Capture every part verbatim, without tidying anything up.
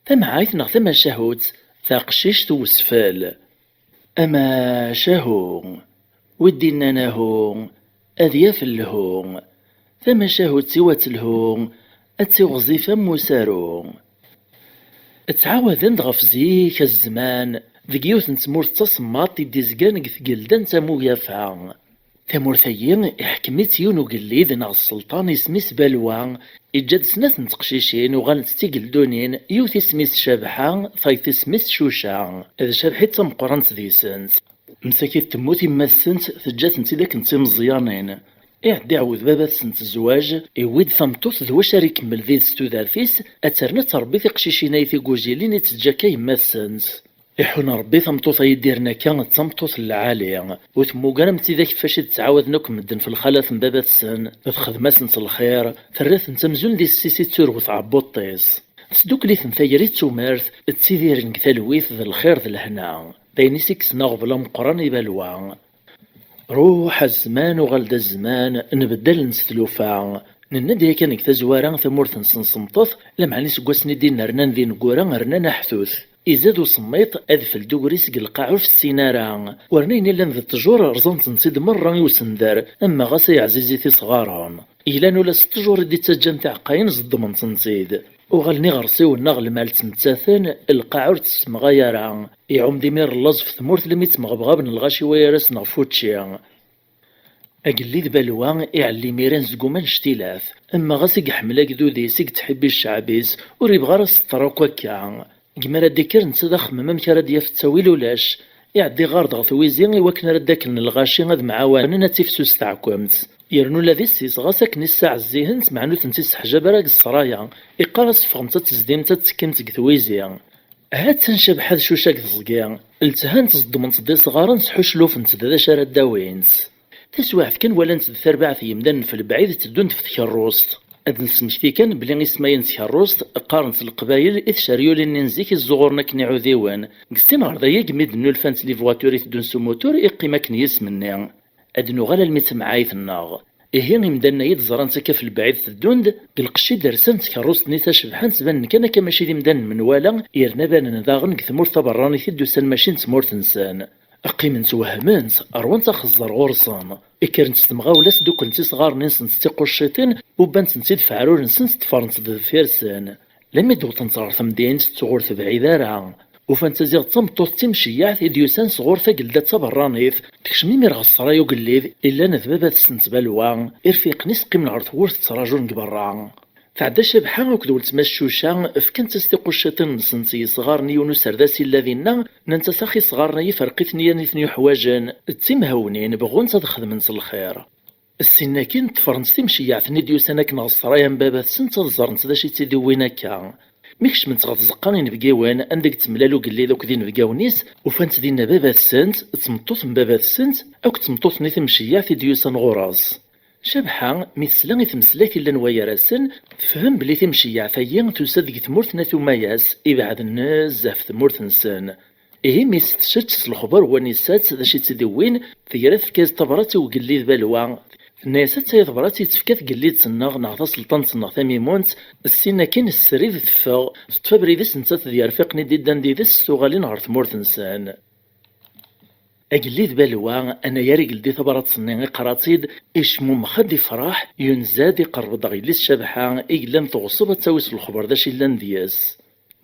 Tamɛayt neɣ tamacahut, taqcict n wesfel. Amacahu, wi d-innan ahu, ad yaf lhu. Tamacahut-iw ad telhu, ad tiɣzif am usaru. Ttɛawaden-d ɣef zik, a zzman, deg yiwet n tmurt d tasemmaḍt i d-izgan deg tgelda n Tamugafa. Tamurt-agi iḥkem-itt yiwen ugellid neɣ sselṭan, isem-is Balwa, iǧǧa-d snat n teqcicin uɣalent d tigeldunin, yiwet isem-is Cabḥa, tayeḍ isem-is Cuca. D Cabḥa i d tameqqrant deg-sent. Msakit temmut yemma-tsent, teǧǧa-tent-id akken d timeẓyanin. Iɛedda iɛawed baba-tsent zzwaǧ, iwwi-d tameṭṭut d wacu ara ikemmel did-s tudert-is, ad terna ad tṛebbi tiqcicin-a i tigujilin i d-teǧǧa akka yemma-tsent. Iḥun Ṛebbi tameṭṭut-a i d-irn akka d tameṭṭut n lɛali, ur temmug ara am tidak ɣef wacu i d-ttɛawaden akk medden f lxalat n baba-tsen, texdem-asent lxir, terra-tent amzun d issi-s i d turewt tɛebbuḍt-is. Tesdukkel-iten tayri d tumert, ttidiren deg talwit d lxir d lehna. D ayen i s-ikksen aɣbel ameqqran i Balwa. Ruḥ a zzman, uɣal-d a zzman, nbeddalen s tlufa. Nenna-d yakan deg tazwara tamurt-nsen semmṭet, lameɛna iseggasen i d-innernan d ineggura rnan aḥtut. Izad usemmiḍ, adfel d ugris deg lqaɛa ur fessin ara. Werna ayen illan d ttjur rẓan-tent-id merra i usender, ama ɣas ay ɛzizit isɣaren. Yellan ula s ttjur i d-ittaǧǧan tiɛeqqayin zeddmen-tent-id. Uɣalen iɣersiwen-nneɣ lmal ttmettaten, lqaɛa ur tt-tessemɣay ara. Iɛum-d imir llaẓ f tmurt lmi ttmeɣbɣaben lɣaci wayar-asen ɣef wučči. Agellid Balwa iɛelli imir anezgum annect-ilat, ama ɣas i iḥemmel agdud-is, i yettḥibbi cceɛb-is, ur ibɣi ara aseṭṭer akk akka. Deg mi ara d-ikker netta d axemmem amek ara d-yaf ttawil ulac. Iɛedda iɣar-d ɣer twizi i wakken ara d-akken lɣaci ad mɛawanen ad tifsus teɛkemt. Yernu ula d issi-s ɣas akken issaɛezzihen-tt meɛna ur tent-isseḥjab ara deg ṣṣraya. Iqqar-as ffɣemt ad tezdimt ad tekkimt deg twizi. Ha-tt-an Cabḥa d Cuca deg teẓgi, ltehant zeddment-d isɣaren sḥuclufent-d d acu ara d-awint. Taswiɛt kan walant-d tarbaɛt n yimdanen f lebɛid teddunt f tkerrust. Ad d-nesmekti kan belli ismayen n tkerrust qqaren-tt Leqbayel i tceryulin-nni n zik i zzuɣuren akken iɛudiwen. Deg sin ɣer dagi, imi d-nnulfant les voitures i teddun s umutur, iqqim akken yisem-nni. Ad nuɣal almi d tamɛayt-nneɣ. Ihi imdanen-a i d-ẓran-tt akka f lebɛid teddun-d, deg lqecc i d-rsan d tkerrust-nni tacebḥant, ttbanen kan akka mačči d imdanen menwala, yerna banen daɣen deg tmurt taberranit i d-usan mačči n tmurt-nsen. Qqiment wehment, rwant axeẓẓer ɣur-sen. Kkrent s temɣawla, sdukklent isɣaren-nsent d tiqucciṭin, ubbant-tent-id f aɛrur-nsent, ṭṭfrent-t deffir-sen. Lami d-wwḍent ɣer temdint, tɣur tebɛid ara. Ufan-tt aziɣ d tameṭṭut d timceyyaɛt i d-yusan sɣur tagelda d taberranit, tekcem imir ɣer ṣṣray ugellid, illan d baba-tsent Balwa, irfiqen-is qqimen ɣer tewwurt ttraǧun deg berra. Tɛedda Cabḥa akked weltma-s Cuca, fkant-as tiqucciṭin-nsent i yesɣaren i yiwen userdas illa dinna, nnant-as ax isɣaren-agi ferq-iten i yan i ten-yuḥwaǧen, d timhawnin, bɣunt ad xedment lxir. Ssin akin ṭṭfrent timceyyaɛt-nni d-yusan akken ɣer ṣṣraya n baba-tsent ad ẓrent d acu i tt-id-iwwin akka. Mi kecment ɣer tzeqqa inebgiwen anda i yettemlal ugellid akked inebgawen-is, ufant dinna baba-tsent, d tmeṭṭut n baba-tsent, akked tmeṭṭut-nni timceyyaɛt i d-yusan ɣur-s. Cabḥa, mi tesla i tmeslayt illan wayar-asen, tefhem belli timceyyaɛt-agi tusa-d deg tmurt n At Umayas, ibeɛden nezzeh ɣef tmurt-nsen. Ihi mi s-tečč s lexber n wanisa-tt d acu i tt-id-iwwin, tegra tefka-yas tabrat i ugellid Balwa. Tenna-yas atta-ya tebrat i tefka tgellidt-nneɣ neɣ taselṭant-nneɣ Tamimunt, ssin akin srid teffeɣ, teṭṭef abrid-is nettat d yirfiqen i d-iddan did-s s tuɣalin ɣer tmurt-nsen. Agellid Balwa, anagar igeldi tabrat-nni iqra-tt-id, icmumex-d ifraḥ, yunza-d iqerreb-d ɣer yelli-s Cabḥa i yellan teɣṣeb ad tawi s lexber d acu yellan deg-s.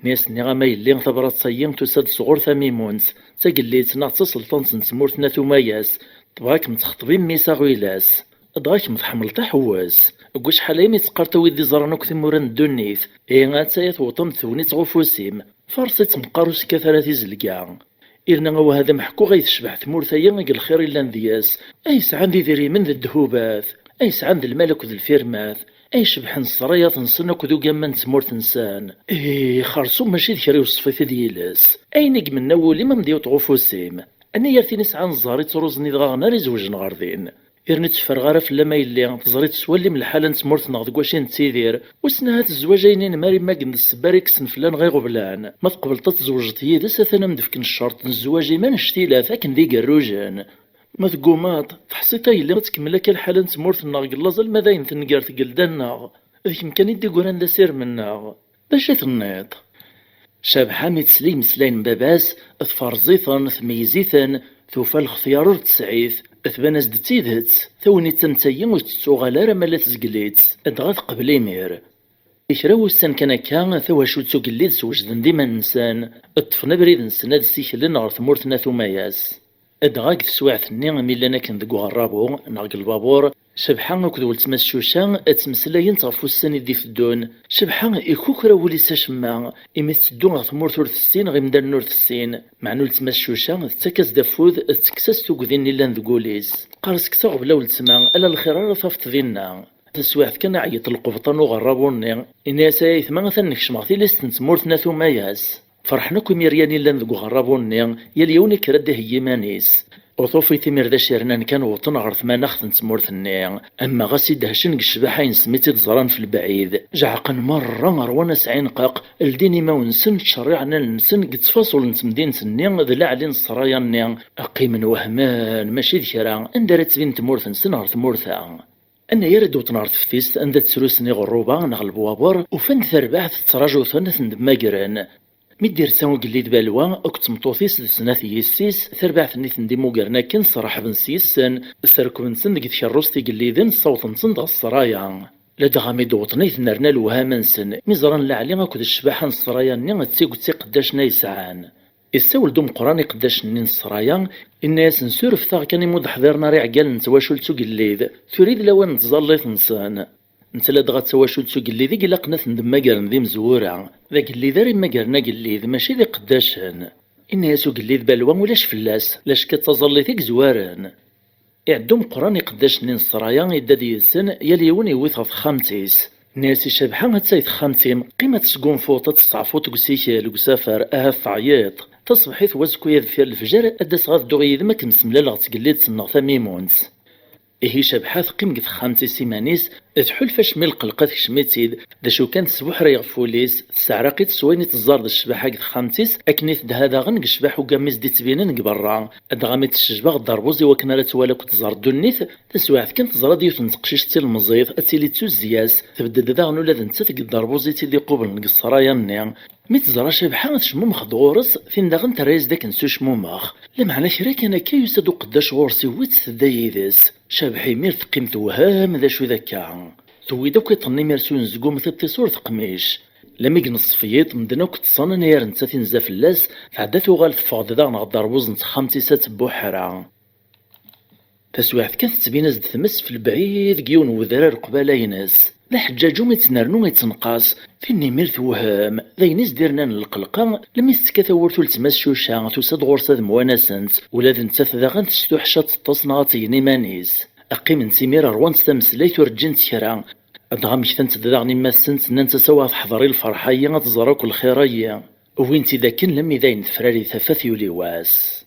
Nni-as nniɣ-am a yelli tabrat-agi tusa-d sɣur Tamimunt, d tagellidt neɣ d taselṭant n tmurt n At Umayas, tebɣa ad kem-texṭeb i mmi-s aɣilas, dɣa kemm tḥemmleḍ aḥewwes. Deg wacḥal aya mi tt-qqar tawi-d iẓran akk timura n ddunit, ihi atta-ya tewwḍem-d tegnit ɣef ufus-im, faṛes-itt meqqar ur s-kkat ara tizelga. Irna awah ad am-ḥkuɣ ay tecbeḥ tmurt-agi deg lxir i llan deg-s, ay sɛan d idrimen d ddhubat, ay sɛan d lmal akked lfirmat, ay cebḥen ṣṣrayat-nsen akked ugamma n tmurt-nsen. Ih, xersum mačči d kra i weṣfit i d yiles. Ayen i imenna wul-im am d-yewweḍ ɣef ufus-im. Anagar tin isɛan ẓẓher ittruẓen idɣaɣen ara izewjen ɣer din. Irni ur tteffreɣ ara fell-am a yelli, teẓriḍ s walli-m lḥala n tmurt-nneɣ deg wacu i nettidir. Wissen ahat zzwaǧ-a-inem ara imaggen d ssebba ara yekksen fell-aneɣ iɣeblan. Ma tqebleḍ ad tzewǧeḍ yid-s, atan a m-d-fken ccerṭ n zzwaǧ-im annect-ilat akken d igerrujen. Ma teggumaḍ, teḥṣiḍ a yelli ad tkemmel akka lḥala n tmurt-nneɣ deg llaẓ alma d ayen tenger tgelda-nneɣ. D kemm kan i d-igran d asirem-nneɣ. D acu i tenniḍ? Cabḥa mi tesla imeslayen n baba-s, tferẓ-iten, tmeyyez-iten, tufa lextyar ur tesɛi-t, tban-as-d d tidet, tagnit am tayi ur tettuɣal ara ma la tezgel-itt, dɣa teqbel imir. I kra wussan kan akka, tawacult ugellid swejden-d iman-nsen, ṭṭfen abrid-nsen ad ssiklen ɣer tmurt n At Umayas. Dɣa deg teswiɛt-nni mi llan akken deg uɣerrabu neɣ deg lbabur, Cabḥa akked weltma-s Cuca ttmeslayent ɣef wussan i d-iteddun. Cabḥa ikukra wul-is acemma imi tetteddu ɣer tmurt ur tessin, ɣer imdanen ur tessin, meɛna weltma-s Cuca tettak-as-d afud, tettekkes-as tugdi-nni llan deg wul-is. Teqqar-as: "Kkes aɣbel a weltma, ala lxir ara tafeḍ dinna." Taswiɛt kan, iɛeyyeḍ lqebṭan uɣerrabu-nni, yenna-yas: "Ay aytma, atan nekcem ɣer tilist n tmurt n At Umayas." Ferḥen akk imiryan yellan deg uɣerrabu-nni, yal yiwen ikker ad d-iheyyi iman-is. Ur tufiḍ imir d acu yernan kan, wwḍen ɣer tmanaɣt n tmurt-nni. Ama ɣas idehcen deg ccbaḥa-ines mi tt-id-ẓran f lebɛid, jeɛqen merra, rwan asɛinqaq, ldin imawen-nsen, ttcerriɛen allen-nsen deg ttfaṣul n temdint-nni d laɛli n ssraya-nni, qqimen wehmen, mačči d kra, anda ara tbin tmurt-nsen ɣer tmurt-a. Anayer i d-wwḍen ɣer teftist anda ttrusen iɣerruba neɣ lebwaber, ufan-d tarbaɛt tettraǧu-ten ad ten-d-mmagren. Mi d-irsa ugellid Balwa akked tmeṭṭut-is d snat yessi-s, tarbaɛt-nni i ten-d-immugren akken, sreḥben s yis-sen, srekben-ten deg tkerrust igelliden, ssawḍen-ten-d ɣer ssraya. Ladɣa mi d-wwḍen i tennerna lewhama-nsen mi ẓran laɛli akked ccbaḥa n ssraya-nni d tiget iqeddacen ay sɛan. Issawel-d umeqqran iqeddacen-nni n ssraya, inna-yasen: "Surfet-aɣ kan imi ur d-ḥḍiren ara iɛeggalen n twacult ugellid, tura i d lawan n tẓallit-nsen." Netta ladɣa d tawacult ugellid i ilaqen ad ten-d-mmagren d imezwura. D agellid ara immagren agellid, mačči d iqeddacen. Inna-yas ugellid Balwa: "Ulac fell-as, lacekka d taẓallit i yezwaren." Iɛedda umeqqran iqeddacen-nni n ssraya, idda-d yid-sen, yal yiwen yewwi-t ɣer texxamt-is. Nna-yas i Cabḥa: "Attay texxamt-im, qqim ad tesgunfuḍ, ad testeɛfuḍ deg usikel, deg usafar, ahat teɛyiḍ. Taṣebḥit wazekka deffir lefjer ad d-aseɣ ad dduɣ yid-m ad kem-semlaleɣ d tgellidt-nneɣ tamimunt." Ihi Cabḥa teqqim deg texxamt-is iman-is, tḥulfa acemma i lqelq tekcem-itt-id, d acu kan tesbuḥray ɣef wul-is, tesseɛraq-itt s wayen i teẓẓar d ccbaḥa deg texxamt-is, akken i tedha daɣen deg ccbaḥ ugammi s-d-ittbinen deg berra, dɣa mi teccejbeɣ dderbuz i wakken ara twali akked tẓer ddunit, taswiɛt kan teẓra-d yiwet n teqcict d tilemẓit, ad tili d tuzzya-s, tbedd-d daɣen ula d nettat deg dderbuz i tt-id-iqublen deg ssraya-nni. Mi teẓra Cabḥa tecmumex-d ɣur-s, tin daɣen terra-yas-d akken s ucmumex. Lameɛna kra kan akka yusa-d uqeddac ɣur-s, iwwi-tt tedda yid-s. Cabḥa imir teqqim tewhem d acu d akka. Tewwi-d akk iṭṭen imir s unezgum, tiṭ-is ur teqmic. Lami i ineṣṣef yiḍ, medden akk ṭṭsen, anayer nettat inza fell-as, tɛedda tuɣal teffeɣ-d daɣen ɣer dderbuz n texxamt-is ad tebbuḥra. Taswiɛt kan tettbin-as-d tmes f lebɛid deg yiwen n wedrar qbala-ines. D aḥeǧǧaǧu i yettnernu yettenqas, tin imir tewhem, d ayen i s-d-irnan lqelqa, lmi tettekka tawwurt uletma-s Cuca, tusa-d ɣur-s ad mwanasent, ula d nettat daɣen testuḥ ad teṭṭes neɣ ad tgen iman-is. Qqiment imir rwant tameslayt ur ǧǧint kra. Dɣa mmektant-d daɣen imma-tsent, nnant-as: "Awa teḥḍer i lferḥ-ayi, ad tẓer akk lxir-ayi." Wwin-tt-id akken lemmi d ayen tefrari tafat yuli wass.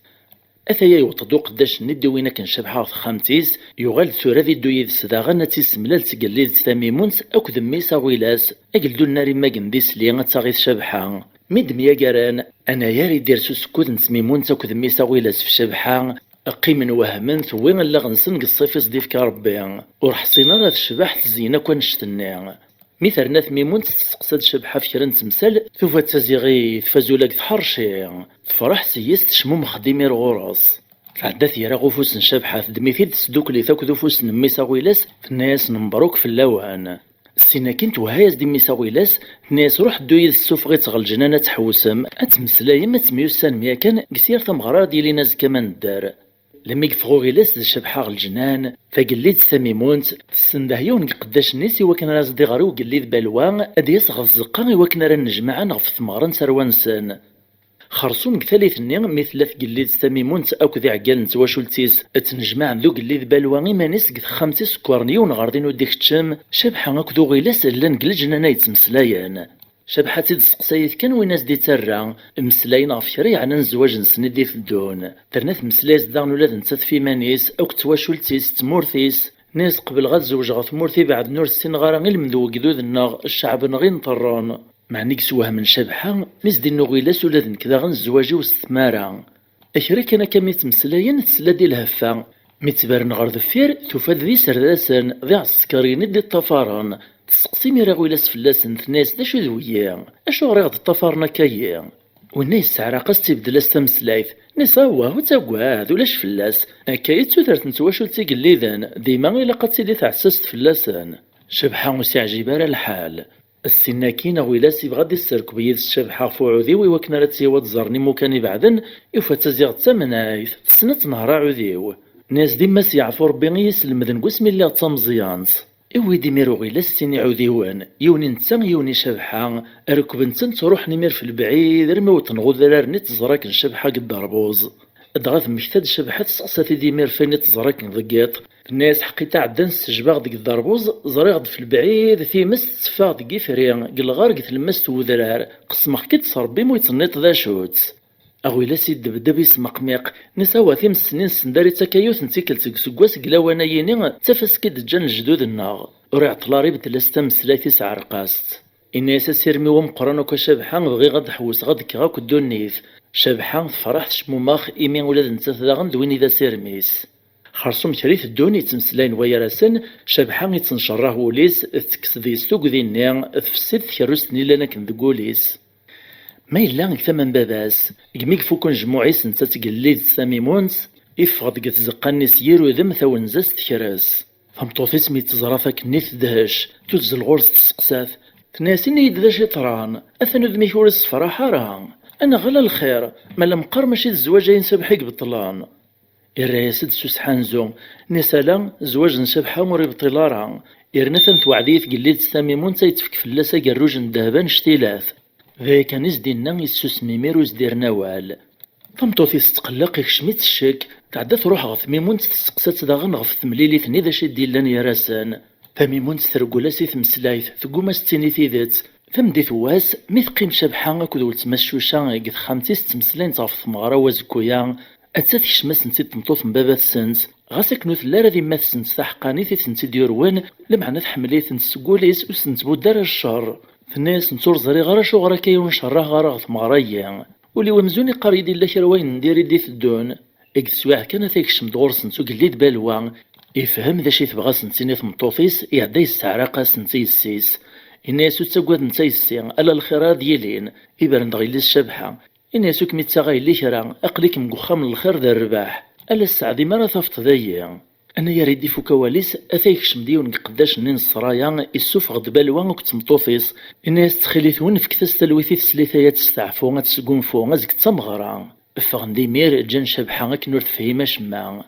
Ataya yewweḍ-d uqeddac-nni d-iwin akken Cabḥa ɣer texxamt-is, yuɣal-d tura ad iddu yid-s daɣen ad tt-issemlal d tgellidt tamimunt akked mmi-s Aɣilas, ageldun n Arimag n Disli ad taɣ-it Cabḥa. Mi d-myagaren, anayer i d-ires usekkud n tmimunt akked mmi-s Aɣilas f Cabḥa, qqimen wehmen, tewwi allaɣ-nsen deg ṣṣif i s-d-ifka Rebbi. Ur ḥṣin ara tecbeḥ tezyen akk annect-nni. Mi terna tmimunt testeqsa-d Cabḥa ɣef kra n temsal, tufa-tt d taziɣit, tfaz ula deg tḥerci. Tefreḥ s yis, tecmumex-d imir ɣur-s. Tɛedda tger ɣef ufus n Cabḥa, teddem-it-id, tesdukkel-it akked ufus n mmi-s Aɣilas, tenna-yasen: "Mebruk fell-awen." Ssin akkin twehha-yas-d i mmi-s Aɣilas, tenna-yas: "Ruḥ ddu yid-s, ssuffeɣ-itt ɣer leǧnan ad tḥewsem, ad temmeslayem, ad temyussanem yakan deg s yir tameɣra ara d-yilin azekka ma nedder." Lmi yeffeɣ Uɣilas d Cabḥa ɣer leǧnan, tagellidt tamimunt tessendeh yiwen deg iqeddacen-is i wakken ara as-d-iɣer i ugellid Balwa ad d-yas ɣer tzeqqa i wakken ara nnejmaɛen ɣef tmeɣra n tarwa-nsen. Xersum deg tallit-nni, mi tella tgellidt tamimunt akked iɛeggalen n twacult-is ttnejmaɛen d ugellid Balwa iman-is deg texxamt isekkaren yiwen ɣer din ur d-ikeččem, Cabḥa akked Uɣilas llan deg leǧnan ay ttmeslayen. Cabḥa d tid testeqsayet kan win as-d-ittarra, mmeslayen ɣef kra yeɛnan zzwaǧ-nsen i d-iteddun. Terna temmeslay-as daɣen ula d nettat f iman-is, akked twacult-is, d tmurt-is. Nna-yas: "Qebleɣ ad zewǧeɣ ɣer tmurt ibeɛden ur ssineɣ ara ilmend n wegdud-nneɣ, cceɛb-nneɣ i nṭerren." Meɛna i yeswehmen Cabḥa, mi s-d-inna Uɣilas: "Ula d nekk daɣen zzwaǧ-iw s tmara." Kra kan akka mi ttmeslayen, tesla-d i lheffa. Mi ttberen ɣer deffir, tufa-d d iserdasen, d iɛsekriyen i d-iṭṭafaren. Tesseqsi imir Aɣilas fell-asen, tenna-yas: "D acu d wiyi? Acuɣer i ɣ-d-ṭṭafaren akka-yi?" Winna yesseɛraq-as-tt, ibeddel-as tameslayt. Nni-as: "Awah, ur ttagad, ulac fell-as. Akka i d tudert n twacult igelliden, dima ilaq ad tili teɛessast fell-asen." Cabḥa ur s-iɛjib ara lḥal. Ssin akkin, Aɣilas ibɣa ad isserkeb yid-s Cabḥa ɣef uɛudiw i wakken ara tt-yawi ad ẓren imukan ibeɛden, yufa-tt-aziɣ d tamnayt, tessen ad tenher aɛudiw. Nni-as: "D yemma-s yeɛfu Rebbi i yi-slemden deg wasmi lliɣ d tameẓyant." Iwwi-d imir Uɣilas sin iɛudiwen, yiwen i netta, yiwen i Cabḥa, rekben-ten ttruḥen imir f lebɛid armi wwḍen ɣer udrar-nni teẓra akken Cabḥa deg dderbuẓ. Dɣa temmekta-d Cabḥa, tesseqsa-t-id imir f ayen i teẓra akken deg yiḍ. Tenna-yas: "Ḥqi-tt, ɛeddan ssejbaɣ deg dderbuẓ, ẓriɣ-d f lebɛid times tetteffeɣ deg yifri, deg lɣar, deg tlemmast n wedrar. Qesmeɣ-k-id s Rebbi ma ur yi-tenniḍ d acu-tt." Aɣilas iddebdeb, ismeqmiq, nni-as: "Awa, times-nni nessen d ara ittak yiwet n tikkelt deg useggas deg lawan-ayini, d tafas i d-ǧǧan lejdud-nneɣ." Ur iɛeṭṭel ara, ibeddel-as tameslayt, isɛerreq-as-tt. Inna-yas: "Asirem-iw ameqqran akk a Cabḥa, bɣiɣ ad ḥewwseɣ ad kkeɣ akk ddunit." Cabḥa tefreḥ, tecmumex, imi ula d nettat daɣen d win i d asirem-is. Xersum kra iteddun, ittmeslayen wayar-asen, Cabḥa ittencerrah wul-is, tettekkes deg-s tugdi-nni, tfessi-d tkerrust-nni llan akken deg wul-is. Ma yella deg tama n baba-s, deg mi ifuk unejmuɛ-is netta d tgellidt Tamimunt, iffeɣ-d deg tzeqqa-nni s yir udem, tawenza-s tekres. Tameṭṭut-is mi tt-teẓra takkenni tedhec, tuzzel ɣur-s tesseqsa-t, tenna-yas: "Ini-yi-d d acu yeḍran, atan udem-ik ur issefraḥ ara. Anaɣ ala lxir, ma la meqqar mačči d zzwaǧ-ayi n Cabḥa i ibeṭṭlen." Irra-yas-d s usḥanzu, nni-as: "Ala, zzwaǧ n Cabḥa ur ibṭil ara. Yerna atan tewɛed-iyi tgellidt Tamimunt ad yettfek fell-as agerruj n ddheb annect-ilat." D aya kan i s-d-inna, issusem imir ur s-d-irni awal. Tameṭṭut-is tetqelleq, ikcem-itt ccek, tɛedda truḥ ɣer Tmimunt, tesseqsa-tt daɣen ɣef temlilit-nni d acu i d-illan gar-asen. Tamimunt treggel-as i tmeslayt, tegguma s-tini tidet. Tameddit n wass, mi teqqim Cabḥa akked weltma-s Cuca deg texxamt-is ttmeslayent ɣef tmeɣra n wazekku-a, atta tekcem-asent-id tmeṭṭut n baba-tsent, ɣas akken ur telli ara d yemma-tsent taḥeqqanit i tent-id-yurwen, lameɛna tḥemmel-itent seg wul-is, ur s-tettbudd ara ccer. Tenna-yasent: "Ur ẓriɣ ara acuɣer akka i ur ncerreɛ ara ɣer tmeɣra-yi. Ul-iw amzun iqqar-iyi-d yella kra wayen n diri i d-iteddun." Deg teswiɛt kan, ata yekcem-d ɣur-sent ugellid Balwa. Ifhem d acu i tebɣa ad sen-tini tmeṭṭut-is, iɛedda yesseɛraq-asent i yessi-s. Inna-yas: "Ur ttaggadent a yessi, ala lxir ara d-yilin." Ibren-d ɣer yelli-s Cabḥa. Inna-yas: "Ur kem-ittaɣ a yelli kra, aql-ikem deg uxxam n lxir d rrbeḥ. Ala sseɛd imi ara tafeḍ dayi." Anagar i d-ifuk awal-is, ata yekcem-d yiwen deg iqeddacen-nni n ssraya, issufeɣ-d Balwa akked tmeṭṭut-is. Inna-yas: "Ttxil-wen, fket-as talwit i teslit-a ad testeɛfu, ad tesgunfu, azekka d tameɣra." Ffɣen-d imir, ǧǧan Cabḥa akken ur tefhim acemma.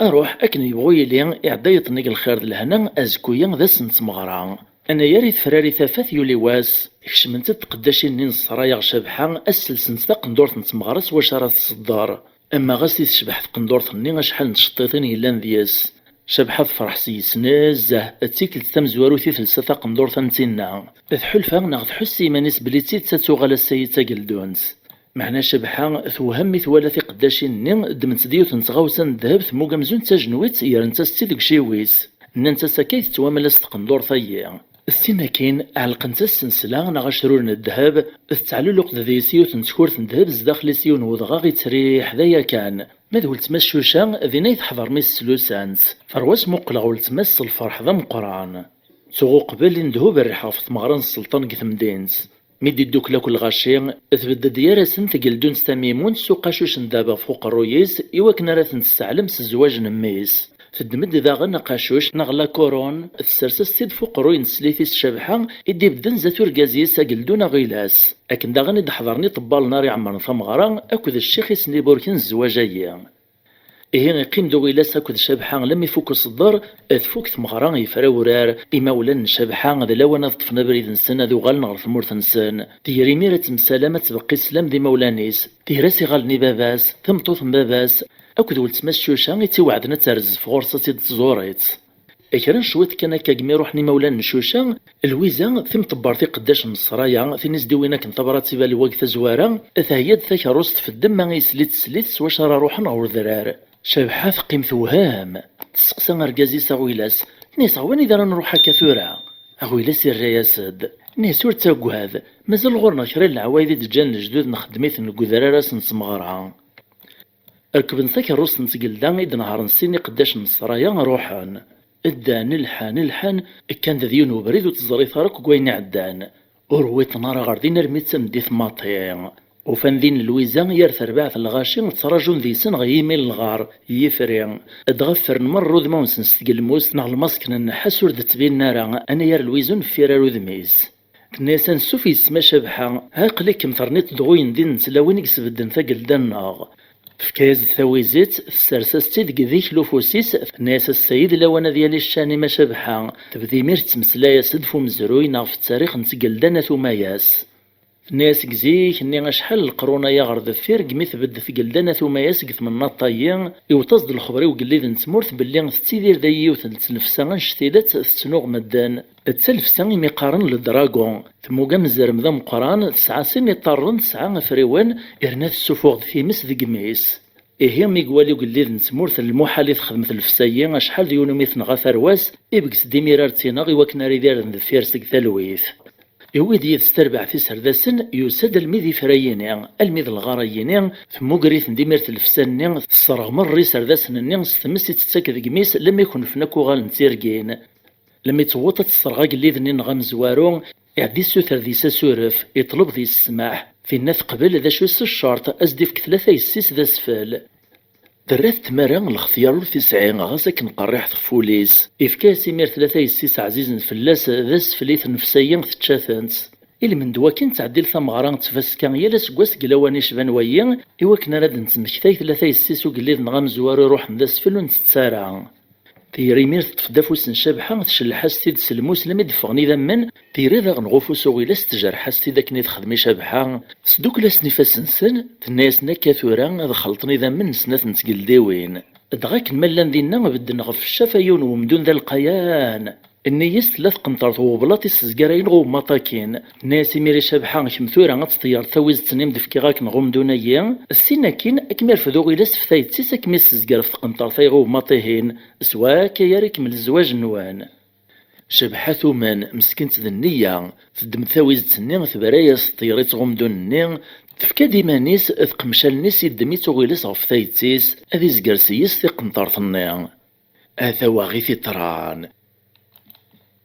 Aruḥ, akken yebɣu yili, iɛedda yiḍ-nni deg lxir d lehna, azekku-ya d ass n tmeɣra. Anagar i tefrari tafat, yuli wass, kecment-d tqeddacin-nni n ssraya ɣer Cabḥa, ad s-selsent taqendurt n tmeɣra s wacu ara tṣedder. Ama ɣas i tecbeḥ tqendurt-nni acḥal n tceṭṭiḍin yellan deg-s. Cabḥa tefreḥ s-yes nezzeh, d tikkelt tamezwarut i telsa taqendurt am tinna. Tḥulfa neɣ tḥuss i yiman-is belli d tidet ad tuɣal ass-ayi d tageldunt. Meɛna Cabḥa tewhem mi twala tiqeddacin-nni ddment-d yiwet n tɣawsa n ddheb, temmug amzun d tajenwitt, grent-as-tt-id deg uciwi-s. Nnant-as akka i tettwamal s tqendurt-ayi. Ssin akkin, ɛellqent-as ssensla neɣ acrur n ddheb, tettɛelluq-d deg-s yiwet n tkurt n ddheb, zdaxel-is yiwen n wedɣaɣ ittriḥ d aya kan. Ma d weltma-s Cuca, din ay teḥḍer mi s-slusant. Terwa asmuqel ɣer weltma-s s lferḥ d ameqqran. Tuɣ uqbel i nedhu berriḥ ɣef tmeɣra n sselṭan deg temdint. Mi d-iddukkel akk lɣaci, tbedd-d gar-asen tgeldunt Tamimunt s uqacuc n ddheb ɣef uqerruy-is, i wakken ara ten-tesseɛlem s zzwaǧ n mmi-s. Teddem-d daɣen aqacuc neɣ la couronne, tessers-as-t-id f uqerruy n teslit-is Cabḥa, i d-ibedden zdat urgaz-is ageldun Aɣilas. Akken daɣen i d-ḥeḍren iṭebbalen ara iɛemmren tameɣra akked ccix i sen-iburken zzwaǧ-ayi. Ihi iqqim-d Uɣilas akked Cabḥa lammi ifuk uṣedder, tfuk tmeɣra, yefra wurar, imawlan n Cabḥa d lawan ad ṭṭfen abrid-nsen ad uɣalen ɣer tmurt-nsen. Tger imir ad temsalam, ad tbeqqi sslam d imawlan-is. Tger-as iɣallen i baba-s, tameṭṭut n baba-s, akked weltma-s Cuca i tt-iweɛden ad terzef ɣur-s ad tt-id-tẓur-itt. Kra n cwiṭ kan akka, deg mi ruḥen imawlan n Cuca, Lwiza, timṭebbart iqeddacen n ssraya, tin i s-d-iwin akken tabrat i Balwa deg tazwara, theyya-d takerrust f ddemma i yesli teslit s wacu ara ruḥen ɣer udrar. Cabḥa teqqim tewhem. Tesseqsa argaz-is Aɣilas, tenna-yas: "Ɣer wanida ara nruḥ akka tura?" Aɣilas irra-yas-d, tenna-yas: "Ur ttaggad, mazal ɣur-neɣ kra n leɛwayed i d-ǧǧan lejdud, nxeddem-iten deg udrar ass n tmeɣra." Rekben takerrust n tgelda i d-nehṛen sin iqeddacen n ssraya, ruḥen. Ddan lḥan, lḥan, kkan-d d yiwen ubrid ur teẓriḍ ara akk deg wayen iɛeddan. Ur wiṭen ara ɣer din armi d tameddit maḍi. Ufan din Lwiza yir terbaɛt n lɣaci ttraǧun deg-sen ɣer yimi n lɣar, yifri. Dɣa ffren merra udmawen-nsen s tgelmust neɣ lmask n nnḥas ur d-ttbinen ara, anayer Lwiza ur neffir ara udem-is. Tenna-yas: "Ansuf yes-m a Cabḥa, ha aql-ikem terniḍ-d ɣuyen din n tlawin i isbedden tagelda-nneɣ." Tefka-yas-d tawizit, tessers-as-tt-id deg dikl ufus-is, tenna-yas: "Ass-a-yi d lawan ad yali ccan-im a Cabḥa." Tebda imir tettmeslay-as-d f umezruy neɣ f ttarix n tgelda n At Umayas. Tenna-yas: "Deg zik-nni acḥal n leqrun-aya ɣer deffir, deg mi tbedd tgelda n At Umayas deg temnaḍt-ayi, iwweḍ-as-d lexber i ugellid n tmurt belli tettidir da yiwet n tnefsa annect-ilat tettnuɣ medden. D talefsa imi qqaren le dragon, temmug amezrem d ameqqran, tesɛa sin iṭarren, tesɛa afriwen, yerna tessufuɣ-d times deg imi-s. Ihi mi iwala ugellid n tmurt, lmuḥal i texdem tlefsa-yi, acḥal d yiwen umi tenɣa tarwa-s, ibges-d imir ar tt-ineɣ i wakken ara idiren deffir-s deg talwit." Iwwi-d yid-s tarbaɛt iserdasen, yusa-d almi d ifra-yini, almi d lɣar-ayini, temmuger-iten-d imir tlefsa-nni, tesserɣ merra iserdasen-nni s tmes i tettak deg imi-s, lammi kunfen akk uɣalen d tirgin. Lammi tewweḍ ad tesserɣ agellid-nni neɣ amezwaru, iɛeddi yessuter deg-s asuref, iṭleb deg-s ssmaḥ. Tinna teqbel, d acu-s ccerṭ, ad s-d-ifk tlata yessi-s d asfel. Terra-t tmara, lextyar ur t-isɛi, ɣas akken qerriḥet ɣef wul-is. Ifka-yas imir tlata yessi-s ɛzizen fell-as, d asfel i tnefsa-yi tečča-tent. I lmend wakken ttɛeddil tameɣra n tfaska yal aseggas deg lawan icban wayi, i wakken ara d-nettmektay tlata yessi-s ugellid neɣ amezwaru iruḥen d asfel ur nettett ara. Tayri imir teṭṭef-d afus n Cabḥa, tcelleḥ-as-t-id s lmus lammi d-ffɣen idammen, tayri daɣen ɣef ufus uɣilas tjerreḥ-as-t-id akken i texdem i Cabḥa, tesdukkel-asen ifassen-nsen, tenna-yasen akka tura ad xelṭen idammen n snat n tgeldiwin. Dɣa akken ma llan dinna bedden ɣef ccaf-a yiwen n wemdun d alqayan. Nni-yas tella tqenṭert n weblaṭ i s-tezgar ayen ɣ ummaṭ-akin. Tenna-yas imir i Cabḥa: "Kemm tura ad tṭeyreḍ tawizet-nni m-d-fkiɣ akken ɣ umdun-agi, ssin akin ad kem-irfed uɣilas f tayet-is ad kem-issezger f tqenṭert-ayi ɣ ummaṭ-ihin, s wakka ara ikemmel zzwaǧ-nwen." Cabḥa tumen, meskint d nniya, teddem-d tawizet-nni, tebra-yas, teṭṭeyyer-itt ɣ umdun-nni, tefka-d iman-is, teqmec allen-is, iddem-itt uɣilas ɣef tayet-is, ad izger s-yes tiqenṭert-nni. Ata waɣit iṭran.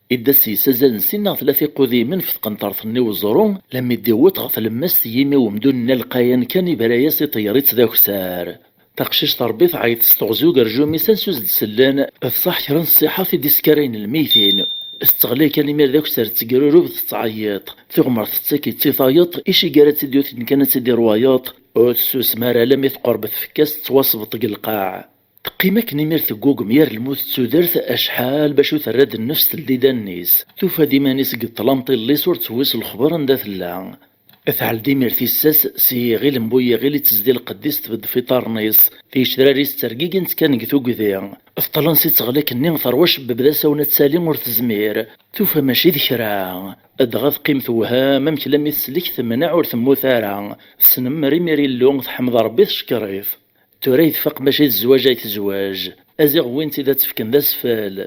Idda s-yes azal n sin neɣ tlata iqudimen f tqenṭert-nni uẓru, lammi d-iwweḍ ɣer tlemmast n yimi n umdun-nni alqayan kan, ibra-yas, iṭeyyer-itt d akessar. Taqcict Ṛebbi tɛeyyeḍ s teɣzi ugerjum-is ansi ur s-d-sellen, tṣaḥ kra n ṣṣiḥat i d-iskarayen lmeytin. Tetteɣli kan imir d akessar, tettegrurub, tettɛeyyiḍ. Tiɣmert tettak-itt i tayeḍ, icigar ad tt-id-yut kan ad tt-id-irwayeḍ. Ur tessusem ara alammi teqreb tfekka-s tettwasbeṭ deg lqaɛ. Teqqim akken imir teggugem yir lmut d tudert acḥal bac ur terra d nnefs teldi-d allen-is. Tufa-d iman-is deg ṭṭlam ṭillis ur tewwi s lexber anda tella. Tɛell-d imir tissas s yiɣil n bu yiɣil i tezdi lqedd-is tbedd f iṭarren-is. Ticrar-is ttergigint kan deg tugdi. Teṭṭal ansi d teɣla akkenni terwa acebbeb d asawen ad tali ur tezmir. Tufa mačči d kra. Dɣa teqqim tewhem amek lammi teslek temneɛ ur temmut ara. Tesnemmer imir Illu, teḥmed Ṛebbi teckeṛ-it. Tura i tfaq mačči d zzwaǧ ay tezwaǧ. Aziɣ wwin-tt-id ad tt-fken d asfel.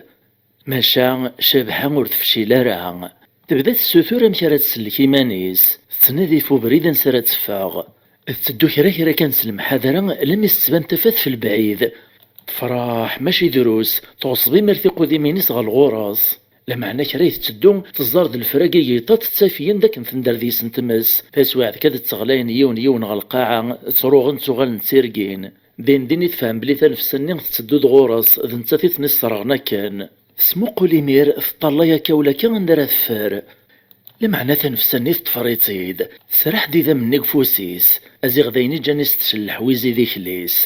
Maca Cabḥa ur tefcil ara. Tebda tessutur amek ara tsellek iman-is. Tettnadi f ubrid ansi ara teffeɣ. Tetteddu kra kra kan s lemḥadra, lammi s-tettban tafat f lebɛid. Tefreḥ, mačči drus, tɣeṣṣeb imir tiqudimin-is ɣer lɣur-s. Lameɛna kra i tetteddu, teẓẓar-d lefrag i yiṭaṭ ttafiyen d akken tender deg-sen tmes. Taswiɛt kan ad d-tteɣlayen yiwen yiwen ɣer lqaɛa, ttruɣen ttuɣalen d tirgin. Din din i tefhem belli tanefsa-nni tetteddu-d ɣur-s, d nettat i ten-isserɣen akken. Tesmuqul imir, teṭṭalay akka ula akka anda ara teffer. Lameɛna tanefsa-nni teṭṭfer-itt-id, tesraḥ-d idammen-nni deg ufus-is, aziɣ d ayen i ǧǧan i s-tcel leḥwiz i d ikli-s.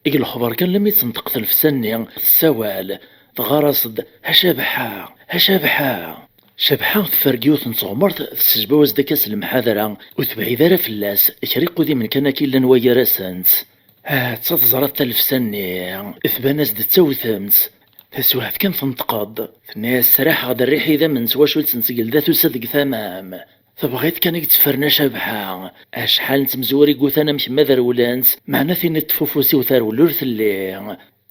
Deg lexber kan lammi tenṭeq tanefsa-nni, tessawal, teɣɣar-as-d: "A Cabḥa, a Cabḥa!" Cabḥa teffer deg yiwet n tɣemert, tessejba-as-d akka s lemḥadra, ur tebɛid ara fell-as, kra iqudimen kan akka i llan waygar-asent. Atta teẓra talefsa-nni, tban-as-d d tawtemt. Taswiɛt kan tenṭeq-d, tenna-yas: "Sraḥeɣ-d rriḥ idammen n twacult n tgelda tusa-d deg tama-m. Tebɣiḍ kan i yetteffren a Cabḥa. Acḥal n tmezwura i yutan am kemm ad rewlent, meɛna tin i ṭṭef ufus-iw terwel ur telli.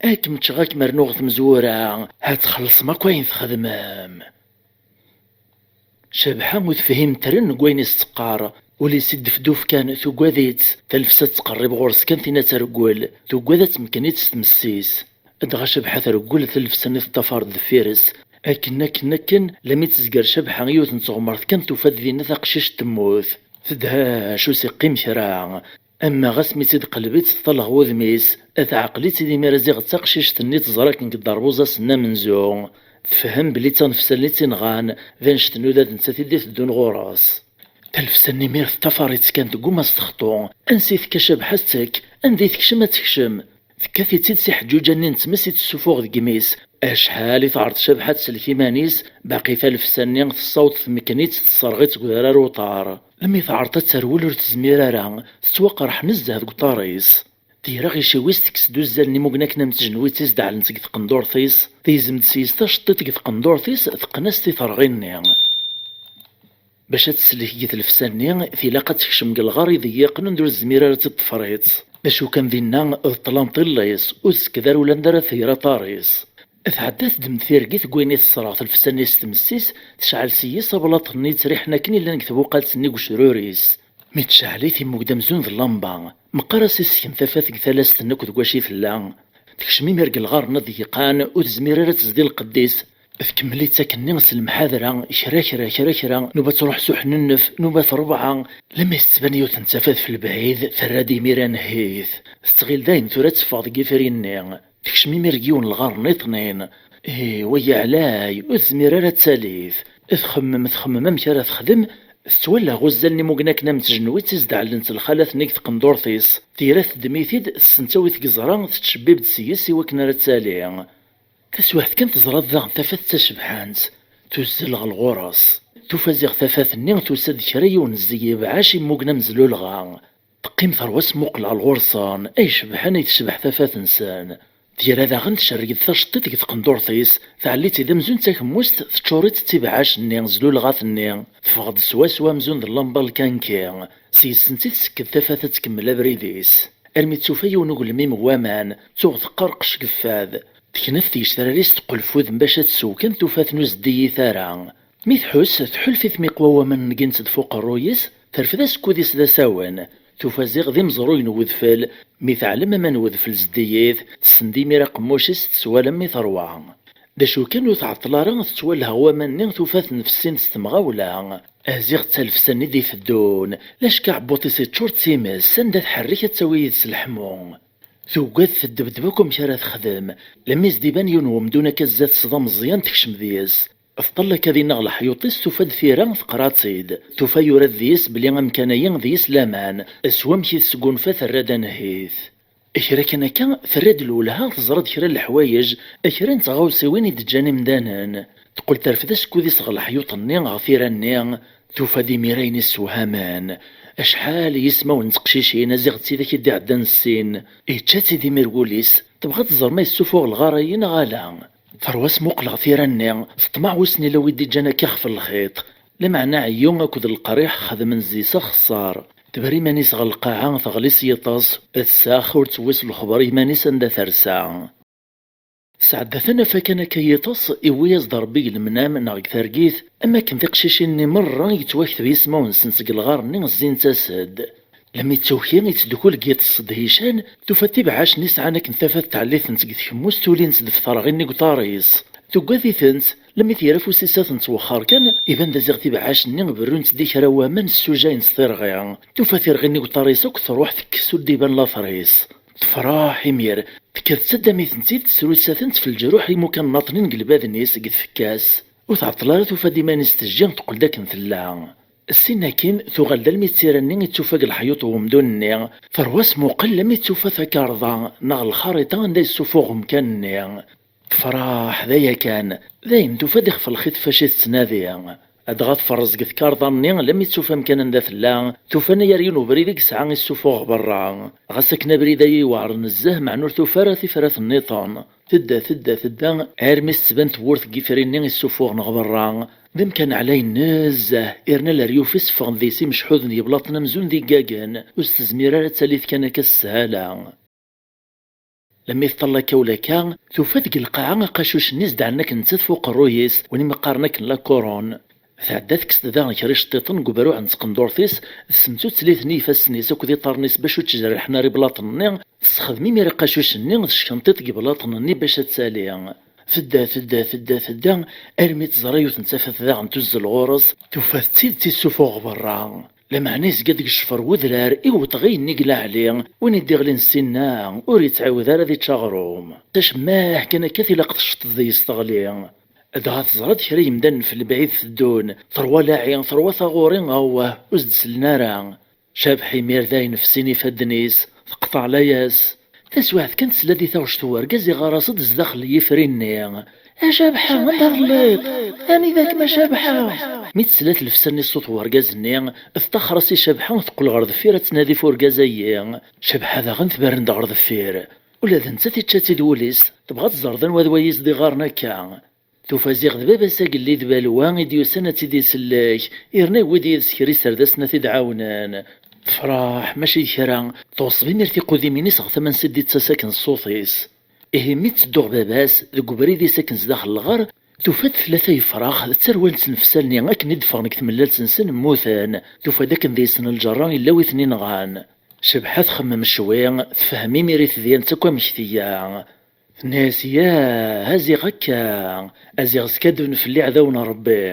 Ad kem-ččeɣ ad kem-rnuɣ tmezwura, ad txellṣem akk ayen txedmem." Cabḥa ur tefhim tren deg wayen i s-teqqar. Ul-is iddefduf kan, tugad-itt. Talefsa tettqerrib ɣur-s kan tin ad treggel. Tugad ad temken-itt s tmes-is. Dɣa Cabḥa treggel, tellefsa-nni teṭṭafar-d deffir-s. Akken, akken, akken, lami tezger Cabḥa yiwet n tɣemert kan, tufa-d dinna taqcict temmut. Tedhec, ur s-iqqim kra. Ama ɣas mi tt-id-qleb-itt, teṭṭal ɣer wudem-is. Teɛqel-itt-id imir ziɣ d taqcict-nni teẓra akken deg ḍerbuẓ ass-nni amenzu. Tefhem belli d tanefsa-nni i tt-inɣan, d annect-nni ula d nettat i d-iteddun ɣur-s. Talefsa-nni imir teṭṭafar-itt kan, tegguma s texṭu. Ansi tekka Cabḥa tettek, anda i tekcem ad tekcem. Tekkat-itt-id s iḥeǧǧuǧa-nni n tmes i tessufuɣ deg imi-s. Acḥal i tɛerḍ Cabḥa ad tsellek iman-is, baqi talefsa-nni tessaweḍ tmekken-itt, tesserɣ-itt deg udrar uṭar. Lmi teɛreḍ ad terwel ur tezmir ara, tettwaqerḥ nezzeh deg uṭar-is. Tira ɣiciwi-s, tekkes-d uzzal n imugnaken am tjenwitt-is deɛlen-tt deg tqendurt-is, tizem-d s-yes taceṭṭiṭ deg tqendurt-is, teqqen-as-tt i terɣi-nni. Bac ad tsellek deg tlefsa-nni, tilaq ad tekcem deg lɣar iḍeyyiqen anda ur tezmir ara ad teṭṭef friṭ. D acu kan dinna, d ṭṭlam ṭillis, ur tsekked ara ula d ara tger aṭar-is. Tɛedda teddem-d tirgit deg wayen i tesserɣ tlefsa-nni s tmes-is, tecɛel s-yes ablaṭ-nni yettriḥen akken i llan deg tbuqalt-nni deg ucrur-is. Mi tecɛel-it, immug-d amzun d llamba. Meqqar-as issken tafat deg talast-nni akk deg wacu i tella. Tekcem imir deg lɣar-nni d yeqqan, ur tezmir ara ad tezdi lqedd-is. Tkemmel-itt akkenni s lemḥadra, kra, kra, kra, kra, nuba truḥ s uḥnennef, nuba t rebɛa, lami s-tettban yiwet n tafat f lebɛid, terra-d imir anhit. Tettɣil dayen tura ad teffeɣ deg ifri-nni. Tekcem imir deg yiwen n lɣar nniṭnin. Ih, wagi ɛlay, ur tezmir ara ad talit. Txemmem, txemmem amek ara texdem, tettwala ɣ uzzal n imugnaken am tjenwitt i s-d-ɛellent lxalat-nni deg tqendurt-is. Tira teddem-it-id, tessentaw-it deg ẓra, tettcebbib-d s-yes i wakken ara tali. Taswiɛt kan teẓra-d daɣen tafat d tacebḥant. Tuzzel ɣer ɣur-s. Tufa ziɣ tafat-nni tusa-d kra yiwen n zzey ibɛac immugen am zlulɣa. Teqqim terwa tesmuqel ɣer ɣur-sen, ay cebḥen ay tecbeḥ tafat-nsen. Tira daɣen tcerreg-d taceṭṭiṭ deg tqendurt-is, tɛelli-tt-id amzun d takemmust, teččur-itt d tibɛac-nni, zlulɣat-nni. Teffeɣ-d swaswa amzun d llamba lkanki. S yis-sent i tsekked tafat ad tkemmel abrid-is. Armi d-tufa yiwen ugelmim n waman, tuɣ teqqerqec deg fad. Tekna f tgecrar-is, teqqel f udem bac ad tsew kan tufa-ten ur zeddigit ara. Mi tḥuss, tḥulf i tmiqwa n waman nggint-d f uqerruy-is, terfed asekkud-is d asawen. Tufa ziɣ d imeẓruy n wedfel, mi teɛlem aman n wedfel zeddigit, tessend imir aqemmuc-is teswa alammi terwa. D acu kan ur tɛeṭṭel ara tettwalha waman-nni tufa-ten fessint s temɣawla. Ziɣ d talefsa-nni d-iteddun, lacek aɛebbuṭ-is iččur d times, anda tḥerrek ad tawi yid-s leḥmu. Tugad teddebdeb akk amek ara texdem, lammi s-d-iban yiwen wemdun akka zdat-s d ameẓyan tekcem deg-s. Tṭall akka dinna ɣer leḥyuṭ-is, tufa-d tira, teqra-tt-id. Tufa yura-d deg-s belli amkan-ayi deg-s laman, s wamek i tesgunfa terra-d anhit. Kra kan akka, terra-d lwelha, teẓra-d kra n leḥwayeǧ, kra n tɣawsiwin i d-ǧǧan imdanen. Teqqel terfed asekkud-is ɣer leḥyuṭ-nni, ɣer tira-nni, tufa-d imir ayen issewhamen. Acḥal n yismawen n teqcicin, a ziɣ d tidak i d-iɛeddan sin. Ičča-tt-id imir wul-is, tebɣa ad tẓer ma yessufuɣ lɣar-ayi neɣ ala. Terwa tesmuqel ɣer tira-nni, teṭmeɛ wissen ila wi d-iǧǧan akka xef lxiṭ. Lameɛna Ɛeyyu akked Leqriḥ xedmen zzi-s axeṣṣar. Tberr iman-is ɣer lqaɛa, teɣli s yiṭes, tsax, ur tewwi s lexber iman-is anda tersa. Tesɛedda tanafa kan akka yiṭes, iwwi-yas-d Ṛebbi deg lemnam neɣ deg targit, am akken tiqcicin-nni merra yettwakteb yismawen-nsent deg lɣar-nni zzint-as-d. Lami d tuki, ittdukul deg yiṭes s dhican, tufa-d tibɛac-nni sɛan akken tafat tɛelli-tent deg tkemmust, ulint-d f terɣi-nni deg uṭar-is. Tugad-itent, lami tger afus-is ad tent-twexxer kan, iban d aziɣ tibɛac-nni berrunt-d i kra n waman ssujayent s tirɣi. Tufa tirɣi-nni deg uṭar-is akk truḥ tekkes ur d-iban later-is. Tefreḥ imir, tekker tettaddam-itent-id, tesrusa-tent f leǧruḥ imukan naṭnin deg lbaden-is, deg tfekka-s. Ur tɛeṭṭel ara tufa-d iman-is tejji, teqqel-d akken tella. Ssin akkin, tuɣal-d almi d tira-nni i d-tufa deg leḥyuṭ n wemdun-nni, terwa tesmuqel almi d-tufa takarḍa neɣ lxariṭa anda yessufuɣ umkan-nni. Tefreḥ, d aya kan, dayen tufa-d ixef lxiṭ fac i tettnadi. Dɣa tferreẓ deg tkarḍa-nni almi d-tufa amkan anda tella, tufa anagar yiwen ubrid i yesɛa issufuɣ berra. Ɣas akken abrid-agi yewɛer nezzeh, meɛna ur tufi ara tifrat nniḍen. Tedda, tedda, tedda, armi s-tban tewwurt n yifri-nni issufuɣen ɣer berra. D amkan ɛlayen nezzeh, irna leryuf-is ffɣen deg-s imecḥuden yeblaṭen amzun d iggagen, ur s-tezmir ara ad tali kan akka s sshala. Lammi teṭṭal akka u lakka, tufa deg lqaɛa aqacuc-nni s-d-ɛen akken nettat f uqerruy-is, win i m-qqaren akken la couronne. Tɛedda tekkes-d daɣen kra iceṭṭiṭen deg ubruɛ n tqendurt-is, tessemtuttel-iten i ifassen-is akked iṭarren-is bac ur ttjerriḥen ara iblaṭen-nni, tessexdem imir aqacuc-nni teckenṭ-it deg iblaṭen-nni bac ad tali. Tedda, tedda, tedda, tedda, armi teẓra yiwet n tafat daɣen tuzzel ɣur-s, tufa d tidet issufuɣ berra. Lameɛna yezga deg ccfer n wedrar, iwweḍ ɣayenni deg leɛli, win i d-iɣlin sinna ur yettɛiwed ara ad ičč aɣrum. Tacemmaɛt kan akka tilaq tecṭeḍ deg-s teɣli. Dɣa teẓra-d kra yemdanen f lebɛid teddun, terwa laɛi, terwa taɣuri, awah, ur s-d-sellen ara. Cabḥa imir dayen fsin ifadden-is, teqṭeɛ layas. Taswiɛt kan tesla di taɣect n urgaz iɣar-as-d zdaxel n yifri-nni: "A Cabḥa, anda telliḍ? Anida-kem a Cabḥa?" Mi tesla tlefsa-nni ṣṣut n urgaz-nni, teṭṭaxer-as i Cabḥa, teqqel ɣer deffir ad tnadi f urgaz-ayi. Cabḥa daɣen tberren-d ɣer deffir. Ula d nettat ičča-tt-id wul-is, tebɣa ad tẓer d anwa d wayi i s-d-iɣaren akka. Tufa ziɣ d baba-s agellid Balwa i d-yusan ad tt-id-isellek, yerna yewwi-d yid-s kra iserdasen ad t-id-ɛawnen. Tefreḥ, mačči d kra, tɣeṣṣeb imir tiqudimin-is ɣer tama n sidi d tasa akken ṣṣut-is. Ihi mi d-teddu ɣer baba-s, deg ubrid-is akken zdaxel lɣar, tufa-d tlata yefrax d tarwa n tnefsa-nni akken i d-ffɣen deg tmellalt-nsen mmuten, tufa-d akken deg-sen lǧerra yella wi ten-inɣan. Cabḥa txemmem cwi, tefhem imir i tedyant akk amek tga. Tenna-yas: "Yah, a ziɣ akka, a ziɣ skaddben fell-i iɛdawen n Ṛebbi.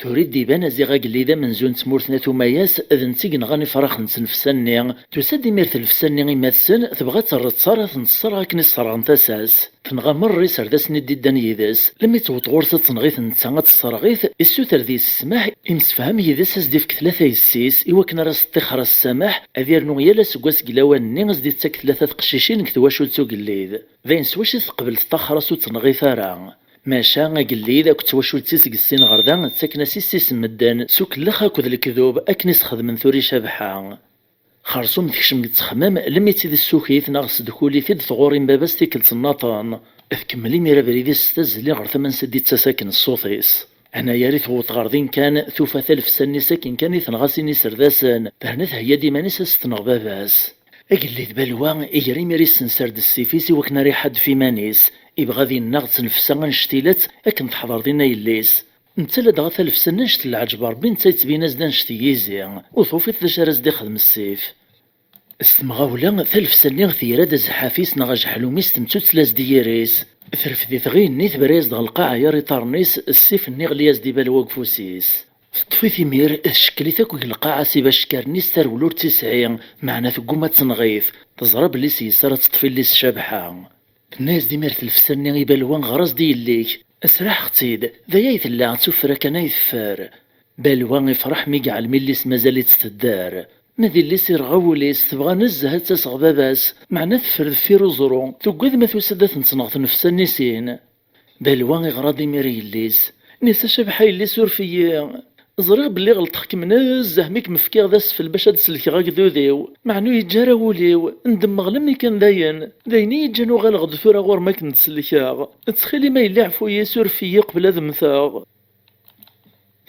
Tura i d-iban a ziɣ agellid amenzu n tmurt n At Umayas, d netta i yenɣan ifrax n tnefsa-nni." Tusa-d imir tlefsa-nni i iman-nsen, tebɣa ad terr ttaṛ ad ten-tesserɣ akken i sserɣen tasa-s. Tenɣa merra iserdasen i d-iddan yid-s, lemmi tewweḍ ɣur-s ad tenɣ-it netta ad tesserɣ-it, issuter deg-s ssmaḥ, imsefham yid-s ad s-d-ifk tlata yessi-s i wakken ara s-ṭṭixer s ssamaḥ, ad yernu yal aseggas deg lawan-nni ad s-d-ittak tlata teqcicin deg twacult n ugellid. D ayen s wacu i teqbel teṭṭaxer-as ur tt-tenɣit ara. Maca agellid akked twacult-is deg sin ɣer da ttaken-as issi-s n medden s ukellex akked lekdub akken i s-xedmen tura i Cabḥa. Xersum tekcem deg ttexmam, lemmi tt-id-tessukit neɣ tesdukul-it-id tɣuri n baba-s tikkelt nnaṭen. Tkemmel imir abrid-is s tazzli ɣer tama n sidi d tasa akken ṣṣut-is. Anayer i tewweḍ ɣer din kan, tufa talefsa-nni sakin kan i tenɣa sin iserdasen, terna theyya-d iman-is ad s-tenɣ baba-s. Agellid Balwa iger imir issenser-d ssif-is i wakken ara iḥaddef iman-is, ibɣa ad yennaɣ d tnefsa annect-ilat akken teḥḍer dinna yelli-s. Netta ladɣa talefsa-nni annect n lɛeǧb Ṛebbi, netta yettbin-as-d annect n yizi, ur tufiḍ d acu ara s-d-ixdem ssif. S temɣawla, talefsa-nni tger-d azḥaf-is neɣ ajeḥlum-is, temttuttla-s-d yiri-s. Terfed-it ɣi-nni, tebra-yas-d ɣer lqaɛa ger iṭarren-is, ssif-nni iɣli-yas-d i Balwa deg ufus-is. Teṭṭef-it imir, tcekkel-it akk deg lqaɛa s ibackaren-is, tarewla ur tt-isɛi, meɛna tegguma ad tenɣ-it, teẓra belli s yes ara teṭṭef illi-s Cabḥa. Tenna-yas-d imir tlefsa-nni i Balwa: "Ɣer-as-d i yelli-k, sraḥeɣ-tt-id, d aya ay tella, d tuffra kan ay teffer." Balwa ifreḥ mi yeɛlem illi-s mazal-itt tedder. Ma d illi-s irɣa wul-is, tebɣa nezzeh ad tas ɣer baba-s, meɛna teffer deffir uẓru, tuggad ma tusa-d ad ten-tenɣ tnefsa-nni sin. Balwa iɣra-d imir i yelli-s. Nisa Cabḥa yelli-s, suref-iyi. Ẓriɣ belli ɣelṭeɣ-kem nezzeh mi kem-fkiɣ d asfel bac ad d-selkeɣ agdud-iw, meɛna ur yeǧǧi ara wul-iw, ndemmeɣ lemmi kan dayen. D ayen i yi-ǧǧan uɣaleɣ-d tura ɣur-m ad kem-d-selkeɣ. Ttxil-m a yelli, ɛfu-yi, suref-iyi qbel ad mmteɣ.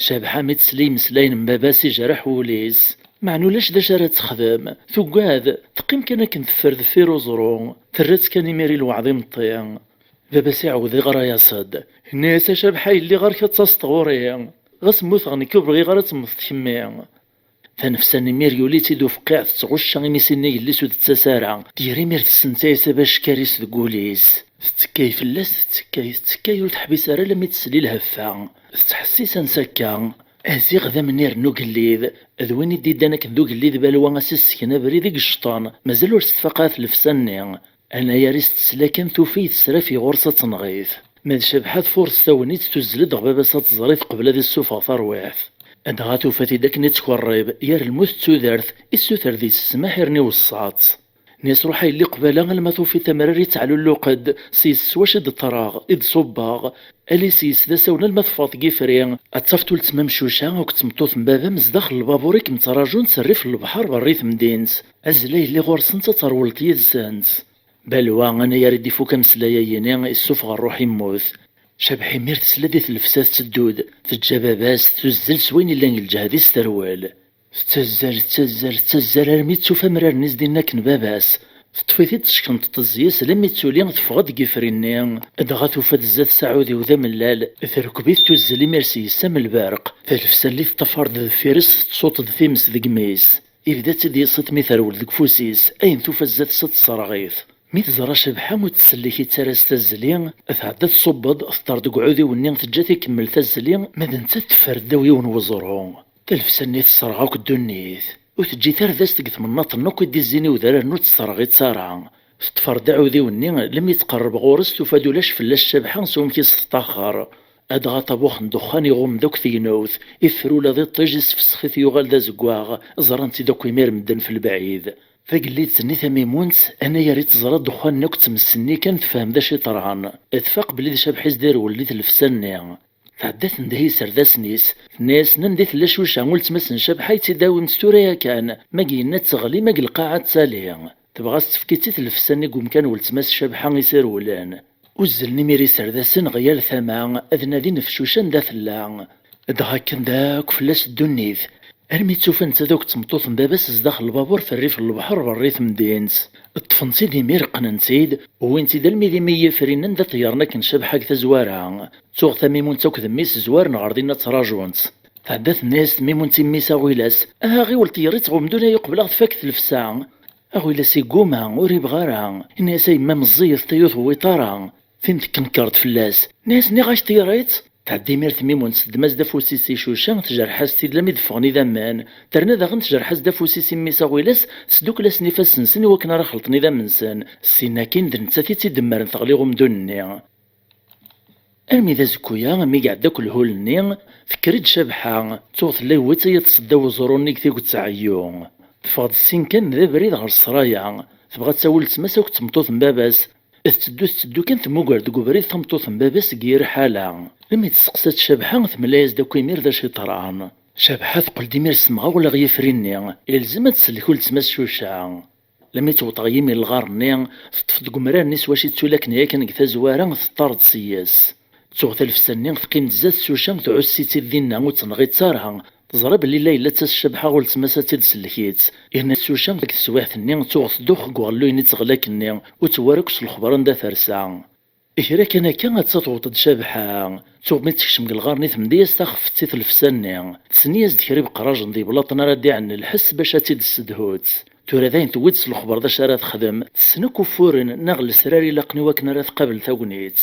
Cabḥa mi tesla i imeslayen n baba-s, ijreḥ wul-is. Meɛna ulac d acu ara texdem. Tuggad, teqqim kan akken teffer deffir uẓru. Terra-tt kan imir i lweɛḍ imeṭṭi. Baba-s iɛawed iɣra-yas-d. Yenna-yas: "A Cabḥa yelli, ɣer-k ad taseḍ ɣur-i. Ɣas mmuteɣ nekk, ur bɣiɣ ara ad temmeteḍ kemmi." Tanefsa-nni imir yuli-tt-id ufqiɛ, tettɣucca imi s-inna yelli-s ur d-tettas ara. Tger imir tessentay-as abackar-is deg wul-is. Tettekkay fell-as, tettekkay, tettekkay, ur teḥbis ara alammi tesli lheffa. Tettḥessis ansa akka. Aziɣ d amnir n ugellid, d win i d-iddan akken d ugellid Balwa a s-issken abrid i yecṭan, mazal ur s-tfaq ara tlefsa-nni. Anayer-is tesla kan, tufa-t tesrafi ɣur-s ad tenɣ-it. Ma d Cabḥa tfurres tagnit, tuzzel-d ɣer baba-s ad teẓr-it qbel ad issufeɣ tarwiḥt. Dɣa tufa-t-id akken ittkerrib, ger lmut d tudert, issuter deg-s ssmaḥ yerna iweṣṣa-tt. Nni-as: "Ruḥ a yelli qbala alma tufiḍ amrar ittɛlulluq-d, s yes s wacu i d-ṭṭreɣ, i d-ṣubbeɣ. Ali s yes d asawen alma teffɣeḍ deg ifri, ad tafeḍ uletma amcuca akked tmeṭṭut n baba-m zdaxel lbabur i kem-ttrajunt s rrif n lebḥer berra i temdint. Azzel a yelli ɣur-sent ad terwleḍ yid-sent." Balwa, anayer i d-ifuk ameslay-ayini, issufeɣ rruḥ, immut. Cabḥa imir tesla di tlefsa tetteddu-d, teǧǧa baba-s, tuzzel s wayen illan deg lǧehd-is, terwel. Tettazzal, tettazzal, tettazzal armi d-tufa amrar-nni s-d-inna akken baba-s. Teṭṭef-it-id teckenṭeḍ zzi-s, lammi d-tuli teffeɣ-d deg yifri-nni, dɣa tufa-d zdat-s aɛudiw d amellal, terkeb-it tuzzel imir s yes-s am lberq. Talefsa-nni teṭṭafar-d deffir-s, tettsuṭ-d times deg imi-s. Ibda-tt-id yiṣiṭ mi terwel deg ufus-is, ayen tufa zdat-s ad tesserɣ-it. Mi teẓra Cabḥa ur ttsellik-itt ara s tazzli, tɛedda tṣubb-d, teṭṭer deg uɛudiw-nni, teǧǧa-t ikemmel tazzli, ma d nettat teffer ddaw yiwen weẓru. Talefsa-nni tesserɣ akk ddunit. Ur teǧǧi tardazt deg tmennaḍt-nni akk i d-izzin i udrar-nni, ur tt-tesserɣ-itt ara. Teṭṭfer-d aɛudiw-nni, lemmi tqerreb ɣur-s, tufa-d ulac fell-as Cabḥa s wamek i s-teṭṭaxer. Adɣa ṭabux n ddexxan iɣumm-d akk tegnewt, ifrula d iṭij isfessex-it, yuɣal d azeggaɣ, ẓran-t-id akk imir medden f lebɛid. Tagellidt-nni tamimunt, anayer i teẓra ddexxan-nni akk d tmes-nni kan, tefhem d acu iṭerɛen. Tfaq belli d Cabḥa i s-d-irewlen i tlefsa-nni. Tɛedda tendeh i yiserdasen-is, tenna-yasen: "Anda i tella Cuca, uletma-s n Cabḥa, i tt-id-awint tura yakan, ma deg yenna ad teɣli, ma deg lqaɛa ad tali." Tebɣa ad s-tefk-itt i tlefsa-nni deg umkan uletma-s Cabḥa i s-irewlen. Uzzlen imir iserdasen ɣer yal tama, ad nadin ɣef Cuca anda tella. Dɣa kkan-d akk fell-as ddunit, armi tt-ufan netta d akk d tmeṭṭut n baba-s zdaxel lbabur f rrif n lebḥer berra i temdint. Ṭṭfen-tt-id imir, qqnen-tt-id, wwin-tt-id almi d imi n yifri-nni anda ṭeyyren akken Cabḥa deg tazwara. Tuɣ tamimunt akk d mmi-s zwaren ɣer dinna ttraǧun-tt. Tɛedda tenna-yas tmimunt i mmi-s: "Aɣilas, aha ɣiwel ṭeyyer-itt ɣer umdun-ayi uqbel ad ɣ-tfak tlefsa." Aɣilas igguma, ur ibɣi ara. Inna-yas: "A yemma meẓẓiyet, ta ur tewwiḍ ara." Tin tekkenker-d fell-as, tenna-yas: "Nniɣ-ak ṭeyyer-itt." Tɛedda imir tmimunt, teddem-as-d afus-is i Cuca, tjerreḥ-as-t-id lammi d-ffɣen idammen, terna daɣen tjerreḥ-as-d afus-is i mmi-s Aɣilas, tesdukkel-asen ifassen-nsen i wakken ara xelṭen idammen-nsen, ssin akkin d nettat i tt-idemmren teɣli ɣer umdun-nni. Armi d azekku-ya, mi iɛedda akk lhul-nni, tekker-d Cabḥa, tuɣ tella yewwi-tt ad teṭṭes ddaw uẓru-nni deg tiget n ɛeyyu. Teffeɣ-d ssin kan d abrid ɣer ṣṣraya, tebɣa ad tawi weltma-s akked tmeṭṭut n baba-s. Tetteddu, tetteddu kan, temmuger deg ubrid tameṭṭut n baba-s deg yir ḥala. Lemmi testeqsa-tt Cabḥa, temla-yas-d akk imir d acu iṭerɛen. Cabḥa teqqel-d imir s temɣawla ɣer yifri-nni, ilzem ad tsellek weltma-s Cuca. Lemmi tewweḍ ɣer yimi n lɣar-nni, teṭṭef-d deg umrar-nni s wacu i ttulaken yakan deg tazwara, teṭṭar-d seg-s. Tuɣ talefsa-nni teqqim-d zdat Cuca, tɛuss-itt-id dinna, ur tt-tenɣi ara. Teẓra belli la yella d tas Cabḥa, weltma-s ad tt-id-tsellek-itt. Yerna Cuca deg teswiɛt-nni tuɣ tdux deg uɣelluy-nni ttɣlak-nni, ur tewwi ara akk s lexber anda tersa. Kra kan akka, atta tewweḍ-d Cabḥa. Tuɣ mi tekcem deg lɣar-nni, temdi-yas taxfet i tlefsa-nni. Tsenni-yas-d kra ibeqrajen d iblaṭen ara d-iɛen lḥess bac ad tt-id-tessedhut. Tura dayen tewwi-d s lexber d acu ara texdem. Tessen akk uffuren neɣ lesrar ilaqen i wakken ara tqabel tagnit.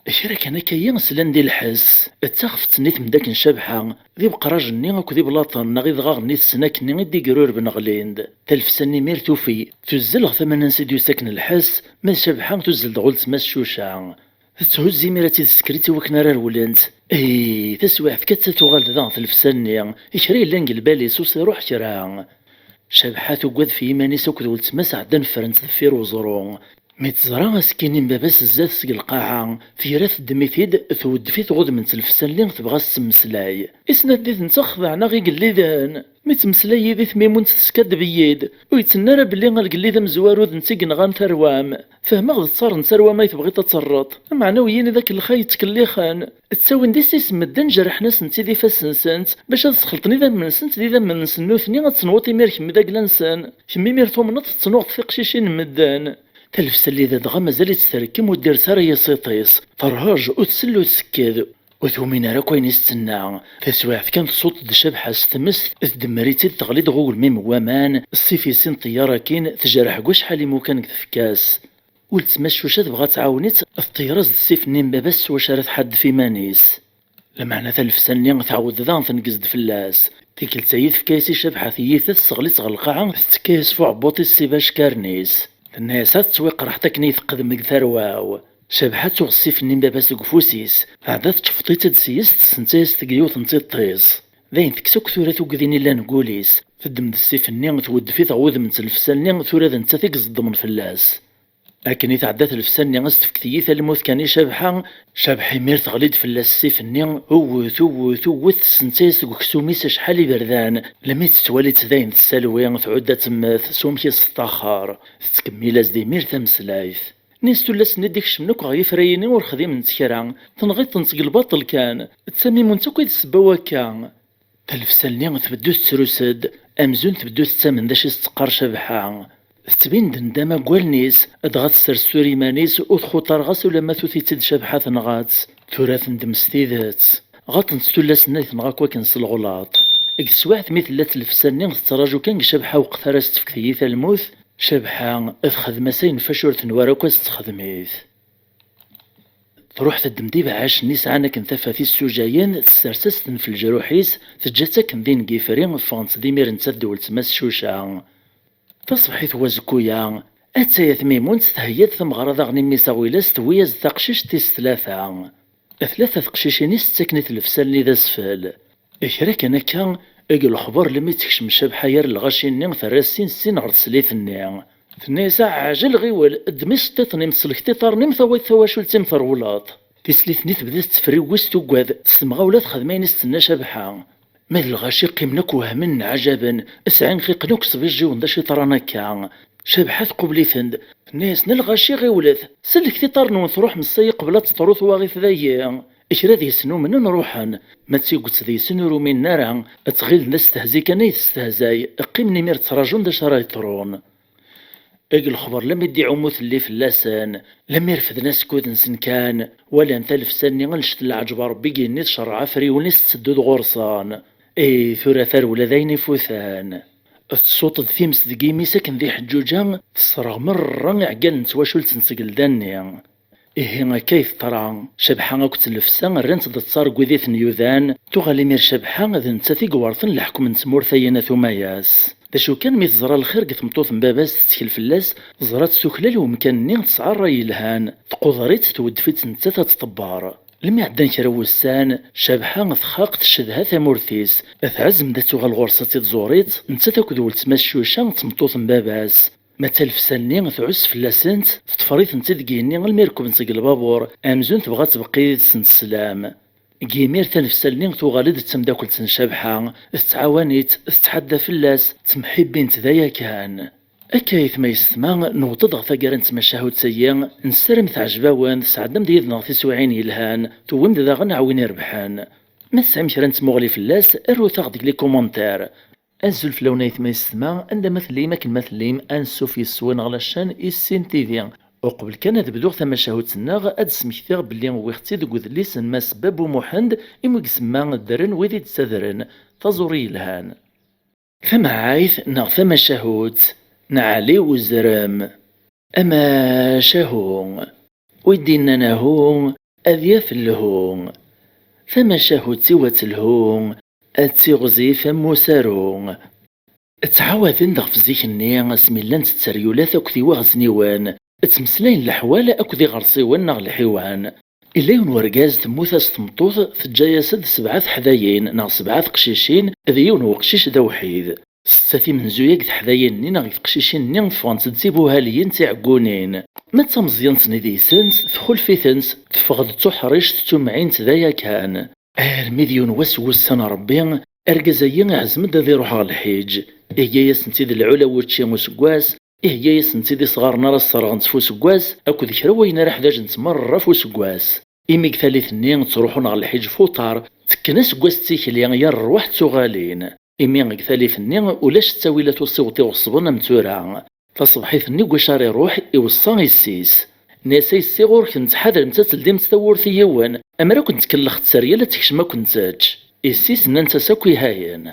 Kra kan akka-yi slan di lḥess, d taxfet-nni temda akken Cabḥa, d ibeqrajen-nni akked iblaṭen neɣ idɣaɣen-nni tessen akkenni i d-igrurben ɣlin-d. Talefsa-nni imir tufi, tuzzel ɣer tama-nnes i d-yusa akken lḥess, ma d Cabḥa tuzzel-d ɣer weltma-s Cuca. Tetthuzz imir ad tt-id-tessekrit i wakken ara rewlent. Ih, taswiɛt kan ad tuɣal-d daɣen tlefsa-nni, kra yellan deg lbal-is ur s-iruḥ kra. Cabḥa tugad f yiman-is akked weltma-s, ɛeddan ffren-tt deffir uẓru. Mi teẓra asekkin-nni n baba-s zdat-s deg lqaɛa, tegra teddem-it-id, tweddef-it ɣudem n tlefsa-nni, tebɣa ad s-temmeslay. Isnat di tentex daɛna igelliden. Mi ttmeslay yid-i tmimunt teskaddeb-iyi-d. Ur yettenna ara belli agellid amezwaru d netta i yenɣan tarwa-m. Fehmeɣ d ttaṛ n tarwa-m ay tebɣiḍ ad terreḍ. Meɛna wiyin d akellex ay yettkellixen. Ttawin-d issi-s n medden, jerrḥen-asent-id ifassen-nsent, bac ad sxelṭen idammen-nsent d idammen-nsen nutni, ad tenwuḍ imir kemm d agla-nsen. Kemm imir tumneḍ tettnuɣeḍ tiqcicin n medden. Talefsa-nni dɣa mazal-itt trekkem, ur d-ters ara yiṣiṭ-is. Terhej, ur tsell, ur tsekked. Ur tumin ara akk ayen i s-tenna. Taswiɛt kan, tṣuṭ-d Cabḥa s tmes, tdemmer-itt-id, teɣli-d ɣer ugelmim n waman, ssif-is inṭeyyar akkin, tejreḥ deg wacḥal imukan deg tfekka-s. Weltma-s Cuca tebɣa ad tɛawen-itt, teṭṭeyyer-as-d ssif-nni n baba-s s wacu ara tḥaddef iman-is. Lameɛna talefsa-nni tɛawed daɣen tneggez-d fell-as. Tikkelt-ayi tefka-yas i Cabḥa tiyita, tesseɣli-tt ɣer lqaɛa, tettekka-yas f uɛebbuḍ-is s ibackarn-is. Tenna-yas: "Ad tettwiqerḥeḍ akken i yi-tqedmem deg tarwa-w." Cabḥa tuɣ ssif-nni n baba-s deg ufus-is, tɛedda teččefṭ-itt-id s-yes, tessensa-yas-t deg yiwet n tiṭ-is. Dayen tekkes akk tura tugdi-nni llan deg wul-is, teddem-d ssif-nni, tweddef-it ɣer wudem n tlefsa-nni, tura d nettat i iẓeddmen fell-as. Akken i tɛedda tlefsa-nni, ad s-tefk tiyita lmut kan i Cabḥa. Cabḥa imir teɣli-d fell-as ssif-nni, uwet, uwet, uwet, tessensa-yas deg uksum-is acḥal iberdan, lemmi tettwali-tt dayen tessalwi, tɛudd ad temmet s wamek i s-teṭṭaxer. Tettkemmil-as-d imir tameslayt. Nis tullas-nni d-ikecmen akk ɣer yifrayen-nni ur xdiment kra, tenɣiḍ-tent deg lbaṭel kan. D tamimunt akk i d ssebba n wakka. Talefsa-nni tbeddu tettrus-d, amzun tbeddu tettamen d acu i s-teqqar Cabḥa. Tettbin-d nndama deg wallen-is, dɣa tessers tura iman-is, ur txuṭ ara ɣas ulamma tewwet-itt-id Cabḥa tenɣa-tt. Tura tendem s tidet. Ɣaḍent tullas-nni ay tenɣa akk akken s leɣlaṭ. Deg teswiɛt mi tella tlefsa-nni tettraǧu kan deg Cabḥa weqt ara s-tefk tiyita lmut, Cabḥa txeddem-as ayen fac ur tenwa ara akk ad s-texdem-it. Truḥ teddem-d ibeɛɛacen-nni sɛan akken tafat issujayen, tessers-as-ten f leǧruḥ-is, teǧǧa-tt akken din deg yifri, ffɣent-d imir nettat d weltma-s Cuca. Taṣebḥit n wazekku-ya, attaya Tmimunt theyya-d tameɣra daɣen i mmi-s Aɣilas, tewwi-yas-d taqcict tis tlata. Tlata teqcicin i s-ttaken i tlefsa-nni d asfel. Kra kan akka, deg lexber lmi tekcem Cabḥa gar lɣaci-nni, terra sin sin ɣer teslit-nni. Tenna-yas: "Ɛjel, ɣiwel, ddem iceṭṭiḍen-im, sellek tiṭṭarn-im, tawiḍ tawacult-im, trewleḍ." Tislit-nni tebda tettefriwis, tuggad, s temɣawla texdem ayen i s-tenna Cabḥa. Ma d lɣaci qqimen akk wehmen, nɛajaben, sɛinqiqen akk, sbijjiwen d acu yeḍran akka. Cabḥa tqubel-iten-d, tenna-yasen: "A lɣaci, ɣiwlet, sellket iṭarren-nwen, truḥem ssa-yi qbel ad teṭru twaɣit dayi." Kra deg-sen umnen, ruḥen. Ma d tiget deg-sen ur uminen ara, ttɣilen d astehzi kan ay testehzay, qqimen imir ttraǧun d acu ara yeḍrun. Eg lexber lammi d-iɛumu telli fell-asen, lammi refden askud-nsen kan, walan talefsa-nni annect n leɛǧeb a Rebbi i yenni tcerreɛ afriwen-is tetteddu-d ɣur-sen. Ih, tura tarewla d ayen ifuten. Tsuṭ-d times deg yimi-s akken d iḥeǧǧuǧa, tesserɣ merra iɛeggalen n twacult n tgelda-nni. Ihi akka i teḍra. Cabḥa akked tlefsa rrant-d ttaṛ n wid i ten-yudan, tuɣal imir Cabḥa d nettat i iwerten leḥkem n tmurt-ayi n At Umayas. D acu kan, mi teẓra lxir deg tmeṭṭut n baba-s, tettkel fell-as, teẓra-tt tuklal i umkan-nni, tesɛa ṛṛay yelhan, tquder-itt, tweddef-itt nettat ad tṭebber. Lmi ɛeddan kra n wussan, Cabḥa txaq, tcedha tamurt-is, tɛezzem-d ad tuɣal ɣur-s ad tt-id-tẓur-itt, nettat akked weltma-s Cuca d tmeṭṭut n baba-s. Ma d talefsa-nni tɛuss fell-asent, teṭṭfer-itent-id deg yigenni almi rekbent deg lbabur, amzun tebɣa ad tbeqqi yid-sent sslam. Deg yimir, talefsa-nni tuɣal-d d tamdakelt n Cabḥa, tettɛawan-itt, tettḥadda fell-as, ttemḥibbint d aya kan. Akka aytma yessetma, newweḍ-d ɣer taggara n tmacahut-agi, nessaram teɛjeb-awen, tesɛeddam-d yid-neɣ tiswiɛin yelhan, tewwim-d daɣen aɛwin irebḥen. Ma tesɛim kra n tmuɣli fell-as, arut-aɣ-d deg les commentaires. Azul fell-awen aytma yessetma, anda ma tellim, akken ma tellim, ansuf yes-wen ɣer la chaîne Issin T V. Uqbel kan ad bduɣ tamacahut-nneɣ, ad d-smektiɣ belli wwiɣ-tt-id deg udlis n Mass Babu Muḥend, imi i isemma ddren wid i d-ttadren. Taẓuri yelhan. Tamɛayt neɣ tamacahut n Ɛli Uzrem. Amacahu. Wi d-innan ahu, ad yaf lhu. Tamacahut-iw ad telhu, ad tiɣzif am usaru. Ttɛawaden-d ɣef zik-nni, asmi llant tteryulat akked iwaɣezniwen, ttmeslayen leḥwal akked iɣersiwen neɣ lḥiwan. Illa yiwen wergaz, temmut-as tmeṭṭut, teǧǧa-yas-d sebɛa teḥdayin neɣ sebɛa teqcicin d yiwen weqcic d awḥid. Setta timenzuya deg teḥdayin-nni neɣ deg teqcicin-nni ffɣent-d d tibuhaliyin d tiɛeggunin. Ma d tameẓyant-nni deg-sent, txulef-itent, teffeɣ-d d tuḥrict d tumɛint d aya kan. Armi d yiwen wass n wussan n Ṛebbi, argaz-agi iɛzem-d ad iṛuḥ ɣer lḥiǧ. Iheyya-yasent-id lɛula n wučči useggas, iheyya-yasent-id isɣaren ara sserɣent f useggas, akked kra n wayen ara ḥdajent merra f useggas. Imi deg tallit-nni ttruḥun ɣer lḥiǧ f uṭar, ttekken aseggas d tikli, yir rrwaḥ d tuɣalin. Imi deg tallit-nni ulac ttawilat usiweḍ iɣeṣben am tura. Taṣebḥit-nni deg wacu ara iruḥ, iweṣṣa yessi-s. Nna-yas: "A yessi, ɣur-k, nettḥadremt ad teldimt tawwurt i yiwen, amer ad kent-kellex tteryel ad tekcem ad kent-tečč." Yessi-s nnant-as akk ihayen.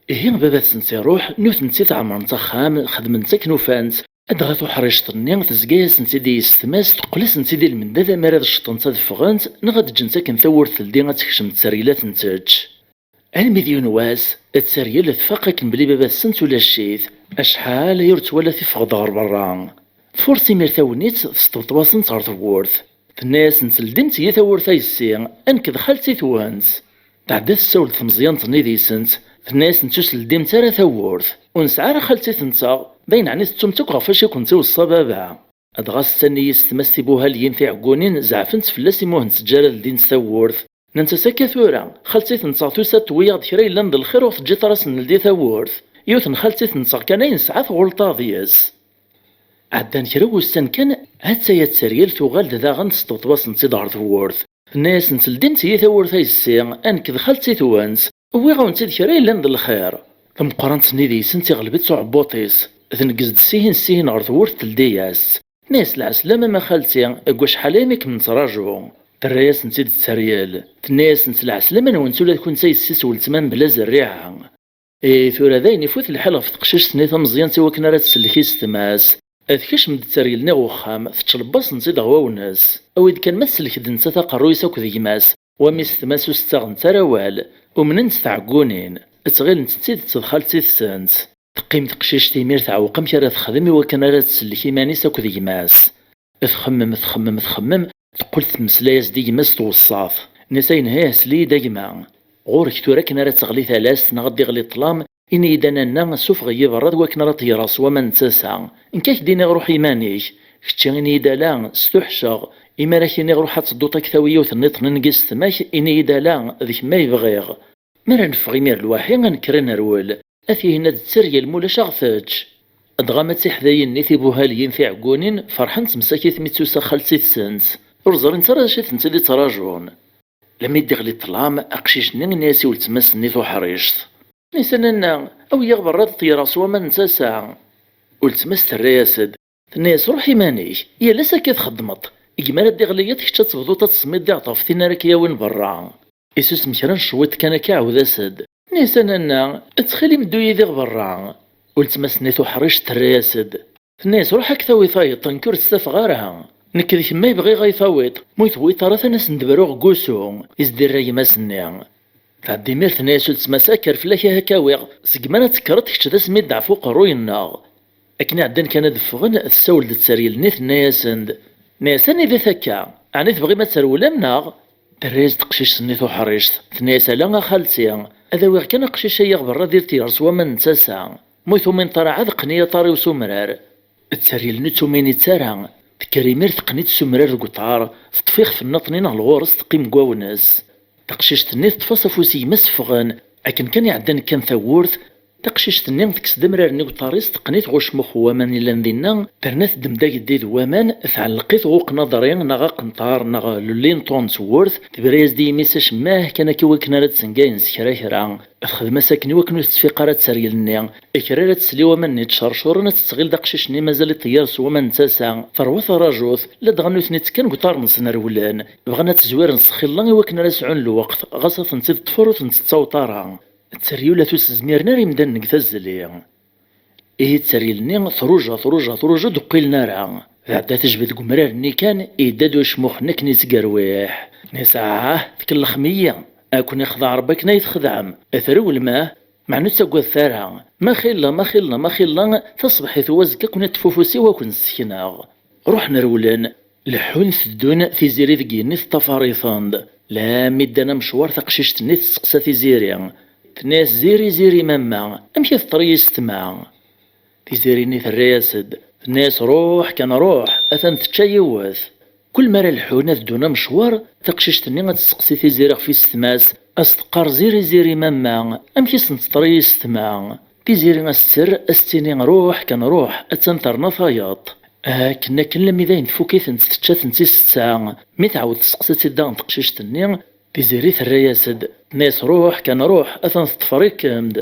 Ihi baba-tsent iruḥ, nutenti tɛemmrent axxam, xedment akken ufant, dɣa tuḥrict-nni tezga-yasent-id i yessetma-s, teqqel-asent-id i lmendad amer ad ceṭṭent ad ffɣent, neɣ ad ǧǧent akken tawwurt teldi ad tekcem tteryel ad tent-tečč. Almi d yiwen wass, tteryel tfaq akken belli baba-tsent ulac-it, acḥal aya ur twala tiffeɣ-d ɣer berra. Tfurṣ imir tawennit, tesṭebṭeb-asent ɣer tewwurt. Tenna-yasent: "Ldimt-iyi tawwurt a yessi, a nekk d xalti-twent." Tɛedda tessawel-d tmeẓyant-nni deg-sent, tenna-yasent: "Ur s-ldimt ara tawwurt, ur nesɛi ara xalti-tenteɣ, d ayen ɛni tettumt akk ɣef wacu i kent-iweṣṣa baba?" Dɣa setta-nni yessetma-s tibuhaliyin tiɛeggunin zeɛfent fell-as imi ur hent-teǧǧa ara ldint tawwurt. Nnant-as: "Akka tura, xalti-tenteɣ tusa-d tewwi-yaɣ-d kra yellan d lxir, ur teǧǧiḍ ara s-neldi tawwurt. Yiwet n xalti-tenteɣ kan ay nesɛa, tɣulṭeɣ deg-s." Ɛeddan kra n wussan kan, ha-tt-aya tteryel tuɣal-d daɣen, tesṭebṭeb-asent-id ɣer tewwurt. Tenna-yasent: "Ldimt-iyi tawwurt a yessi, a nekk d xalti-twent, wwiɣ-awent-id kra yellan d lxir." Tameqqrant-nni deg-sent iɣleb-itt uɛebbuṭ-is. Tneggez-d sihin sihin ɣer tewwurt, teldi-yas. Tenna-yas: "Lɛeslama-m a xalti, deg wacḥal aya mi kem-nettraǧu." Terra-yasent-id tteryel. Tenna-yasent: "Lɛeslama-nwent ula d kunemti a yessi-s n weltma mebla zerriɛa." I tura dayen ifut lḥal ɣef teqcict-nni tameẓyant i wakken ara tsellek isetma-s. Ad tekcem-d tteryel-nni ɣer uxxam, teččelbaṣ-tt-id ɣer wawnes. Awi-d kan ma tsellek-d nettat aqerruy-is akked gma-s, wammi isetma-s ur s-ttaɣent ara awal. Umnent tɛeggunin, ttɣilent d tidet d xalti-tsent. Teqqim teqcict imir teɛweq amek ara texdem i wakken ara tsellek iman-is akked gma-s. Txemmem, txemmem, txemmem, teqqel tettmeslay-as-d i gma-s tweṣṣa-t. Tenna-yas: "Ay Nhaya, sel-iyi-d a gma. Ɣur-k tura akken ara d-teɣli talast neɣ ad d-iɣli ṭṭlam, ini-yi-d a nanna, sufeɣ-iyi berra d wakken ara ṭeyyreɣ s waman n tasa. Nekk ad k-d-iniɣ ruḥ iman-ik. Kečči ini-yi-d ala, stuḥceɣ. Imi ara k-iniɣ ruḥ ad tedduḍ ad k-tawi yiwet nniḍen n yissetma-k, ini-yi-d ala, d kemm ay bɣiɣ." Mi ara neffeɣ imir lwaḥi, ad nekker ad nerwel. Atihin ad d-tteryel, ma ulac ad ɣ-tečč. Dɣa ma d tiḥdayin-nni tibuhaliyin tiɛeggunin, ferḥent msakit mi d-tusa xalti-tsent. Ur ẓrint ara d acu i tent-id-ittraǧun. Lammi d-iɣli ṭṭlam, aqcic-nni yenna-yas i weltma-s-nni tuḥrict: "Nisa nanna, awi-yaɣ berra ad ṭeyyreɣ s waman n tasa." Weltma-s terra-yas-d, tenna-yas: "Ruḥ iman-ik, yal ass akka txeddmeḍ. Gma ara d-iɣli yiḍ, kečč ad tebduḍ ad tesmidiɛeḍ ɣef tin ara k-yawin berra." Isusem kra n cwiṭ kan akka, iɛawed-as-d: "Nisa nanna, ttxil-m ddu yid-i ɣer berra." Weltma-s-nni tuḥrict terra-yas-d, tenna-yas: "Ruḥ ad k-tawi tayeḍ, nekk ur tt-tafeɣ ara. Nekk d kemm ay bɣiɣ ay tawiḍ, ma ur tewwiḍ ara atan ad sen-d-bruɣ deg wusu." Izdirra gma-s-nni. Tɛedda imir tenna-yas weltma-s: "Akker fell-ak, ah, ad k-awiɣ. Segmi ara tekkreḍ kečč d asmiddeɛ ɣef uqerruy-nneɣ." Akken iɛeddan kan ad ffɣen, tessawel-d tteryel-nni, tenna-yasen-d, tenna-yas: "Anida-t akka? Ɛni tebɣim ad trewlem neɣ?" Terra-yas teqcict-nni tuḥrict, tenna-yas: "Ala a xalti, ad awiɣ kan aqcic-agi ɣer berra ad iṭeyyer s waman n tasa. Ma ur tumineḍ ara ɛad, qqen-iyi aṭar-iw s umrar." Tteryel-nni ur tumin-itt ara. Tekker imir teqqen-itt s umrar deg uṭar, teṭṭef ixef-nni aṭnin ɣer ɣur-s, teqqim deg wawnes. Taqcict-nni teṭṭef-as afus i gma-s ffɣen. Akken kan iɛeddan kan tawwurt, taqcict-nni tekkes-d amrar-nni deg uṭar-is, teqqen-it ɣer ucmux n waman yellan dinna, terna teddem-d ageddi d waman, tɛelleq-it ɣer uqnaḍri neɣ aqenṭar neɣ le linteau n tewwurt, tebra-yas-d i yimi-s acemmah kan akka i wakken ara d-tengayen s kra kra. Texdem-as akken i wakken ur tettfiq ara tteryel-nni. Akraren ad tesli waman-nni ttcercuren, ad tettɣil d aqcic-nni mazal iṭeyyer s waman n tasa. Terwa terrajut, ladɣa nutni ttekkan deg uṭar-nsen rewlen. Bɣan ad tt-zwiren s txilla i wakken ara sɛun lweqt, ɣas ad tent-id-teṭṭfer ur tent-tettaweḍ ara. Tteryel ur s-zmiren ara imdanen deg tazzli. Ihi tteryel-nni truja, truja, truja, ur d-qqilen ara. Tɛedda tejbed deg umrar-nni kan, yedda-d ucmux-nni akken yettgerwiḥ. Tenna-yas: "Ah, tkellxem-iyi. Ad ken-ixdeɛ Rebbi akken ay txedɛem. Trewlem, ah? Meɛna ur ttaggadet ara. Ma xilla, ma xilla, ma xilla, taṣebḥit u azekka ad ken-iṭṭef ufus-iw ad ken-ssekneɣ." Ruḥen rewlen. Leḥḥun teddun, Tiziri deg yigenni teṭṭafar-iten-d. Lammi ddan amecwar, taqcict-nni testeqsa Tiziri. Tenna-yas: "Ziri, ziri, mamma, amek i teṭṭer yessetma?" Tiziri-nni terra-yas-d, tenna-yas: "Ruḥ kan ruḥ, atan tečča yiwet." Kul mi ara leḥḥun ad ddun amecwar, taqcict-nni ad testeqsi Tiziri ɣef yessetma-s, ad s-teqqar: "Ziri, ziri, mamma, amek i sen-teṭṭer yessetma?" Tiziri ad s-terr, ad s-tini: "Ruḥ kan ruḥ, attan terna tayeḍ." Akken, akken, lammi dayen tfuk-itent, tečča-tent i ssetta. Mi tɛawed testeqsa-tt-id daɣen teqcict-nni, Tiziri terra-yas-d, tenna-yas: "Ruḥ kan ruḥ, atan teṭṭfer-ikem-d."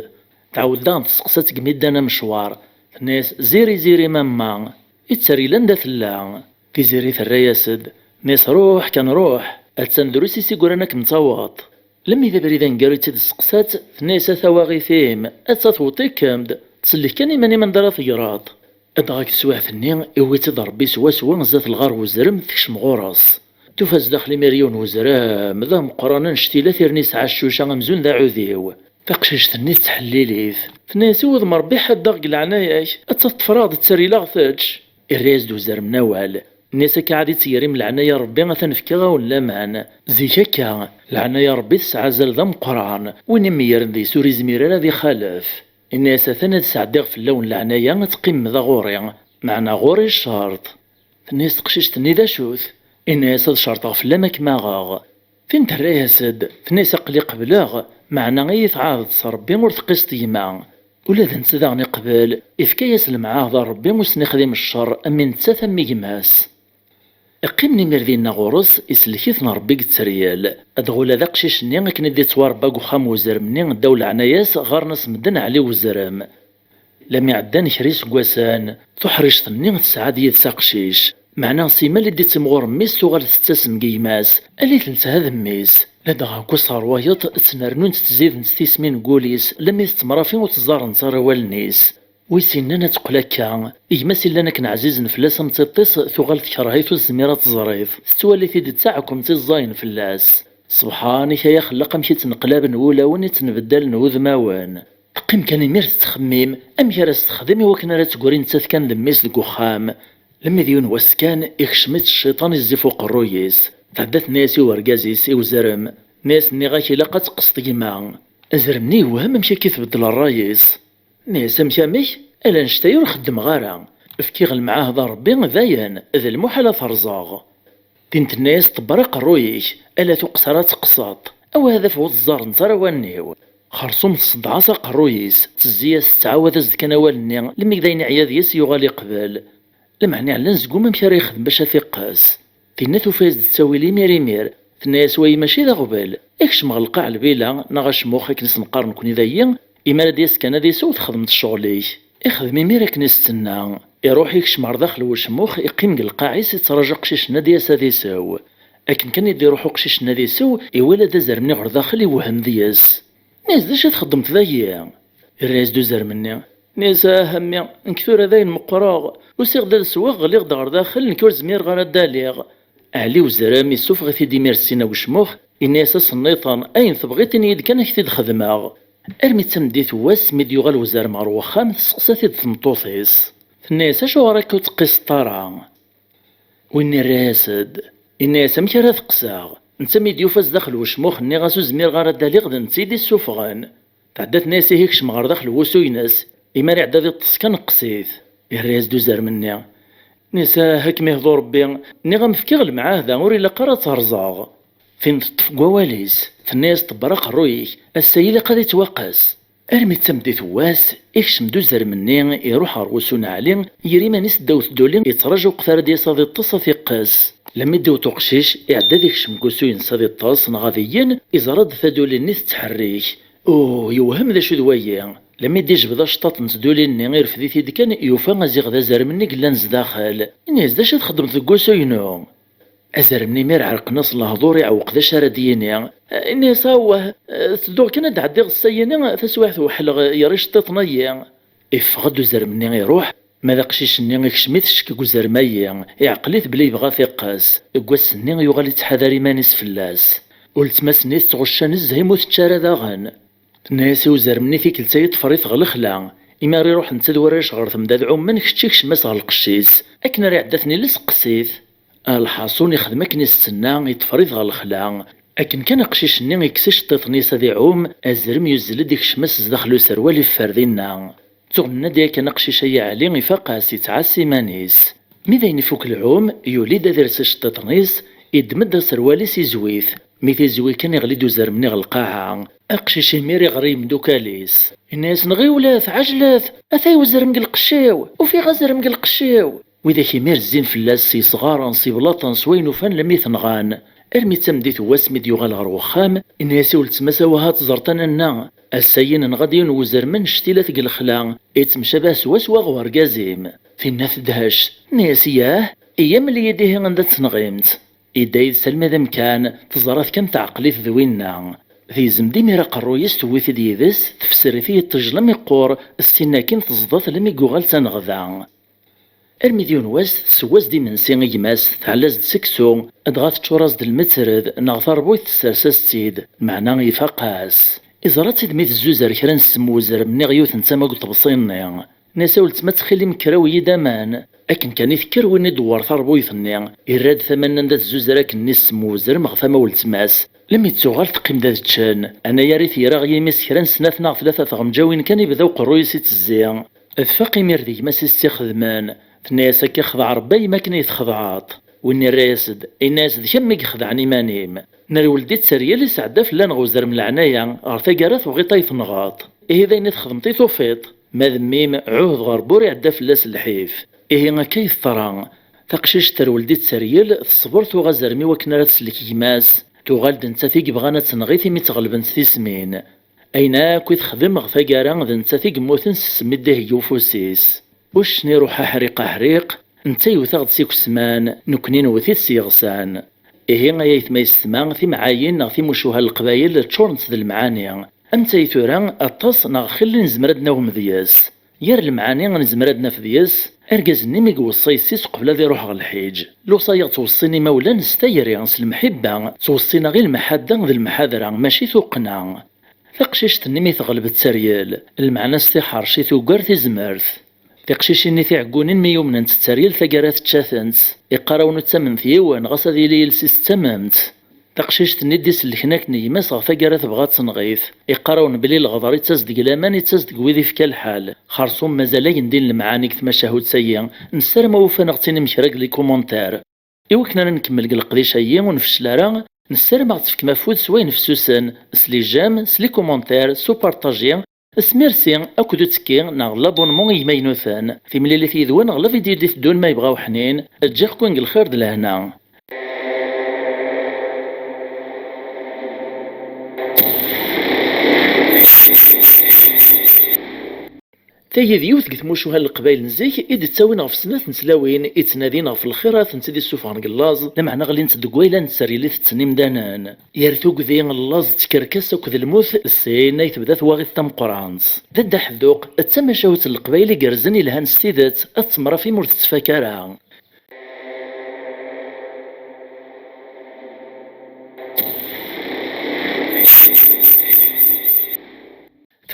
Tɛawed daɣen testeqsa-tt deg mi ddan amecwar, tenna-yas: "Ziri, ziri, mamma, itteryel anda tella?" Tiziri terra-yas-d, tenna-yas: "Ruḥ kan ruḥ, attan drus i s-igran ad kem-taweḍ." Lammi d abrid aneggaru i tt-id-testeqsa-tt, tenna-yas: "A tawaɣit-im, atta tewweḍ-ikem-d, tsellek kan iman-im anda ara tegreḍ." Dɣa deg teswiɛt-nni, iwwi-tt-id Rebbi swaswa zdat lɣar n uzrem, tekcem ɣur-s. Tufa zdaxel imir yiwen n uzrem d ameqqran, annect-ila tirni yesɛa ccuca amzun d aɛudiw. Taqcict-nni tettḥellil-it. Tenna-yas: "I wudem Rebbi ḥaddeɣ deg leɛnaya-k, ad tt-teṭṭfeḍ-aɣ-d tteryel ad ɣ-tečč." Irra-yas-d uzrem n awal. Nni-as: "Akka ɛad i tt-yerrim leɛnaya Rebbi, atan fkiɣ-awen laman." Zik akka, leɛnaya Rebbi tesɛa azal d ameqqran. Win imeyyren deg-s ur izmir ara ad ixalef. Inna-yas: "Atan ad sɛeddiɣ fell-awen leɛnaya, ad teqqimem da ɣur-i, meɛna ɣur-i ccerṭ." Tenna-yas teqcict-nni: "D acu-t?" Inna-yas: "Ad cerṭeɣ fell-am ad kem-aɣeɣ." Tin terra-yas-d, tenna-yas: "Aql-i qebleɣ, meɛna i yi-tɛahed s Rebbi ur teqqiseḍ gma." Ula d netta daɣen iqbel, ifka-yas lemɛahda Rebbi ur sen-ixdim ccer, am i nettat am i gma-s. Qqimen imir dinna ɣur-s, isellek-iten Rebbi deg tteryel. Dɣa ula d aqcic-nni akken i d-ittwarebba deg uxxam n uzrem-nni, ddaw leɛnaya-s, ɣɣaren-as medden Ɛli Uzrem. Lami ɛeddan kra iseggasen, tuḥrict-nni tesɛa-d yid-s aqcic. Meɛna simal i d-ittimɣur mmi-s, tuɣal tettasem deg gma-s, alli teltha d mmi-s. Ladɣa deg wass ɣer wayeḍ, ttnernunt ttzident tismin deg wul-is, lami tettemrafi ur tt-ẓẓarent ara wallen-is. Wi s-innan ad teqqel akka? Gma-s illan akken ɛzizen fell-as am tiṭ-is, tuɣal tekreh-it, ur tezmir ad teẓriḍ. Tettwali-t-id d taɛkemt i ẓẓayen fell-as. Sebḥan-ik ay axellaq, amek i ttneqlaben wulawen, i ttnbeddalen wudmawen. Teqqim kan imir tettxemmim, amek ara s-texdem i wakken ara tegri nettat kan d mmi-s deg uxxam. Lmi d yiwen wass kan, ikcem-itt cciṭan izzi f uqerruy-is. Tɛedda tenna-yas i urgaz-is, i uzrem. Tenna-yas: "Nniɣ-ak ilaq ad teqqseḍ gma." Azrem-nni yewhem amek akka i tbeddel ṛṛay-is. Tenna-yas: "Amek, amek? Ala annect-a ur xeddmeɣ ara. Fkiɣ lemɛahda Ṛebbi, dayen, d lmuḥal ad t-rẓeɣ." Tin tenna-yas: "Ṭebber aqerruy-ik, ala tuqqsa ara teqqseḍ. Awah ad afeɣ ur t-ẓẓarent ara wallen-iw." Xerṣum tṣeddeɛ-as aqerruy-is, tezzi-yas, tettɛawad-as-d kan awal-nni, lmi d ayen iɛya deg-s yuɣal iqbel. Lameɛna iɛellan seg-m amek ara yexdem bac ad t-iqqes. Tinna tufa-yas-d ttawil imir imir. Tenna-yas: "Wayi mačči d aɣbel. Ikcem ɣer lqaɛ lbila, neɣ acmux akken i s-neqqar nekni dayi, imi ara d-yas kan ad isew, txedmeḍ ccɣel-ik." Ixdem imir akken i s-tenna. Iruḥ ikcem ɣer daxel n ucmux, iqqim deg lqaɛ-is, ittraǧu aqcic-nni ad d-yas ad isew. Akken kan i d-iruḥ uqcic-nni ad isew, iwala-d azrem-nni ɣer daxel, iwhem deg-s. Nni-as: "D acu i txeddmeḍ dagi?" Irra-yas-d uzrem-nni. Nni-as: "Ah, a mmi, nekk tura dayen meqqreɣ. Usiɣ-d ad sweɣ, ɣliɣ-d ɣer daxel, nekk ur zmireɣ ara ad d-aliɣ." Ɛli uzrem issufeɣ-it-id imir syin deg ucmux, inna-yas: "A senniṭan, ayen tebɣiḍ ini-yi-d kan, ad k-t-id-xedmeɣ." Armi d tameddit n wass, mi d-yuɣal uzrem ɣer wexxam, testeqsa-t-id tmeṭṭut-is. Tenna-yas: "Acuɣer akka ur teqqiseḍ ara?" Win irra-yas-d, inna-yas: "Amek ara teqseɣ? Netta mi d-yufa zdaxel ucmux, nniɣ-as ur zmireɣ ara ad d-aliɣ, d netta i d-issufɣen." Tɛedda tenna-yas: "Ihi kcem ɣer daxel n wusu-ines, imi ara iɛeddi ad iṭṭes kan, qqes-it." Irra-yas-d uzrem-nni. Nni-as: "Ah, ad kem-ihdu Rebbi, nniɣ-am fkiɣ lemɛahda, ur ilaq ara ad tt-rẓeɣ." Tin teṭṭef deg wawal-is, tenna-yas: "Ṭebber aqerruy-ik, ass-a ilaq ad ittwaqqes." Armi d tameddit n wass, ikcem-d uzrem-nni, iruḥ ɣer wusu n Ɛli, yerra iman-is ddaw tduli, ittraǧu uqt ara d-yas ad iṭṭes, ad t-iqqes. Lami d-iwweḍ uqcic, iɛedda ad ikcem deg wusu-ines ad iṭṭes neɣ ad iyyen, iẓra-d taduli-nni tettḥerrik. Uh, yewhem d acu d wayi. Lami d-ijbed aceṭṭaṭ n tduli-nni, irfed-it-id kan, yufa aziɣ d azrem-nni yellan zdaxel. Ini-as: "D acu i txeddmeḍ deg wusu-inu?" Azrem-nni imir ɛerqen-as lehdur, iɛewweq d acu ara d-yini. Ini-as: "Awah, tedduɣ kan ad d-ɛeddiɣ ssayini, taswiɛt weḥleɣ ger iceṭṭiḍen-ayi." Iffeɣ-d uzrem-nni iruḥ, ma d aqcic-nni ikcem-it ccek deg uzrem-ayi, iɛqel-it belli yebɣa ad t-iqqes. Deg wass-nni yuɣal ittḥadar iman-is fell-as. Uletma-s-nni tettɣucca nezzeh imi ur tečči ara daɣen. Tenna-yas i uzrem-nni: "Tikkelt-a yeṭṭfer-it ɣer lexla, imi ara iruḥ netta d warrac ɣer temda ad ɛummen, kečč ikcem-as ɣer lqecc-is. Akken ara iɛeddi ad ten-iles, qqes-it." Lḥaṣun ixdem akken i s-tenna, iṭṭfer-it ɣer lexla. Akken kan aqcic-nni ikkes iceṭṭiḍen-is ad iɛum, azrem yuzzel-d ikcem-as zdaxel userwal, iffer dinna. Tuɣ nenna-d yakan aqcic-ayi Ɛli ifaq-as, ittɛassa iman-is. Mi d ayen ifuk lɛum, yuli-d ad ires iceṭṭiḍen-is, iddem-d aserwal-is, izwi-t. Mi t-izwi kan, iɣli-d uzrem-nni ɣer lqaɛa. Aqcic imir iɣer i yimdukal-is. Inna-yasen: "Ɣiwlet, ɛejlet! Atay uzrem deg lqecc-iw! Ufiɣ azrem deg lqecc-iw!" Widak imir zzin fell-as s yesɣaren, s iblaṭen, s wayen ufan, lami t-nɣan. Armi d tameddit n wass mi d-yuɣal ɣer wexxam, inna-yas i weltma-s: "Awah ad teẓreḍ a nanna, ass-ayi nenɣa-d yiwen n uzrem annect-ilat deg lexla, ittemcabah swaswa ɣer urgaz-im." Tinna tedhec, tenna-yas: "Yah? Iyya mel-iyi-d ihi anda tt-tenɣimt." Idda yid-s almi d amkan, teẓra-t kan teɛqel-it d winna. Tegzem-d imir aqerruy-is, tewwi-t-id yid-s, tefser-it i yiṭij lami qqur, ssin akin teẓḍa-t lami yuɣal d taneɣda. Armi d yiwen wass, tesseww-as-d imensi i gma-s, tɛella-as-d seksu, dɣa teččur-as-d lmetred neɣ tarbuyt, tessers-as-tt-id, meɛna ifaq-as. Iẓra-tt-id mi tezzuzer kra n ssem n uzrem-nni ɣer yiwet n tama deg uṭebsi-nni. Nna-yas: "A weltma, ttxil-m, kker awi-yi-d aman." Akken kan i tekker, win i d-tewwer tarbuyt-nni, irra-d tama-nni anda tezzuzer akken-nni ssem n uzrem ɣer tama n weltma-s. Lami d-tuɣal teqqim-d ad ččen. Anayer i t-yerra ɣer yimi-s kra n snat neɣ tlata tɣemǧawin kan, ibda uqerruy-is ittezzi. Tfaq imir d gma-s i s-tt-ixedmen. Tenna-yas: "Akka xdeɛ Rebbi a yemma akken i yi-txedɛeḍ." Win irra-yas-d, inna-yas: "D kemm i ixedɛen iman-im. Nerwel-d i tteryel, isɛedda fell-aneɣ uzrem leɛnaya, ɣer taggara tebɣiḍ ad yi-tenɣeḍ. Ihi d ayen i txedmeḍ i tufiḍ. Ma d mmi-m, ɛuhdeɣ Rebbi ur iɛedda fell-as lḥif." Ihi akka i teḍra. Taqcict terwel-d i tteryel, teṣber, tuɣ azrem i wakken ara teslek gma-s. Tuɣal-d nettat i yebɣan ad tenɣ-it imi tt-ɣelbent tismin. Ayen akk i texdem ɣer taggara d nettat i yemmuten s ssem i d-iheggi ufus-is. Uccen iruḥ aḥriq aḥriq, netta yewwet-aɣ-d s ikesman, nekkni newwet-it s yiɣsan. Ihi ay aytma yessetma, timɛayin neɣ timucuha n Leqbayel ččurent d lemɛani. Am tayet tura, aṭas neɣ xilla i nezmer ad d-nagem deg-s. Gar lemɛani i nezmer ad naf deg-s, argaz-nni mi iweṣṣa yessi-s qbel ad iruḥ ɣer lḥiǧ. Lewṣaya ttweṣṣin imawlan s tayri, s lemḥibba, ttweṣṣin-aɣ i lemḥadda d lemḥadra, mačči tuqqna. Taqcict-nni mi teɣleb tteryel, lmeɛna-s tiḥerci tugar tizmert. Tiqcicin-nni tiɛeggunin mi umnent tteryel taggara tečča-tent. Iqqar-awen ur ttamnet yiwen, ɣas ad yili yiles-is tettamemt. Taqcict-nni d-isellken akken gma-s ɣef taggara tebɣa ad tenɣ-it. Iqqar-awen belli leɣder ittas deg laman, ittas deg wid ifka lḥal. Xersum mazal ayen din lemɛani deg tmacahut-agi. Nessaram ad ufan-aɣ-ttinin kra deg les commentaires. I wakken ara nkemmel deg leqdic-agi ur nfeccel ara, nessaram ad ɣ-tefkem afud s wayen fessusen, s les j'aime, s les commentaires, s upartaji, s merci akked uttekki neɣ l'abonnement i yimaynuten. Timlilit yid-wen ɣer la vidéo d-iteddun ma yebɣa uḥnin, ǧǧiɣ-ken deg lxir d lehna. Tagi d yiwet deg tmucuha n Leqbayel n zik i d-ttawin ɣef snat n tlawin i ttnadin ɣef lxirat n tid-issufɣen deg llaẓ, lameɛna ɣlint deg wayla n tteryel i tetten imdanen. Yir tugdi, llaẓ d tkerkas akked lmut, sin ay tebda twaɣit tameqqrant. D Dda Ḥedduq, d tamacahut n Leqbayel igerrzen ilhan s tidet, ad temrafim ur tettfak ara.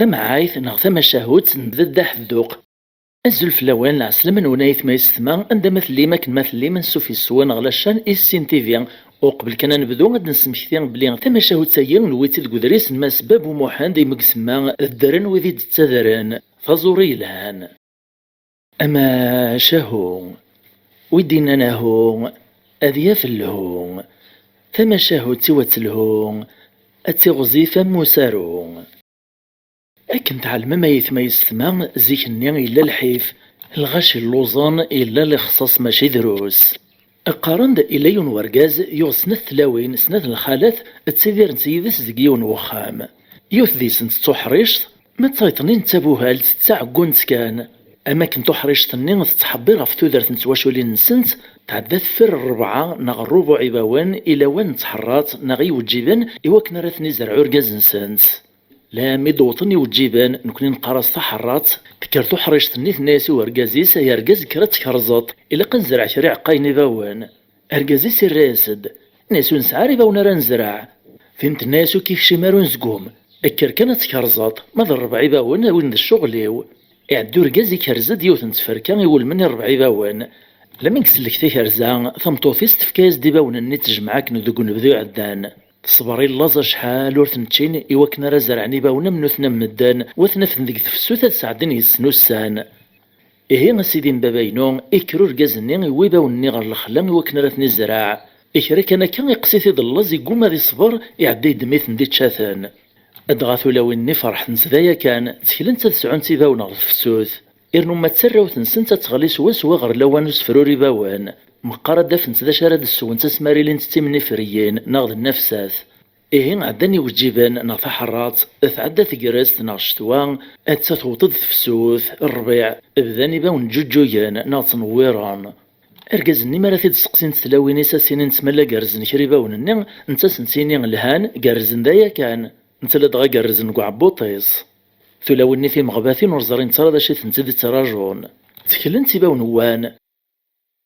Tamɛayt neɣ tamacahut n Dda Ḥedduq. Azul fell-awen, lɛeslama-nwen ay aytma yessetma, anda ma tellim, akken ma tellim, ansuf yes-wen ɣer la chaîne Issin T V. Uqbel kan ad nebdu, ad d-nesmekti belli tamacahut-agi newwi-tt-id deg uḍris n Mass Babu Muḥend, imi i isemma ddren wid i d-ttadren, taẓuri yelhan. Amacahu, wi d-innan ahu, ad yaf lhu, tamacahut-iw ad telhu, ad tiɣzif am usaru. Akken tɛelmem ay aytma yessetma, zik-nni yella lḥif, lɣaci lluẓen, yella lixṣaṣ mačči drus. Qqaren-d illa yiwen wergaz yuɣ snat tlawin, snat lxalat, ttidirent yid-s deg yiwen wexxam. Yiwet deg-sent d tuḥrict, ma d tayeḍ-nni d tabuhalt, d taɛeggunt kan. Am akken tuḥrict-nni tettḥebbiṛ ɣef tudert n twaculin-nsent, tɛedda teffer rebɛa neɣ rrubuɛ ibawen i lawan n tḥeṛṛatt neɣ i iweǧǧiben i wakken ara ten-izerreɛ urgaz-nsent. Lammi d-wwḍen iweǧǧiben, nekkni neqqar-as taḥeṛṛatt, tekker tuḥrict-nni tenna-yas i urgaz-is: "Ay argaz, kker ad tkerrzeḍ, ilaq ad nezreɛ kra iɛeqqayen ibawen." Argaz-is irra-yas-d, yenna-yas: "Ur nesɛi ara ibawen ara nezreɛ." Tin tenna-yas: "Ur k-ikcim ara unezgum, kker kan ad tkerrzeḍ, ma d ṛebɛa ibawen, a win d ccɣel-iw." Iɛedda urgaz ikerrez-d yiwet n tferka iwulmen i ṛebɛa ibawen. Lammi i isellek takerza, tameṭṭut-is tefka-yas-d ibawen-nni tejmeɛ akken deg unebdu iɛeddan. Teṣber i llaẓ acḥal ur ten-ččin i wakken ara zerɛen ibawen am nutni am medden, u ad ten-afen deg tefsut ad sɛeddin yes-sen ussan. Ihi, a sidi n baba-inu, ikker urgaz-nni, iwwi ibawen-nni ɣer lexla i wakken ara ten-izreɛ. Kra kan akka, iqqes-it-id llaẓ, igguma ad iṣber, iɛedda yeddem-iten-id ičča-ten. Dɣa tulawin-nni ferḥent da yakan, tteklent ad sɛunt ibawen ɣer tefsut. Irnu ma d tarrawt-nsent ad teɣli swaswa ɣer lawan usefruri ibawen. Meqqar ad d-afent d acu ara d-sswent asmi ara ilint d timnifriyin neɣ d nnafsat. Ihi ɛeddan iweǧǧiben neɣ taḥeṛṛatt, tɛedda tegrest neɣ ccetwa, atta tewweḍ-d tefsut, rrbiɛ, bdan ibawen ǧǧuǧǧugen neɣ ttnewwiṛen. Argaz-nni mi ara t-id-steqsint tlawin-is, ad s-inint ma la gerrzen kra ibawen-nni, netta ad sent-yini lhan, gerrzen da yakan, netta ladɣa gerrzen deg uɛebbuṭ-is. Tulawin-nni timeɣbatin ur ẓrint ara d acu i tent-id-ttraǧun. Tteklent ibawen wwan.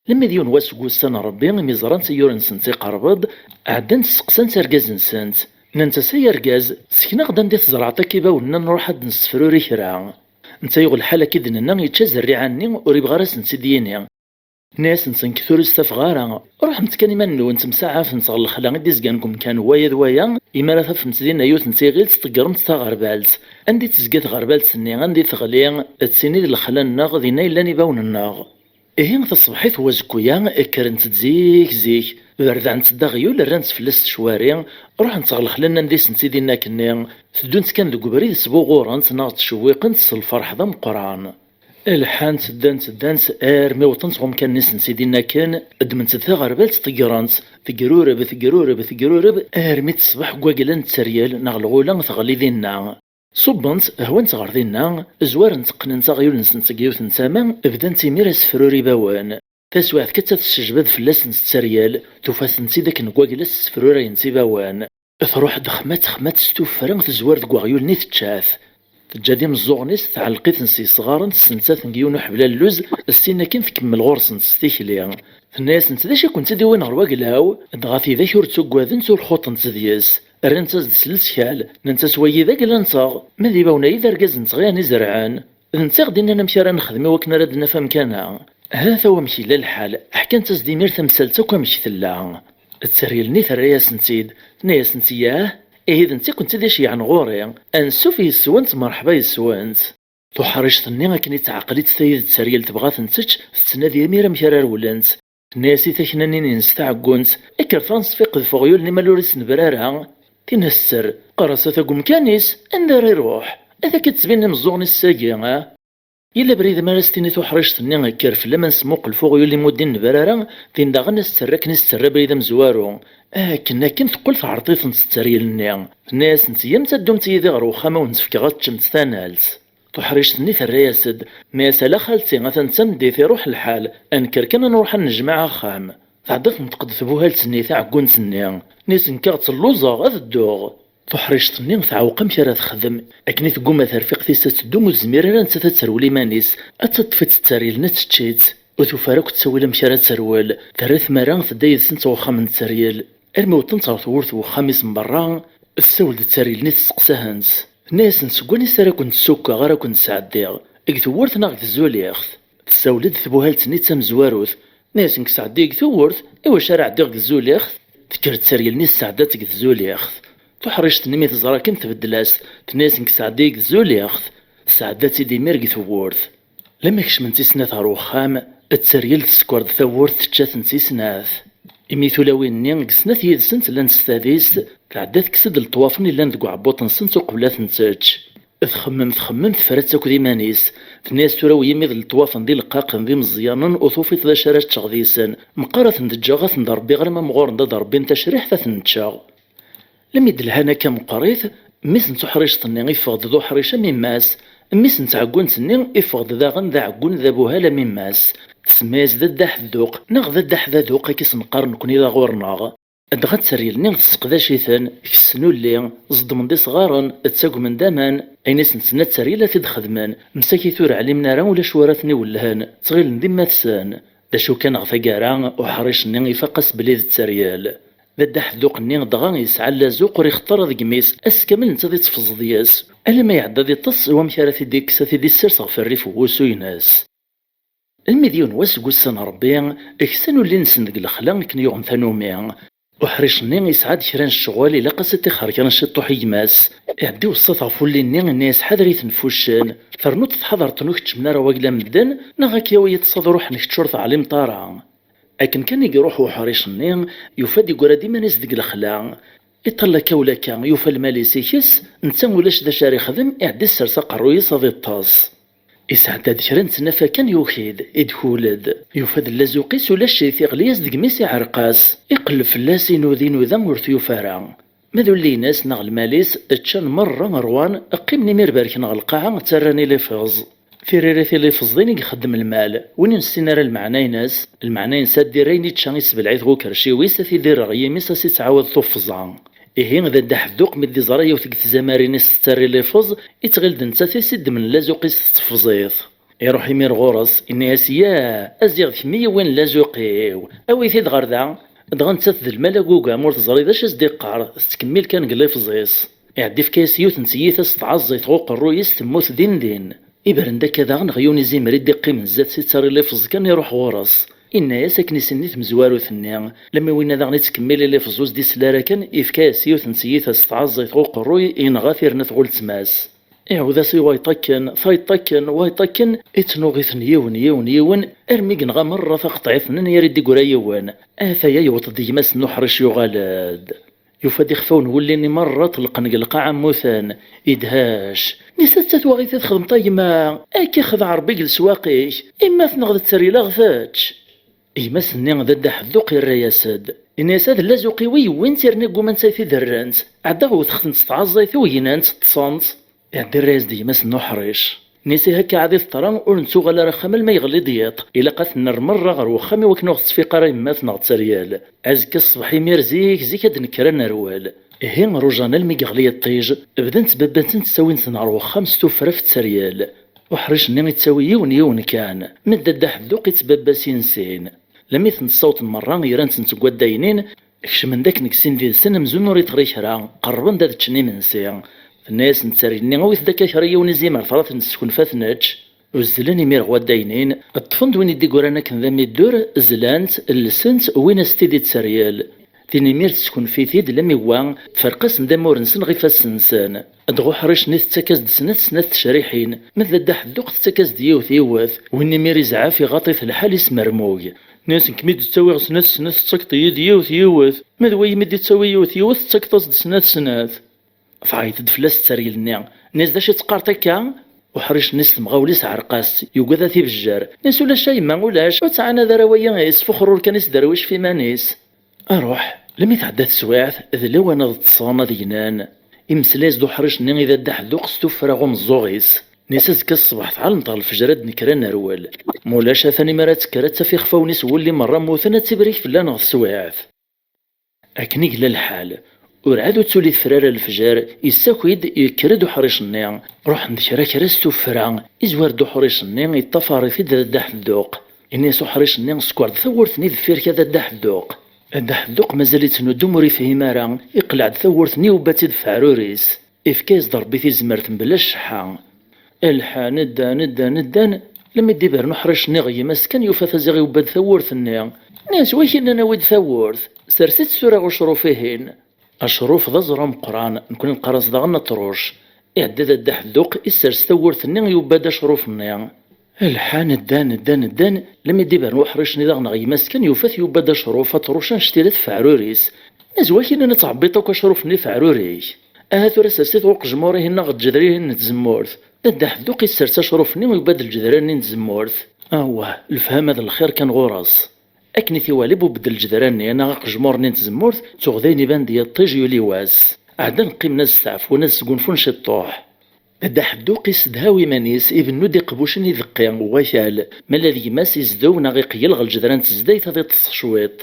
Lemmi d yiwen wass deg wussan n Ṛebbi, imi ẓrant ayyur-nsent iqerreb-d, ɛeddant steqsant argaz-nsent. Nnant-as: "Ay argaz, sken-aɣ-d anda i tzerɛeḍ akk ibawen-nni, ad nṛuḥ ad d-nessefruri kra." Netta yuɣ lḥal akka i d-nenna, yečča zerriɛa-nni, ur yebɣi ara ad sent-id-yini. Nna-yasent: "Nekk tura ur stufaɣ ara. Ruḥemt kan iman-nwent, msaɛafemt ɣer lexla i d-izgan deg umkan waya d waya, imi ara tafemt dinna yiwet n tiɣilt, ṭeggremt taɣerbalt. Anda i tezga tɣerbalt-nni, anda i teɣli, d tin i d lexla-nneɣ, dinna i llan ibawen-nneɣ." Ihi taṣebḥit n wazekku-ya, kkrent-d zik zik, berdɛent-d aɣyul, rrant fell-as tecwari, ruḥent ɣer lexla-nni anda i sent-id-inna akkenni, teddunt kan deg ubrid sbuɣurent neɣ ttcewwiqent s lferḥ d ameqqran. Lḥant, ddant, ddant, armi wwḍent ɣer umkan-nni sent-id-inna akken, ddment-d taɣerbalt, ṭeggren-tt, tegrureb, tegrureb, tegrureb, armi d ṣṣbeḥ deg wagla n tteryel neɣ lɣula teɣli dinna. Ṣubbent, hwant ɣer dinna, zwarent, qqnent aɣyul-nsent deg yiwet n tama, bdant imir asefruri ibawen. Taswiɛt kan, ad tessejbad fell-asent tteryel, tufa-tent-id akken deg waglas ssefrurayent ibawen. Truḥ-d xmat xmat s tuffra, tezwar deg weɣyul-nni, tečča-t. Teǧǧa-d imeẓẓuɣen-is, tɛelleq-iten s yesɣaren, tessensa-ten deg yiwen uḥeblalluz, syin akin tkemmel ɣur-sent s tikli. Tenna-yasent: "D acu i kent-id-iwin ɣer waglaw?" Dɣa tidak ur ttuggadent, ur xuṭṭent deg-s. Rrant-as-d s lettkal, nnant-as: "Wagi d agla-nteɣ, ma d ibawen-agi d argaz-nteɣ i aɣ-izerɛen. D netta i ɣ-d-innan amek ara nexdem i wakken ara d-naf amkan-a." Ha-t-a wamek yella lḥal, ḥkant-as-d imir tamsalt akk amek tella. Tteryel-nni terra-yasent-id, tenna-yasent: "Yah, ihi d netta i kent-id-iceyyɛen ɣur-i, ansuf yes-went, merḥba yes-went." Tuḥrict-nni akken i teɛqel-itt tayi d tteryel, tebɣa ad ten-tečč, tettnadi imir amek ara rewlent. Tenna-yas i taknanin-ines taɛeggunt: "Kkret ad neṣfiqed f uɣyul-nni ma ur isnebra ara." Tinna tetter: "Qqar-as ata deg umkan-is, anda ara iruḥ? Ata akka ttbinen imeẓẓuɣen-is sagi, ah?" Yella abrid mi ara s-tini tuḥrict-nni: "Kker fell-am, ad nesmuqel f uɣyul imi ur d-innebra ara", din daɣen ad s-terr akken i s-terra abrid amezwaru. Akken, akken teqqel tɛerḍ-itent tteryel-nni. Tenna-yasent: "Iyyamt ad ddumt yid-i ɣer wexxam, ad wen-d-fkeɣ ad teččemt tanalt." Tuḥrict-nni terra-yas-d: "Ma yas ala xalti, atan d tameddit, iruḥ lḥal, ad nekker kan ad nruḥ ad nejmeɛ axxam." Tɛedda tenṭeq-d tbuhalt-nni taɛeggunt-nni. Tenna-yas: "Nekk ad telluẓeɣ, ad dduɣ." Tuḥrict-nni teɛweq amek ara texdem. Akken i tegguma terfiqt-is ad teddu, ur tezmir ara nettat ad terwel iman-is. Ad teṭṭef-itt tteryel-nni ad tečč-itt. Ur tufi ara akk ttawil amek ara terwel. Terra tmara tedda yid-sent ɣer uxxam n tteryel. Armi wwḍent ɣer tewwurt n wexxam-is n berra, tessawel-d tteryel-nni, testeqsa-hent. Tenna-yasent: "Seg wansi ara kent-ssukkeɣ, ara kent-sɛeddiɣ? Deg tewwurt neɣ deg tzuliɣt?" Tessawel-d tbuhalt-nni d tamezwarut. Tenna-yas: "Nekk sɛeddi deg tewwurt, iwacu ara ɛeddiɣ deg tzuliɣt?" Tekker tteryel-nni tesɛedda-tt deg tzuliɣt. Tuḥrict-nni mi teẓra akken, tbeddel-as, tenna-yas: "Nekk sɛeddi deg tzuliɣt." Tesɛedda-tt-id imir deg tewwurt. Lami kecment i snat ɣer wexxam, tteryel teskeṛ-d tawwurt, tečča-tent i snat. Imi tulawin-nni deg snat yid-sent llant s tadist, tɛedda tekkes-d leṭwafen yellan deg uɛebbuṭ-nsent uqbel ad ten-tečč. Txemmem, txemmem, tefra-tt akk d iman-is. Tenna-yas: "Tura wigi mi d leṭwafen d ileqqaqen d imeẓyanen, ur tufiḍ d acu ara ččeɣ deg-sen. Meqqar ad ten-d-ǧǧeɣ, ad ten-d-ṛebbiɣ, alamma mɣuren-d ad ṛebbin tacriḥt, ad ten-ččeɣ." Lmi d-lhan akka meqqrit, mmi-s n tuḥrict-nni iffeɣ-d d uḥric am yemma-s. Mmi-s n tɛeggunt-nni iffeɣ-d daɣen d aɛeggun d abuhal am yemma-s. Tsemma-yas Dadda Ḥedduq, neɣ Dadda Ḥdaduq, akka i s-neqqar nekni d aɣur-neɣ. Dɣa tteryel-nni tesseqdac-iten, kessen ulli, ẓeddmen-d isɣaren, ttagmen-d aman, ayen i sen-tenna tteryel ad t-id-xedmen, msakit ur ɛlimen ara ulac wara ten-iwellhen, ttɣilen d imma-tsen. D acu kan, ɣer taggara, uḥric-nni ifaq-as belli d tteryel. Dadda Ḥedduq-nni dɣa yesɛa llazuq ur ixeṭṭer ara deg imi-s, ass kamel netta ad ittfeẓ deg-s, alamma iɛedda ad iṭṭes wamek ara t-id-ikkes, ad t-id-issers ɣef rrif n wusu-ines. Almi d yiwen wass deg wussan n Ṛebbi, ksan ulli-nsen deg lexla akken yuɣen tanumi. Uḥric-nni yesɛa-d kra n ccɣel, ilaq-as ad t-ixer kra n ciṭṭuḥ i gma-s. Iɛedda iweṣṣa-t ɣef ulli-nni, yenna-yas: "Ḥader-iten f uccen, ternuḍ tḥadreḍ-ten ur keččmen ara wagla medden, neɣ ad k-yawi yiṭṭes ad ruḥen kečč ur teɛlimeḍ ara." Akken kan i iruḥ uḥric-nni, yufa-d iggra-d iman-is deg lexla. Iṭall akka u lakka, yufa lmal-is ikes, netta ulac d acu ara ixdem, iɛedda issers aqerruy-is ad iṭṭes. Isɛedda-d kra n tnafa kan yuki-d, idkul-d. Yufa-d llazuq-is ulac-it, iɣli-yas deg imi-s, iɛreq-as. Iqelleb fell-as, inuda, inuda, ur t-yufi ara. Ma d ulli-ines neɣ lmal-is, ččan merra, ṛwan, qqimen imir berken ɣer lqaɛa, ttarran i lifeẓ. Tiririt i lifeẓ din i ixeddem lmal. Win ur nessin ara lmeɛna-ines, lmeɛna-ines ad d-irr ayen ičča, isbelɛ-it ɣer ukerciw-is, ad t-id-irr ɣer yimi-s, ad s-ittɛawad tuffẓa. Ihi, Dadda Ḥedduq mi d-iẓra yiwet deg tzamarin-is tettarra i lifeẓ, ittɣil d nettat i s-iddmen llazuq-is tetteffeẓ-it. Iruḥ imir ɣur-s, inna-yas: "Yah, a ziɣ d kemm i yewwin llazuq-iw, awi-t-id ɣer da." Dɣa nettat d lmal agugam, ur teẓri d acu as-d-iqqar, tettkemmil kan deg lifeẓ-is. Iɛedda ifka-yas yiwet n tyita s tɛeẓẓayt ɣer uqerruy-is, temmut din din. Ibren-d akka daɣen ɣer yiwen izimer i d-iqqimen zdat-s, ittarra i lifeẓ kan, iruḥ ɣur-s. Inna-yas akken i s-tenna tmezwarut-nni. Lami winna daɣen ittkemmil i lifeẓ, ur s-d-isell ara kan, ifka-yas yiwet n tyita s tɛeẓẓayt ɣer uqerruy, yenɣa-t, irna-t ɣer weltma-s. Iɛawed-as i wayeṭ akken, tayeṭ akken, wayeṭ akken, ittnuɣ-iten yiwen, yiwen, yiwen, armi yenɣa merra taqeṭɛit-nni n yar i d-iggra yiwen. Ataya yewweḍ-d gma-s n uḥric, yuɣal-d. Yufa-d ixfawen n wulli-nni merra ṭelqen deg lqaɛa, mmuten. Idhec. Nisa d tatwaɣit i txedmeḍ a gma? Akka ixdeɛ Ṛebbi deg leswaq-ik. Imma tneɣ d tteryel a ɣ-tečč. Gma-s-nni Dadda Ḥedduq irra-yas-d. Inna-yas: "A d llazuq-iw i yewwint, yerna ggumant ad t-id-rrent. Ɛeddaɣ wteɣ-tent s tɛeẓẓayt-iw, gnant, ṭṭsent." Iɛedda irra-yas-d gma-s n uḥric. Nni-as: "Ihi akka ɛad i teḍra, ur nettuɣal ara axxam alma yeɣli-d yiḍ. Ilaq ad t-nerr merra ɣer wexxam i wakken ur ɣ-tesfiq ara yemma-tneɣ tteryel. Azekka ṣṣbeḥ imir zik zik ad d-nekker ad nerwel." Ihi rujan almi yeɣli yiṭij, bdan ttbabban-ten ttawin-ten ɣer wexxam s tuffra f tteryel. Uḥric-nni ittawi yiwen yiwen kan, ma d Dda Ḥedduq ittbabba sin sin. Lammi ten-ssawḍen merra, gran-ten deg waddaynin, kecmen-d akken deg sin did-sen amzun ur iḍri kra, qerrben-d ad ččen imensi. Tenna-yasen tteryel-nni: "Awit-d akka kra yiwen izimer, tura ad t-nessekunf ad t-nečč." Uzzlen imir ɣer waddaynin, ṭṭfen-d win i d-igran akken d amiddur, zlan-t, lsen-t, wwin-as-t-id i tteryel. Tin imir tessekunf-it-id, lammi wa, tferq-asen-d amur-nsen ɣef ifassen-nsen. Dɣa uḥric-nni tettak-as-d snat snat tecriḥin, ma d Dda Ḥedduq tettak-as-d yiwet yiwet, win imir izɛef iɣaṭ-it lḥal ismermug. Nni-as: "Nekk mi d-ttawiɣ snat snat tettakeḍ-iyi-d yiwet yiwet, ma d wayi mi d-ittawi yiwet yiwet tettakeḍ-as-d snat snat." Tɛeyyeḍ-d fell-as tteryel-nni. Nni-as: "D acu i teqqareḍ akka?" Uḥric-nni s temɣawla isɛerq-as, yugad ad t-ibejjer. Nni-as: "Ulac a yemma, ulac, ur ttɛanad ara wayi, isfuxrur kan isderwic f iman-is." Aruḥ, lammi tɛedda teswiɛt, d lawan ad ṭṭsen ad gnen. Imeslay-as-d uḥric-nni i Dda Ḥedduq s tuffra ɣer umeẓẓuɣ-is. Nni-as: "Azekka ṣṣbeḥ tɛelmeḍ ɣer lefjer ad d-nekker ad nerwel. Ma ulac atan imi ara tekker ad taf ixfawen-is n wulli merra mmuten, ad tibrik fell-aneɣ teswiɛt." Akken i yella lḥal, urɛad ur ttuli tefra ara lefjer, yessaki-d, yekker-d uḥric-nni. Ruḥen-d kra kra s tuffra, izwar-d uḥric-nni, yeṭṭafar-it-id Dda Ḥedduq. Ini-as uḥric-nni: "Skeṛ-d tawwurt-nni deffir-k a Dda Ḥedduq." Dda Ḥedduq mazal ittnuddum ur ifhim ara, iqleɛ-d tawwurt-nni yubba-tt-id f aɛrur-is. Ifka-yas-d Ṛebbi tizmert mebla cceḥḥa. Lḥan, ddan, ddan, ddan, lammi d-ibren uḥric-nni ɣer gma-s kan yufa-t aziɣ yubba-d tawwurt-nni. Nni-as: "Waki nnan awi-d tawwurt, sers-itt tura ɣer ucruf-ihin." Acruf d aẓru ameqqran, nekkni neqqar-as daɣen aṭruc. Iɛedda-d Dda Ḥedduq, issers tawwurt-nni, yubba-d acruf-nni. Lḥan, ddan, ddan, ddan, lammi d-ibren uḥric-nni daɣen ɣer gma-s kan yufa-t yubba-d acruf, aṭruc annect-ilat f aɛrur-is. Nni-as: "Waki nnan ad tɛebbiḍ akk acruf-nni f aɛrur-ik? Aha tura sers-it ɣer uqejmur-ihin neɣ ɣer lǧedra-ihin n tzemmurt." Dda Ḥedduq issers acruf-nni, yubba-d lǧedra-nni n tzemmurt. Awah, lefhama d lxir kan ɣur-s. Akken i t-iwala ibubb-d lǧedra-nni neɣ aqejmur-nni n tzemmurt, tuɣ dayen iban-d yiṭij yuli wass. Ɛeddan qqimen ad steɛfun, ad sgunfun ciṭṭuḥ. Dda Ḥedduq isedhaw iman-is, ibennu-d iqbucen i deqqi n wakal, ma la d gma-s izdew neɣ iqeyyel ɣer lǧedra n tezdayt ad iṭṭes cwiṭ.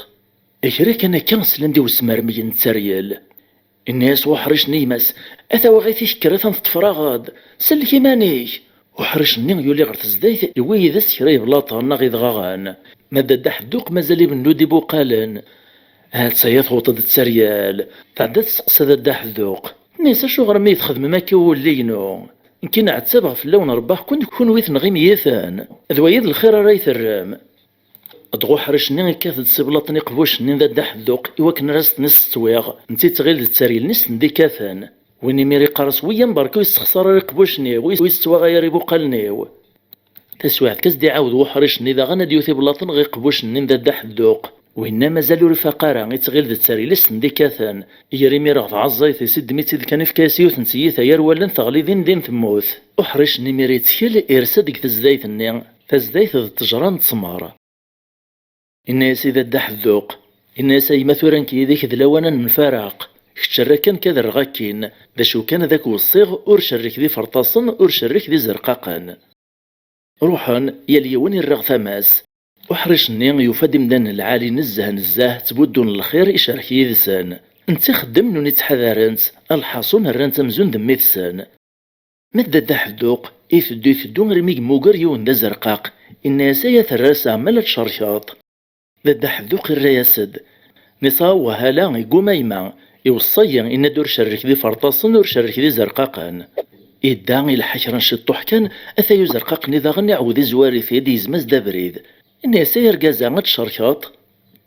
Kra kan akka, slan-d i usmermeg n tteryel. Inna-yas uḥric-nni i gma-s: "A tawaɣit-ik, kker ad ten-teṭṭfraɣ-d! Sellek iman-ik!" Uḥric-nni yuli ɣer tezdayt, iwwi yid-s kra yeblaṭen neɣ idɣaɣen. Ma d Dda Ḥedduq mazal ibennu-d ibuqalen. Ha-tt-aya tewweḍ-d tteryel, tɛedda testeqsa Dda Ḥedduq. Tenna-yas: "Acuɣer mi txedmem akka i wulli-inu? Nekki nɛettabeɣ fell-awen, rebbaɣ-ken, kunwi tenɣim-iyi-ten. D waya i d lxir ara yi-terrem?" Dɣa uḥric-nni ikkat-d s iblaṭen iqbucen-nni n Dda Ḥedduq i wakken ara s-ten-issetwiɣ, netta ittɣil d tteryel-nni i s-ten-d-ikkaten. Win imir iqqar-as: "Wiyya, mbarek ur yessexṣar ara iqbucen-iw, ur yessetwaɣay ara ibuqalen-iw." Taswiɛt kan, ad s-d-iɛawed uḥric-nni daɣen ad d-yewwet iblaṭen ɣer iqbucen-nni n Dda Ḥedduq. Winna mazal ur ifaq ara, ittɣil d tteryel i s-ten-d-ikkaten. Ger imir ɣer tɛeẓẓayt-is, iddem-itt-id kan, ifka-yas yiwet n tyita gar wallen, teɣli din din temmut. Uḥric-nni imir ittkel, irsa-d deg tezdayt-nni. Tazdayt d ttejra n ttmer. Inna-yas i Dda Ḥedduq, inna-yas: "A gma, tura nekk yid-k d lawan ad nemfaraq. Kečč err akk akken ad rreɣ akkin. D acu kan, ad ak-weṣṣiɣ, ur cerrek d iferṭasen, ur cerrek d izerqaqen." Ruḥen, yal yiwen irra ɣer tama-s. Uḥric-nni yufa-d imdanen lɛali nezzeh nezzeh, ttbuddun lxir, icerrek yid-sen. Netta ixeddem, nuni ttḥadaren-t, lḥaṣun rran-t amzun d mmi-tsen. Ma d Dda Ḥedduq, iteddu iteddu armi yemmuger yiwen d azerqaq, inna-yas: "Ay aterras, ɛemmal ad tcerkeḍ." Dda Ḥedduq irra-yas-d, nni-as: "Awah, ala, igguma gma, iweṣṣa-yi, inna-d ur cerrek d iferṭasen, ur cerrek d izerqaqen." Idda, ileḥḥa kra n ciṭṭuḥ kan, ataya uzerqaq-nni daɣen iɛawed izwar-it-id, yezmez-d abrid. Inna-yas: "Ay argaz-a, ad tcerkeḍ?"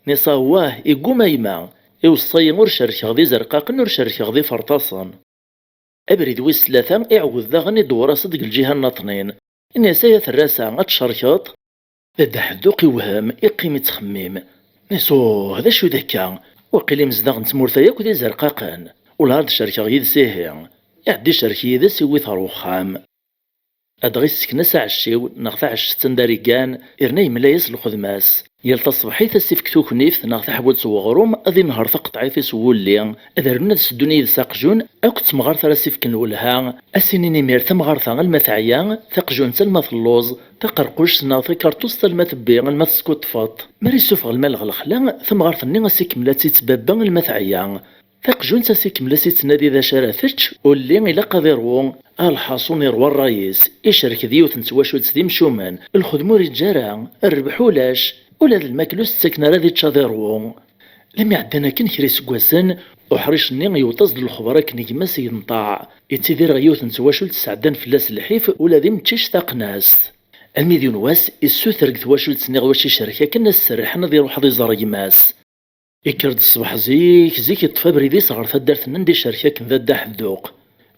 Nni-as: "Awah, igguma gma, iweṣṣa-yi ur cerkeɣ d izerqaqen, ur cerkeɣ d iferṭasen." Abrid wis tlata, iɛawed daɣen idewwer-as-d deg lǧiha nnaṭnin. Inna-yas: "Ay aterras-a, ad tcerkeḍ?" Dda Ḥedduq iwhem, iqqim ittxemmim. Nni-as: "Uh, d acu d akka? Waqil imezdaɣ n tmurt-a yakk d izerqaqen. Wellah ar d-cerkeɣ yid-s ihi." Iɛedda icerrek yid-s, iwwi-t ɣer wexxam. Adɣa issken-as aɛecciw neɣ taɛecct anda ara iggan, irna yemla-yas lxedma-s. Yal taṣebḥit, ad s-ifk tuknift neɣ taḥbult n weɣrum, ad inehṛ taqeṭɛit-is n wulli, ad rnun ad seddun yid-s aqjun akked temɣart ara s-ifken lwelha, ad s-inin imir tamɣart-a alma teɛya, taqjunt alma telluẓ, taqerquct neɣ takerṭuẓt alma tebbi, alma teskuṭṭfeḍ. Mi ara yessufeɣ lmal ɣer lexla, tamɣart-nni ad s-ikemmel ad tt-ittbabba alma teɛya. Taqjunt ad s-ikemmel ad s-ittnadi d acu ara tečč, ulli ilaq ad iṛwu. A lḥaṣun iṛwa ṛṛay-is, icerk d yiwet n twacult d imcumen, lxedma ur iǧǧi ara, rrbeḥ ulac, ula d lmakla ur s-ttaken ara ad ičč ad iṛwu. Lmi ɛeddan akken kra iseggasen, uḥric-nni yewweḍ-as-d lexber akken gma-s yenṭeɛ, ittidir ɣer yiwet n twacult sɛeddan fell-as lḥif ula d imeččic taqnast. Almi d yiwen wass, issuter deg twacult-nni ɣer wacu icerk akken ad s-serrḥen ad iṛuḥ ad iẓer gma-s. Ikker-d ṣṣbeḥ zik, zik iṭṭef abrid-is ɣer taddart-nni anda icerk akken d adda Ḥedduq.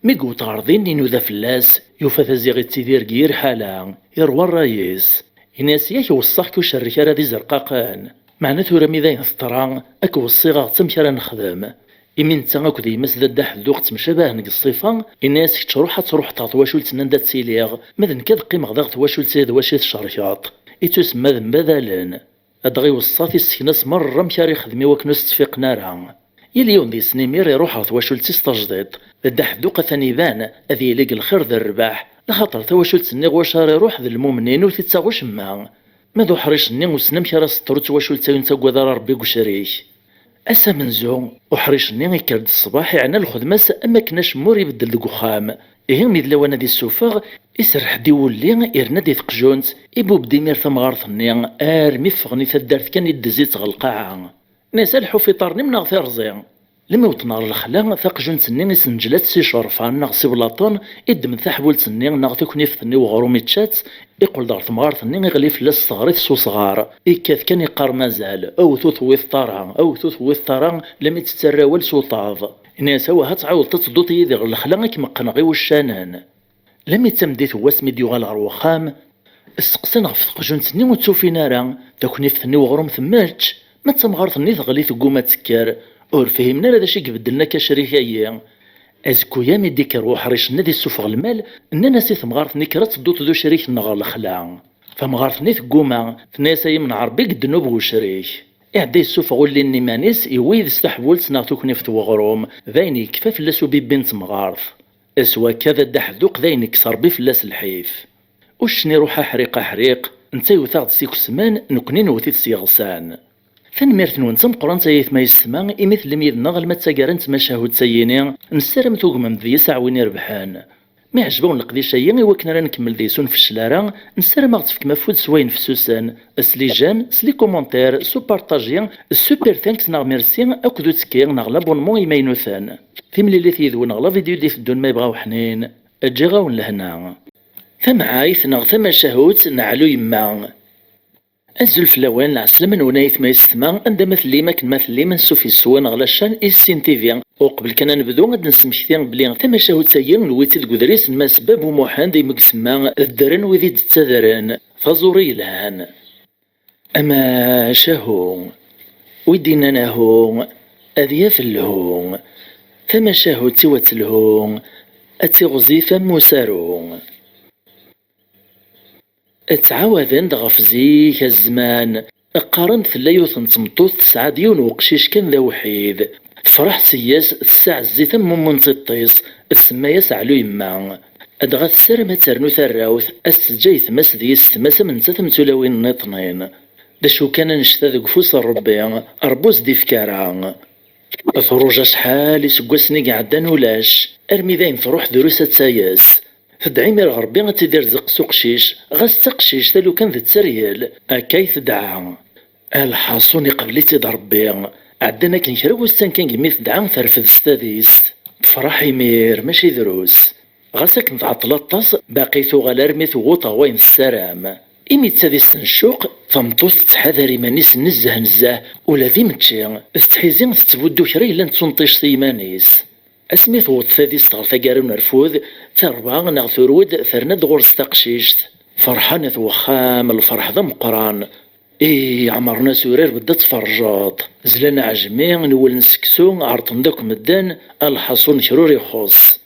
Mi yewweḍ ɣer din, inuda fell-as, yufa-t ziɣ ittidir deg yir ḥala, iṛwa ṛṛay-is. Ini-as yak weṣṣaɣ-k ur cerrek ara d izerqaqen. Meɛna tura mi d ayen teḍra, ad k-weṣṣiɣ aɣ-tt amek ara nexdem. Imi netta akked yemma-s d adda Ḥedduq ttemcabahen deg ṣṣifa, ini-as kečč ruḥ ad truḥeḍ ɣer twacult-nni anda ttiliɣ, ma d nekk ad qqimeɣ daɣ twacult-a d wacu i tcerkeḍ. Ittusemma d mbadalen. Ad ɣ-iweṣṣa-t, issekna-s merra amek ara ixdem i wakken ur s-ttfiqen ara. Yal yiwen deg-sen imir iruḥ ɣer twacult-is tajdiṭ. Dda Ḥedduq atan iban ad yili deg lxir d rrbeḥ, laxaṭer tawacult-nni ɣer wacu ara iruḥ d lmumnin ur t-ittaɣ ucemma. Ma d uḥric-nni wissen amek ara s-teḍru twacult-a ur nettagad ara Rebbi deg ucrik. Ass amenzu, uḥric-nni ikker-d ṣṣbeḥ, iɛna lxedma-s am akken acemma ur ibeddel deg uxxam. Ihi mi d lawan ad issufeɣ, iserreḥ-d i wulli, irna-d i teqjunt, ibubb-d imir tamɣart-nni, armi ffɣen i taddart kan iddez-itt ɣer lqaɛa. Nna-as: "Lḥu f iṭarren-im neɣ tirẓi." Lmi wwḍen ɣer lexla, taqjunt-nni isenǧel-itt s icerfan neɣ s iblaṭen, iddem taḥbult-nni neɣ taknift-nni n uɣrum ičča-tt, iqqel-d ɣer temɣart-nni, iɣli fell-as s teɣrit s usɣar, ikkat kan iqqar mazal, awet ur tewwiḍ ara, awet ur tewwiḍ ara, lami tettarra awal s uṭaḍ. Ini-as: "Awah, ad tɛawdeḍ ad tedduḍ yid-i ɣer lexla, ad kem-qqneɣ i wuccanen." Lami d tameddit n wass mi d-yuɣal ɣer wexxam, steqsan ɣef teqjunt-nni ur tt-ufin ara, taknift-nni n uɣrum temmečč, ma d tamɣart-nni teɣli tegguma ad tekker, ur fhimen ara d acu i ibeddlen akka acrik-agi. Azekku-ya mi d-ikker uḥric-nni ad issufeɣ lmal, nnan-as i temɣart-nni: "Kker ad tedduḍ d ucrik-nneɣ ɣer lexla." Tamɣart-nni tegguma, tenna-yas: "Ay imneɛ Rebbi deg ddnub n ucrik." Iɛedda yessufeɣ ulli-nni iman-is, yewwi yid-s taḥbult neɣ tuknift n weɣrum, d ayen yekfa fell-as ubibbi n temɣart. S wakka d adda Ḥedduq d ayen yekkes Rebbi fell-as lḥif. Uccen iruḥ aḥriq aḥriq, netta yewwet-aɣ-d s ikesman, nekkni newwet-it s yeɣsan. Tanemmirt-nwen d tameqqrant ay aytma yessetma imi tellam yid-neɣ alma d taggara n tmacahut-agi-ni, nessaram tugmem deg-s aɛwin irebḥen. Mi ɛejb-awen leqdic-agi i wakken ara nkemmel deg-s ur nfeccel ara, nessaram ad aɣ-tefkem afud s wayen fessusen, s les j'aime, s les commentaires, s upartaji, s super thanks neɣ merci akked uttekki neɣ l'abonnement imaynuten. Timlilit yid-wen ɣer la vidéo d-iteddun ma yebɣa uḥnin. Ǧǧiɣ-awen lehna. Tamɛayt neɣ tamacahut n Ɛlu Yemma. Azul fell-awen, lɛeslama-nwen ay aytma yessetma, anda ma tellim, akken ma tellim, ansuf yes-wen ɣer la chaîne Issin T V. Uqbel kan ad nebdu, ad d-nesmekti belli tamacahut-agi newwi-tt-id deg uḍris n Mass Babu Muḥend imi i isemma Ddren wid i d-ttadren. Taẓuri yelhan. Amacahu, wi d-innan ahu, ad yaf lhu. Tamacahut-iw ad telhu, ad tiɣzif am usaru. Ttɛawaden-d ɣef zik, a zzman, qqaren-d tella yiwet n tmeṭṭut tesɛa-d yiwen weqcic kan d awḥid. Tefreḥ seg-s, tessaɛezz-it am mummu n tiṭ-is, tsemma-yas Ɛlu Yemma. Dɣa tessaram ad ternu tarrawt, ad s-teǧǧ aytma-s d yessetma-s am nettat am tulawin nniṭnin. D acu kan, annect-a deg ufus n Rebbi, Rebbi ur s-d-ifki ara. Truǧ acḥal iseggasen i iɛeddan ulac, armi d ayen truḥ drus ad tayes. Tedɛa imir ɣer Rebbi ad tt-id-irzeq s uqcic, ɣas d taqcict a lukan d tteryel, akka i tedɛa. A lḥaṣun iqbel-itt-id Rebbi. Ɛeddan akken kra wussan kan gmi tedɛa terfed s tadist. Tefreḥ imir, mačči drus. Ɣas akken tɛeṭṭel aṭas, baqi tuɣal armi twweḍ ɣer wayen tessaram. Imi d tadist n ccuq, tameṭṭut tettḥadar iman-is nezzeh nezzeh, ula d imečči, tettḥizi tettbuddu kra yellan d tunṭict i yiman-is. Asmi tewweḍ tadist ɣer taggara n urfud, tarba neɣ turew-d terna-d ɣur-s taqcict. Ferḥen at wexxam, lferḥ d ameqqran. Ih, ɛemren-as urar bedda tferrjeḍ. Zlan aɛejmi, newwlen seksu, ɛerḍen-d akk medden, a lḥaṣun kra ur ixuṣṣ.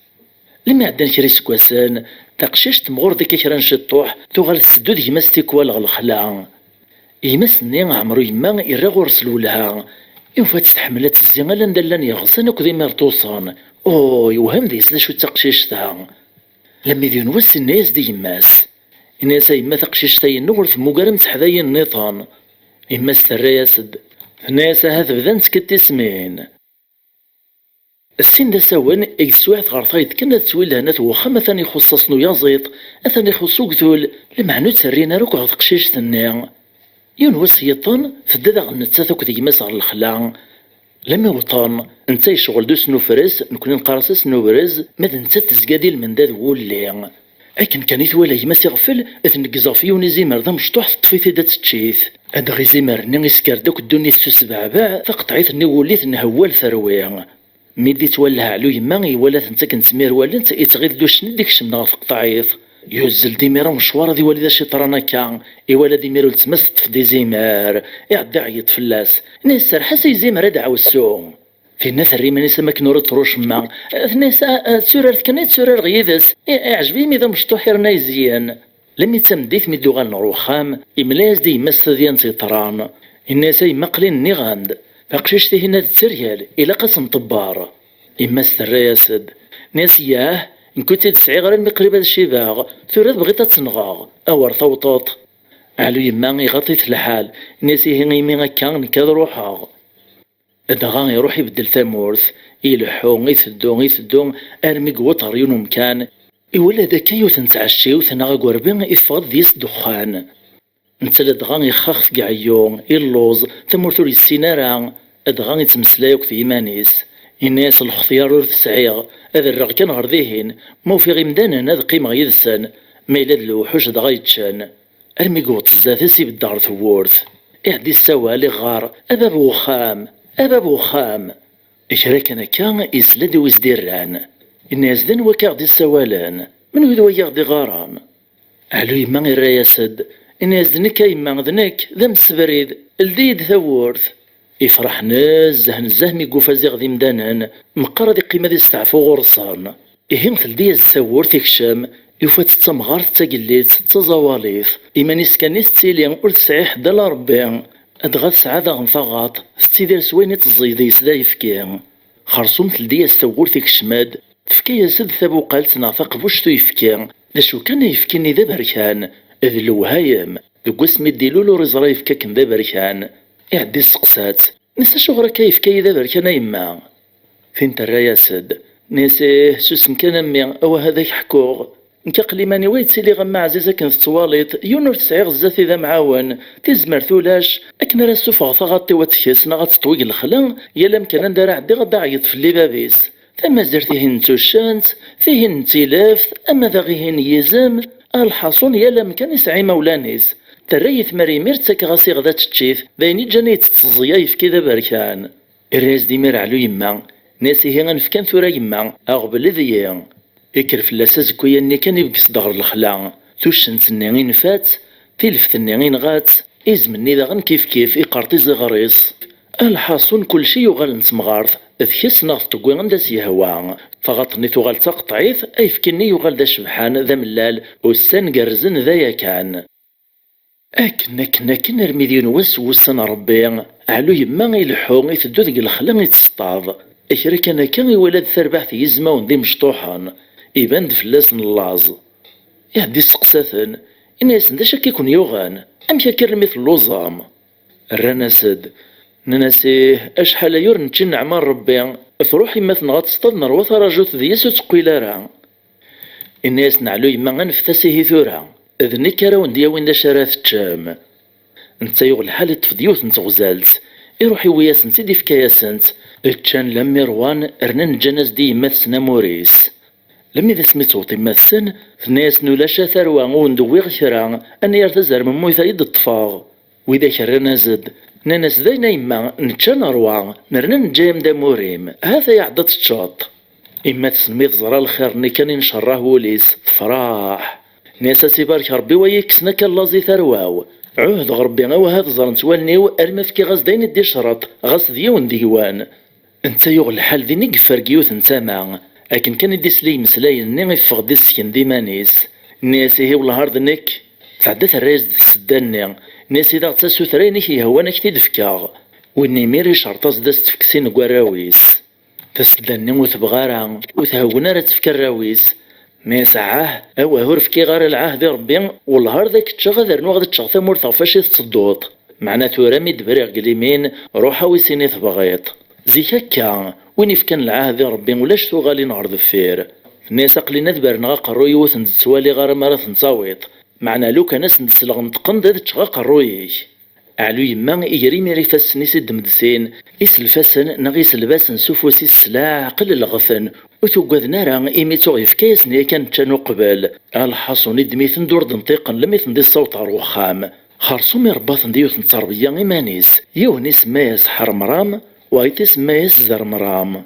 Lmi ɛeddan kra iseggasen, taqcict temɣur deg kra n ciṭṭuḥ, tuɣal tetteddu d gma-s tikwal ɣer lexla. Gma-s-nni Ɛmer u yemma irra ɣur-s lwelha. Yufa-tt tḥemmel ad tezzi ala anda llan yeɣsan akked imirṭuṣen. Oh, yewhem deg-s d acu d taqcict-a. Lammi d yiwen wass inna-yas-d i yemma-s. Inna-yas: "A yemma, taqcict-a-inu ur temmug ara mseḥdayin nniḍen." Yemma-s terra-yas-d, tenna-yas: "Ahat bdant-tt-id tismin." Ssin d asawen i teswiɛt ɣer tayeḍ kan ad ttwilhan at wexxam atan ixuṣṣ-asen uyaẓiḍ, atan ixuṣṣ ugdul, lameɛna ur tt-rrin ara akk ɣer teqcict-nni. Yiwen wass yiḍen, tedda daɣen nettat akked gma-s ɣer lexla. Lammi wwḍen, netta yecɣel d usnufres, nekkni neqqar-as asnubrez, ma d nettat tezga d ilmend d wulli. Akken kan i twala gma-s iɣfel, tneggez ɣef yiwen izimer d amecṭuḥ, teṭṭef-it-id ad tečč-it. Adɣ izimer-nni isker-d akk ddunit s usbeɛbeɛ, taqeṭɛit-nni wulli tenhewwal terwi. Mi d-ittwallah Ɛlu yemma, iwala-tent akken ttmirwalent, ittɣil d uccen i d-ikecmen ɣer teqṭɛit. Yuzzel-d imir amecwar ad iwali d acu iṭran akka, iwala-d imir weltma-s teṭṭef-d izimer, iɛedda iɛeyyeḍ fell-as. Inna-yas: "Serreḥ-as i yizimer ad ɛawessu." Tinna terra iman-is am akken ur iḍerru wacemma. Tenna-yas: "A, a, d turart kan ay tturareɣ yid-s. I, iɛjeb-iyi imi d amecṭuḥ yerna yezyen." Lammi d tameddit mi d-uɣalen ɣer uxxam, imla-yas-d i yemma-s tadyant yeḍran. Inna-yas: "A yemma, aql-in nniɣ-am-d, taqcict-ihin-a d tteryel, ilaq ad tt-nṭebber." Yemma-s terra-yas-d, tenna-yas: "Yah, nekk ur tt-id-sɛiɣ ara almi qrib ad cibeɣ, tura tebɣiḍ ad tt-nɣeɣ, awer tawṭeḍ." Ɛlu yemma iɣaḍ-it lḥal, inna-yas: "Ihi imi akka, nekk ad ruḥeɣ." Dɣa iruḥ ibeddel tamurt, ileḥḥu, iteddu, iteddu, armi yewweḍ ɣer yiwen umkan. Iwala-d akka yiwet n tɛecciwt neɣ agerbi, iffeɣ-d deg-s ddexxan. Netta ladɣa ixxax deg ɛeyyu, illuẓ, tamurt ur yessin ara, dɣa ittmeslay akked yiman-is. Yenna-yas: "Lxetyar ur t-sɛiɣ, ad rreɣ kan ɣer dihin, ma ufiɣ imdanen ad qqimeɣ yid-sen, ma yella d lewḥuc dɣa yeččen." Armi yewweḍ zdat-s, ibedd ɣer tewwurt. Iɛedda issawal, iɣɣar: "A bab wexxam! A bab wexxam!" Kra kan akka, yesla-d i wi s-d-irran. Yenna-yas: "D anwa akka aɣ-d-issawalen? Menwi d wagi aɣ-d-iɣɣaren?" Ɛlu yemma irra-yas-d, yenna-yas: "D nekk a yemma, d nekk, d amsebrid, ldi-yi-d tawwurt." Ifreḥ nezzeh nezzeh mi yufa ziɣ d imdanen, meqqar ad iqqim ad isteɛfu ɣur-sen. Ihi teldi-yas-d tawwurt, ikcem, yufa-tt d tamɣart, d tagellidt, d taẓawalit. Iman-is kan i tettili, ur tesɛi ḥedd ala Ṛebbi. Dɣa tesɛa daɣen taɣaṭ, tettidir s wayen i teẓẓeg deg-s d ayefki. Xersum teldi-yas tawwurt, ikcem-d, tefka-yas-d tabuqalt neɣ taqbuct n uyefki. D acu kan, ayefki-nni d aberkan, d lewhayem. Deg wasmi d-ilul ur iẓri ayefki akken d aberkan. Iɛedda isteqsa-tt, inna-s: "Acuɣer akka ayefki-ayi d aberkan a yemma?" Tin terra-yas-d, tenna-yas: "Ih, susem kan a mmi, awah ad ak-ḥkuɣ. Nekk aql iman-iw ay ttiliɣ am aɛziz akken tettwaliḍ, yiwen ur t-sɛiɣ zdat-i d amɛawen. Tizmert ulac, akken ara ssufɣeɣ taɣaṭ-iw ad tkes neɣ ad teṭwi deg lexla, yal amkan anda ara ɛeddiɣ ad d-aɛeyyeḍ fell-i bab-is. Tamazirt ihin n tuccent, tihin n tileft, ama daɣ ihin n yizem, a lḥaṣun yal amkan isɛa imawlan-is. Terra-yi tmara imir ttakeɣ-as iɣed ad tečč-it, d ayen i ǧǧan i yetteẓẓeg ayefki d aberkan." Irra-yas-d imir Ɛlu yemma, inna-yas: "Ihi anef kan tura a yemma, aɣbel d-yi." Ikker fell-as azekka-nni kan, ibges-d ɣer lexla. Tuccent-nni infa-tt, tileft-nni inɣa-tt, izem-nni daɣen kifkif, iqerṭ iziɣer-is. A lḥaṣun, kulci yuɣal n temɣart, tkes neɣ teṭewwi anda s-yehwa. Taɣaṭ-nni tuɣal d taqeṭɛit, ayefki-nni yuɣal d acebḥan, d amellal, ussan gerrzen d aya kan. Akken, akken, akken, armi d yiwen wass n wussan n Ṛebbi, Ɛlu yemma ileḥḥu, iteddu deg lexla, ittseṭṭaḍ. Kra kan akka, iwala-d tarbaɛt n yizmawen d imecṭuḥen. Iban-d fell-asen llaẓ. Iɛedda isteqsa-ten, inna-yasen: "D acu akka i ken-yuɣen? Amek akka armi telluẓem?" Rran-as-d, nnan-as: "Ih, acḥal aya ur nečči nneɛma n Ṛebbi, truḥ yemma-tneɣ ad teṣṭad, nerwa tarajut deg-s ur teqqil ara." Inna-yasen Ɛlu yemma: "Anfet-as ihi tura, d nekk ara wen-d-yawin d acu ara teččem." Netta yuɣ lḥal, iṭṭef-d yiwet n teɣzalt, iruḥ iwwi-yasen-tt-id, ifka-yasen-tt. Ččan lammi ṛwan, rnan ǧǧan-as-d i yemma-tsen amur-is. Lammi d asmi tewweḍ yemma-tsen, tenna-yasen: "Ulac a tarwa, ur wen-d-wwiɣ kra, anayer tazermemmuyt-a i d-ṭṭfeɣ." Widak rran-as-d, nnan-as: "D ayen a yemma, nečča neṛwa, nerna neǧǧa-yam-d amur-im, ha-t-a iɛedda teččeḍ." Yemma-tsen mi teẓra lxir-nni kan incerrah wul-is, tefreḥ. Tenna-yas: "Ad tt-ibarek Ṛebbi waya yekksen akka llaẓ i tarwa-w. Ɛuhdeɣ Ṛebbi awah ad ẓrent wallen-iw arma fkiɣ-as-d ayen i d-icreṭ, ɣas d yiwen deg-wen." Netta yuɣ lḥal din i yeffer deg yiwet n tama. Akken kan i d-isla i yimeslayen-nni, iffeɣ-d isken d iman-is. Nni-as: "Ihi wellah ar d nekk." Tɛedda terra-yas-d tsedda-nni. Nna-yas: "Ad aɣ-d-tasuter ayen i k-yehwan, ad ak-t-id-fkeɣ." Win imir icerṭ-as-d ad s-tefk sin n warraw-is. Tasedda-nni ur tebɣi ara, ur thewwen ara ad tefk arraw-is. Nna-yas: "Ɛah, awah, ur fkiɣ ara lɛahd i Ṛebbi, wellah ar d ak-ččeɣ, ad rnuɣ ad ččeɣ tamurt ɣef wacu i tettedduḍ. Meɛna tura mi d-briɣ deg limin, ruḥ awi sin i tebɣiḍ." Zik akka, win ifkan lɛahd i Ṛebbi ulac tuɣalin ɣer deffir. Tenna-yas: "Aql-in ad berneɣ aqerruy-iw, ur ten-d-ttwaliɣ ara mi ara ten-tawiḍ. Meɛna lukan ad sen-d-sleɣ neṭqen-d, ad ččeɣ aqerruy-ik." Ɛlu yemma iger imir ifassen-is, iddem-d sin, iself-asen neɣ iselb-asen s ufus-is s leɛqel, lɣet-ten, ur t-uggaden ara, imi tuɣ yefka-yasen yakan ččan uqbel. Alḥaṣun iddem-iten-d ur d-nṭiqen lmi ten-d-issaweḍ ɣer uxxam. Xersum irebba-ten-d yiwet n tterbiya iman-is, yiwen isemma-yas Ḥermram, wayeḍ isemma-yas Zermram.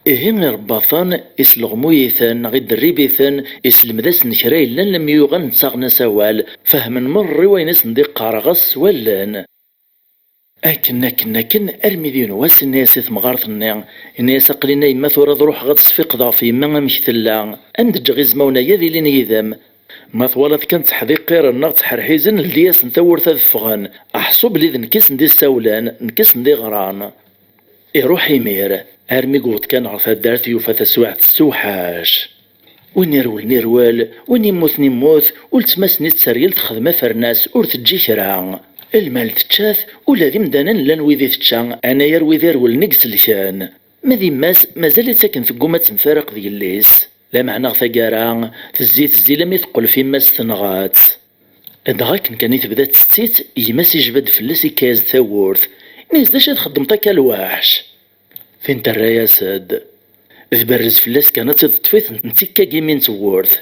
Ihi irebba-ten, isleɣmuy-iten neɣ iderrib-iten, iselmed-asen kra yellan, lemmi uɣalen ttaɣen-as awal, fehmen merra i wayen i sen-d-iqqar ɣas s wallen. Akken, akken, akken, armi d yiwen wass, inna-yas i temɣart-nni, inna-yas: "Aql-in a yemma tura ad ruḥeɣ ad sfiqdeɣ ɣef yemma amek tella. Ad m-d-ǧǧeɣ izmawen-agi ad ilin yid-m. Ma twalaḍ kan tteḥdiqiren neɣ ttḥerḥizen, ldi-yasen tawwurt ad ffɣen. Aḥṣu belli d nekk i sen-d-issawlen, nekk i sen-d-iɣran." Iruḥ imir, armi yewweḍ kan ɣer taddart, yufa taswiɛt tessewḥac. Win irewlen irwel, win immuten immut, uletma-s-nni tteryel texdem afernas, ur teǧǧi kra. Lmal tečča-t, ula d imdanen llan wid i tečča, anayer wid irewlen i iselken. Ma d yemma-s, mazal-itt akken tegguma ad temfaraq d yelli-s. Lameɛna ɣer taggara, tezzi tezzi lammi teqqel ɣef yemma-s tenɣa-tt. Dɣa akken kan i tebda tettett-itt, gma-s ijba-d fell-as, ikka-yas-d tawwurt. Ini-as: "D acu i txeddmeḍ akka a lweḥc?" Tin terra-yas-d: "Tberrez fell-as kan ad tt-id-teṭṭef, i tent-, nettikka deg imi n tewwurt."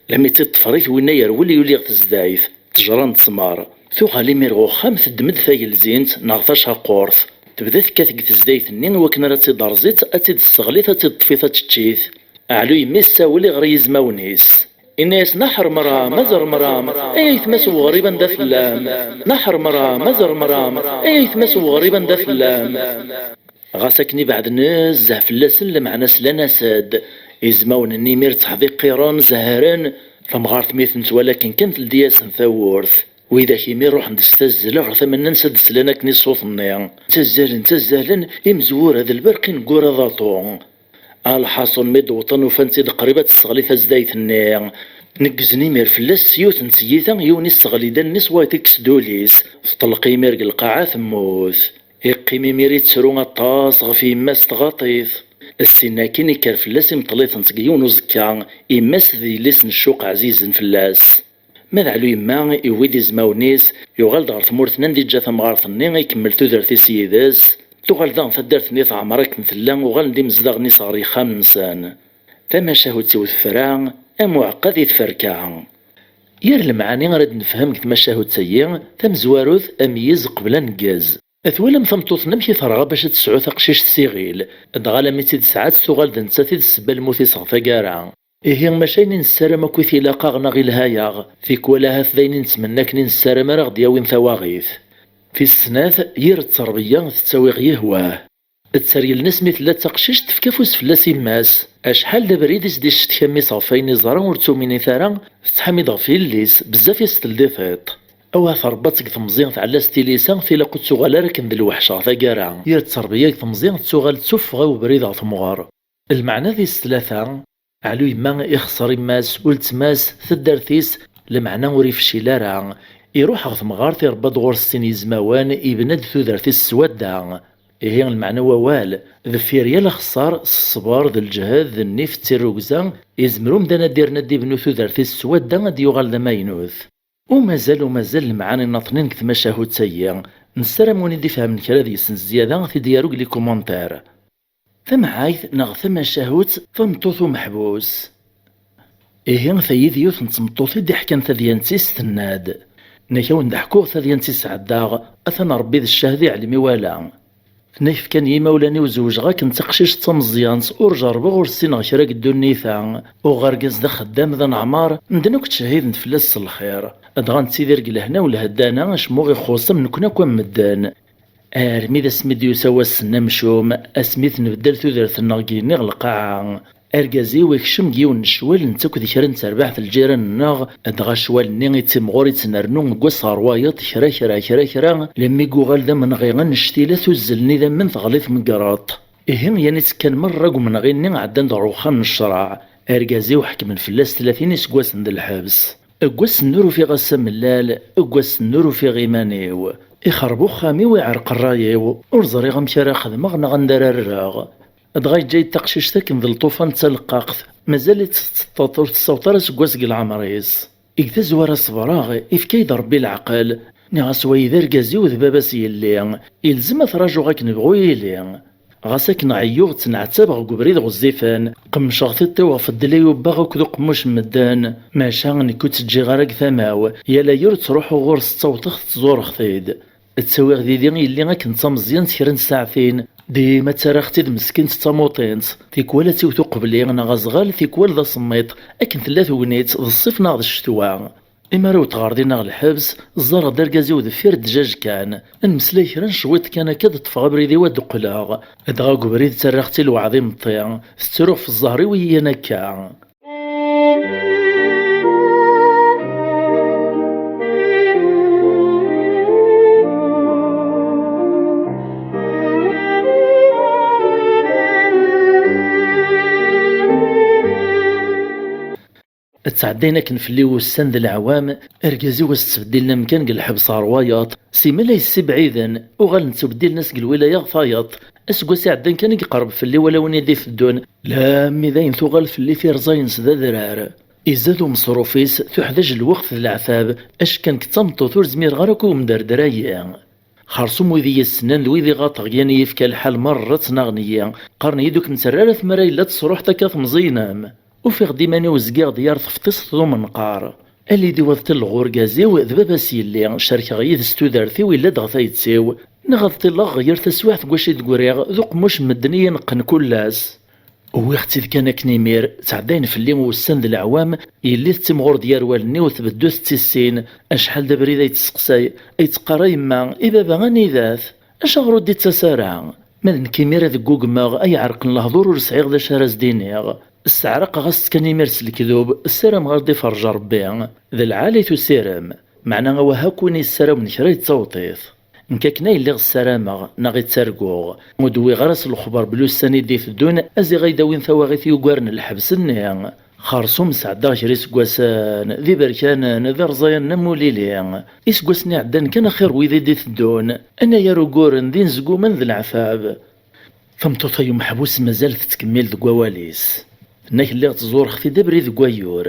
Lammi tt-id-teṭfer-it, winna yerwel yuli ɣer tezdayt, ttejra n ttmer. Tuɣal imir ɣer uxxam, teddem-d tagelzint neɣ tacaqurt. Tebda tekkat deg tezdayt-nni i wakken ara tt-id-terẓ-itt, ad tt-id-tesseɣlit, ad tt-id-teṭṭef, ad tečč-it. Ɛlu yemma-s tessawel, iɣer i yizmawen-is. Inna-yasen: "A Ḥermram, a Zermram, ay aytma-s n weɣrib anda tellam? A Ḥermram, a Zermram, ay aytma-s n weɣrib anda tellam?" Ɣas akken ibeɛd nezzeh fell-asen, lameɛna slan-as-d. Izmawen-nni imir tteḥdiqiren, zehhren. Tamɣart mi ten-twala akken kan, teldi-yasen tawwurt. Widak imir ruḥen-d s tazzla ɣer tama-nnes ad d-slan akken i ṣṣut-nni. Ttazzalen, ttazzalen, imezwura d lberq ineggura d aṭu. Alḥaṣun mi d-wwḍen ufan-tt-id qrib ad tesseɣli tazdayt-nni. Neggzen imir fell-as s yiwet n tyita, yiwen isseɣli-d allen-is, wayeḍ ikkes-d ul-is. Teṭleq imir deg lqaɛa, temmut. Iqqim imir ittru aṭas ɣef yemma-s tɣaṭ-it. Ssin akkin ikker fell-as, imeṭṭel-iten seg yiwen uẓekka, yemma-s d yelli-s n ccuq ɛzizen fell-as. Ma d Ɛlu yemma, yewwi-d izmawen-is, yuɣal-d ɣer tmurt-nni anda i yeǧǧa tamɣart-nni, ikemmel tudert-is yid-s. Tuɣal daɣen taddart-nni teɛmer akken tella, uɣalen-d imezdaɣen-is ɣer yexxamen-nsen. Tamacahut-iw tefra, am uɛeqqa di tferka. Yir lemɛani ara d-nefhem deg tmacahut-agi, tamezwarut, ameyyez qbel aneggez. Twalam tameṭṭut-nni amek i terɣa bac ad tesɛu taqcict s iɣil, dɣa alammi tt-id-tesɛa, tuɣal d nettat i d ssebba n lmut-is ɣer taggara. Ihi, maca ayen i nessaram akk i tilaq-aɣ neɣ i lha-yaɣ, tikwal ahat d ayen i nettmenna akken i nessaram ara ɣ-d-yawin tawaɣit. Tis snat, yir tterbiya tettawi ɣ yihwah. Tteryel-nnes mi tella d taqcict, tefka afus fell-as yemma-s. Acḥal d abrid i s-d-iccetka mmi-s ɣef wayen iẓra ur tt-tuminit ara, tettḥami-d ɣef yelli-s, bezzaf i s-teldi tiṭ. Awah, trebba-tt deg temẓi, tɛella s tilisa, tilaq ur tettuɣal ara akken d lweḥc ɣer taggara. Yir tterbiya deg temẓi, tettuɣal d tuffɣa i ubrid ɣer temɣer. Lmeɛna tis tlata, Ɛlu yemma ixṣer yemma-s, uletma-s, taddart-is, lameɛna ur ifeccil ara. Iruḥ ɣer temɣart, irebba-d ɣur-s sin yizmawen, ibna-d tudert-is s wadda. Ihi lmeɛna n wawal, deffir yal axeṣṣar, s ṣṣber, d lǧehd, d nnif, d tirrugza, izmer umdan ad d-irnu, ad d-ibnu tudert-is s wadda, ad d-yuɣal d amaynut. Umazal, umazal lemɛani nnaṭnin deg tmacahut-agi. Nessaram win i d-ifehmen kra deg-sen zzyada, ad t-id-yaru deg les commentaires. Tamɛayt neɣ tamacahut, tameṭṭut umeḥbus. Ihi, tayi d yiwet n tmeṭṭut i d-iḥkan tadyant-is, tenna-d: "Nekk a wen-d-ḥkuɣ tadyant i sɛeddaɣ, atan Ṛebbi d ccahda, iɛlem iwala." Tenna-k: "Fkan yimawlan-iw zewǧeɣ akken d taqcict d tameẓyant, ur jerrbeɣ, ur ssineɣ kra deg ddunit-a. Uɣeɣ argaz d axeddam, d aneɛmar, medden akk ttcehhiden-d fell-as s lxir. Dɣa nettidir deg lehna u lheddana, acemma ur ɣ-ixuṣṣ, am nekkni akk am medden." Armi d asmi d-yusa wass-nni amcum, asmi tenbeddal tudert-nneɣ deg yigenni ɣer lqaɛa. Argaz-iw ikcem deg yiwen n ccwal, netta akked kra n terbaɛt n lǧiran-nneɣ, dɣa ccwal-nni ittimɣur ittnernu deg wass ɣer wayeḍ, kra, kra, kra, kra, lemmi yuɣal d amenɣi annect-ila, tuzzel n idammen teɣli tmegreḍt. Ihi, yan ittekkan merra deg umenɣi-nni ɛeddan-d ɣer uxxam n ccreɛ. Argaz-iw ḥekmen fell-as tlatin iseggasen d lḥebs. Deg wass-nni ur ufiɣ ass amellal, deg wass-nni ur ufiɣ iman-iw. Ixerb uxxam-iw, iɛreq ṛṛay-iw, ur ẓriɣ amek ara xedmeɣ neɣ anda ara rreɣ. Dɣa yeǧǧa-yi-d taqcict akken d lṭufan d taleqqaqt, mazal-itt tetteṭṭeḍ ur tessaweḍ ara aseggas deg leɛmer-is. Deg tazwara ṣebreɣ, ifka-yi-d Ṛebbi leɛqel. Nniɣ-as wayi d argaz-iw d baba-s yelli, yelzem ad t-rajuɣ akken bɣu yili. Ɣas akken ɛeyyuɣ, ttneɛtabeɣ deg ubrid ɣezzifen, qemmceɣ tiṭ-iw ɣef ddel i ubbaɣ akked uqemmuc n medden, maca nekk ur tt-ǧǧiɣ ara deg tama-w, yal ayyur ttruḥuɣ ɣur-s, ttawḍeɣ-t, ttẓureɣ-t-id. Ttawiɣ didi yelli akken d tameẓyant kra n ssaɛtin, dima ttarraɣ-tt-id meskint d tamuṭint, tikwal ad tiwet uqbel-i neɣ azɣal, tikwal d asemmiḍ, akken tella tegnit, d ṣṣif neɣ d ccetwa. Imi ara wteɣ ɣer din neɣ lḥebs, ẓẓareɣ-d argaz-iw deffir ddjaj kan. Ad nemmeslay kra n cwiṭ kan akka, ad ṭṭfeɣ abrid-iw ad d-qqleɣ. Dɣa deg ubrid ttarraɣ-tt i lweɛd imeṭṭi, tettruɣ f ẓẓher-iw i yiyan akka. Ttɛeddayen akken fell-i wussan d leɛwam, argaz-iw as-ttbeddilen amkan deg lḥebs ɣer wayeḍ, simmal ay ssibɛiden, uɣalen ttbeddilen-as deg lwilaya ɣer tayeḍ. Aseggas iɛeddan kan i yeqreb fell-i wala win i d-iteddun, lammi dayen tuɣal fell-i tirẓa-ines d adrar. Izad umeṣruf-is, tuḥdaǧ lweqt d leɛtab, acekk nekk d tameṭṭut ur zmireɣ ara akk i umderdra-yi. Xersum wid i yi-ssnen d wid i ɣaṭeɣ, yan i yefka lḥal merra ttnaɣen-iyi, qqaren-iyi-d ur kem-terri ara tmara yella tesruḥ-d akka temẓi-inem. Ufiɣ-d iman-iw zgiɣ-d yar tefṭist d umenqar. Ali-d i waḍ ṭilleɣ urgaz-iw d baba-s yelli, cerkeɣ yid-s tudert-iw illa-d ɣer tayet-iw, neɣ ad ṭilleɣ ɣer yir taswiɛt deg wacu i d-griɣ, d uqemmuc n medden i yi-neqqen kul ass. Wwiɣ-tt-id kan akken imir, ttɛeddayen fell-i wussan d leɛwam, yelli tettimɣur-d yar wallen-iw tbeddu tettissin, acḥal d abrid ay tesseqsay, ay teqqar: "A yemma, i baba anida-t? Acuɣer ur d-ittas ara?" Ma d nekk imir ad ggugmeɣ, ay ɛerqen lehdur ur sɛiɣ d acu ara s-d-iniɣ. Sseɛraqeɣ-as-tt kan imir s lekdub, ssarameɣ ad d-iferrej Rebbi. D lɛali tusirem, meɛna awah akk win yessaramen kra yettaweḍ-it. Nekk akken ay lliɣ ssarameɣ, neɣ i ttarguɣ. Ur d-wwiɣ ara s lexber belli ussan i d-iteddun a ziɣ ay d-awin tawaɣit yugaren lḥebs-nni. Xersum sɛeddaɣ kra iseggasen, d iberkanen, d irẓayanen am ulili. Iseggasen iɛeddan kan axir wid i d-iteddun, anagar uguren d inezgumen d leɛtab. Tameṭṭut-a umeḥbus mazal tettkemmil deg wawal-is. Tenna-k: "Lliɣ ttẓureɣ-t-id abrid deg wayyur.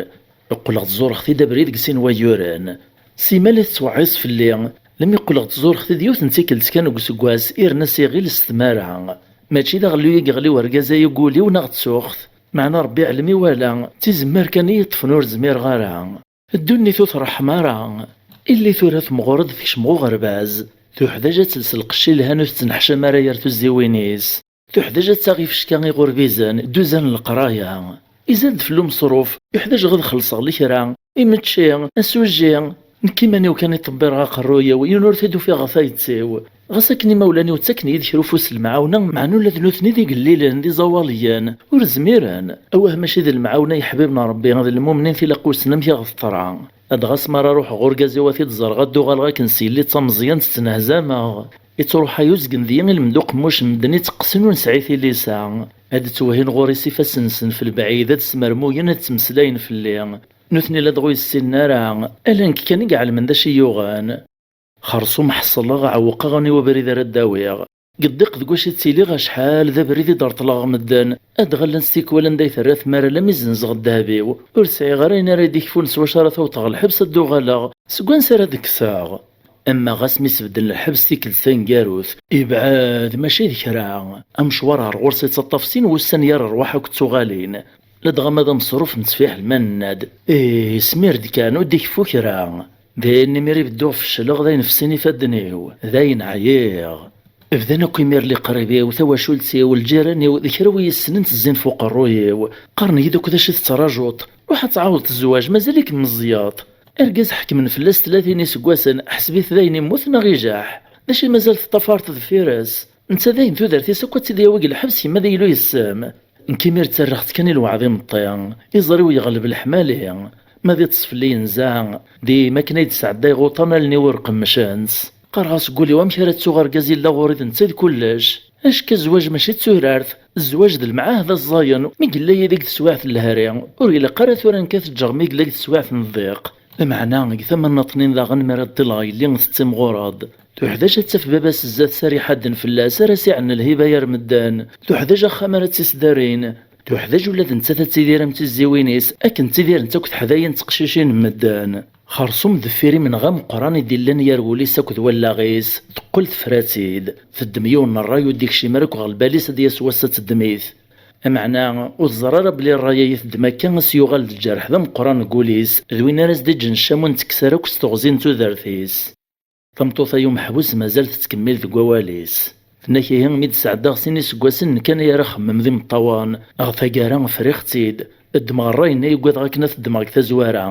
Qqleɣ ttẓureɣ-t-id abrid deg sin wayyuren. Simmal i tettweɛɛiẓ fell-i, lemmi qqleɣ ttẓureɣ-t-id yiwet n tikkelt kan deg useggas, irna s iɣil s tmara. Mačči d aɣelluy i yeɣli urgaz-a deg wul-iw neɣ d tuɣt, meɛna Rebbi iɛlem iwala, d tizemmar kan i yi-ṭṭfen ur zmireɣ ara. Ddunit ur treḥḥem ara. Illi tura temɣur-d tekcem ɣer uɣerbaz. Tuḥdaǧ ad tels lqecc ilhan ur tettenneḥcam ara yer tuzziwin-is. Tuḥdaǧ ad taɣ ifecka iɣurbizen, dduzan n leqraya. Izad-d fell-i umeṣruf, yuḥdaǧ ad xellṣeɣ lekra, imečči, asujji. Nekk iman-iw kan i ṭebbireɣ aqerruy-iw, yiwen ur t-id-ufiɣ ɣer tayet-iw. Ɣas akken imawlan-iw ttaken-iyi-d kra ufus n lemɛawna, meɛna ula d nutni d igellilen, d iẓawaliyen, ur zmiren. Awah mačči d lemɛawna yeḥbib n Rebbi, d lmumnin tilaq wissen amek i ɣ-teḍra. Dɣa s mi ara ruḥeɣ urgaz-iw ad t-id-ẓreɣ, ad d-uɣaleɣ akken s yelli d tameẓyant ttnehzameɣ. Ittruḥ ay uzgen deg-i ilmend uqemmuc n medden itteqqsen ur nesɛi tilisa. Ad d-ttwehhin ɣur-i s ifassen-nsen f lebɛid, ad smermuyen, ad ttmeslayen fell-i. Nutni ladɣa ur yi-ssinen ara, ala nekk kan i iɛelmen d acu i yi-yuɣen. Xersum ḥeṣleɣ, ɛewqeɣ aniw abrid ara d-awiɣ. Deg ddiq deg wacu i ttiliɣ acḥal d abrid i d-reṭleɣ medden, ad ɣallen s tikwal anda i terra tmara, lammi zzenzeɣ ddheb-iw. Ur sɛiɣ ara ayen ara yi-d-ikfun s wacu ara t-awṭeɣ lḥebs ad d-uɣaleɣ. Seg wansi ara d-kkseɣ? Ama ɣas mi sbedden lḥebs tikkelt taneggarut, ibɛed mačči d kra. Amecwar ar ɣur-s ittaṭṭaf sin wussan yar rrwaḥ akked tuɣalin. Ladɣa ma d ameṣruf nettfiḥel ma nenna-d: "Ih, smir-d kan, ur d-ikeffu kra." Din imir i bedduɣ fecleɣ, d ayen fessin ifadden-iw, d ayen ɛyiɣ. Bdan akk imir liqrib-iw, tawacult-iw, lǧiran-iw, d kra wi yessnen ttezzin f uqerruy-iw. Qqaren-iyi-d akk: "D acu i tettrajuḍ? Ruḥ ad tɛawdeḍ zzwaǧ, mazal-ikem meẓẓiyeḍ." Argaz ḥekmen fell-as tlatin iseggasen, ḥseb-it d ayen immut neɣ ijaḥ. D acu i mazal teṭṭafareḍ deffir-s? Netta dayen tudert-is akk ad tt-id-yawi deg lḥebs, yemma d aylu yes-m. Nekk imir ttarraɣ-tt kan i lweɛd imeṭṭi, iẓri-w yeɣleb leḥmali. Ma d iṭṭes fell-i yenza, dima akken ay d-sɛeddayeɣ uṭan allen-iw ur qemmcent. Qqareɣ-as deg wul-iw, amek ara ttuɣ argaz yella ɣur-i d netta i d kullec? Acka zzwaǧ mačči d turart, zzwaǧ d lemɛahda ẓẓayen, mi yella yid-i deg teswiɛt n lehri, ur ilaq ara tura nekk ad t-ǧǧeɣ mi yella deg teswiɛt n ddiq. Lameɛna deg tama nnaṭnin daɣen mi ara ṭṭileɣ yelli tettimɣur-d. Tuḥdaǧ ad taf baba-s zdat-s ara iḥadden fell-as, ara s-iɛen lhiba gar medden. Tuḥdaǧ axxam ara tt-isdarin. Tuḥdaǧ ula d nettat ad tidir am tiziwin-is, akken ttidirent akk teḥdayin d teqcicin n medden. Xersum deffir imenɣi ameqqran i d-illan gar wul-is akked wallaɣ-is, teqqel tefra-tt-id. Teddem yiwen n ṛṛay ur d-ikcim ara akk ɣer lbal-is ad d-yas wass ad teddem-it. Ameɛna, ur teẓri ara belli ṛṛay-a i teddem akka a s-yuɣal d lǧerḥ d ameqqran deg wul-is, d win ara s-d-iǧǧen ccamu n ttekkes ara akk s teɣzi n tudert-is. Tameṭṭut-a umeḥbus mazal tettkemmil deg wawal-is. Tenna-k ihi mi d-sɛeddaɣ sin iseggasen nekk anay ara xemmem d imeṭṭawen, ɣer taggara friɣ-tt-id. Ddmeɣ ṛṛay-nni i ugadeɣ akken ad t-ddmeɣ deg tazwara.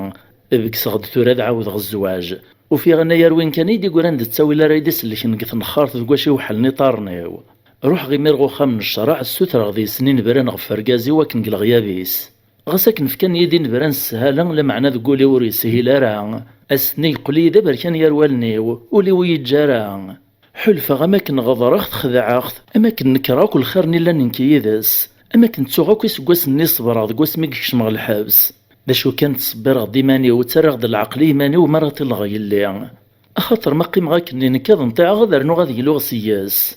Begseɣ-d tura ad ɛawdeɣ zzwaǧ. Ufiɣ anay ar win kan i d-igran d ttawil ara yi-d-isellken deg tenxart deg wacu iweḥlen iṭarren-iw. Ruḥeɣ imir ɣer uxxam n ccreɛ, ssutreɣ deg-sen inebran ɣef urgaz-iw akken deg leɣyab-is. Ɣas akken fkan-iyi-d inebran s sshala, lameɛna deg wul-iw ur yeshil ara. Ass-nni yeqqel-iyi d aberkan gar wallen-iw, ul-iw ur yi-yeǧǧa ara. Ḥulfaɣ am akken ɣeḍreɣ-t, xedɛeɣ-t, am akken nekreɣ akk lxir-nni llan nekk yid-s, am akken ttuɣ akk iseggasen-nni ṣebreɣ deg wasmi i yekcem ɣer lḥebs. D acu kan, ttṣebbireɣ-d iman-iw, ttarraɣ-d lɛeql i yiman-iw mi ara ṭileɣ yelli. Axaṭer ma qqimeɣ akken nekk ad nṭiɛeɣ ad rnuɣ ad gluɣ seg-s.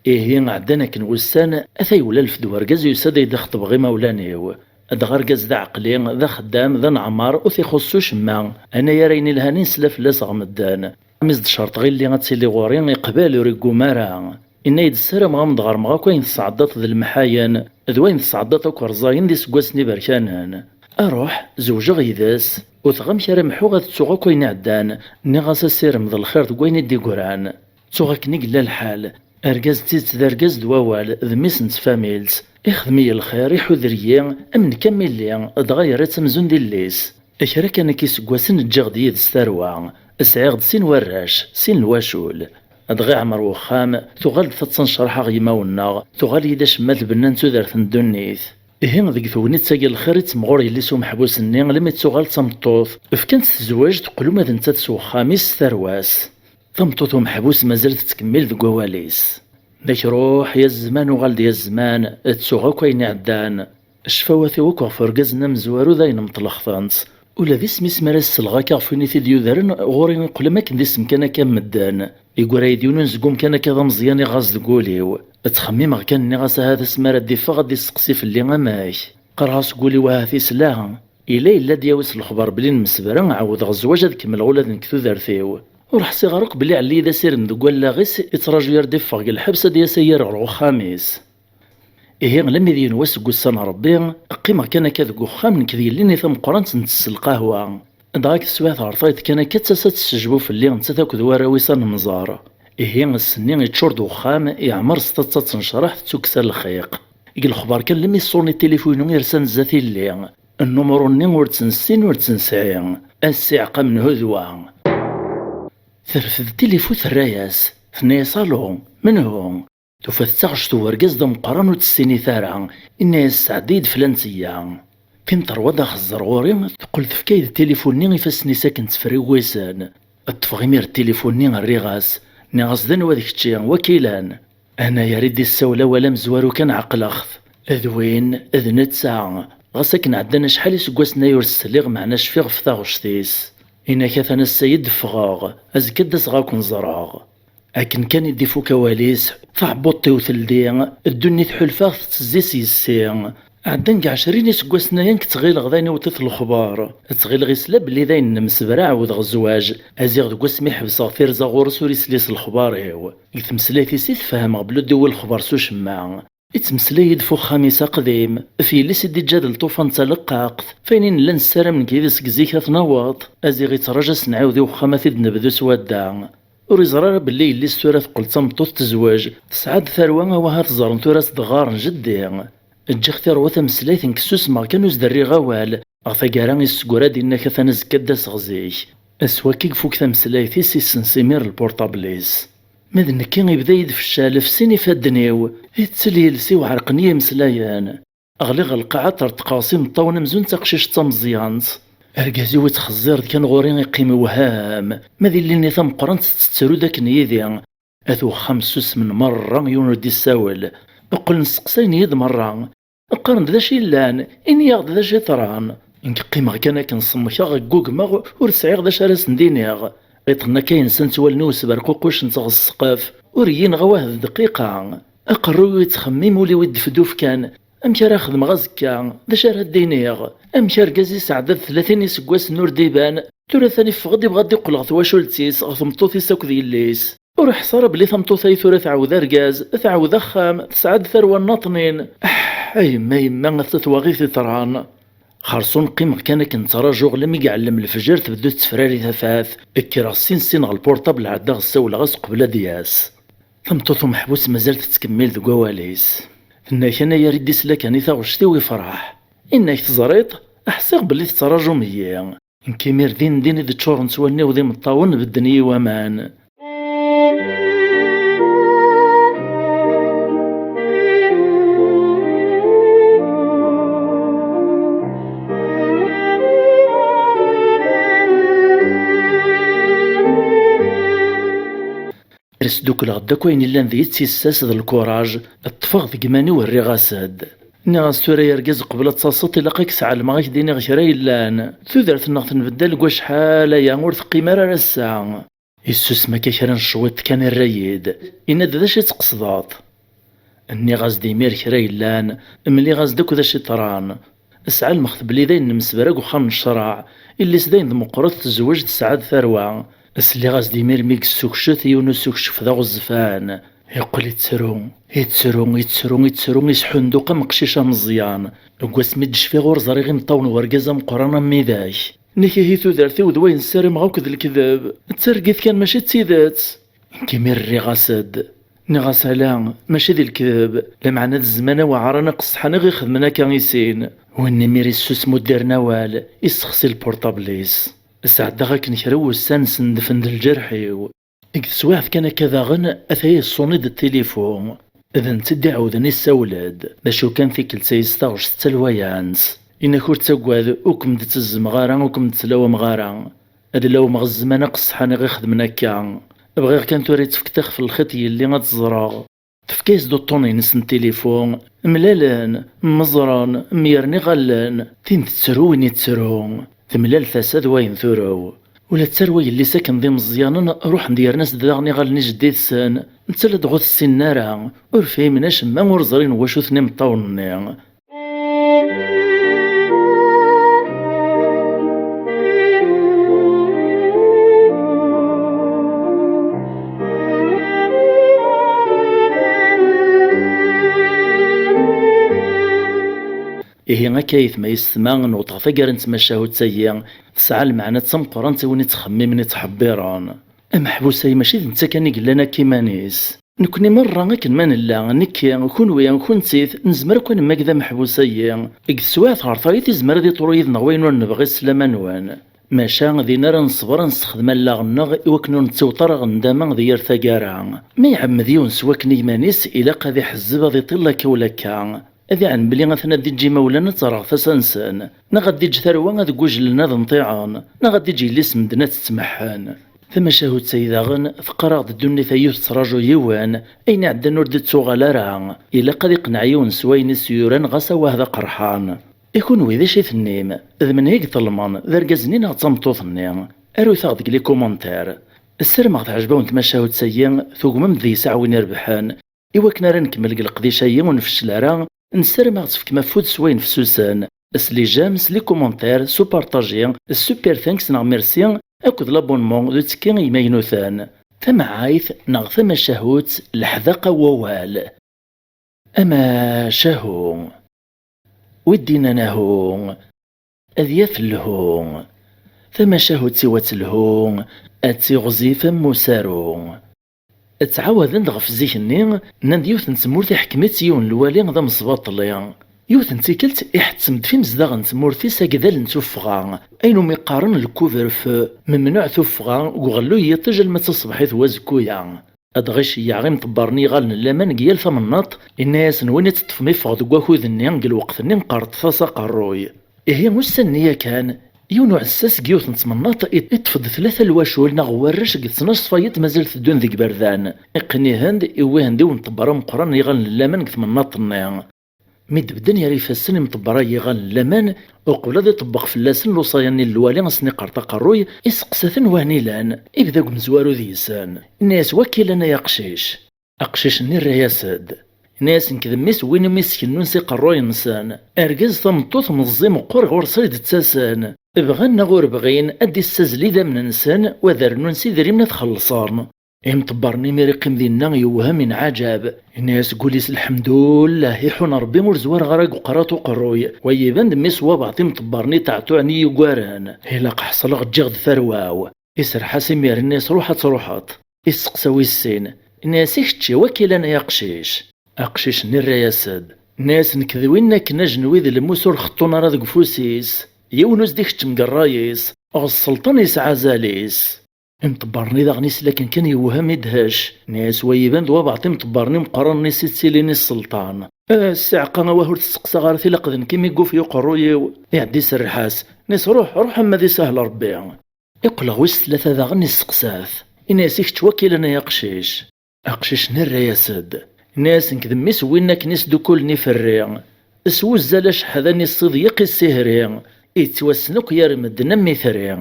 Ihi, ɛeddan akken wussan, ata yewla lfed wergaz yusa-d ad yi-d-ixeṭbeɣ imawlan-iw. Dɣa argaz d aɛeqli, d axeddam, d aneɛmar, ur t-ixuṣṣ s ucemma. Anay ara yini lhan i nesla fell-as ɣer medden. Mi s-d-cerṭeɣ illi ad tili ɣur-i, iqbel ur igguma ara. Inna-yi-d ssarameɣ ad m-d-ɣermeɣ akk ayen tesɛeddaḍ d lemḥayen, d wayen tesɛeddaḍ akk rẓayen d iseggasen iberkanen. Aruḥ, zewǧeɣ yid-s. Ur teɣ amek ara mḥuɣ ad ttuɣ akk ayen iɛeddan. Nniɣ-as asirem d lxir deg wayen i d-iggran. Ttuɣ akken i yella lḥal. Argaz d tidet d argaz d wawal, d mmi-s n tfamilt. Ixdem-iyi lxir, iḥuder-iyi, am nekk am illi, dɣa yerra-tt amzun d illi-s. Kra kan akka iseggasen ǧǧiɣ-d yid-s tarwa. Sɛiɣ-d sin warrac, sin lwacul. Dɣa iɛmer wexxam, tuɣal-d taḍsa n ccreḥ ɣer yimawen-nneɣ, tuɣal-iyi-d acemma d lbenna n tudert n ddunit. Ihi deg tegnit-agi n lxir i temɣur yelli-s umeḥbus-nni, almi d-tuɣal d tameṭṭut, fkan-tt tezweǧ, teqqel uma d nettat s wexxam-is s tarwa-s. Tameṭṭut umeḥbus mazal tettkemmil deg wawal-is. Nek ruḥ ya zzman, uɣal-d ya zzman, ttuɣ akk ayen iɛeddan. Ccfawat-iw akk ɣef urgaz-nni amezwaru d ayen meṭleɣ-tent. Ula d isem-is mi ara s-selleɣ akka ɣef win i t-id-yudren, ɣur-i iqqel am akken d isem kan akka n medden. Yeggra-yi-d yiwen unezgum kan akka d ameẓyan iɣaẓ deg wul-iw. Ttxemmimeɣ kan, nniɣ-as ahat asmi ara d-iffeɣ ad d-isteqsi fell-i amek. Qqareɣ-as deg wul-iw ahat isla. Ila yella ad d-yawi s lexbar belli nemsebra, ɛawdeɣ zzwaǧ ad kemmleɣ ula d nekk tudert-iw. Ur ḥṣiɣ ara akk belli Ɛli d asirem deg wallaɣ-is, ittraǧu ar d-iffeɣ deg lḥebs ad d-yas ad yerr ɣer uxxam-is. Ihi, lemmi d yenwa seg ussan n Ṛebbi, qqimeɣ kan akka deg uxxam nekk d yelli-nni tameqqrant ntess lqahwa. Dɣa deg teswiɛt ɣer tayeḍ kan akka, d tasa tessejbu fell-i, nettat akked warraw-is ad nemẓer. Ihi, ass-nni iččur-d uxxam, iɛmer s taḍsa n ccreḥ, tettukkes ar lxiq. Deg lexbar kan, lemmi ṣṣurni tilifun-inu yersan zdat illi. Nnumru-nni ur tt-nessin ur tt-nesɛi. Ass iɛeqqa menhu d wa. Terfed tilifu, terra-yas, tenna-yas: "Alu, menhu?" Tufa-t d taɣect n urgaz d ameqqran ur tt-tessinit ara. Inna-yas: "Sɛeddi-yi-d flan teyya." Tin terwa-d axeẓẓer ɣur-i, teqqel tefka-yi-d tilifu-nni ifassen-is akken ttefriwisen. Ṭṭfeɣ imir tilifu-nni, rriɣ-as. Nniɣ-as: "D anwa d kečči? Wakilan?" Anayer i d-issawel awal amezwaru kan ɛeqleɣ-t. D win, d netta. Ɣas akken ɛeddan acḥal iseggasen ay ur s-sliɣ, meɛna cfiɣ ɣef taɣect-is. Inak atan ass-a i d-ffɣeɣ, azekka ad d-aseɣ ad ken-ẓreɣ. Akken kan i d-ifuk awal-is, taɛebbuḍt-iw teldi, ddunit ḥulfaɣ tettezzi s yes-i. Ɛeddan deg ɛecrin iseggasen aya nekk ttɣileɣ d ayen iwet-it lexbar. Ttɣileɣ isla belli d ayen nemsebra ɛawdeɣ zzwaǧ. Aziɣ deg wasmi ḥebseɣ tirza ɣur-s ur isli s lexbar-iw. Deg tmeslayt-is i tfehmeɣ belli ur d-iwwi lexbar s ucemma. Ittmeslay-d f uxxam-is aqdim, f yelli-s i d-iǧǧa d lṭufan d taleqqaqt, f ayen i nella nessaram nekk yid-s seg zik ad t-naweḍ. Aziɣ ittraǧu ad s-nɛiwed i uxxam ad t-id-nebdu s wadda. Ur iẓri ara belli yelli-s tura teqqel d tameṭṭut tezweǧ, tesɛa-d tarwa, awah ad t-ẓren tura s-d-ɣɣaren jeddi. Ǧǧiɣ tiṛwa tameslayt nekk ssusmeɣ kan ur s-d-rriɣ awal. Ɣer taggara issegra-d inna-k atan azekka ad d-aseɣ zik. Ass wakka i ifuk tameslayt-is, isens imir lpurṭabl-is. Ma d nekki, ibda-yi-d feccal f sin ifadden-iw, ittel yiles-iw ɛerqen-iyi imeslayen. Ɣliɣ ɣer lqaɛa, ṭerṭqeɣ s imeṭṭawen amzun d taqcict d tameẓyant. Argaz-iw ittxeẓẓir-d kan ɣur-i, iqqim iwhem. Ma d illi-nni tameqqrant tettru-d akken yid-i. At uxxam ssusmen merra, yiwen ur d-issawel. Qqlen sseqsayen-iyi-d merra. Qqaren-d d acu yellan, ini-yaɣ-d d acu yeḍran. Nekk qqimeɣ kan akken, semmkeɣ, ggugmeɣ, ur sɛiɣ d acu ara sen-d-iniɣ. Iṭṭen akka yensan-tt wallen-iw sberququcent ɣer ssqef, ur iyi-yenɣi wah d dqiqa. Aqerruy-iw yettxemmim, ul-iw idefduf kan. Amek ara xedmeɣ azekka? D acu ara d-iniɣ? Amek argaz yesɛedda-d tlatin iseggasen ur d-iban, tura atan iffeɣ-d, ibɣa ad d-iqqel ɣer twacult-is, ɣer tmeṭṭut-is akked yelli-s? Ur iḥṣa ara belli tameṭṭut-ayi tura tɛawed argaz, tɛawed axxam, tesɛa-d tarwa nnaṭnin. Aḥ, a yemma, yemma, a ta twaɣit iḍran. Xerṣum qqimeɣ kan akken ttrajuɣ, lammi iɛellem lefjer, tebdu tettefrari tafat. Kkreɣ sin sin ɣer lpurṭabl, ɛeddaɣ ssawleɣ-as qbel ad d-yas. Tameṭṭut umeḥbus mazal tettkemmil deg wawal-is. Tenna kan ayer i d-isla kan i taɣect-iw, ifreḥ. Inna-k teẓriḍ, ḥṣiɣ belli tettraǧum-iyi. Nekk imir din din i d-ččurent wallen-iw d imeṭṭawen, bedden-iyi waman. Sdukleɣ-d akk ayen illan deg-i d tissas d lkuraj, ṭṭfeɣ deg iman-iw, rriɣ-as-d. Nniɣ-as tura ay argaz, qbel ad taseḍ ilaq ad k-sɛelmeɣ, ad k-d-iniɣ kra yellan. Tudert-nneɣ tenbeddal deg wacḥal aya, ur teqqim ara ar ass-a. Yessusem akka kra n cwiṭ kan, irra-yi-d, yenna-d d acu i tqesdeḍ? Nniɣ-as-d imir kra yellan, mliɣ-as-d akk d acu iḍran. Sɛelmeɣ-t belli d ayen nemsebra deg uxxam n ccreɛ, illi-s d ayen d meqqret tezweǧ tesɛa-d tarwa. Sliɣ-as-d imir mi yessukcet yiwen usukcef d aɣezzfan. Yeqqel ittru, ittru, ittru, ittru, isḥunduq am uqcic ameẓyan. Deg wasmi d-cfiɣ ur ẓriɣ imeṭṭawen n urgaz ameqqran am widak. Nekk ihi tudert-iw d wayen ssarimeɣ akk d lekdeb. D targit kan, mačči d tidet. Nekk imir rriɣ-as-d. Nniɣ-as ala, mačči d lekdeb, lameɛna d zzman aweɛṛan aqesḥan i ɣ-ixedmen akka i sin. Win imir issusem ur d-irni awal, issexsi lpurṭabl-is. Sɛeddaɣ akken kra n wussan sendfen-d lǧerḥ-iw. Deg teswiɛt kan akka daɣen, ataya yeṣṣuni-d tilifu. D netta i d-iɛawden issawel-d. D acu kan, tikkelt-a s taɣect d talwayant. Inak ur ttaggad, ur kem-d-ttezzmeɣ ara, ur kem-d-ttlawameɣ ara. Ad lawmeɣ zzman aqesḥan i ɣ-ixedmen akka. Bɣiɣ kan tura i tefkeḍ ixef n lxiṭ yelli ad tt-ẓreɣ. Tefka-yas-d uṭṭun-ines n tilifu. Mlalen, mmeẓren, myeren iɣallen. Tin tettru, win yettru. Temlal tasa d wayen turew. Ula d tarwa yelli-s akken d imeẓyanen, ruḥen-d yerna-s-d daɣen iɣallen i jeddi-tsen. Netta la d-ɣur tessinen ara, ur fhimen acemma, ur ẓrin n wacu-ten imeṭṭawen-nni. Ihi akka ayetma yessetma, newweḍ ɣer taggara n tmacahut-agi, tesɛa lmeɛna d tameqqrant i win ittxemmimen, ittḥebbiren. Ameḥbus-ayi mačči d netta kan i yellan akka iman-is. Nekni merra akken ma nella, nekki, kunwi, kuntit, nezmer akk ad nemmaged ameḥbus-ayi. Deg teswiɛt ɣer tayeḍ izmer ad iṭru yid-neɣ wayen ur nebɣi s sslam-nwen. Maca din ara neṣber ad nessexdem allaɣ-nneɣ i wakken ur nettiweḍ ara ɣer nndama di yir taggara. Ma iɛemmed yiwen s wakken i iman-is, ilaq ad iḥezzeb, ad iṭil akka ula akka. Ad iɛlem belli atan ad d-iǧǧ imawlan ad terɣ tasa-nsen, neɣ ad d-iǧǧ tarwa ad ggujlen ad nṭiɛen, neɣ ad d-iǧǧ yelli-s medden ad tt-ttmeḥḥen. Tamacahut-ayi daɣen teqqar-aɣ-d ddunit-ayi ur tettraǧu yiwen, ayen iɛeddan ur d-ittuɣal ara. Ilaq ad iqneɛ yiwen s wayen i s-yuran, ɣas awah d aqerḥan. I kunwi, d acu i tennim? D menhu i iṭelmen, d argaz-nni neɣ d tameṭṭut-nni? Arut-aɣ-d deg les commentaires. Ssarameɣ teɛjeb-awen tmacahut-ayi, tugmem-d deg-s aɛwin irebḥen. I wakken ara nkemmel deg leqdic-ayi ur nfeccel ara, nessaram ad ɣ-tefkem afud s wayen fessusen, s les j'aime, s les commentaires, s upartaji, s super thanks neɣ merci, akked l'abonnement d uttekki i yimaynuten. Tamɛayt neɣ tamacahut, leḥdaqa n wawal. Amacahu. Wi d-innan ahu? Ad yaf lhu. Tamacahut-iw ad telhu, ad tiɣzif am usaru. Ttɛawaden-d ɣef zik-nni, nnan-d yiwet n tmurt iḥkem-itt yiwen n lwali d amesbaṭli. Yiwet n tikkelt, iḥettem-d f imezdaɣ n tmurt-is agdal n tuffɣa, ayen umi qqaren le couvre-feu, memnuɛ tuffɣa deg uɣelluy n yiṭij alma d taṣebḥit n wazekku-a. Dɣa iceyyeɛ imḍebbren iɣallen n laman deg yal tamnaḍt, inna-yasen: "Win i teṭṭfem iffeɣ deg wakud-nni, deg lweqt-nni qqaret-as aqerruy." Ihi ussan-nni yakan, yiwen uɛessas deg yiwet n tmennaḍt i-, iṭṭef-d tlata lwacul neɣ warrac deg tnac tfayet mazal teddun deg iberdan. Iqqen-ihen-d, iwwi-hen-d i umḍebber ameqqran iɣallen n laman deg tmennaḍt-nni. Mi d-bedden yer ifassen imḍebber-a iɣallen n laman, uqbel ad iṭebbeq fell-asen lewṣaya-nni n lwali ad sen-iqqert aqerruy, iseqsa-ten wahni llan, ibda deg umezwaru deg-sen. Inna-yas: "Wakil-an ay aqcic." Aqcic-nni irra-yas-d. Inna-yas: "Nekk d mmi-s n win umi skennun s iqerruyen-nsen. Argaz, tameṭṭut, meẓẓi, meqqer, ɣur-s ay d-ttasen. Bɣan neɣ ur bɣin, ad d-issazzel idammen-nsen, u ad rnun s idrimen ad xellṣen." Imḍebber-nni imir iqqim dinna, yewhem, inɛaǧab. Inna-yas deg wul-is: "Lḥemdullah, iḥun Ṛebbi ur zwareɣ ara deg uqerrat uqerruy. Wa iban d mmi-s n wabeɛḍ imḍebbren iṭeɛṭuɛen i yugaren. Ilaq ḥeṣleɣ, ǧǧiɣ-d tarwa-w." Iserreḥ-as imir-nni: "Ruḥ ad truḥeḍ." Isteqsa wis sin, inna-yas: "I kečči, wakil-an ay aqcic?" Aqcic-nni irra-yas-d. Inna-yas: "Nekk d win akken ajenwi d lmus ur xeṭṭun ara deg ufus-is. Yiwen ur s-d-ikeččem deg ṛṛay-is, ɣer sselṭan yesɛa azal-is." Imḍebber-nni daɣen isla akken kan yewhem, idhec. Inna-yas: "Wa iban d wabeɛḍ imḍebbren imeqqranen i s-ittilin i sselṭan. A ssiɛqa, awah ur testeqsaɣ ara, tilaq d nekk imi yufeg uqerruy-iw." Iɛedda iserreḥ-as. Inna-yas: "Ruḥ, ruḥ, ama ad isahel Ṛebbi." Iqqel ɣer wis tlata daɣen, isteqsa-t. Inna-yas: "I kečč, wakil-an ay aqcic?" Aqcic-nni irra-yas-d. Inna-yas: "Nekk d mmi-s n win akken isdukkulen iferri. S wuzzal aceḥdan issiḍyeq issihri, ittwassen akk yar medden am itri."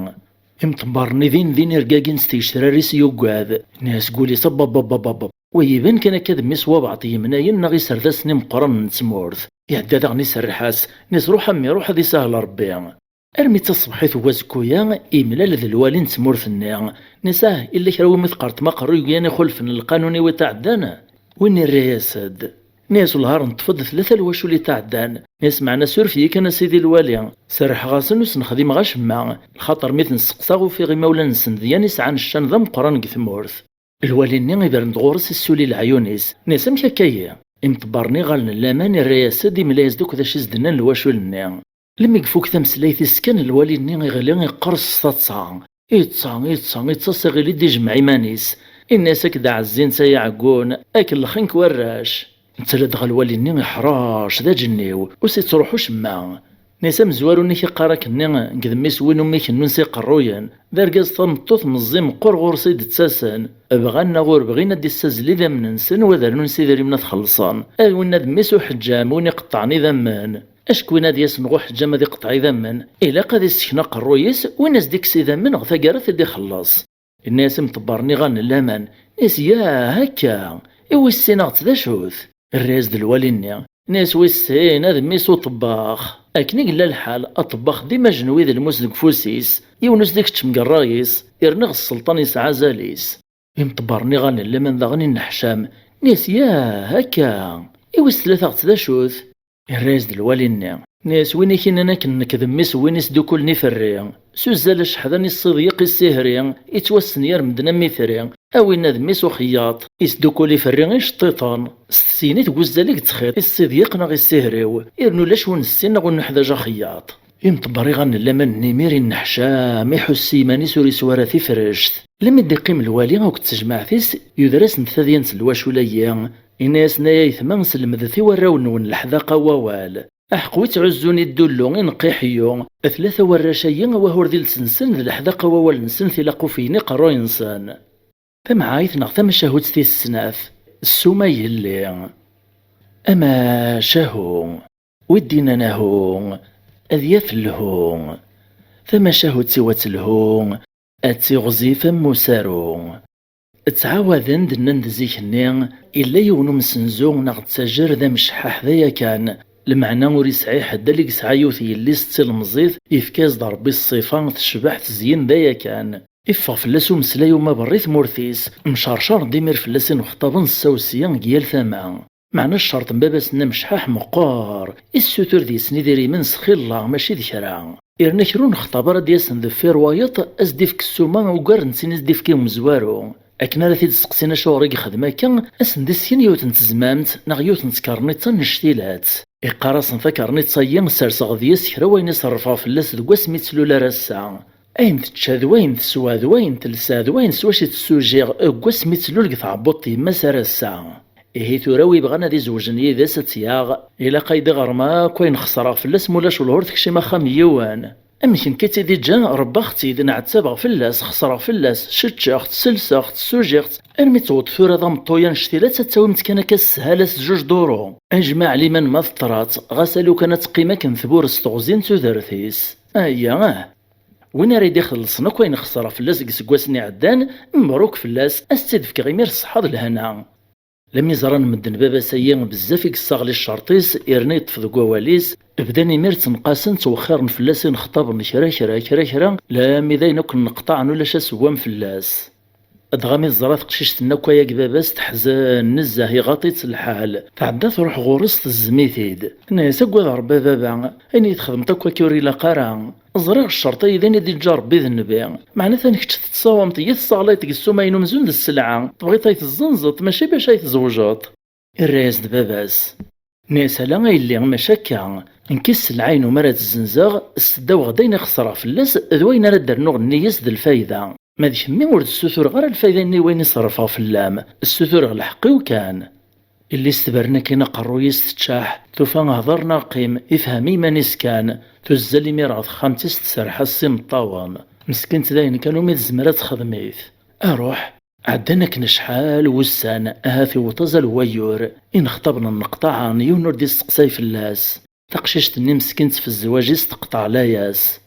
Imḍebber-nni din din irgagin s tgecrar-is, yuggad. Inna-yas deg wul-is: "Ababababababb! Wa iban kan akka d mmi-s n wabeɛḍ yemnayen neɣ iserdasen imeqqranen n tmurt." Iɛedda daɣen iserreḥ-as, inna-yas: "Ruḥ a mmi, ruḥ, ad isahel Ṛebbi." Armi d taṣebḥit n wazekku-ya, imlal d lwali n tmurt-nni. Inna-yas: "Ah, illa kra wumi tqerṭem aqerruy n yan ixulfen lqanun-iw iṭɛeddan?" Win irra-yas-d. Inna-yas: "Wellah ar neṭṭef-d tlata lwacul iṭɛeddan." Inna-yas: "Meɛna suref-iyi kan a sidi lwali, serrḥeɣ-asen ur sen-xdimeɣ acemma, lxaṭer mi ten-sseqsaɣ ufiɣ imawlan-nsen d yan i sɛan ccan d ameqqran deg tmurt." Lwali-nni ibren-d ɣur-s, issuli leɛyun-is. Inna-yas: "Amek akka-yi?" Imḍebbren iɣallen n laman irra-yas-d, imla-yas-d akk d acu i s-d-nnan lwacul-nni. Lemmi ifuk tameslayt-is kan, lwali-nni iɣli iqqers s taḍsa. Iḍsa, iḍsa, iḍsa, s iɣil-d ijemmeɛ iman-is. Inna-yas: "Ad k-d-ɛezzin s ay aɛeggun, ad k-llexen warrac." Netta ladɣa lwali-nni iḥrac d aǧenniw, ur s-ittruḥu cemma. Inna-yas: "Amezwaru-nni k-iqqar akkenni, nekk d mmi-s n win umi kennun s iqerruyen. D argaz, tameṭṭut, meẓẓi, meqqer, ɣur-s i d-ttasen. Bɣan neɣ ur bɣin ad d-issazzel idammen-nsen, u ad rnun s idrimen ad xellṣen. A winna d mmi-s uḥeǧǧam, win iqeṭṭɛen idammen. Acku win ad yasen ɣer uḥeǧǧam ad iqeṭṭeɛ idammen, ilaq ad issken aqerruy-is, win as-d-ikkes idammen ɣer taggara ad t-id-ixelleṣ." Inna-yas imḍebbren iɣallen n laman, inna-yas: "Yah, akka! I wis sin-aɣ-tt d acu-t?" Irra-yas-d lwali-nni, inna-yas: "Wis sin, ad mmi-s uṭebbax. Akken i yella lḥal, aṭebbax dima ajenwi d lmus deg ufus-is, yiwen ur s-d-ikeččem deg ṛṛay-is, yerna ɣer sselṭan yesɛa azal-is." Imḍebbren iɣallen n laman daɣen inneḥcam, inna-yas: "Yah, akka! I wis tlata-aɣ-tt d acu-t?" Irra-yas-d lwali-nni, inna-yas: "Win i k-innan akken nekk d mmi-s n win isdukkulen iferri, s uzzal aceḥdan issiḍyeq issihri, ittwassen yar medden am itri, a winna d mmi-s uxeyyaṭ, isdukkul iferri iceṭṭiṭen, s tesyin i deg uzzal i yettxiṭ, issiḍyeq neɣ issihriw, irnu ulac ur nessin neɣ ur nuḥdaǧ axeyyaṭ." Imḍebber iɣallen n laman n imir inneḥcam, iḥuss s yiman-is ur iswi ara tifrect. Lemmi d-iqqim lwali akked tejmaɛt-is, yuder-asen-d tadyant n lwacul-agi, inna-yasen: "Ay aytma, slemdet i warraw-nwen leḥdaqa n wawal. Aḥeqq wi ttɛuzzun i ddullu, ineqq iḥeyyu. Tlata warrac-agi, awah ur d iles-nsen d leḥdaqa n wawal-nsen, tilaq ufiyen iqerruy-nsen." Tamɛayt neɣ tamacahut tis snat, ssuma yelli. Amacahu. Wi d-innan ahu, ad yaf lhu. Tamacahut-iw ad telhu, ad tiɣzif am usaru. Ttɛawaden-d, nnan-d zik-nni, illa yiwen umsenzu neɣ ttajer d amecḥaḥ d aya kan. Lmeɛna ur isɛi ḥedd, ala i yesɛa yiwet yelli-s d tilemẓit, yefka-yas-d Ṛebbi ṣṣifa, tecbeḥ, tezyen d aya kan. Iffeɣ fell-as umeslay umaberri tmurt-is, mcercaren-d imir fell-as inexṭaben s sawesya deg yal tama. Meɛna ccerṭ n baba-s-nni amecḥaḥ meqqer, issutur deg-sen idrimen s xilla, mačči d kra. Yerna kra ur nexṭab ara ad d-yasen deffir wayeḍ, ad s-d-ifk ssuma ugar n tin i s-d-ifka umezwaru. Akken ara t-id-steqsin acuɣer i yexdem akka, ad sen-d-isken yiwet n tezmamt neɣ yiwet n tkerniṭ annect-ilat. Iqqar-asen: "Takerniṭ-agi serseɣ deg-s kra wayen i ṣerrfeɣ fell-as deg wasmi i tt-lul ar ass-a." Ayen tečča d wayen teswa d wayen telsa d wayen s wacu i tessujiɣ deg wasmi i tlul deg tɛebbuḍt n yemma-s ar ass-a. Ihi tura wi yebɣan ad izewjen yid-s ad tt-yaɣ, ilaq ad yi-d-iɣrem akk ayen xesreɣ fell-as, ma ulac wellah ur tekcim axxam n yiwen. Amek nekk i tt-id-iǧǧan, rebbaɣ-tt-id, nɛettabeɣ fell-as, xesreɣ fell-as, ččeɣ-tt, selseɣ-tt, ssujiɣ-tt, armi tewweḍ tura d ameṭṭu-ya annect-ila, ad tt-ad tawim-tt kan akka s sshala s juj duru. Ajmaɛ liman ma teṭṭra-tt, ɣas alukan ad teqqim akken tbur s teɣzi n tudert-is. Aya, ah! Win ara yi-d-ixellṣen akk ayen xesreɣ fell-as deg iseggasen iɛeddan, mebruk fell-as, ad s-tt-id-fkeɣ imir ṣṣeḥḥa d lehna. Lami ẓran medden baba-s-ayi bezzaf i yessaɣli ccerṭ-is, yerna yeṭṭef deg wawal-is, bdan imir ttenqasen, ttwexxiren fell-as inexṭaben kra, kra, kra, kra, lami d ayen akk nneqṭaɛen ulac asewwam fell-as. Dɣa mi teẓra teqcict-nni akk aya deg baba-s, teḥzen nezzeh, iɣaṭ-itt lḥal. Tɛedda truḥ ɣur-s, tezzem-it-id. Tenna-yas: "Agad Ṛebbi a baba, ayen i yi-txedmeḍ akk akka ur ilaq ara. Ẓriɣ ccerṭ-ayi d ayen i d-iǧǧa Ṛebbi d nnbi. Meɛna atan kečč tettṣawamteḍ-iyi, tessaɣlayeḍ deg ssuma-inu amzun d sselɛa. Tebɣiḍ ad yi-tezzenzeḍ, mačči bac ad yi-tezwejḍeḍ." Irra-yas-d baba-s. Nni-as: "Ala a yelli, mačči akka. Nekk i sselɛa-inu mi ara tt-zzenzeɣ, sseddaweɣ-d ayen i xesreɣ fell-as d wayen ara d-rnuɣ nnig-s d lfayda. Ma d kemmi, ur d-ssutureɣ ara lfayda-nni i wayen i ṣerrfeɣ fell-am, ssutureɣ lḥeqq-iw kan." Yelli-s tebren akkin aqerruy-is, teččeḥ, tufa hder neɣ qqim, ifhem i yiman-is kan. Tuzzal imir ɣer texxamt-is, tserreḥ-as s imeṭṭawen. Meskint dayen kan umi tezmer ad texdem-it. Aruḥ. Ɛeddan akken acḥal wussan, ahat iwweḍ azal n wayyur, inexṭaben nneqṭaɛen, yiwen ur d-isteqsay fell-as. Taqcict-nni meskint f zzwaǧ-is teqṭeɛ layas.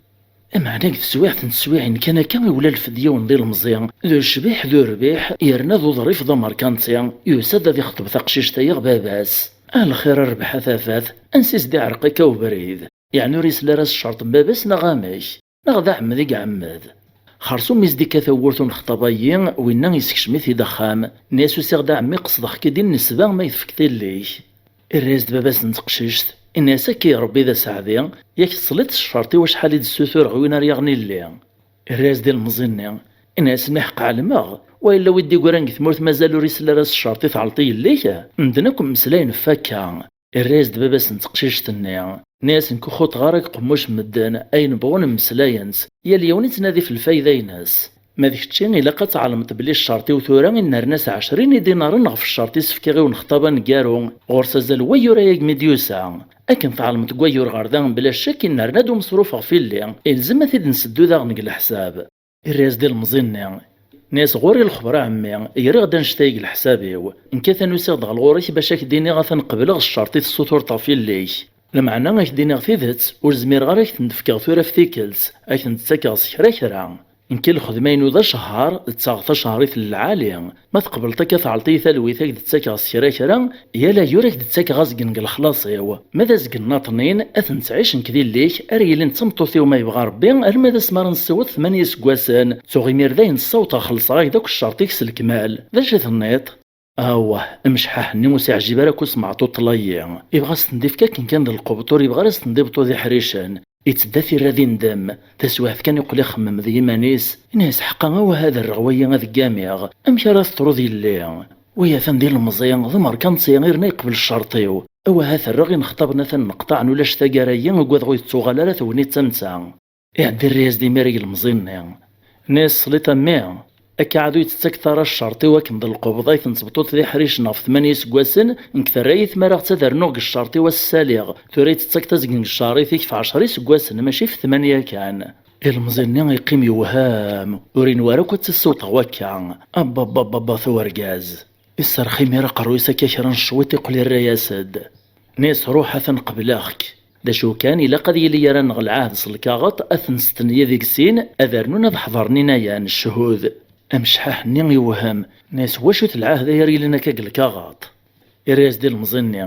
Ameɛna deg teswiɛt n teswiɛin kan akka, iwla lfed yiwen d ilemẓi, d ucbiḥ d urbiḥ, yerna d uḍrif d amerkanti, yusa-d ad ixṭeb taqcict-a i baba-s. A lxir a rrbeḥ a tafat, ansi s-d-iɛreq akka ubrid? Yeɛni ur isel ara s ccerṭ n baba-s neɣ amek? Neɣ d aɛemmed i iɛemmed? Xersum mi s-d-ikka tawwurt unexṭab-ayi, winna isekcem-it-id axxam, nni-as: "Usiɣ-d a ɛemmi, qesdeɣ-k-id i nnesba ma i tefkeḍ yelli-k." Irra-yas-d baba-s n teqcict, inna-yas: "Akka i Rebbi d aseɛdi, yak tesliḍ s ccerṭ-iw acḥal i d-ssutureɣ win ara yaɣen illi." Irra-yas-d ilemẓi-nni, inna-yas: "Niḥeq ɛelmeɣ, wa yella wi d-iggran deg tmurt mazal ur isel ara s ccerṭ i tɛelleḍ i yelli-k? Medden akk mmeslayen ɣef wakka." Irra-yas-d baba-s n teqcict-nni, nni-as: "Nekk ur xuṭeɣ ara deg qemmuc n medden, ayen bɣun mmeslayen-tt, yal yiwen ittnadi f lfayda-ines. Ma d kečči, ilaq ad tɛelmeḍ belli ccerṭ-iw tura i nerna-s ɛecrin idinaren ɣef ccerṭ i s-fkiɣ i unexṭab aneggaru, ɣur-s azal n wayyur ayagi mi d-yusa. Akken tɛelmeḍ deg wayyur ɣer da, bla ccek, i nerna-d umeṣruf ɣef illi, ilzem ad t-id-nseddu daɣen deg leḥsab." Irra-yas-d ilemẓi-nni, nni-as: "Ɣur-i lexber a ɛemmi, griɣ-d annect-a deg leḥsab-iw. Nekk atan usiɣ-d ɣer ɣur-k bac ad k-d-iniɣ atan qebleɣ ccerṭ i tessutureḍ ɣef yelli-k. Lameɛna ad k-d-iniɣ tidet, ur zmireɣ ara ad k-ten-d-fkeɣ tura f tikkelt, ad k-ten-d-ttakeɣ s kra kra. Nekk i lxedma-inu d acehhar, d taɣet acehrit n lɛali. Ma tqebleḍ akka tɛelleḍ-iyi talwit ad k-d-ttakeɣ s kra kra, yal ayyur ad k-d-ttakeɣ azgen deg lexlaṣ-iw. Ma d azgen nnaṭnin, ad ten-ttɛic nekk d yelli-k, ara yilin d tameṭṭut-iw ma yebɣa Rebbi, arma d asmi ara nessiweḍ tmanya iseggasen. Tuɣ imir dayen ssawḍeɣ xellṣeɣ-ak-d akk ccerṭ-ik s lekmal. D acu i tenniḍ?" Awah, amecḥaḥ-nni ur s-iɛjib ara akk usmeɛṭuṭel-ayi. Ibɣa a s-ten-d-ifk akken kan d lqebṭ, ur ibɣi ara a s-ten-d-ibṭu d iḥricen. Ittedda tirra d indem. Taswiɛt kan iqqel ixemmem d yiman-is, inna-yas: "Ḥqa, awah ad rreɣ wayi ad ggamiɣ. Amek ara teṭruḍ yelli? Wayi atan d ilemẓi, d amerkanti, irna yeqbel ccerṭ-iw. Awah ad t-rreɣ inexṭaben atan nneqṭaɛen, ulac taggara-yi, ugadeɣ ur yettuɣal ara tegnit am ta." Iɛedda irra-yas-d imir i yilemẓi-nni. Nni-as: "Tesliḍ a mmi, akka ɛad ur yi-tettakeḍ ara ccerṭ-iw akken d lqebḍ ay ten-tebṭuḍ d iḥricen ɣef tmanya iseggasen, nekk terra-yi tmara ad rnuɣ deg ccerṭ-iw ad s-saliɣ, tura i tettakeḍ azgen deg cceɛrit-ik f ɛecra iseggasen, mačči f tmanya kan." Ilemẓi-nni yeqqim yewhem, ur inwa ara akk ad tt-ssiwṭeɣ wakka. Abbabbabba, a urgaz! Iserrex imir aqerruy-is akka kra n cwiṭ, iqqel irra-yas-d. Nni-as: "Ruḥ, atan qebleɣ-k." D acu kan, ilaq ad yili gar-aneɣ lɛahd s lkaɣeṭ, ad ten-nestenya deg sin, ad rnun ad ḥeḍren inayan, cchud. Amecḥaḥ-nni iwhem, nni-as: "Wacu-t lɛahd-ayi ara yilin akka deg lkaɣeṭ?" Irra-yas-d ilemẓi-nni,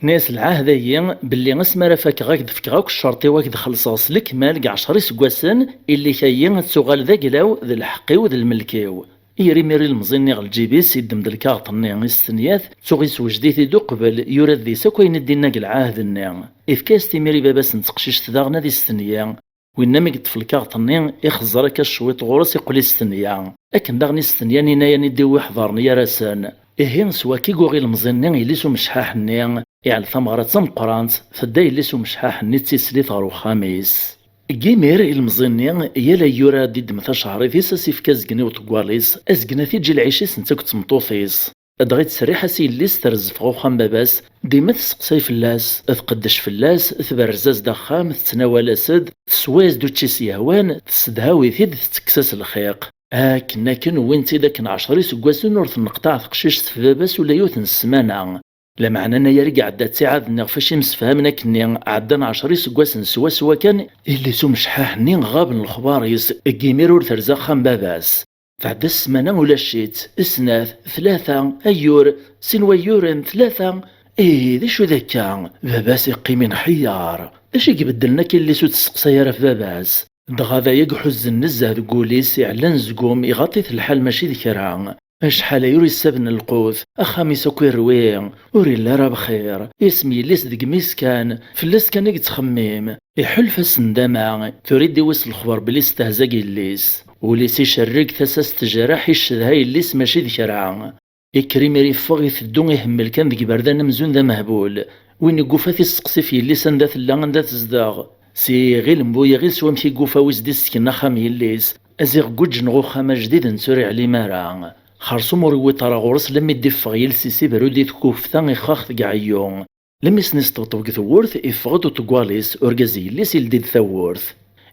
nni-as: "Lɛahd-ayi belli asmi ara fakeɣ ad k-d-fkeɣ akk ccerṭ-iw, ad k-d-xellṣeɣ s lekmal deg ɛecra iseggasen, illi-k-ayi ad tuɣal d agla-w, d lḥeqq-iw, d lmelk-iw." Yerra imir ilemẓi-nni ɣer lǧib-is, iddem-d lkaɣeṭ-nni, istenya-t, tuɣ iswejed-it-id uqbel, yura-d deg-s akk ayen i d-inna deg lɛahd-nni. Ifka-yas-t imir i baba-s n teqcict daɣen ad istenya. Winna mi yeṭṭef lkaɣeṭ-nni, ixeẓẓer akka cwiṭ ɣur-s, iqqel istenya. Akken daɣen istenyan inayan i d-iwwi ḥeḍren gar-asen. Ihi, s wakka i yuɣ ilemẓi-nni yelli-s umecḥaḥ-nni, iɛell tameɣra d tameqqrant, tedda yelli-s umecḥaḥ-nni d tislit ɣer uxxam-is. Deg imir, ilemẓi-nni, yal ayyur ara d-iddem tacehṛit-is, ad s-ifk azgen i uṭeggal-is, azgen ad t-iǧǧ i lɛic-is netta akked tmeṭṭut-is. Dɣa yettserriḥ-as i yelli-s terzef ɣer uxxam baba-s, dima tesseqsay fell-as, tqeddec fell-as, tberrez-as-d axxam, tettnawal-as-d, teswa-yas-d učči s-yehwan, tessedhaw-it-id, tettekkes-as lxiq. Akken akken wwin-tt-id akken ɛecṛa iseggasen ur tenneqṭaɛ teqcict f baba-s ula yiwet n ssmana. Lameɛna anayer i iɛedda ttiɛad-nni ɣef wacu i msefhamen akkenni, ɛeddan ɛecṛa iseggasen swaswa kan, yelli-s umecḥaḥ-nni ɣaben lexbar-is, deg imir ur terzi axxam baba-s. Tɛedda ssmana ulac-itt, snat, tlata, ayyur, sin wayyuren, tlata. Ihi, d acu d akka? Baba-s iqqim inḥeyyaṛ. D acu i ibeddlen akka yelli-s ur testeqsay ara ɣef baba-s? Dɣa d aya i iḥuzzen nezzeh deg wul-is, iɛella anezgum, iɣaṭ-it lḥal mačči d kra. Acḥal aya ur yessaben lqut, axxam-is akk irwi, ur illi ara bxir, isem yelli-s deg imi-s kan, fell-as kan i yettxemmim. Iḥulfa s nndama, tura i d-iwwes lexber belli testehza deg yelli-s. Ul-is icerreg, tasa-s tejreḥ, icedha yelli-s mačči d kra. Ikker imir iffeɣ iteddu ihemmel kan deg iberdan amzun d amehbul. Win i yufa ad t-isteqsi f yelli-s anda tella, anda tezdeɣ. S iɣil n bu yiɣil s wamek i yufa wi s-d-issken axxam yelli-s. Aziɣ guǧǧen ɣer uxxam ajdid netta ur iɛlim ara. Xersum ur iwwiṭ ara ɣur-s lammi d-iffeɣ yiles-is iberru-d i tkufta ixxax deg ɛeyyu. Lammi s-n-isṭebṭeb deg tewwurt, iffeɣ-d uṭeggal-is, urgaz yelli-s ildi-d tawwurt.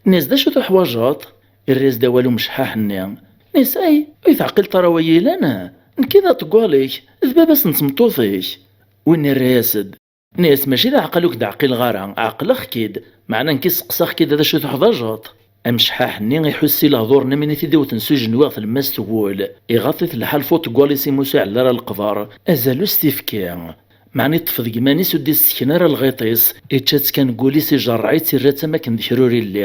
Nni-as d acu tuḥwaǧeḍ? Irra-yas-d awal umecḥaḥ-nni. Nni-as ay, ur yi-teɛqileḍ ara wa yellan? Nekki d aṭeggal-ik, d baba-s n tmeṭṭut-ik. Win irra-yas-d. Nni-as mačči d aɛqel ur k-d-ɛqileɣ ara, ɛeqleɣ-k-id, meɛna nekki sseqsaɣ-k-id d acu tuḥwaǧeḍ. Amecḥaḥ-nni iḥuss i lehdur-nni mi t-id-iwten s ujenwi ɣer tlemmast n wul, iɣaṭ-it lḥal f uṭeggal-is imi ur s-iɛelli ara leqder, azal ur s-t-ifki. Meɛna iṭṭef deg iman-is ur d-issken ara lɣiṭ-is, ičča-tt kan deg wul-is ijerreɛ-itt irra-tt am akken d kra ur illi.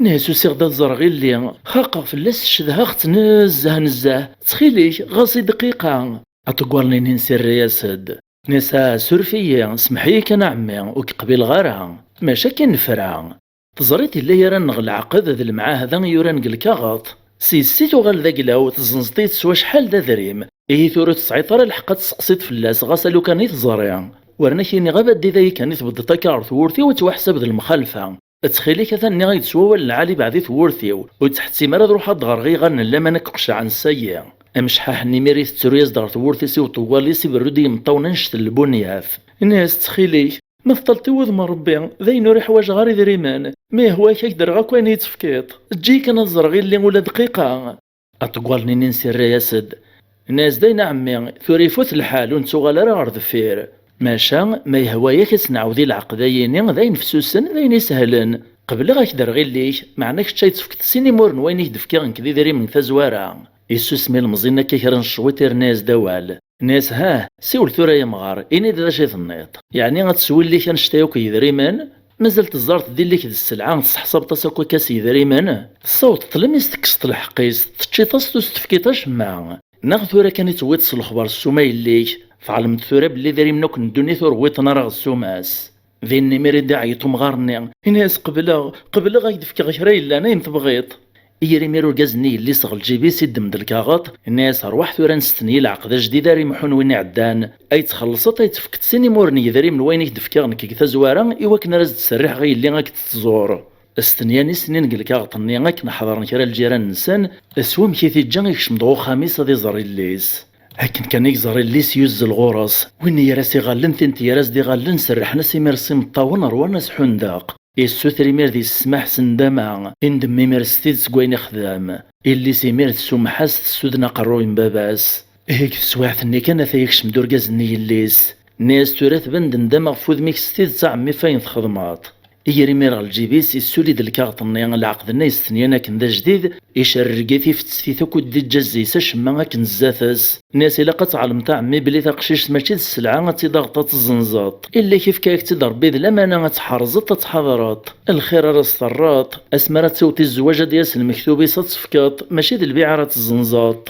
Nni-as usiɣ-d ad ẓreɣ illi, xaqeɣ fell-as cedhaɣ-tt nezzeh nezzeh, ttxil-k ɣas i dqiqa. Aṭeggal-nni-ines irra-yas-d. Nni-as ah, suref-iyi, semmeḥ-iyi kan a ɛemmi, ur k-qbileɣ ara. Maca akken nefra. Teẓriḍ illa ara nneɣ leɛqed d lemɛahda i yuran deg lkaɣeḍ. S yes-i tuɣal d aglaw, tezzenzeḍ-it s wacḥal d adrim. Ihi tura ur tesɛiḍ ara lḥeqq ad testeqsiḍ fell-as ɣas a lukan i teẓri. Werna k-iniɣ abaddi dayi kan i tbeddeḍ akka ɣer tewwurt-iw ad twaḥsab d lemxalfa. Ttxil-k atan nniɣ-ak-d s wawal lɛali beɛd i tewwurt-iw, ur ttḥettim ara ad ruḥeɣ ad d-ɣreɣ i yiɣallen n laman ad k-qecɛen s ayi. Amecḥaḥ-nni imir itettru-yas-d ɣer tewwurt-is i uṭewwal-is iberru-d i yimeṭṭawen annect n lbunyat. Nni-as ttxil-k, ma teṭṭaled i wudem n Rebbi, d ayen ur iḥwaǧeɣ ara idrimen, ma yehwa-k ad k-d-rreɣ akk ayen i yi-tefkiḍ. Eǧǧ-iyi kan ad ẓreɣ illi ula dqiqa. Aṭeggal-nni-ines irra-yas-d. Nni-as d ayen a ɛemmi, tura ifut lḥal ur nettuɣal ara ɣer deffir. Maca, ma yehwa-yak ad s-nɛawed i lɛeqd-ayini, d ayen fessusen, d ayen isehlen. Qebleɣ ad k-d-rreɣ illi-k, meɛna kečč ad yi-tefkeḍ sin imuren n wayen i k-d-fkiɣ nekk d idrimen deg tazwara. Yessusem ilemẓi-nni akka kra n ccwiṭ irna-yas-d awal. Nni-as hah, siwel tura ay amɣar, ini-d d acu i tenniḍ. Yeɛni ad teswiḍ illi-k annect-a akk n yedrimen? Mazal teẓẓareḍ-d illi-k d sselɛa, tesseḥsabeḍ-as akk akka s yedrimen? Tessawḍeḍ-t lemmi s-tekkseḍ lḥeqq-is, teččiḍ-as-t ur s-tefkiḍ acemma. Neɣ tura kan i tewwiḍ s lexbar ssuma yelli-k, tɛelmeḍ tura belli idrimen akk n ddunit ur wwiḍen ara ɣer ssuma-s. Din imir i d-iɛeyyeḍ umɣar-nni, ini-as qebleɣ, qebleɣ ad k-d-fkeɣ kra yellan ayen tebɣiḍ. Iyir imir urgaz-nni yelli-s ɣer lǧib-is iddem-d lkaɣeḍ, ini-as rwaḥ tura nstenyel lɛeqd ajdid ara imḥun win iɛeddan, ay txellṣeḍ ay tefkeḍ sin imuren n yedrimen n wayen i k-d-fkiɣ nekk deg tazwara i wakken ara s-d-serriḥeɣ i yelli ad k-d-tẓur. Stenyan i snin deg lkaɣeḍ-nni akken ḥeḍren kra n lǧiran-nsen, s wamek i t-iǧǧa ikcem-d ɣer uxxam-is ad iẓer yelli-s. Akken kan i iẓer yelli-s yuzzel ɣur-s, win i yer-as iɣallen tin t-yer-as-d iɣallen serrḥen-as imir s imeṭṭawen rwan-as ḥundeq. Yessuter imir di ssmaḥ s nndama, indem imir s tidet seg wayen ixdem. Yelli-s imir tsumeḥ-as tessuden aqerruy n baba-s. Ihi deg teswiɛt-nni kan ata yekcem-d urgaz-nni yelli-s. Nni-as tura tban-d nndama ɣef wudem-ik s tidet a ɛemmi ɣef wayen txedmeḍ. Iger imir ɣer lǧib-is, issuli-d lkaɣeḍ-nni, lɛeqd-nni yestenyan akken d ajdid, icerreg-it, ifettet-it akk, ur d-iǧǧa zzi-s acemma akken zdat-s. Nni-as ilaq ad tɛelmeḍ a ɛemmi belli taqcict mačči d sselɛa ad tt-id-taɣeḍ ad tt-tezzenzeḍ. Illa-k ifka-yak-tt-id Rebbi d lamana ad tḥerzeḍ ad tḥadreḍ. Lxir ara s-terreḍ, asmi ara tt-iweḍ i zzwaǧ ad d-yas lmektub-is ad tt-tefkeḍ, mačči d lbiɛ ara tt-tezzenzeḍ.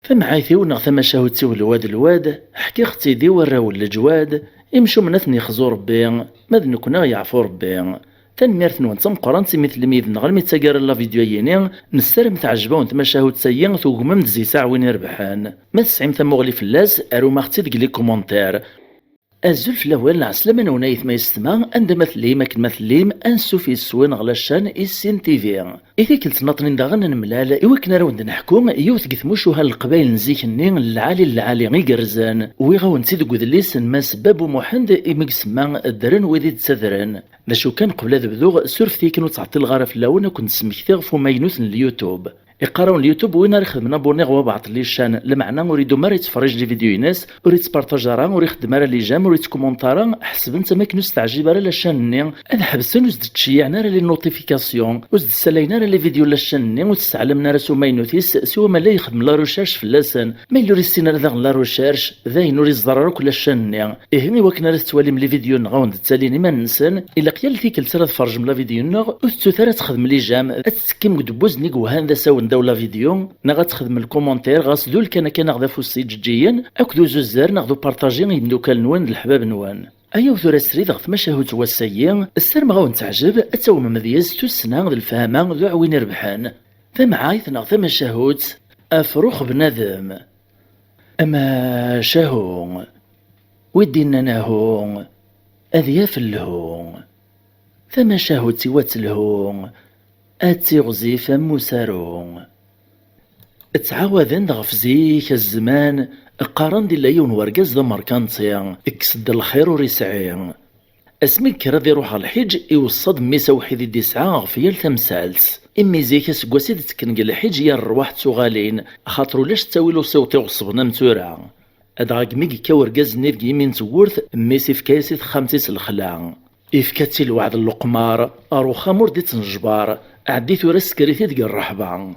Tamɛayt-iw neɣ tamacahut-iw lwad lwad, ḥkiɣ-tt-id i warraw n leǧwad, imcumen ad ten-yexzu Rebbi, ma d nekkni ad ɣ-yeɛfu Rebbi. Tanemmirt-nwen d tameqqrant imi tellim yid-neɣ almi d taggara n la vidéo-yini, nessaram teɛjeb-awen tmacahut-agi, tugmem-d zzi-s aɛwin irebḥen. Ma tesɛim tamuɣli fell-as, arum-aɣ-tt-id deg les commentaires. Azul fell-awen, ɛeslama-nwen ay aytma yessetma, anda ma tellim, akken ma tellim, ansuf yes-wen ɣer la chaîne Issin T V. I tikkelt nniḍen daɣen ad nemlal i wakken ara wen-d-neḥku yiwet deg tmucuha n Leqbayel n zik-nni, n lɛali n lɛali igerrzen. Wwiɣ-awen-tt-id deg udlis n Mass Babu Muḥend, imi deg semma ddren wid i d-ttadren. D acu kan, qbel ad bduɣ, surfet-iyi kan ur ttɛeṭṭileɣ ara fell-awen, ad ken-d-smektiɣ ɣef umaynut n YouTube. Iqqar-awen YouTube, win ara ixedmen abonné ɣer wabeɛṭ n les chaînes, lameɛna ur idum ara yettferrij les vidéos-ines, ur yettpartaj ara, ur ixeddem ara les j'aime, ur yettkumunṭ ara, ḥesben-tt am akken ur s-teɛjib ara la chaîne-nni, ad ḥebsen, ur s-d-ttceyyiɛen ara les notifications, ur s-d-ssalayen ara les vidéos n la chaîne-nni, ur t-sseɛlamen ara s umaynut-is, siwa ma la yexdem la recherche fell-asen. Ma yella ur yessin ara daɣen la recherche, dayen ur yeẓẓar ara akk la chaîne-nni. Ihi, i wakken ara tettwalim les vidéos-nneɣ ad wen-d-ttalin iman-nsen, ilaq yal tikkelt ara tferrjem la vidéo-nneɣ, ur tettut ara ad texdem les j'aime, ad tettekkim deg ubbuz-nni yewhan d asawen ddaw la vidéo, neɣ ad texdem le commentaire, ɣas d ulkan akka neɣ d afus iǧeǧǧigen, akked uzuzzer neɣ d upartaji i yimdukal-nwen d leḥbab-nwen. Ayaw tura srid ɣer tmacahut n wass-agi, ssarmeɣ ad wen-teɛjeb, ad tawmem deg-s tussna d lefhama d uɛwin irebḥen. Tamɛayt neɣ tamacahut, afrux bnadem. Amacahu, wi d-innan ahu, ad yaf lhu. Tamacahut-iw ad telhu, ad tiɣzif am usaru. Ttɛawaden-d ɣef zik, zzman, qqaren-d illa yiwen wergaz d amerkanti, kkes-d lxir ur isɛi. Asmi yekker ad iruḥ ɣer lḥiǧ, iweṣṣa-d mmi-s awḥid i d-isɛa ɣef yal tamsalt. Imi zik aseggas i d-ttekken deg lḥiǧ yal rrwaḥ d tuɣalin, axaṭer ulac ttawil usiweṭ iɣeṣben am tura. Dɣa deg mi yekka urgaz-nni deg yimi n tewwurt, mmi-s ifka-yas i texxamt-is lexla. Ifka-tt i lweɛd n leqmar, ar uxxam ur d-ittnejbar, ɛeddi tura ssker-it-id deg rreḥba.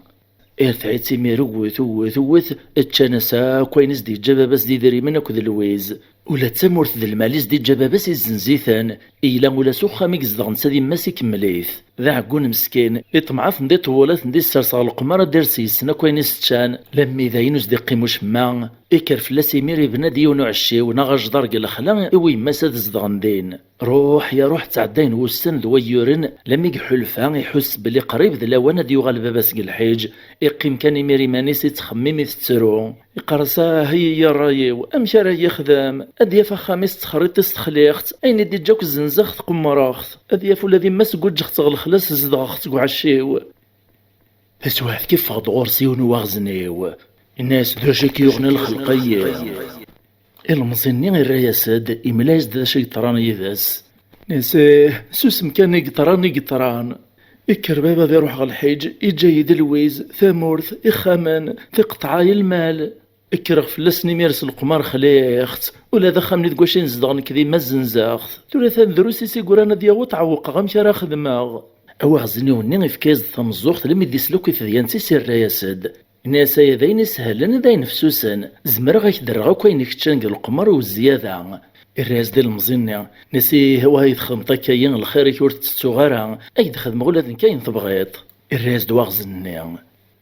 Irfeɛ-itt imir uwet, uwet, uwet, ččan-as akk ayen i s-d-yeǧǧa baba-s d idrimen akked lwiz. Ula d tamurt d lmal i s-d-iǧǧa baba-s izzenz-iten, yella ula s uxxam i yezdeɣ netta d yemma-s ikemmel-it. D aɛeggun meskin, iṭmeɛ ad ten-d-iṭewwel, ad ten-d-issers ɣer leqmar, ad d-ires yes-sen akk ayen i s-ččan, lammi dayen ur s-d-iqqim ucemma. Ikker fell-as imir ibna-d yiwen uɛecciw neɣ ajḍar deg lexla i yemma-s ad zedɣen din. Ruḥ ya ruḥ, ttɛeddayen wussan d wayyuren, lammi iḥulfa, iḥuss belli qrib d lawan ad yuɣal baba-s deg lḥiǧ. Iqqim kan imir iman-is, ittxemmim, itettru. Iqqar-as: "Ah, ay ya ṛṛay-iw, amek ara yexdem? Ad yaf axxam-is ttxerriṭ-is texliɣ-t, ayen i d-iǧǧa akk zzenzeɣ-t, qemmreɣ-t. Ad yaf ula d yemma-s guǧǧeɣ-tt ɣer lexla-s, zedɣeɣ-tt deg uɛecciw." Taswiɛt kan iffeɣ-d ɣur-s yiwen n uwaɣezniw. Inna-yas: "D acu i k-yuɣen a lxelq-ayi?" Ilemẓi-nni irra-yas-d, imla-yas-d d acu i yeḍran yid-s. Inna-yas: "Ih, susem kan, i yeḍran, i yeḍran. Ikker baba ad iruḥ ɣer lḥiǧ, iǧǧa-yi-d lwiz, tamurt, ixxamen, tiqeṭɛa i lmal. Kkreɣ fell-asen imir s leqmar, xliɣ-t. Ula d axxam-nni deg wacu i nezdeɣ nekk d yemma zzenzeɣ-t. Tura atan drus i s-igran ad yaweḍ, ɛewqeɣ amek ara xedmeɣ." Awaɣezniw-nni ifka-yas-d tameẓẓuɣt, lemmi d-isla akk i tedyant-is, irra-yas-d. Inna-yas: "Aya d ayen isehlen, d ayen fessusen. Zemreɣ ad ak-d-rreɣ akk ayen i keččan deg leqmar u zzyada." Irra-yas-d ilemẓi-nni. Inna-yas: "Ih, awah i txedmeḍ akka-yi, lxir-ik ur t-ttettuɣ ara. Ad ak-d-xedmeɣ ula d nekk ayen tebɣiḍ." Irra-yas-d waɣzen-nni.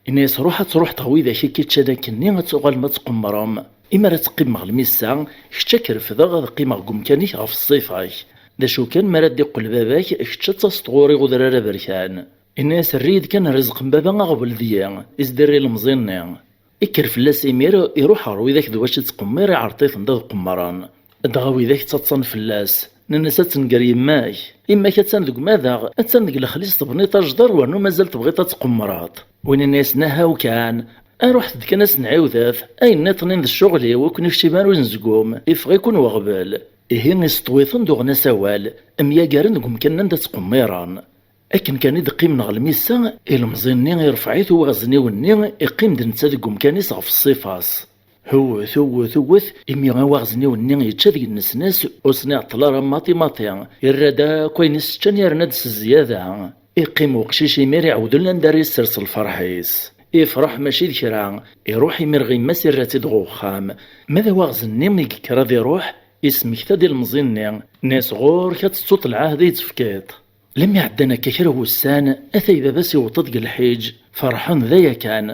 Inna-yas: "Ruḥ ad truḥeḍ ɣer widak i k-iččan akkenni, ad tuɣalem ad tqemmrem. Imi ara teqqimem ɣer lmissa, kečč ad k-refdeɣ, ad qqimeɣ deg umkan-ik ɣef ṣṣifa-k. D acu kan, mi ara d-iqqel baba-k, kečč ad taseḍ ɣur-i udrar aberkan." Inna-yas: "Err-iyi-d kan rrezq n baba aɣbel deg-i." Izder ilemẓi-nni. Ikker fell-as imir, iruḥ ɣer widak d wacu ttqemmir, iɛreḍ-iten-d ad qemmren. Dɣa widak ttaḍsan fell-as, nnan-as: "Ad tenger yemma-k. Yemma-k attan deg umadaɣ, attan deg lexli-s tebniḍ ajḍar, wernu mazal tebɣiḍ ad tqemmreḍ." Win inna-yasen: "Ahaw kan, aruḥet-d kan ad s-nɛiwdet, ayen nniḍen d ccɣel-iw, ur ken-ikcim ara unezgum, iffeɣ-iken weɣbel." Ihi iseṭṭw-iten-d uɣen-as awal, myagaren deg umkan anda ttqemmiren. Akken kan i d-qqimen ɣer lmissa, ilemẓi-nni irfeɛ-it uwaɣezniw-nni, iqqim-d netta deg umkan-is ɣef ṣṣifa-s. Hewwet, hewwet, hewwet, imi awaɣezniw-nni yečča deg nnesnas, ur sen-iɛeṭṭel ara maṭi maṭi, irra-d akk ayen i s-ččan, yerna-d s zzyada. Iqqim uqcic imir iɛewden anda ara yessers lferḥ-is. Ifreḥ mačči d kra, iruḥ imir ɣer yemma-s, irra-tt-id ɣer uxxam. Ma d awaɣzen-nni mi yekker ad iruḥ, ismekta-d ilemẓi-nni, nnan-as: "Ɣur-k ad tettuḍ lɛahd i yi-d-tefkiḍ." Lemmi ɛeddan akka kra n wussan, atay baba-s iweṭṭ-d deg lḥiǧ, ferḥen d aya kan.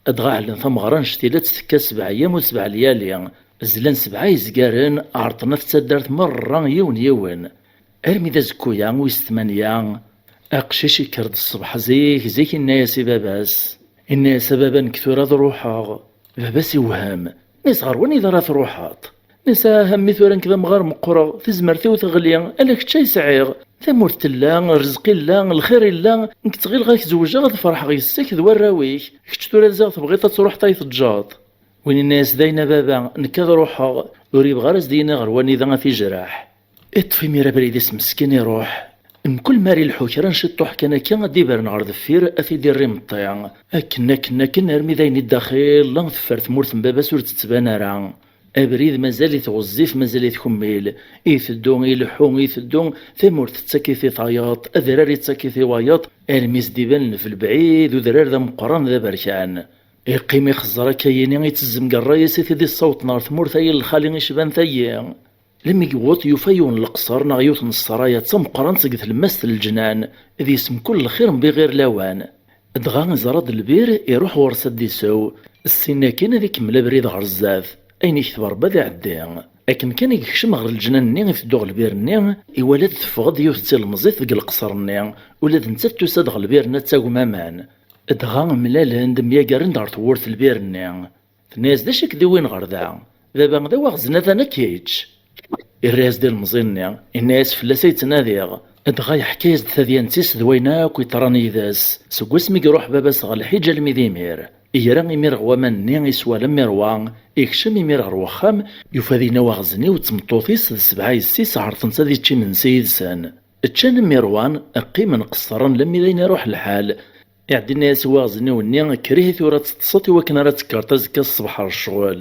Dɣa ɛellen tameɣra n cctila tettekka sebɛa yyam u sebɛa lyali. Zlan sebɛa yezgaren, ɛerḍen at taddart merra yiwen yiwen. Armi d azekku-ya wis tmanya, aqcic ikker-d ṣṣbeḥ zik zik, inna-yas i baba-s. Inna-yas: "A baba, nekk tura ad ruḥeɣ." Baba-s iwhem. Inna-yas: "Ɣer wanida ara truḥeḍ?" Nniɣ-as: "Ah, a mmi, tura nekk d amɣar meqqreɣ, tazmert-iw teɣli, ala kečč ay sɛiɣ. Tamurt tella, rrezq illa, lxir illa, nekk ttɣileɣ ad k-zewǧeɣ, ad ferḥeɣ yes-k d warraw-ik. Kečč tura ziɣ tebɣiḍ ad truḥeḍ ay teǧǧeḍ." Win yenna-yas: "Dayen a baba, nekk ad ruḥeɣ." Ur yebɣi ara ad s-d-yini ɣer wanida ad t-ijreḥ. Iṭṭef imir abrid-is meskin, iruḥ. Mkul mi ara ilḥu kra n ciṭṭuḥ kan akka, ad d-ibren ɣer deffir, ad t-id-irr imeṭṭi. Akken, akken, akken, armi d ayen i daxel, teffer tmurt n baba-s ur d-tettban ara. Abrid mazal-it ɣezzif, mazal-it kemmil. Iteddu, ileḥḥu, iteddu, tamurt tettak-it i tayeḍ, adrar yettak-it i wayeḍ, armi s-d-iban lbelbɛid udrar d ameqqran d aberkan. Iqqim ixeẓẓer akka yini, ittezzem deg ṛṛay-is i t-id-issawṭen ɣer tmurt-ayi n lxali icban tayi. Lmi yewweḍ, yufa yiwen n leqṣer neɣ yiwet n ṣṣraya d tameqqrant deg tlemmast n leǧnan, d yis mkul lxir n biɣir lawan. Dɣa iẓra-d lbir, iruḥ ɣur-s ad d-isew, ssin akin ad ikemmel abrid ɣer zdat, ayen ikteb Ṛebbi ad iɛeddi. Akken kan i yekcem ɣer leǧnan-nni iteddu ɣer lbir-nni, iwala-d teffeɣ-d yiwet d tilemẓit deg leqṣer-nni, ula d nettat tusa-d ɣer lbir-nni ad tagem aman. Dɣa mlalen-d, myagaren-d ɣer tewwurt n lbir-nni. Tenna-yas: "D acu i k-d-iwin ɣer da? Baba d awaɣzen, atan ad k-yečč." Irra-yas-d ilemẓi-nni, inna-yas: "Fell-as ay ttnadiɣ." Dɣa yeḥka-yas-d tadyant-is d wayen akk yeḍran yid-s, seg wasmi i iruḥ baba-s ɣer lḥiǧ almi d imir. Igra imir ɣer waman-nni, iswa alammi iṛwa, ikcem imir ɣer wexxam, yufa dinna awaɣzen-iw d tmeṭṭut-is d sebɛa yessi-s ɛerḍen-tt ad yečč imensi yid-sen. Ččan mi ṛwan, qqimen qeṣṣren lammi d ayen iruḥ lḥal. Iɛeddi inna-yas i waɣzen-iw-nni: "Krih tura ad teṭṭseḍ i wakken ara tekkreḍ azekka ṣṣbeḥ ɣer ccɣel."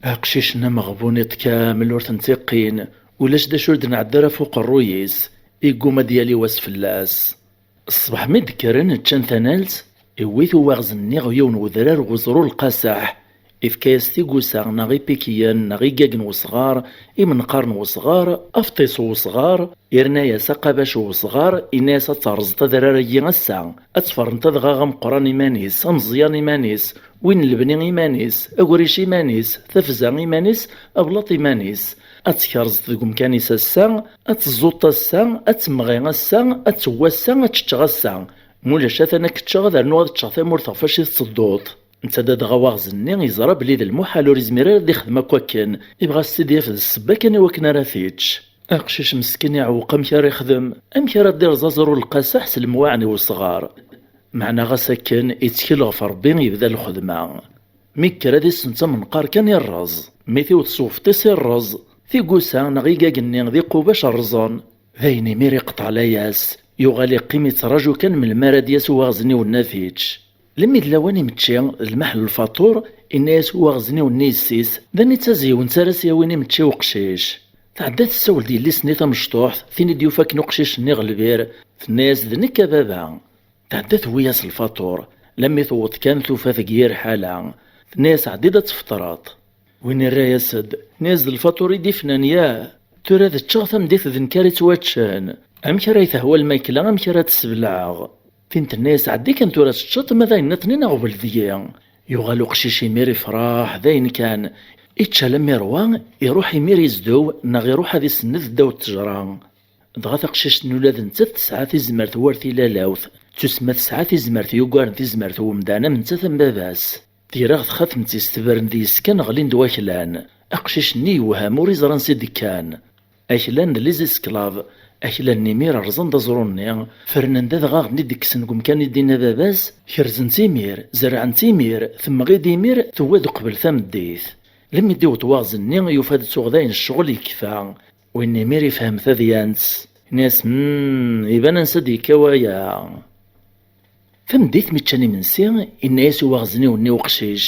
Aqcic-nni ameɣbun iṭ kamel ur tent-iqqin, ulac d acu ur d-nɛedda ara ɣef uqerruy-is, igguma ad yali wass fell-as. Ṣṣbeḥ mi d-kkren ččan tanalt, iwwi-t uwaɣzen-nni ɣer yiwen wedrar n weẓru lqaseḥ, ifka-yas tigusa neɣ ipikiyen neɣ igagen n wesɣar, imenqaren n wesɣar, afṭis n wesɣar, irna-yas aqabac n wesɣar, inna-yas: "Ad terẓeḍ adrar-agi ass-a, ad tferneḍ adɣaɣ ameqqran iman-is, ameẓyan iman-is, win n lebni iman-is, agric iman-is, tafza iman-is, ablaṭ iman-is. Ad tkerẓeḍ deg umkan-is ass-a, ad teẓẓuḍ ass-a, ad temɣi ass-a, ad teww ass-a, ad teččeɣ ass-a. Mulac atan ad k-ččeɣ, ad rnuɣ ad ččeɣ tamurt ɣef wacu i tettedduḍ." Netta d adɣaɣ waɣzen-nni yeẓra belli d lmuḥal, ur izmir ara ad ixdem akk akken, ibɣa ad s-tt-id-yaf d ssebba kan i wakken ara t-yečč. Aqcic meskin iɛewweq amek ara ixdem, amek ara d-irẓ aẓru lqaseḥ s lemwaɛen i wesɣar. Meɛna ɣas akken, ittkel ɣef Ṛebbi, yebda lxedma. Mi yekker ad isent amenqar kan irreẓ, mi tiweḍ s ufṭis irreẓ, tigusa neɣ igagen-nni d iqubac rrẓen. D ayen imir iqeṭɛen layas, yuɣal iqqim ittraǧu kan melmi ara d-yas uwaɣzen-iw-nni ad t-yečč. Lemmi d lawan imečči, d lmaḥ n lfaṭur, inna-yas uwaɣzen-iw-nni i yessi-s: "D anita yiwet ara s-yawin imečči i uqcic?" Tɛedda tessawel-d yelli-s-nni tamecṭuḥt, tin i d-yufa akken uqcic-nni ɣer lbir, tenna-yas: "D nekk a baba." Tɛedda tewwi-yas lfaṭur, lammi tewweḍ kan tufa-t deg yir ḥala. Tenna-yas: "Ɛeddi-d ad tfeṭreḍ." Win irra-yas-d, tenna-yas: "D lfaṭur i d-ifnan, yah? Tura ad ččeɣ tameddit d nekk ara yettwaččen. Amek ara yi-tehwa lmakla, amek ara tt-sbelɛeɣ?" Tin tenna-yas: "Ɛeddi kan tura ad teččeḍ, ma d ayen nniḍen aɣbel deg-i." Yuɣal uqcic imir ifreḥ d ayen kan. Ičča alammi iṛwa, iṛuḥ imir izdew, neɣ iṛuḥ ad isenned ddaw ttejra. Dɣa taqcict-nni ula d nettat tesɛa tizmert war tilalawt, tusma tesɛa tizmert yugaren tizmert n umdan am nettat am baba-s. Tira ɣer texxamt-is tebren deg-s kan ɣlin-d waklan. Aqcic-nni yewhem ur iẓri ansi d-kkan. Aklan d les esclaves. Aklan-nni imir rẓen-d aẓru-nni, fernen-d adɣaɣ-nni d-kksen deg umkan i d-inna baba-s, kerzen-tt imir, zerrɛen-tt imir, temɣi-d imir, tewwa-d uqbel tameddit. Lemmi d-iweḍ waɣzen-nni, yufa-d tuɣ dayen ccɣel yekfa. Win imir ifhem tadyant, yenna-yas: "Hmm, iban ansa d-yekka waya." Tameddit mi ččan imensi, yenna-yas uwaɣzen-iw-nni uqcic,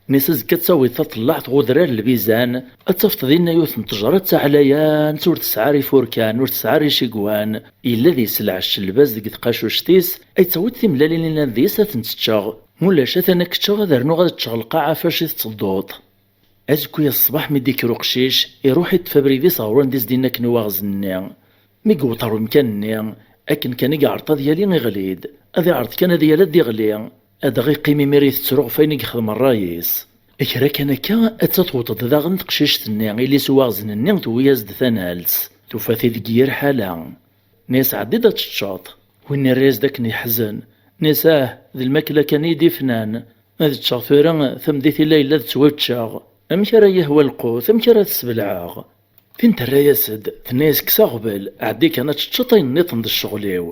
yenna-yas: "Azekka ad tawiḍ taṭellaɛt ɣer udrar n lbizan, ad tafeḍ dinna yiwet n ttejra d taɛlayant, ur tesɛi ara ifurkan, ur tesɛi ara icigwan, yella deg-s lɛecc n lbaz deg tqacuct-is, ad tawiḍ timellalin-inna deg-s ad tent-ččeɣ, mulac atan ad k-ččeɣ ad rnuɣ ad ččeɣ lqaɛa ɣef wacu i tettedduḍ." Azekka-ya ṣṣbeḥ mi d-ikker uqcic, iruḥ iṭṭef abrid-is ɣer wanda i s-d-inna akken uwaɣzen-nni. Mi yewweḍ ɣer umkan-nni, akken kan i iɛreḍ ad yali iɣli-d, ad iɛreḍ kan ad yali ad d-iɣli, adɣaɣ iqqim imir itettru ɣef wayen i yexdem ṛṛay-is. Kra kan akka, atta tewweḍ-d daɣen teqcict-nni, ili s uwaɣzen-nni tewwi-yas-d tanalt, tufa-t-id deg yir ḥala. Nni-as: "Ɛeddi-d ad teččeḍ." Win irra-yas-d akken yeḥzen, nni-as: "Ah, d lmakla kan i yi-d-ifnan. Ad ččeɣ tura, tameddit illa yella ad ttwaččeɣ." Amek ara yehwa lqut? Amek ara t-sbelɛeɣ? Tin terra-yas-d, tenna-yas: "Kkes aɣbel, ɛeddi kan ad teččeḍ ayen nniḍen d ccɣel-iw."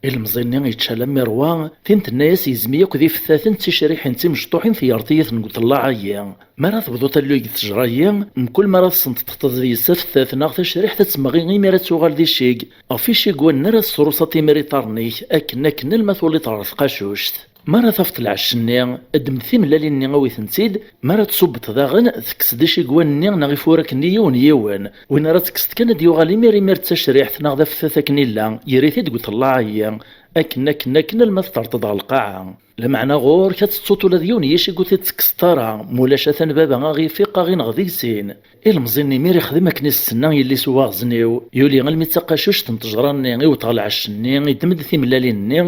Ilemẓi-nni yečča lammi rwa, tin tenna-yas: "Yezmi akk d ifettaten d ticriḥin d timecṭuḥin, teyreḍ-iyi-ten deg uṭellaɛ-agi. Mi ara tebḍu talluy deg ttejra-agi, mkul mi ara tessenṭeṭṭeḍ deg-s afettat neɣ tacriḥt, ad temɣi imir ad tuɣal d icig. Ɣef icigwan-nni ara tesrusaḍ imir iḍarren-ik, akken akken alma tuliḍ ɣer tqacuct. Mi ara tafeḍ lɛecc-nni, ddem timellalin-nni awi-tent-id, mi ara tṣubbeḍ daɣen, tekkes-d icigwan-nni neɣ ifurak-nni yiwen yiwen. Win ara tekkseḍ kan ad d-yuɣal imir imir d tacriḥt neɣ d afettat akken illa, yerr-it-id deg uṭellaɛ-agi, akken akken akken alma teṭṭerḍeḍ ɣer lqaɛa. Lameɛna ɣur-k ad tettuḍ ula d yiwen n yicig ur t-id-tekkseḍ ara, mulac atan baba a ɣ-ifiq a ɣ-ineɣ deg sin." Ilemẓi-nni imir ixdem akken i s-tenna yelli-s n uwaɣezniw, yuli almi d taqacuct n ttejra-nni, iwet ɣer lɛecc-nni, iddem-d timellalin-nni,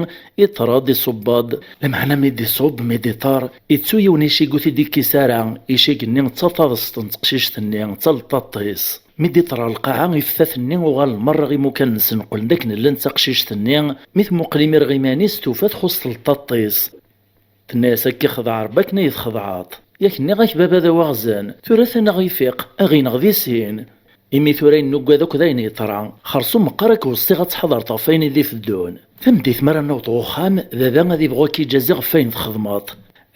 iṭṭer-d, iṣubb-d. Lameɛna mi d-iṣubb, mi d-iṭṭer, ittu yiwen icig ur t-id-ikkis ara, icig-nni d taṭaḍest n teqcict-nni, d taleṭṭaṭ-is. Mi d-iṭṭer ɣer lqaɛa, iftat-nni uɣalen merra imukan-nsen, qqlen d akken llan d taqcict-nni. Mi tmuqel imir ɣer iman-is, tufa txuṣṣ tleṭṭaṭ-is. Tenna-yas: "Akka ixdeɛ Rebbi akken ay txedɛeḍ. Yak nniɣ-ak baba d awaɣzen, tura atan a ɣ-ifiq, a ɣ-ineɣ di sin. Imi tura ayen nuggad akk d ayen yeḍra, xerṣum meqqar ad k-weṣṣiɣ ad tḥadreḍ ɣef wayen i d-iteddun. Tameddit mi ara naweḍ ɣer uxxam, baba ad ibɣu ad k-iǧazi ɣef wayen txedmeḍ.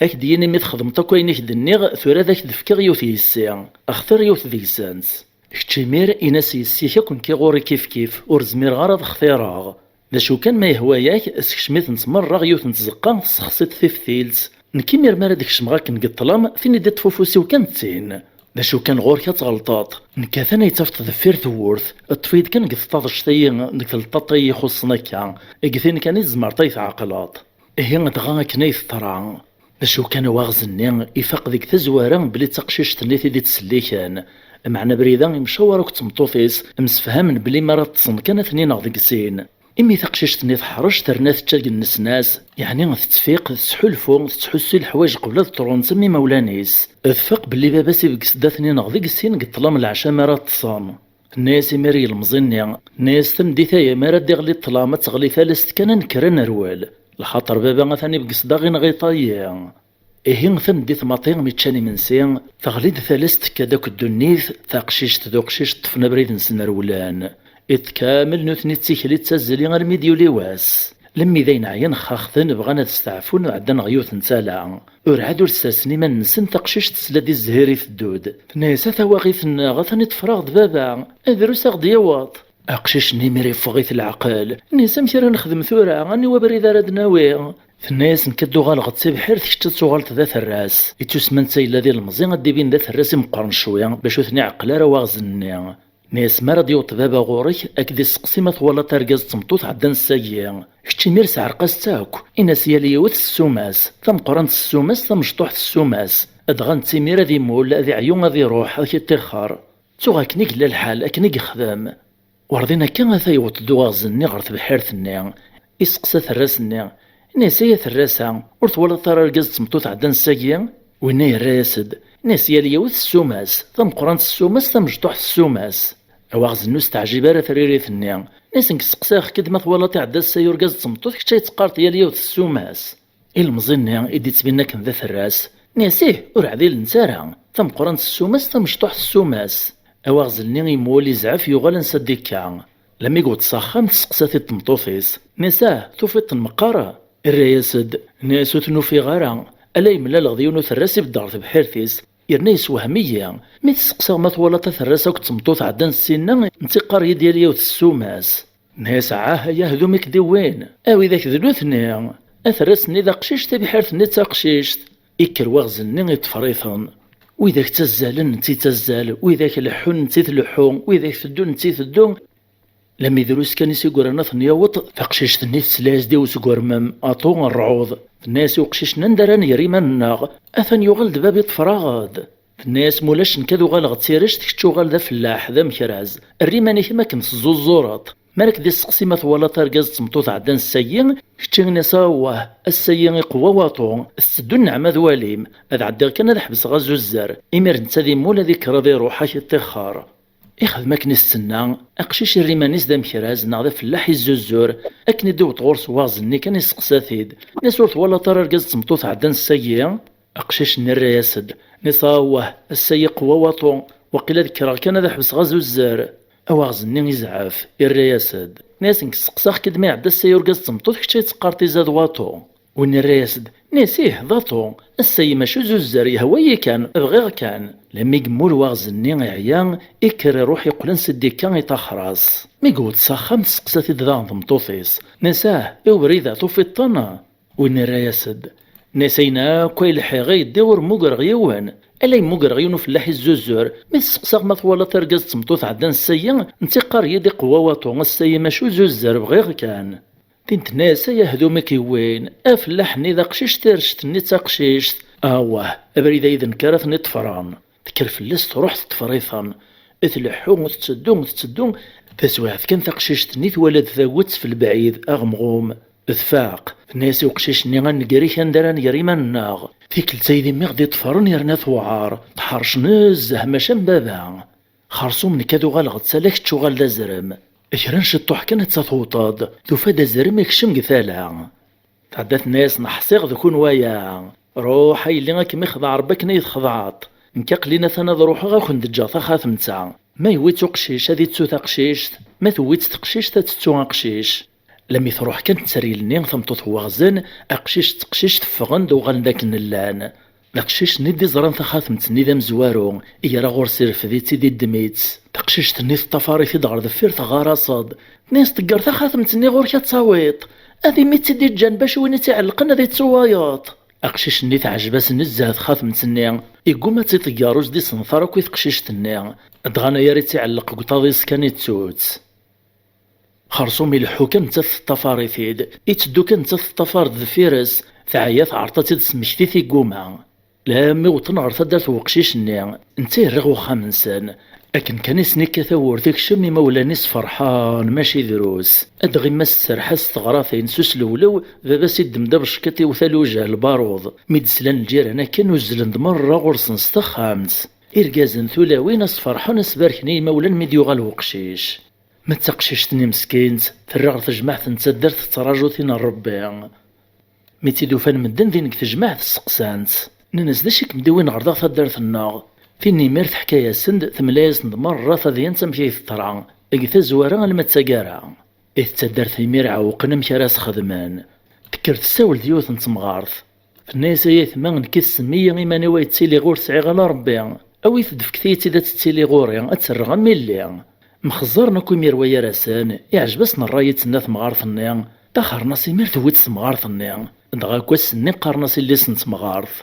Ad k-d-yini mi txedmeḍ akk ayen i k-d-nniɣ, tura ad ak-d-fkeɣ yiwet yessi, xtir yiwet deg-sent." Kečč imir, in-as yessi-k akk nekk ɣur-i kifkif, ur zmireɣ ara ad xtireɣ. D acu kan ma yehwa-yak, sekcem-itent merra ɣer yiwet n tzeqqa, tessexsiḍ tiftilt. Nekk imir mi ara d-kecmeɣ akken deg ṭṭlam, tin i d-iṭṭef ufus-iw kan d tin. D acu kan ɣur-k ad tɣelṭeḍ. Nekk atan ay tt-tafeḍ deffir tewwurt, ṭṭef-iyi-d kan deg tṭaḍect-ayi, deg tleṭṭaṭ-ayi ixuṣṣen akka, deg tin kan i tzemreḍ ay tɛeqleḍ. Ihi dɣa akken ay teḍra. D acu kan awaɣez-nni ifaq deg tazwara belli d taqcict-nni i t-id-ittselliken. Meɛna abrid-a imcawar akked tmeṭṭut-is, msefhamen belli mi ara ṭṭsen kan ad ten-ineɣ deg sin. Imi taqcict-nni teḥṛec terna tečča deg nnesnas, yeɛni tettfiq, tettḥulfu, tettḥussu i leḥwayeǧ qbel ad ṭṭrent am imawlan-is. Tfaq belli baba-s ibegges-d ad ten-ineɣ deg sin deg ṭṭlam leɛca mi ara ṭṭsen. Tenna-yas imir i yilemẓi-nni, tenna-yas: "Tameddit-aya mi ara d-iɣli ṭṭlam ad teɣli talast kan ad nekker ad nerwel, lxaṭer baba atan ibegges-d aɣ-ineɣ iṭ-ayi." Ihi tameddit maḍi mi ččan imensi, teɣli-d talast tekka-d akk ddunit, taqcict d uqcic ṭṭfen abrid-nsen rewlen. Iḍ kamel nutni d tikli d tazzli armi d-yuli wass. Lemmi d ayen ɛyan xaxten bɣan ad steɛfun ɛeddan ɣer yiwet n tala. Urɛad ur ssersen iman-nsen taqcict tesla-d i zzhir iteddud. Tenna-yas: "A tawaɣit-nneɣ, atan iṭṭefreɣ-d baba, drus a ɣ-d-yaweḍ." Aqcic-nni imir iffeɣ-it leɛqel. Tenna-yas: "Amek ara nexdem tura? Aniwa abrid ara d-nawi?" Tenna-yas: "Nekk ad d-uɣaleɣ d tibḥirt, kečč ad tuɣaleḍ d aterras. Ittusman d tayella d ilemẓi ad d-ibin d aterras i meqqren cwi, bac ur ten-iɛeqqel ara waɣzen-nni." Nni-as: "Mi ara d-yaweḍ baba ɣur-k, ad k-d-isteqsi ma twalaḍ argaz d tmeṭṭut ɛeddan ssagi. Kečč imir sɛerq-as-tt akk. Ini-as yal yiwet s ssuma-s, tameqqrant s ssuma-s, tamecṭuḥt s ssuma-s. Dɣa netta imir ad imul, ad iɛyu, ad iruḥ, ad k-iṭixxer." Ttuɣ akken i yella lḥal, akken i yexdem. Werḍin akka ata yewweḍ-d uwaɣzen-nni ɣer tebḥirt-nni. Iseqsa aterras-nni, ini-as: "Ay aterras-a, ur twalaḍ ara argaz d tmeṭṭut ɛeddan ssagi?" Winna yerra-yas-d, ini-as: "Yal yiwet s ssuma-s, tameqqrant s ssuma-s, tamecṭuḥt s ssuma-s." Awaɣzen ur s-teɛjib ara tririt-nni. Ini-as: "Nekk sseqsayeɣ-k-id ma twalaḍ iɛedda ssagi urgaz d tmeṭṭut, kečč ay teqqareḍ yal yiwet s ssuma-s." Ilemẓi-nni i d-ittbinen akken d aterras, ini-as: "Ih, ur ɛdilent ara, tameqqrant s ssuma-s, tamecṭuḥt s ssuma-s." Awaɣzel-nni imul, izɛef, yuɣal ansa d-ikka. Lami yewweḍ s axxam, testeqsa-t-id tmeṭṭut-is, ini-as: "Ah, tufiḍ-ten meqqar?" Irra-yas-d, ini-as: "Ur ten-ufiɣ ara, ala yemlaleɣ d yiwen uterras ibedd ɣer tebḥirt-is, yerna yessewhem-iyi. Mi t-sseqsaɣ ma twalaḍ aterras akked tmeṭṭut ɛeddan ssinna, netta iqqar-iyi-d yal yiwet s ssuma-s." Nni-as: "Ah, ay ahdum i k-d-iwwin, a widak d nutni, aterras-nni d aqcic, tibḥirt-nni d taqcict." Ikker waɣzen-nni iṭṭfer-iten. Widak ttazzalen, netta ittazzal, widak leḥḥun, netta itleḥḥu, widak teddun, netta iteddu. Lami drus kan i s-igran ad ten-yaweḍ, taqcict-nni tesla-yas-d i usgermem, aṭu, rrɛuḍ. Tenna-yas i uqcic-nni: "Anda ara nger iman-nneɣ? Atan yuɣal-d baba iṭṭfer-aɣ-d." Tenna-yas: "Mulac, nekk ad uɣaleɣ d tirect, kečč uɣal d afellaḥ, d amekraz. Err iman-ik am akken teẓẓuẓẓureḍ. Mi ara k-d-isteqsi ma twalaḍ argaz d tmeṭṭut ɛeddan ssagi, kečč ini-as: 'Awah, ass-agi iqewwa waṭu, tetteddu nneɛma d walim, ad ɛeddiɣ kan ad ḥebseɣ azuzzer, imir netta ad immul ad ikker ad iruḥ ad k-iṭixxer.'" Ixdem akken i s-tenna, aqcic irra iman-is d amekraz neɣ d afellaḥ izzuzzur, akken i d-iwweḍ ɣur-s waɣzen-nni kan iseqsa-t-id, ini-as: "Ur twalaḍ ara argaz d tmeṭṭut ɛeddan ssagi?" Aqcic-nni irra-yas-d, nniɣ-as: "Awah, ass-a yeqwa waṭu, waqila ad kkreɣ kan ad ḥebseɣ azuzzer." Awaɣez-nni izɛef, irra-yas-d, nniɣ-as: "Nekk sseqsaɣ-k-id ma iɛedda ass-a urgaz d tmeṭṭut, kečč ay teqqareḍ izad waṭu." Win irra-yas-d, nniɣ-as: "Ih, d aṭu, ass-a mačči azuzzer, yehwa-yi kan, bɣiɣ kan." Lammi yemmul waɣez-nni iɛya, ikker iruḥ iqqel ansi d-ikka iṭaxer-as. Mi yewweḍ s axxam, tesseqsa-t-id daɣen tmeṭṭut-is, nniɣ-as: "Ah, i ubrid-a tufiḍ-ten?" Win irra-yas-d, nniɣ-as: "Ayen akk ay lḥiɣ ay ddiɣ ur mmugreɣ yiwen. Ala yemmugreɣ yiwen ufellaḥ izzuzur. Mi t-sseqsaɣ ma twalaḍ argaz d tmeṭṭut ɛeddan ssaya, netta iqqar-iyi-d iqewwa waṭu, ass-a mačči uzzuzzer, bɣiɣ kan." Tin tenna-yas: "Ay ahdum i k-yewwin, afellaḥ-nni d aqcic, tirect-nni d taqcict. Awah, abrid-a yid-neɣ ara ten-iḍefren." Tekker fell-as, truḥ teḍfer-iten. Tleḥḥu, tetteddu, tetteddu. Taswiɛt kan, taqcict-nni twala-d tagut f lebɛid, aɣemɣum. Tfaq. Tenna-yas i uqcic-nni: "A nnger-ik, anda ara nger iman-nneɣ?" Tikkelt-a d immi i ɣ-d-iḍefren yerna tewɛer. Tḥerc nezzeh, maca am baba. "Xerṣum, nekk ad uɣaleɣ d tala, kečč uɣal d azrem. Kra n ciṭṭuḥ kan atta tewwḍeḍ, tufa-d azrem ikcem deg tala." Tɛedda tenna-yas: "Neḥṣiɣ d kunwi aya. Ruḥ a yelli, ad kem-ixdeɛ Rebbi akken ay txedɛeḍ. Nekk aql-in atan ad ruḥeɣ, ad ken-d-ǧǧeɣ taxatemt-a. Ma yewwi-tt uqcic, ad ittu taqcict. Ma tewwi-tt teqcict, ad tettu aqcic." Lammi truḥ kan tteryel-nni, tameṭṭut n waɣzen, aqcic d teqcict ffɣen-d, uɣalen d akken llan. D aqcic-nni d-iẓran taxatemt-nni d amezwaru, igra ɣur-s, irfed-itt-id, iddem-itt. Taqcict-nni teṭṭafar-it-id ɣer deffir, teɣɣar-as-d. Tenna-yas: "Ḍegger taxatemt-nni ɣur-k ad tt-tawiḍ. Ad imi tt-id-iǧǧan bac win i tt-iɛellqen ad ittu wayeḍ." Aqcic-nni teɛjeb-as nezzeh txatemt-nni, igguma ad tt-iḍegger, ur s-d-isenṭer akk i teqcict-nni. Dɣa aya i tt-iɛelleq deg uṭaḍis kan, ittu-tt. Xerṣum ileḥḥu kan, nettat teṭṭafar-it-id. Itteddu kan, nettat teṭṭafar-d deffir-s. Teɛya, tɛerḍ ad tt-id-tesmekti, tigguma. Lammi wwḍen ɣer taddart n weqcic-nni, netta yerra ɣer uxxam-nsen. Akken kan i sen-ikka tawwurt ikcem, imawlan-is ferḥen mačči drus. Adɣim ma tesserḥ-as s teɣratin s uslewlew, baba-s iddem-d abeckiṭ, iwet alujah lbaruḍ. Mi d-slan lǧiran akken, uzzlen-d merra ɣur-sen s texxamt. Irgazen, tulawin, a s-ferḥen, a s-barken i yimawlan mi d-yuɣal weqcic. Ma d taqcict-nni meskint, terra ɣer tejmaɛt n taddart, tettraǧu tin n Rebbi. Mi tt-id-ufan medden din deg tejmaɛt, sseqsan-tt. Nnan-as: "D acu i kem-d-iwin ɣer daɣ taddart-nneɣ?" Tin imir teḥka-yasen-d, temla-yasen-d merra tadyant amek ay teḍra, deg tazwara alma d taggara. Di taddart imir ɛewqen amek ara s-xedmen. Tekker tessawel d yiwet n temɣart. Tenna-yas: "Ay aytma, nekk i tsemmi-yi iman-iw ay ttiliɣ, ur sɛiɣ ala Rebbi. Awit-d, fket-iyi-tt-id ad tettili ɣur-i, ad tt-rreɣ am yelli." Mxeẓẓren akk imir wayar-asen, iɛjeb-asen ṛṛay i d-tenna temɣart-nni. Ṭaxren-as imir, tewwi-tt temɣart-nni. Dɣa akk ass-nni qqaren-as yelli-s n temɣart.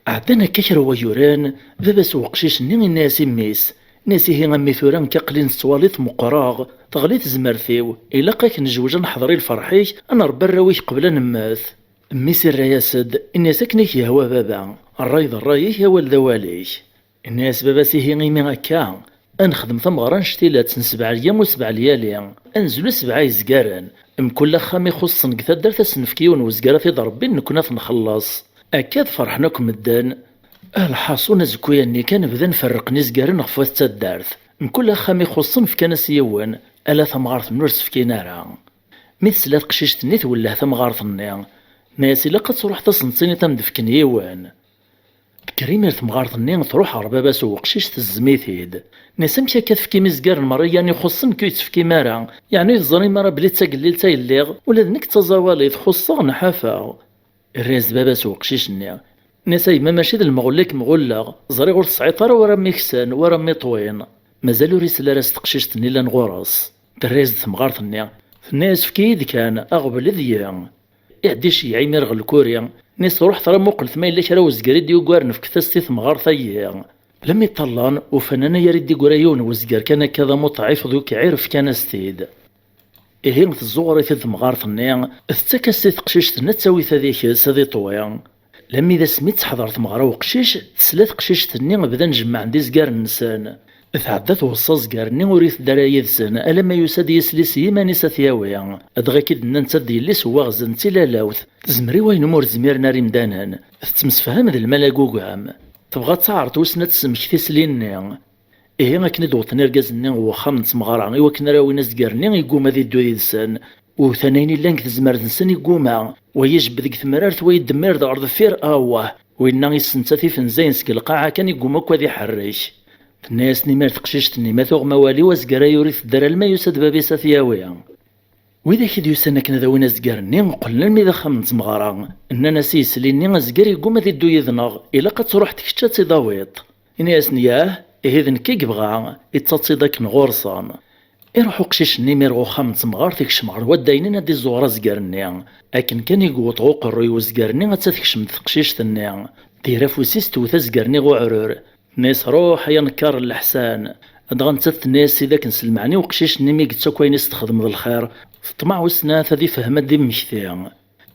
Ɛeddan akka kra n wayyuren, baba-s n weqcic-nni yenna-yas i mmi-s, yenna-yas: "Ihi a mmi, tura nekk aql-i nettwaliḍ meqqreɣ, teɣli tezmert-iw, ilaq ad k-nejwej ad neḥḍer i lferḥ-ik, ad nṛebbi arraw-ik qbel ad nemmet." Mmi-s irra-yas-d, yenna-yas: "Akken i k-yehwa a baba, ṛṛay d ṛṛay-ik, awal d awal-ik." Yenna-yas baba-s: "Ihi imi akka, ad nexdem tameɣra n cctilat n sebɛa lyam u sebɛa lyali, ad nezlu sebɛa yezgaren, mkul axxam ixuṣṣen deg taddart ad s-nefk yiwen wezgar ad t-id-rebbin, nekkni ad t-nxelleṣ." Akka ad ferḥen akk medden. Ah, lḥaṣun, azekka-nni kan bdan ferrqen izgaren ɣef wat taddart. Mkul axxam ixuṣṣen fkan-as yiwen, ala tamɣart-nni ur s-fkin ara. Mi tesla teqcict-nni, twelleh tamɣart-nni. Tenna-yas: "Ilaq ad truḥeḍ ad sen-tiniḍ ad m-d-fken yiwen." Tekker imir temɣart-nni, truḥ ɣer baba-s n weqcic, tezzem-it-id. Tenna-yas: "Amek akka tefkim izgaren merra yan ixuṣṣen, nekk ur yi-tt-tefkim ara? Yeɛni ur teẓrim ara belli d tagellilt ay lliɣ? Ula d nekk d taẓawalit, xuṣṣeɣ, nḥafeɣ." Irra-yas-d baba-s n weqcic-nni. Tenna-yas: "A yemma, mačči d lemɣull i kem-ɣulleɣ. Ẓriɣ ur tesɛiḍ ara wara m-iksan, wara m-iṭwin." Mazal ur isel ara s teqcict-nni llan ɣur-s. Terra-yas-d temɣart-nni. Tenna-yas: "Efk-iyi-d kan, aɣbel d yi." Iɛedda iceyyeɛ imir ɣer lkuri. Tenna-yas: "Ruḥet tura muqlet ma yella kra wezger i d-yugaren, fket-as-t i temɣart-agi." Lammi ṭṭallan, ufan anagar i d-iggra yiwen wezger kan akka d amuṭɛif d ukɛir, fkan-as-t-id. Ihi tezzuɣer-it-id temɣart-nni, tettak-as-t i teqcict-nni ad tawi ta deg-s ad iṭwi. Lammi d asmi d-teḥḍer tmeɣra uqcic, tesla teqcict-nni bdan jemmɛen-d izgaren-nsen. Tɛedda tweṣṣa azgar-nni ur iteddu ara yid-sen, alamma yusa-d yisli s yiman-is ad t-yawi. Dɣa i d-nnan d ta d yelli-s n waɣzen d tilalawt, tezmer i wayen umi ur zmiren ara imdanen. Tettemsefham d lmal agugam. Tebɣa ad taɛreḍ wissen ad tessemmek tisli-nni. Ihi akken i d-wwḍen irgazen-nni ɣer wexxam n tmeɣra i wakken ara awin azgar-nni, yegguma ad iddu yid-sen. Wwten ayen illan deg tezmert-nsen, yegguma. Wa ijebbed deg temrart, wa yeddemmir-d ɣer deffir, awah! Winna issensa tifenzayen seg lqaɛa kan, igguma akk ad iḥerrek. Tenna-yasen imir teqcict-nni: "Ma tuɣem awal-iw, azger-a ur itedder alma yusa-d bab-is ad t-yawi." Widak i d-yusan akken ad awin azger-nni qqlen almi d axxam n tmeɣra. Nnan-as i yesli-nni: "Azger yegguma ad iddu yid-neɣ, ilaq ad truḥeḍ kečč ad tt-id-tawiḍ." Ini-asen: "Yah, ihi d nekk i yebɣa." Ittaḍ-tt-id akken ɣur-sen. Iruḥ uqcic-nni imir ɣer uxxam n temɣart, ikcem ɣer waddaynin ad d-iẓẓuɣer azger-nni. Akken kan i yewweḍ ɣer uqerruy n uzger-nni, atta tekcem-d teqcict-nni. Tger afus-is, tewwet azger-nni ɣer uɛrur. Tenna-yas: "Ruḥ ay anekkar n leḥsan." Dɣa nettat tenna-yas: "Sidi, akken s lmeɛna-iw, uqcic-nni mi yettu akk ayen i s-txedmeḍ lxir, teṭṭmeɛ wissen ahat ad ifhem, ad d-immekti."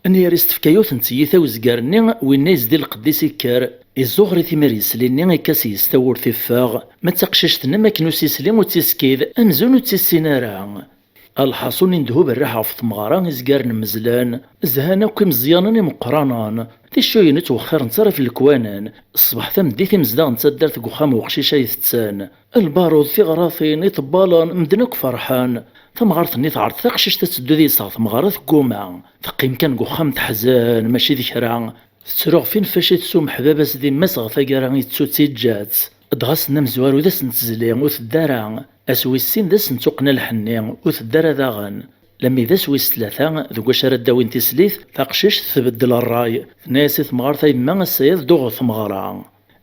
Nniɣ-as tefka yiwet n tiyita i uzger-nni, winna yezdi lqedd-is ikker, iẓẓuɣer-it imir yesli-nni, ikka s-yes tawwurt iffeɣ, ma d taqcict-nni am akken ur tt-isli ur tt-iskid, amzun ur tt-issin ara. Lḥaṣun indehub rriḥ ɣef tmeɣra, izgaren mmezlen, zhan akk imeẓyanen imeqqranen, ticcuyin ur ttwexxirent ara f lekwanen. Ṣṣbeḥ tameddit imezdaɣ n taddart deg uxxam n uqcic ay tetten. Lbarud, tiɣratin, iṭebbalen, medden akk ferḥen. Tamɣart-nni tɛerḍ taqcict ad teddu deg-s ɣer tmeɣra, tegguma. Teqqim kan deg uxxam teḥzen, mačči d kra. Tettru ɣef ineffac i tessumeḥ baba-s d yemma-s ɣer taggara, ittu-tt, iǧǧa-tt. Dɣa ass-nni amezwaru d ass n tezli, ur tedda ara. Ass wis sin d ass n tuqqna lḥenni, ur tedda ara daɣen. Lammi d ass wis tlata, deg wacu ara d-awin tislit, taqcict tbeddel ṛṛay. Tenna-yas i temɣart: "A yemma, ass-a ad dduɣ ɣer tmeɣra."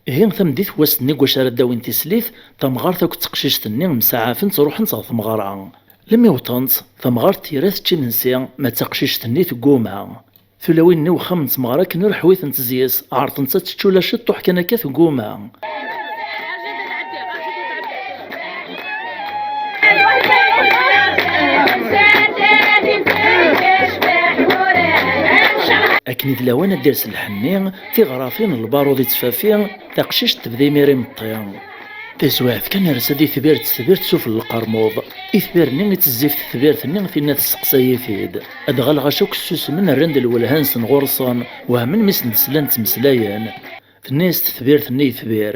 Ihi tameddit n wass-nni deg wacu ara d-awin tislit, tamɣart akked teqcict-nni msaɛafent, ruḥent ɣer tmeɣra. Lammi wwḍent, tamɣart tira tečč imensi, ma d taqcict-nni tegguma. Tulawin-nni n uxxam n tmeɣra akken ur ḥwitent zzi-s, ɛerḍent ad tečč ula ciṭṭuḥ kan akka, tegguma. Akken i d lawan ad d-ires lḥenni, tiɣratin, lbarud ittfafi, taqcict tebda imir imeṭṭi. Taswiɛt kan, ires-d itbir d tetbirt sufell lqermuḍ. Itbir-nni itezzi f tetbirt-nni, tinna tesseqsay-it-id. Dɣa lɣaci akk ssusmen, rran-d lwelha-nsen ɣur-sen, wehmen mi sen-d-slan ttmeslayen. Tenna-yas tetbirt-nni i yitbir: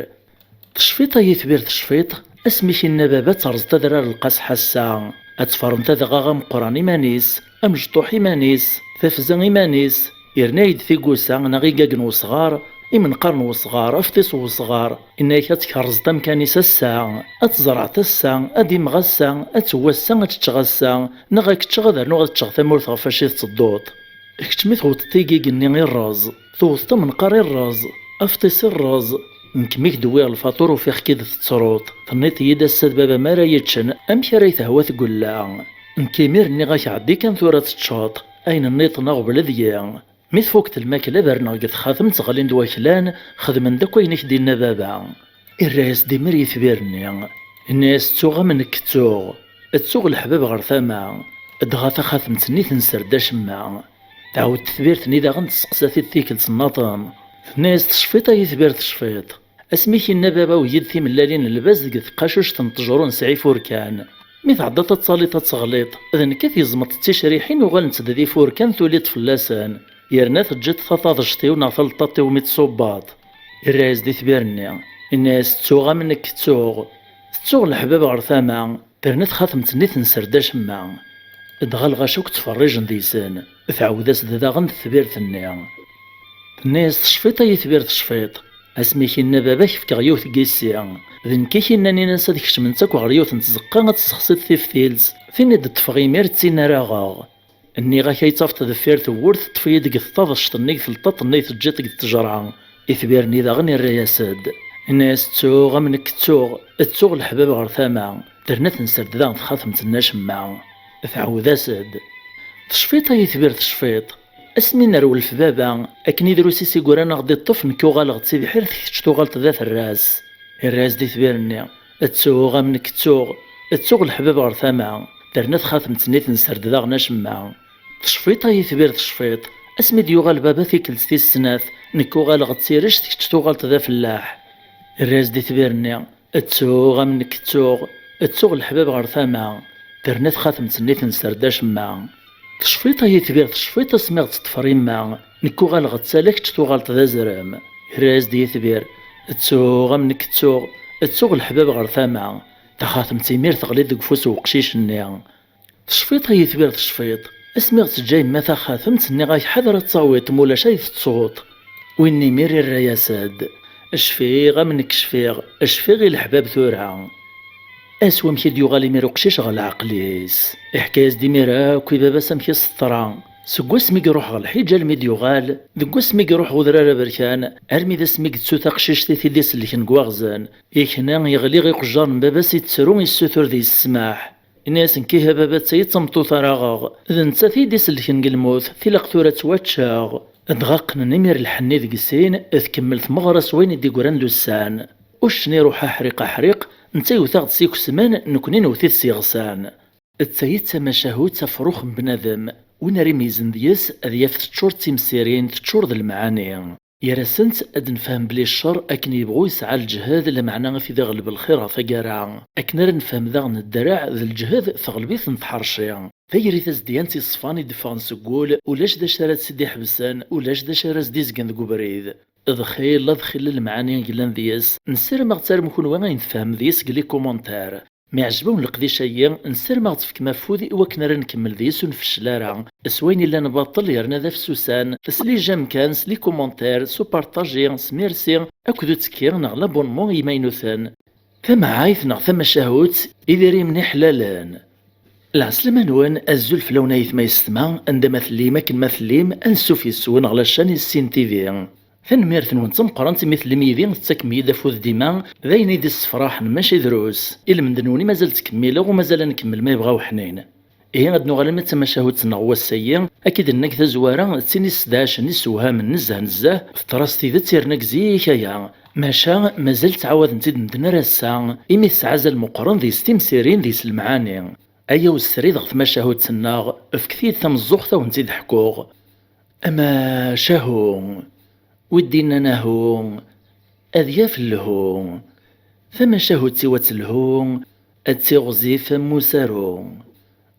"Tecfiḍ ay itbir, tecfiḍ? Asmi k-inna baba ad terẓeḍ adrar lqaseḥ ass-a, ad tferneḍ adɣaɣ ameqqran iman-is, amecṭuḥ iman-is, tafza iman-is, yerna-yi-d tigusa neɣ igagen n wesɣar, imenqar n wesɣar, afṭis n wesɣar, inna-yak ad tkerrzeḍ amkan-is ass-a, ad tzerɛeḍ ass-a, ad immeɣ ass-a, ad teww ass-a, ad teččeɣ ass-a, neɣ ad k-ččeɣ ad rnuɣ ad ččeɣ tamurt ɣef wacu i tettedduḍ." Kečč mi tewwḍeḍ igigen-nni i rreẓ, tewwḍeḍ amenqar i rreẓ, afṭis i rreẓ, nekk mi k-d-wwiɣ lfaṭur ufiɣ-k-id tettruḍ, tenniḍ-iyi-d ass-a d baba mi ara yeččen, amek ara yetehwa tgella. Nekk imir nniɣ-ak ɛeddi kan tura ad teččeḍ, ayen nniḍen aɣbel deg-i. Mi tfukeḍ lmakla berneɣ deg texxatemt ɣlin-d waklan, xedmen-d akk ayen i k-d-inna baba. Irra-yas-d imir yitbir-nni, inna-yas: "Ttuɣ am nekk ttuɣ, ttuɣ leḥbab ɣer tama." Dɣa taxatemt-nni tenser-d acemma. Tɛawed tetbirt-nni daɣen testeqsa-t-id tikkelt nnaḍen. Tenna-yas: "Tecfiḍ ay itbir, tecfiḍ? Asmi k-inna baba-w yid timellalin n lbaz deg tqacuct n ṭṭejṛu nesɛa ifurkan. Mi tɛeddaḍ ad taliḍ ad teɣliḍ, d nekk ad t-yezmeḍ d ticriḥin uɣalent-d d ifurkan tuliḍ fell-asen, yerna teǧǧiḍ taṭaḍect-iw neɣ taleṭṭaṭ-iw mi tṣubbeḍ." Irra-yas-d itbir-nni, inna-yas: "Ttuɣ am nekk ttuɣ, ttuɣ leḥbab ɣer tama." Terna txatemt-nni tenser-d acemma. Dɣa lɣaci akk ttferrijen deg-sen. Tɛawed-as-d daɣen tetbirt-nni. Tenna-yas: "Tecfiḍ ay itbir, tecfiḍ? Asmi k-inna baba-k fkeɣ yiwet n yissi. D nekk i k-innan in-as ad kecment akk ɣer yiwet n tzeqqa, ad tessexsiḍ tiftilt, tin i d-ṭṭfeɣ imir d tin ara aɣeɣ. Nniɣ-ak ay tafeḍ deffir tewwurt, ṭṭef-iyi-d deg tṭaḍect-nni, deg telṭaṭ-nni i teǧǧiḍ deg ttejra." Itbir-nni daɣen irra-yas-d, inna-yas: "Ttuɣ am nekk ttuɣ, ttuɣ leḥbab ɣer tama." Terna tenser-d daɣen txatemt-nni acemma. Tɛawed-as-d: "Tecfiḍ ay itbir, tecfiḍ? Asmi nerwel f baba, akken i drus i s-igran a ɣ-d-iṭṭef, nekk uɣaleɣ d tibḥirt, kečč tuɣaleḍ d aterras." Irra-yas-d itbir-nni: "Ttuɣ am nekk ttuɣ, ttuɣ leḥbab ɣer tama." Terna txatemt-nni tenser-d daɣen acemma. "Tecfiḍ ay itbir, tecfiḍ? Asmi d-yuɣal baba tikkelt tis snat, nekk uɣaleɣ d tirect, kečč tuɣaleḍ d afellaḥ." Irra-yas-d itbir-nni: "Ttuɣ am nekk ttuɣ, ttuɣ leḥbab ɣer tama." Terna txatemt-nni tenser-d acemma. "Tecfiḍ ay itbir, tecfiḍ? Asmi ɣ-tt-teṭṭfer imma, nekk uɣaleɣ d tala, kečč tuɣaleḍ d azrem." Irra-yas-d yitbir: "Ttuɣ am nekk ttuɣ, ttuɣ leḥbab ɣer tama." Taxatemt imir teɣli deg ufus n uqcic-nni. "Tecfiḍ ay itbir, tecfiḍ? Asmi ɣ-teǧǧa yemma taxatemt, nniɣ-ak ḥader ad tawiḍ, mulac ay tettuḍ." Win imir irra-yas-d: "Cfiɣ, am nekk cfiɣ, cfiɣ i leḥbab tura." Ass wamek i d-yuɣal imir uqcic ɣer leɛqel-is. Iḥka-yas-d imir akk i baba-s amek i s-teḍra. Seg wasmi i iruḥ ɣer lḥiǧ almi d-yuɣal, deg wasmi i iruḥ ɣer udrar aberkan, armi d asmi i yettu taqcict i t-id-isellken deg waɣzen. Ikna yeɣli iqejjar n baba-s, yettru, yessutur deg-s ssmaḥ. Ini-asen: "Kiha baba, d tayi d tameṭṭut ara aɣeɣ. D nettat i yi-d-isellken deg lmut, tilaq tura ad ttwaččeɣ." Dɣa qqnen imir lḥenni deg sin, tkemmel tmeɣra s wayen i d-yeggran d ussan. Uccen iruḥ aḥriq aḥriq, netta yewt-aɣ-d s ikesmen, nekkni newt-it s iɣsan. D tayi d tamacahut afrux n bnadem, win ara imeyyzen deg-s ad yaf teččur d timsirin, teččur d lemɛani. Gar-asent ad nefhem belli ccer akken yebɣu yesɛa lǧehd, lameɛna ad t-id-iɣleb lxir ɣer taggara. Akken ara nefhem daɣen ddreɛ d lǧehd teɣleb-iten tḥerci. Tayri tazedgant yeṣfan i d-ffɣen seg wul, ulac d acu ara tt-id-iḥebsen, ulac d acu ara s-d-izgen deg ubrid. D xilla, d xilla lemɛani i yellan deg-s. Nessarem ad ɣ-tarem kunwi ayen tefhem deg-s deg les commentaires. Mi ɛejb-awen leqdic-agi, nessarem ad ɣ-tefkem afud i wakken ara nkemmel deg-s ur nfeccel ara. S wayen illan baṭel yerna d afsusan, s les j'aime kan, s les commentaires, s upartaji, s merci, akked uttekki neɣ l'abonnement i yimaynuten. Tamɛayt neɣ tamacahut, idrimen iḥlalen. Lɛeslama-nwen, azul fell-awen ayetma yessetma, anda ma tellim, akken ma tellim, ansuf yes-wen ɣer la chaîne Issin T V. Tanemmirt-nwen d tameqqrant imi tellim yid-i, tettakem-iyi-d afud dima, d ayen i d-issefraḥen, mačči drus. I lmend-nwen i mazal ttkemmileɣ u mazal ad nkemmel ma yebɣa uḥnin. Ihi ad nuɣal armi d tamacahut-nneɣ n wass-agi, akka i d-nenna deg tazwara, d tin issedhacen, issewhamen nezzeh nezzeh, teḍra s tidet yerna deg zik aya. Maca mazal ttɛawaden-tt-id medden ar ass-a, imi tesɛa azal meqqren deg-s timsirin, deg-s lemɛani. Ayaw srid ɣer tmacahut-nneɣ, efket-iyi-d tameẓẓuɣt ad wen-tt-id-ḥkuɣ. Amacahu, wi d-innan ahu, ad yaf lhu. Tamacahut-iw ad telhu, ad tiɣzif am usaru.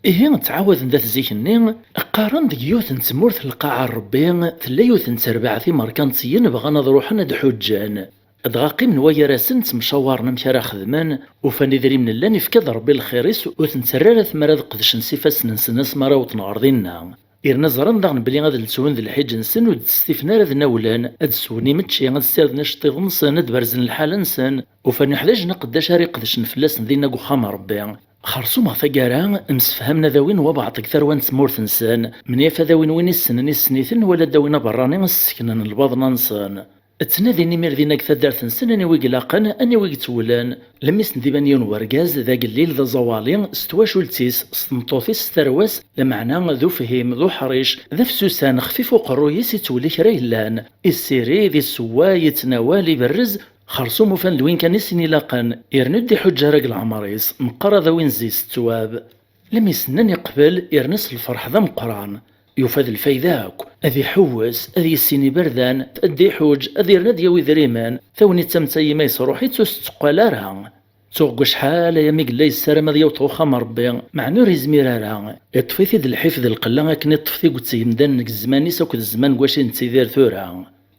Ihi, ttɛawaden-d at zik-nni, qqaren deg yiwet n tmurt lqaɛa n Rebbi, tella yiwet n terbaɛt imerkantiyen bɣan ad ruḥen ad ḥuǧǧen. Dɣa qqimen wayar-asen ttemcawaren amek ara xedmen, ufan idrimen llan, ifka-d Rebbi lxir-is, ur ten-terri ara tmara ad qedcen s ifassen-nsen asmi ara awḍen ɣer dinna. Yerna ẓran daɣen belli ad lswen d lḥiǧ-nsen ur d-stifen ara ad nawlen, ad swen imečči, ad ssirden iceṭṭiḍen-nsen, ad berzen lḥala-nsen. Ufan uḥdajen aqeddac ara iqedcen fell-asen dinna deg uxxam n Rebbi. Xersum ɣer taggara, msefhamen ad awin wabeɛṭ deg tarwa n tmurt-nsen, menyaf ad awin win issnen issen-iten wala ad awin aberrani ad sseknen lbaḍna-nsen. Ttnadin imir dinna deg taddart-nsen aniwi ilaqen, aniwi itewlen. Lemmi sen-d-iban yiwen wergaz d agellil, d aẓawali, s twacult-is, s tmeṭṭut-is, s tarwa-s, lameɛna d ufhim, d uḥric, d afsusan, xfif uqerruy-is, ittewli kra yellan. Issirid, issewway, ittnawal, iberrez, xersum ufan d win kan i sen-ilaqen, yerna ur d-iḥuǧǧ ara deg leɛmer-is, meqqar ad awin zzis ttwab. Lemmi s-nnan iqbel, yerna s lferḥ d ameqqran. Yufa d lfayda akk. Ad iḥewwes, ad yissin iberdan, ad d-iḥuǧ, ad yerna ad yawi idrimen. Tagnit am tayi ma yesruḥ-itt ur s-tetteqqal ara. Tuɣ deg wacḥal aya mi yella yessaram ad yaweḍ ɣer uxxam n Rebbi, meɛna ur yezmir ara. Iṭṭef-it-id lḥif d lqella akken iṭṭef tiget n yemdanen deg zzman-is akked zzman deg wacu i nettidir tura.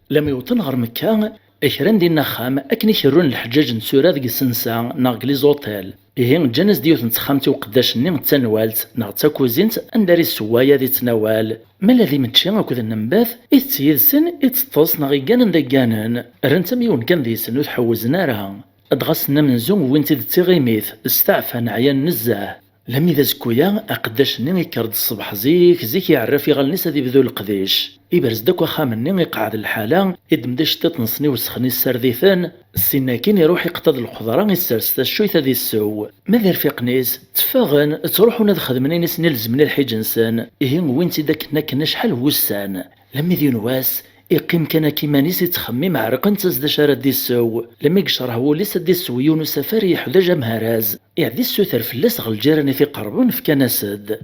Lammi wwḍen ɣer Mekka, kran dinna axxam akken i kerrun leḥǧaǧ n tura deg isensa neɣ deg les hôtels. Ihi, ǧǧan-as-d yiwet n texxamt i uqeddac-nni d tanwalt neɣ d takuzint anda ara isewway, ad ittnawal. Ma la d imečči akked nnbat, itett yid-sen, iteṭṭes neɣ iggan anda gganen. Rran-tt am yiwen kan deg-sen, ur t-ḥewwzen ara. Dɣa ass-nni amenzu wwin-tt-id d tiɣimit, steɛfan, ɛyan nezzeh. Lammi d azekka-ya, aqeddac-nni ikker-d ṣṣbeḥ zik, zik iɛerref iɣallen-is ad ibdu leqdic. Iberz-d akk axxam-nni, iqeɛɛed lḥala, iddem-d iceṭṭiḍen-nsen iwesxen, issard-iten, ssin akkin iruḥ iqeṭṭa-d lxeḍra, issers taccuyt ad issew. Ma d irfiqen-is, tteffɣen, ttruḥun ad xedmen ayen i sen-ilezmen i lḥiǧ-nsen, ihi wwin-tt-id akken akken acḥal n wussan. Lammi d yiwen wass, iqqim kan akka iman-is ittxemmim, ɛerqent-as d acu ara d-issew. Lammi yecreḥ wul-is ad d-issew yiwen usafar yeḥdaǧ amharaz. Iɛedda issuter fell-as ɣer lǧiran i t-iqerben, fkan-as-d.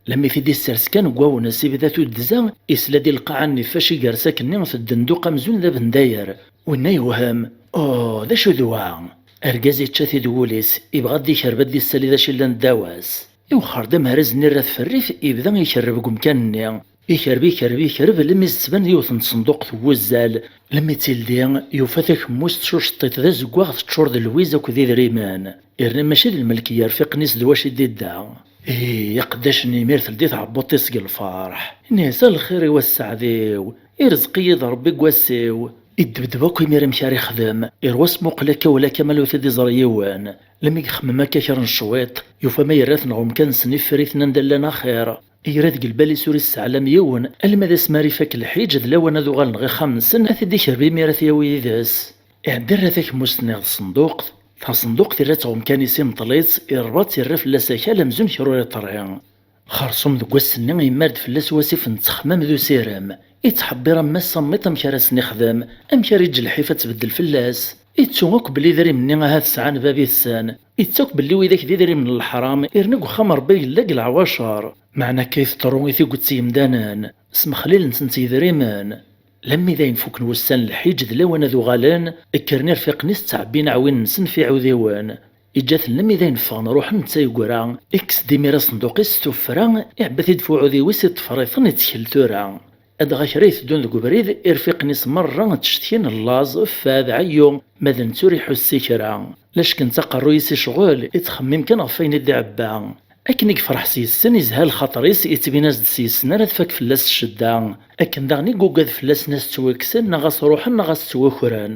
Lammi t-id-issers kan deg wawen-s, ibda tuddza, isla-d i lqaɛa-nni f acu i yers akkenni, teddenduq amzun d abendayer. Winna yewhem. Oh, d acu d wa? Argaz ičča-t-id wul-is, ibɣa ad d-ikerb ad d-issali d acu yellan ddaw-as. Iwexxer-d amharaz-nni ar tferrit, ibda ikerreb deg umkan-nni. Ikerreb, ikerreb, ikerreb, lemmi s-tban yiwet n tsenduqt n wuzzal. Lemmi tildi, yufa takemmust cucṭiṭ d azeggaɣ teččur d lwiz akked idrimen. Yerna mačči d lmelk i yerfiqen-is d wacu i d-idda. Ih, aqeddac-nni imir teldi tɛebbuḍt-is seg lferḥ. Ini-as: "A lxir-iw, a sseɛd-iw, irzeq-iyi-d Rebbi deg wass-iw." Iddebdeb akk imir amek ara ixdem, irwa asmuqel akka wala akka ma ur t-id-iẓer yiwen. Lmi ixemmem akka kra n cwiṭ, yufa ma yerra-ten ɣer umkan-nsen iffer-iten anda llan axir. Yerra deg lbal-is ur isseɛlam yiwen, alma d asmi ara ifak lḥiǧ d lawan ad uɣalen ɣer ixxamen-nsen, ad t-id-ikerreb imir ad t-yawi yid-s. Iɛedda irra takemmust-nni ɣer tsenduqt, tasenduqt irra-tt ɣer umkan-is, imḍel-itt, irba-tt, irra fell-as akal amzun kra ur iṭri. Xersum deg wass-nni yemmar-d fell-as wasif n ttexmam d usirem. Ittḥebbir am massa n miṭ amek ara sen-ixdem, amek ara iǧǧ lḥif ad tbeddel fell-as. Ittu akk belli idrimen-nni ahat sɛan bab-itsen. Ittu akk belli widak d idrimen n leḥram, irna deg uxxam n Ṛebbi yella deg leɛwacer. Meɛna akka iteṭṭru i tuget s yemdanen, smexlilen-tent yidrimen. Lammi d ayen fukken wussan n lḥiǧ d lawan ad uɣalen, kkren irfiqen-is ttɛebbin aɛwin-nsen f iɛudiwen. Iǧǧa-ten lammi d ayen ffɣen ruḥen d tayegra, ikkes-d imir asenduq-is s tuffra, iɛebba-t-id f uɛudiw-is, iṭṭeffer-iten, ittkel tura. Adɣa kra iteddun deg ubrid, irfiqen-is merra ttcetkin llaẓ, fad, ɛeyyu, ma d netta ur iḥuss i kra. La cekkent aqerruy-is i ccɣel, ittxemmim kan ɣef wayen i d-iɛebba. Akken i yefreḥ s yes-sen, izha lxaṭer-is, ittbin-as-d s yes-sen ara tfak fell-as ccedda. Akken daɣen i yugad fell-asen ad s-ttwakksen, neɣ ad s-ruḥen, neɣ ad s-ttwakren.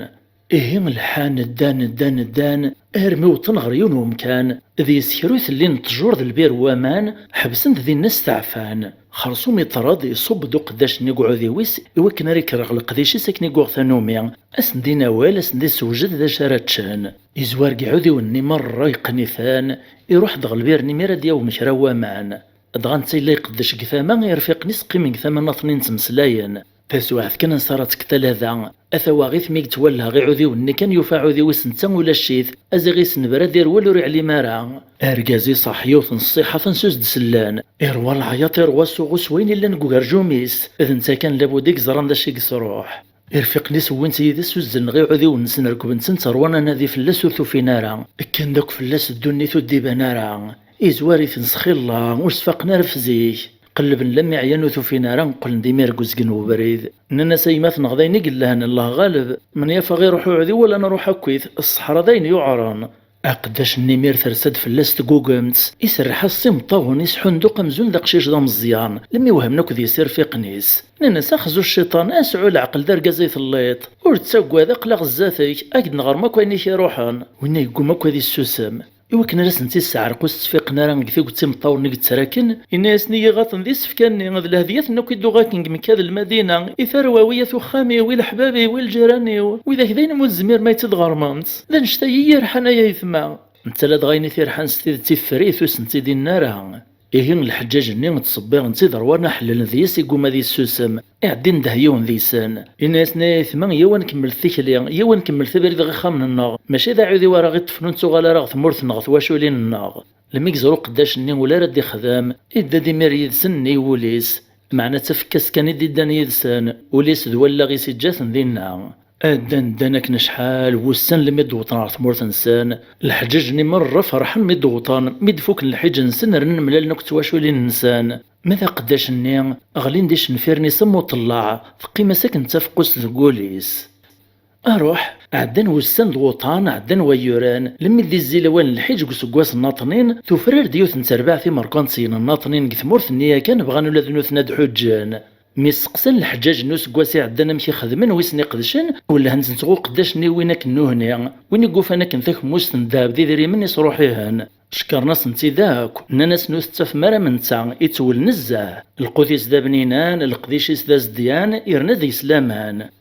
Ihi lḥan ddan, ddan, ddan, armi wwḍen ɣer yiwen wemkan, d yes kra ur tellin ttjur d lbir n waman, ḥebsen-d dinna steɛfan. Xersum iṭṭer-d, iṣubb-d uqeddac-nni deg uɛudiw-is, iwakken ara ikker ɣer leqdic-is akken i yuɣ tanumi, ad sen-d-ini awal, ad sen-d-issewjed d acu ara ččen. Izwar deg iɛudiwen-nni merra, yeqqen-iten, iruḥ-d ɣer lbir-nni mi ara d-yawem kra n waman. Dɣa netta yella iqeddec deg tama, irfiqen-is qqimen deg tama nniḍen ttmeslayen. Taswiɛt kan ansa ara tekk talada, a tawaɣit mi yettwalha iɛudiwen-nni kan yufa aɛudiw-is netta ulac-it, aziɣ-is nebra d irwel ur iɛlim ara. Argaz iṣaḥ yiwet n ṣṣiḥa tansa ur s-d-sellen, irwa leɛyaṭ irwa s uɣu s wayen illan deg ugerjum-is, d netta kan labud i yeẓran d acu i yesruḥ. Irfiqen-is wwin-t yid-s uzzlen ɣer iɛudiwen-nsen rekben-tent rwan anadi fell-as ur t-ufin ara. Kkan-d akk fell-as ddunit ur d-iban ara. Izwar-iten s xilla ur sfaqen ara f zik. Qellben lammi ɛyan ur t-ufin ara, qqlen-d imir deg uzgen n ubrid. Nnan-as a yemma-tneɣ d ayen i yelhan, Allah ɣaleb, menyaf a ɣ-iruḥ uɛudiw wala nruḥ akkit, ṣṣeḥra d ayen yuɛren. Aqeddac-nni imir tersa-d fell-as tgugemt, iserreḥ-as s imeṭṭawen, isḥunduq amzun d aqcic d ameẓyan, lemmi wehmen akk deg-s irfiqen-is. Nnan-as axzu cciṭan, asɛu leɛqel d argaz ay telliḍ, ur ttaggad aql-aɣ zdat-k, ad k-d-neɣrem akk ayen i k-iruḥen. Winna yegguma akk ad issusem. Iwakken ara sen-tt-isseɛreq ur s-ttfiqen ara deg tuget imeṭṭawen i yettraken, yenna-yasen i yiɣaṭen d isefka-nni d lehdiyat-nni akk i d-uɣ akken deg Mekka d Lmadina, i tarwa-wi, at uxxam-iw, i leḥbab-iw, i lǧiran-iw, widak d ayen ur tezmirem ad yi-tt-id-ɣermemt. D annect-a i yi-yerḥan ay aytma. Netta ladɣa ayen i t-irḥan s tidet iffer-it ur sen-tt-id-inni ara. Ihi lḥeǧǧaǧ-nni ttṣebbiren-tt-id rwan aḥellel deg-s, iguma ad issusem. Iɛeddi indeh yiwen deg-sen. Yenna-yasen ay aytma, yaw ad nkemmel tikli, yaw ad nkemmel abrid ɣer ixxamen-nneɣ. Mačči d aɛudiw ara ɣ-iṭṭfen ur nettuɣal ara ɣer tmurt-nneɣ, twaculin-nneɣ. Lmi yeẓra uqeddac-nni ula ara d-ixdem, idda-d imir yid-sen nni i wul-is. Meɛna d tafekka-s kan i d-iddan yid-sen, ul-is d wallaɣ-is iǧǧa-ten dinna. Ddan, ddan akken acḥal wussan lemmi d-wwḍen ɣer tmurt-nsen. Lḥeǧǧaǧ-nni merra ferḥen mi d-wwḍen, mi d-fuken lḥiǧ-nsen rnan mlalen akk d twaculin-nsen. Ma d aqeddac-nni, ɣlin-d icenfiren-is am uṭellaɛ, teqqim-as akken d tafeqqust deg wul-is. Aruḥ, ɛeddan wussan d wuṭan, ɛeddan wayyuren, lemmi d izzi lawan n lḥiǧ deg useggas n Naṭnin, tufrar-d yiwet n terbaɛt imerkantiyen n Naṭnin deg tmurt-nni yakan bɣan ula d nutni ad ḥuǧǧen. Mi sseqsan lḥeǧǧaǧ n useggas iɛeddan amek i xedmen, wi sen-iqedcen, wellhen-ten-tt ɣer uqeddac-nni win akken nuhni, win i yufan akken takemmust n ddheb d idrimen isruḥ-ihen. Cekkren-asen-tt-id akk, nnan-asen ur tettafem ara am netta, ittewwel nezzeh, lqut-is d abninan, leqdic-is d azedyan, irna deg-s laman.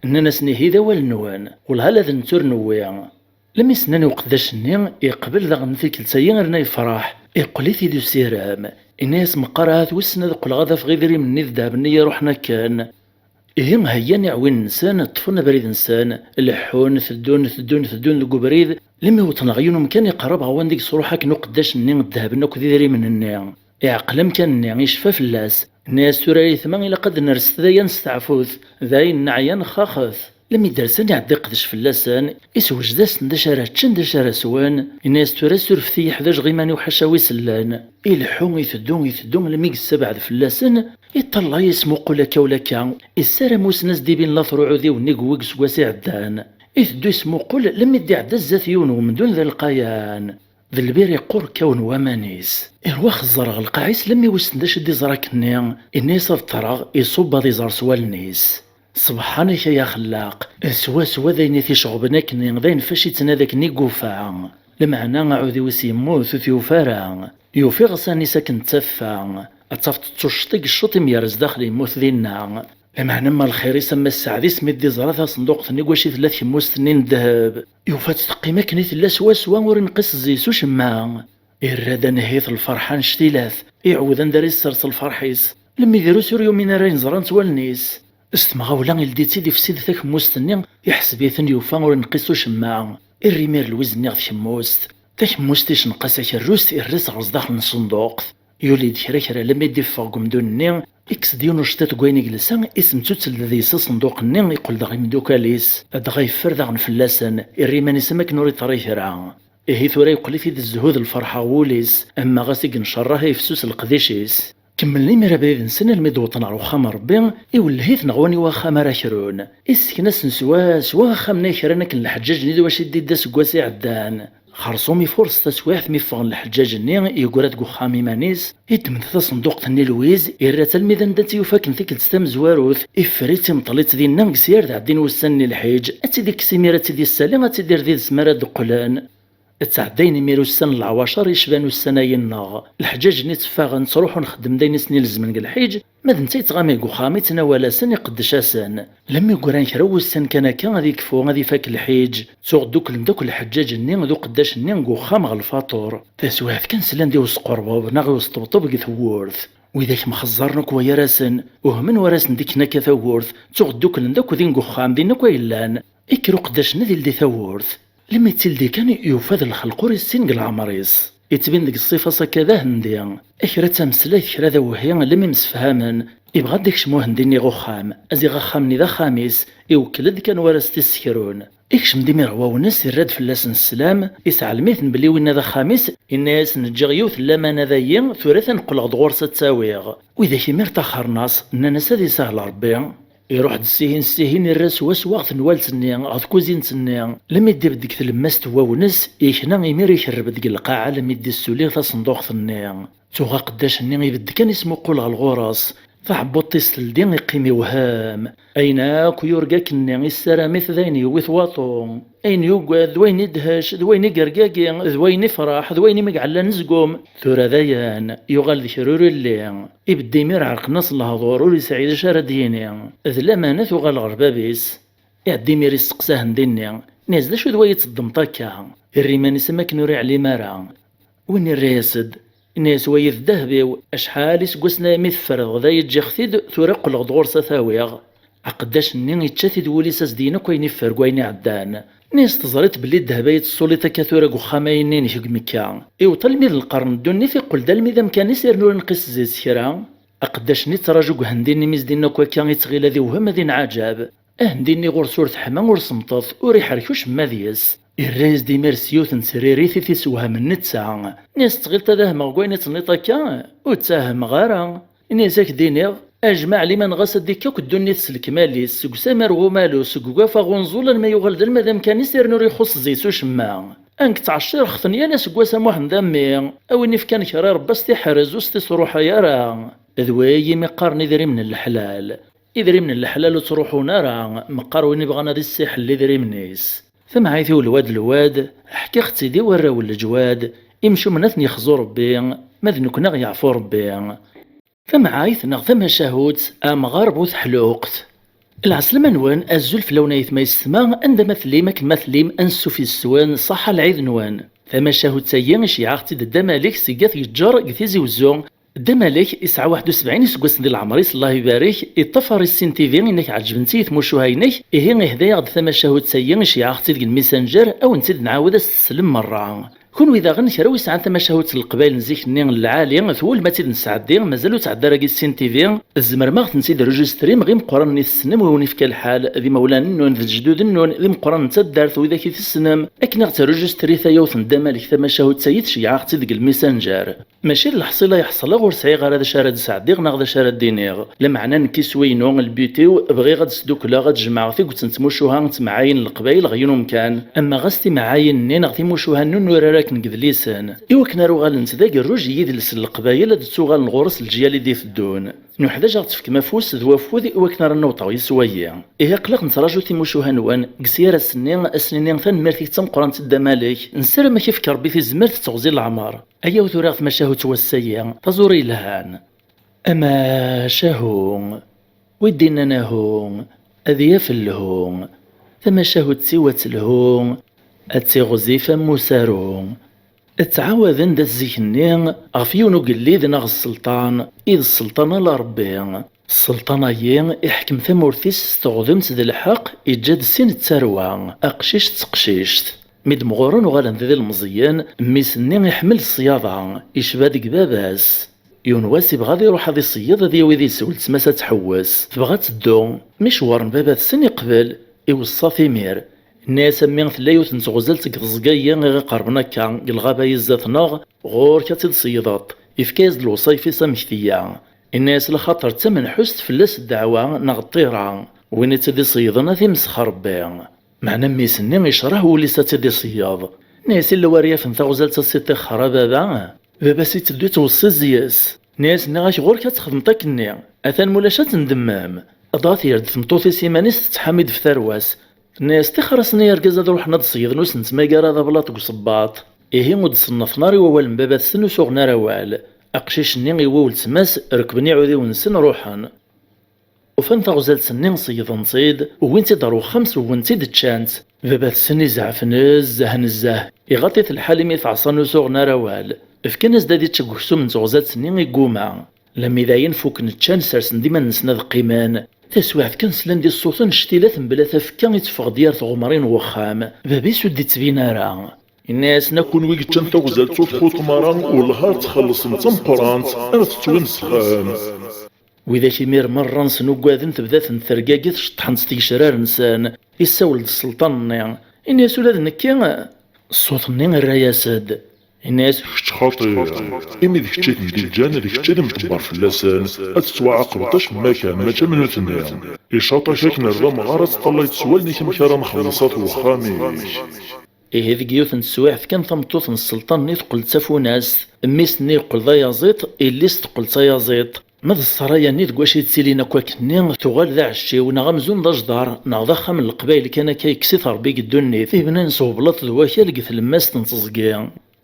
Nnan-asen ihi d awal-nwen, wellah ala d netta ur newwi. Lemmi s-nnan i uqeddac-nni, iqbel daɣen tikkelt-ayi irna yefreḥ, iqqel-it-id usirem. Inna-yas meqqar ahat wissen ad qqleɣ ad afeɣ idrimen-nni d ddheb-nni i iruḥen akken. Ihi heyyan iɛwin-nsen, ṭṭfen abrid-nsen, leḥḥun, teddun, teddun, teddun deg ubrid, lemmi wwḍen ɣer yiwen umkan iqerreb ɣer wanda i yesruḥ akken uqeddac-nni ddheb-nni akked idrimen-nni. Iɛqel amkan-nni, icfa fell-as. Inna-yas tura ay aytma ilaq ad nres daya nesteɛfu-t, d ayen neɛya nxaxet. Lemmi d-rsan iɛedda iqdec fell-asen, isewjed-asen d acu ara ččen d acu ara swen. Inna-yas tura surfet-iyi ḥdajeɣ iman-iw ḥaca wi sellen. Ileḥḥu iteddu iteddu lemmi yessebɛed fell-asen, iṭṭallay ismuqul akka ula akka, issaram wissen ad s-d-ibin later uɛudiw nnig wig useggas iɛeddan. Iteddu ismuqul lemmi d-iɛedda zdat yiwen wemdun d alqayan. D lbir iqqur kkawen waman-is. Irwa xeẓẓer ɣer lqaɛ-is lemmi wissen d acu i d-iẓra akkenni, inna-yas ad ṭṭreɣ, iṣubb ad iẓer s wallen-is. Ṣebḥan-ik ay axellaq, swaswa d ayen i t-iceɣben akkenni, d ayen fac ittnadi akken i yufa. Lameɛna aɛudiw-is yemmut ur t-yufi ara. Yufa iɣsan-is akken d taffa, ad tafeḍ tettucceḍ i yecceḍ imi yerra zdaxel yemmut dinna. Lameɛna ma lxir-is ama sseɛd-is mi d-iẓra tasenduqt-nni deg wacu i tella tkemmust-nni n ddheb, yufa-tt teqqim akken i tella swaswa ur inqis zzi-s ucemma. Irra-d anehhit lferḥ annect-ilat, iɛawed anda ara yessers lferḥ-is, lemmer drus ur yumin ara ayen ẓrant wallen-is. S temɣawla ildi-tt-id ifsi-d takemmust-nni, iḥseb-iten yufa ur inqis ucemma. Irra imir lwiz-nni ɣer tkemmust. Takemmust icenq-as akerrust, irra-tt ɣer zdaxel n ṣṣenduqt. Yuli-d kra kra lemmer d-iffeɣ deg umdun-nni, ikkes-d yiwen uceṭṭiḍ deg wayen i yelsa, isemttutel deg-s aṣenduq-nni, iqqel-d ɣer imeddukal-is. Dɣa yeffer daɣen fell-asen, irra iman-is am akken ur iḍerri kra. Ihi tura yeqqel-it-id zzhu d lferḥ ɣer wul-is, ama ɣas i yencerreḥ ifsus leqdic-is. Kemmlen imir abrid-nsen almi d-wwḍen ɣer uxxam n Ṛebbi, iwelleh-iten ɣer wani waxxam ara krun. Issekn-asen swaswa axxam-nni yekran akken lḥeǧǧaǧ-nni d wacu i d-idda seg wass iɛeddan. Xerṣum ifuṛes taswiɛt mi ffɣen lḥeǧǧaǧ-nni, yeggra-d deg uxxam iman-is, iddem-d tasenduqt-nni lwiz, irra-tt almi d anda tt-yufa akken tikkelt tamezwarut, iffer-itt, imeṭṭel-itt dinna, deg syar d ɛeddin wussan-nni lḥiǧ, ad tt-id-ikkes imir ad tt-id-issali, ad tt-id-irr did-s mi ara d-qqlen. Ttɛeddayen imir ussan n leɛwacer yecban ussan-ayi-nneɣ. Lḥeǧǧaǧ-nni tteffaɣen, ttruḥun xeddmen d ayen i sen-ilezmen deg lḥiǧ, ma d netta yettɣami deg uxxam, ittnawal-asen, iqeddec-asen. Lemmi ggran kra n wussan kan akka ad yekfu, ad ifak lḥiǧ, tuɣ dduklen-d akk lḥeǧǧaǧ-nni d uqeddac-nni deg uxxam ɣer lfaṭur. Taswiɛt kan slan-d i usqerbeḍ neɣ i usṭebṭeb deg tewwurt. Widak mxeẓẓaren akk wayar-asen, uhmen war asen-d-ikken akka tawwurt, tuɣ dduklen-d akk din deg uxxam, din akk ay llan. Ikker uqeddac-nni ad ildi tawwurt. Lemmi t-ildi kan, yufa d lxelq ur issin deg leɛmer-is. Ittbin deg ṣṣifa-s akka d ahendi. Kra d tameslayt, kra d awehhi, lemmi msefhamen. Ibɣa ad d-ikcem uhendi-nni ɣer uxxam, ad iɣ axxam-nni d axxam-is, iwekkel-d kan war as-t-issekrun. Ikcem-d imir ɣer wawnes, irra-d fell-asen sslam, isɛellem-iten belli winna d axxam-is, inna-yasen: "Ǧǧiɣ yiwet n lamana dayi, tura atan qqleɣ-d ɣur-s ad tt-awiɣ." Widak imir ṭaxxren-as, nnan-as: "Ad isahel Ṛebbi." Iruḥ-d ssihin ssihin, irra swaswa ɣer tenwalt-nni, ɣer tkuzint-nni. Lemmi d-ibedd deg tlemmast n wawnes, ikna imir ikerreb deg lqaɛa, lemmi d-issuli tasenduqt-nni. Tuɣ aqeddac-nni ibedd kan ismuqul ɣer ɣur-s. Taɛebbuḍt-is teldi, iqqim iwhem. Ayen akk yurga akkenni, issaram-it d ayen yewwit waṭu. Ayen yugad, d wayen idhec, d wayen igergagi, d wayen ifraḥ, d wayen i mi iɛella anezgum. Tura dayen, yuɣal d kra ur illi. Ibedd imir ɛerqen-as lehdur, ur yesɛi d acu ara d-yini. D lamana tuɣal ɣer bab-is. Iɛedda imir isteqsa ahendi-nni, inna-yas: "D acu d wayi teddmeḍ akka?" Irra iman-is am akken ur iɛlim ara. Win irra-yas-d, inna-yas: "Wayi d ddheb-iw, acḥal iseggasen ayami teffreḍ da, ǧǧiɣ-t-id, tura qqleɣ-d ɣur-s ad t-awiɣ." Aqeddac-nni ičča-t-id wul-is, as-d-yenna akk ayen iffer deg wayen iɛeddan. Inna-yas: "Teẓriḍ belli ddheb ay tessuliḍ akka tura deg uxxam-ayi-nni-inek deg Mekka, iwweḍ almi d lqern n ddunit, iqqel-d almi d amkan-is, yernu ur inqis zzi-s kra?" Aqeddac-nni yettraǧu deg uhendi-nni, mi s-d-inna akk akka, ittɣil ad iwhem, ad inɛaǧab. Ahendi-nni ɣur-s ur teḥma, ur semṭet, ur iḥerrek ucemma deg-s. Irra-yas-d imir s yiwet n tririt i t-isewhamen netta. Inna-yas: "Tettɣileḍ ad ahmeɣ deg wayen i d-tenniḍ akka? Ur ttahmeɣ ara." Inna-yas: "Ad k-d-iniɣ, a jmaɛ liman ɣas ad d-ikk akk ddunit s lekmal-is, seg usamar ɣer umalu, seg ugafa ɣer unẓul, alma yuɣal d alma d amkan-is, yernu ur ixuṣṣ zzi-s ucemma. A nekk ttɛeccireɣ-ten yal aseggas a Muḥend a mmi, a win ifkan kra i Ṛebbi a s-t-iḥrez, ur s-t-isṛuḥay ara." D wayyi mi qqaren idrimen n leḥlal. Idrimen n leḥlal ur ttruḥun ara, meqqar win ibɣan ad issiḥel idrimen-is. Tamɛayt-iw lwad lwad, ḥkiɣ-tt-id i warraw n leǧwad, imcumen ad ten-yexzu Ṛebbi, ma d nekkni a ɣ-yeɛfu Ṛebbi. Tamɛayt neɣ tamacahut, amɣar bu teḥluqt. Lɛeslama-nwen, azul fell-awen ayetma yessetma, anda ma tellim, akken ma tellim, ansuf yes-wen, ṣaḥa lɛid-nwen. Tamacahut-agi iceyyeɛ-aɣ-tt-id Dda Malik seg At Yeǧǧer deg Tizi Wezzu. Dda Malik, isɛa waḥed u sebɛin iseggasen di leɛmer-is, Allah ibarek, iṭṭafar-it sin T V, inna-k ɛeǧbent-iyi tmucuha-inek, ihi ihda-yaɣ-d tamacahut-agi, iceyyeɛ-aɣ-tt-id deg lmisanjer, a wen-tt-id nɛawed a s-teslem merra. Kunwi daɣen, kra wi sɛan tamacahut n Leqbayel n zik-nni n lɛali, twulem ad tt-id-nesɛeddi, mazal ur tɛedda ara deg Sin T V, tzemrem a ɣ-tent-id-rujistrim, ɣ imeqqranen i tessnem, wi wen-ifka lḥal, d imawlan-nnun, d lejdud-nnun, d imeqqranen n taddart, widak i tessnem, akken a ɣ-tt-rujistrit a yiwet n Dda Malik tamacahut-agi, tceyyeɛ-aɣ-tt-id deg lmisanjer. Mačči d leḥṣila yeḥṣleɣ ur sɛiɣ ara d acu ara d-sɛeddiɣ neɣ d acu ara d-iniɣ. Lameɛna nekk iswi-inu, lbut-iw, bɣiɣ ad sdukleɣ, ad jemɛeɣ tiget n tmucuha n temɛayin n Leqbayel ɣer yiwen umkan. Ama ɣas timɛayin-nni neɣ timucuha n unurar n yedlisen, i wakken ara uɣalent d agerruj i yidles n Leqbayel, ad d-ttuɣalen ɣur-s leǧyal i d-iteddun. Nuḥdaǧ a ɣ-tefkem afus d wafud i wakken ara newṭeɣ yis wayi. Ihi aql-aɣ nettraǧu timucuha-nwen, deg syar ass-nni, ad s-nini tanemmirt-ik d tameqqrant a Dda Malek, nessaram ad k-ifk Rebbi tizmert d teɣzi n leɛmer. Ayaw tura ɣer tmacahut n wass-ayi, taẓuri yelhan. Amacahu, wi d-innan ahu, ad yaf lhu, tamacahut-iw ad telhu, ad tiɣzif am usaru. Ttɛawaden-d at zik-nni ɣef yiwen ugellid neɣ sselṭan, i d sselṭan ala Rebbi. Sselṭan-ayi iḥkem tamurt-is s teɣdemt d lḥeqq, iǧǧa-d sin d tarwa, aqcic d teqcict. Mi d-mɣuren uɣalen d ilemẓiyen, mmi-s-nni iḥemmel ṣṣyada, icba deg baba-s. Yiwen wass ibɣa ad iruḥ ad iṣeyyed, ad yawi deg-s weltma-s ad tḥewwes. Tebɣa ad teddu, mi cewwren baba-tsen iqbel, iweṣṣa-t imir. Inna-yas a mmi, tella yiwet n tɣezalt deg teẓgi-ayi i ɣ-iqerben akka, deg lɣaba-yi zdat-neɣ, ɣur-k ad tt-id-ṣeyydeḍ. Ifka-yas-d lewṣayef-is amekti-ya. Inna-yas laxaṭer d tamenḥust fell-as ddeɛwa neɣ ṭṭira. Win i tt-id-iṣeyyden ad t-imsex Rebbi. Meɛna mmi-s-nni icreh wul-is ad tt-id-iṣeyyeḍ. Inna-yas illa wer yafen taɣzalt ad s-iṭixxer a baba. Baba-s itteddu ittweṣṣi zzi-s. Inna-yas nniɣ-ak ɣur-k ad txedmeḍ akkenni. Atan mulac ad tendemmem. Dɣa tger-d tmeṭṭut-is iman-is tettḥami-d ɣef tarwa-s. Tenna-yas tixer-asen i yergaz ad ruḥen ad d-ṣeyyden ur sen-ttmagar ara ablaṭ deg usebbaṭ. Ihi ur d-ṣennafen ara i wawal n baba-tsen ur s-uɣen ara awal. Aqcic-nni iwwi weltma-s, rekben iɛudiwen-nsen ruḥen. Ufan taɣzalt-nni ṣeyyden-tt-id, wwin-tt-id ɣer wexxam sewwen-tt-id ččan-tt. Baba-tsen izɛef nezzeh nezzeh, iɣaṭ-it lḥal imi teɛṣa ur s-uɣen ara awal. Fkan-as-d ad ičč deg uksum n tɣzalt-nni igguma. Lammi dayen fukken ččan sersen-d iman-nsen ad qqimen. Taswiɛt kan slan-d i ṣṣuten cctilat mebla tafekka i teffeɣ-d yir tɣemrin n wexxam. Baba-s ur d-ittbin ara. Inna-yasen a kunwi yeččan taɣzalt ur txuṭem ara, wellah ad txellṣem d tameqqrant, ad tettwamesxem. Widak imir merra-nsen uggaden tebda-ten tergagit ceṭṭḥen-tt tgecrar-nsen. Issawel-d sselṭan-nni, inna-yas ula d nekki. Ṣṣut-nni irra-yas-d, inna-yas kečč xaṭi, imi d kečč i ten-d-iǧǧan d kečč i d imṭebber fell-asen, ad tettwaɛaqbeḍ acemma kan mačči am nutni. Icaṭ-ak akken ar d amɣar ad teṭṭallayeḍ s wallen-ik amek ara nxelleṣ at wexxam-ik. Ihi deg yiwet n teswiɛt kan tameṭṭut n sselṭan-nni teqqel d tafunast, mmi-s-nni yeqqel d ayaẓiṭ, yelli-s teqqel d tayaẓiṭ. Ma d ṣṣeraya-nni deg wacu i ttilin akk akkenni, tuɣal d aɛecciw neɣ amzun d ajḍar neɣ d axxam n leqbayel kan akka yekkes-it Rebbi deg ddunit, ibnan s ublaṭ d wakal deg tlemmast n teẓgi.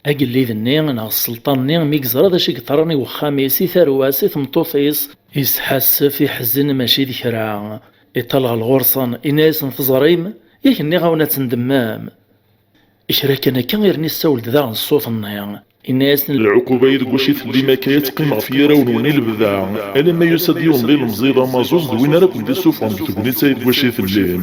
Agellid-nni neɣ sselṭan-nni mi yeẓra d acu i yeḍran i wexxam-is, i tarwa-s, i tmeṭṭut-is, yesḥassef, iḥezzen mačči d kra. Iṭṭal ɣer ɣur-sen, inna-yasen teẓrim, yak nniɣ-awen ad tendemmem. Kra kan akka irni ssawel-d daɣen ṣṣut-nni. Inna-yasen lɛuquba-yi deg wacu i tellim akka ad teqqim ɣef yirawen-nwen i lebda, alamma yusa-d yiwen d ilemẓi d amaẓuẓ d win ara ken-d-issufɣen deg tegnit-ayi deg wacu i tellim.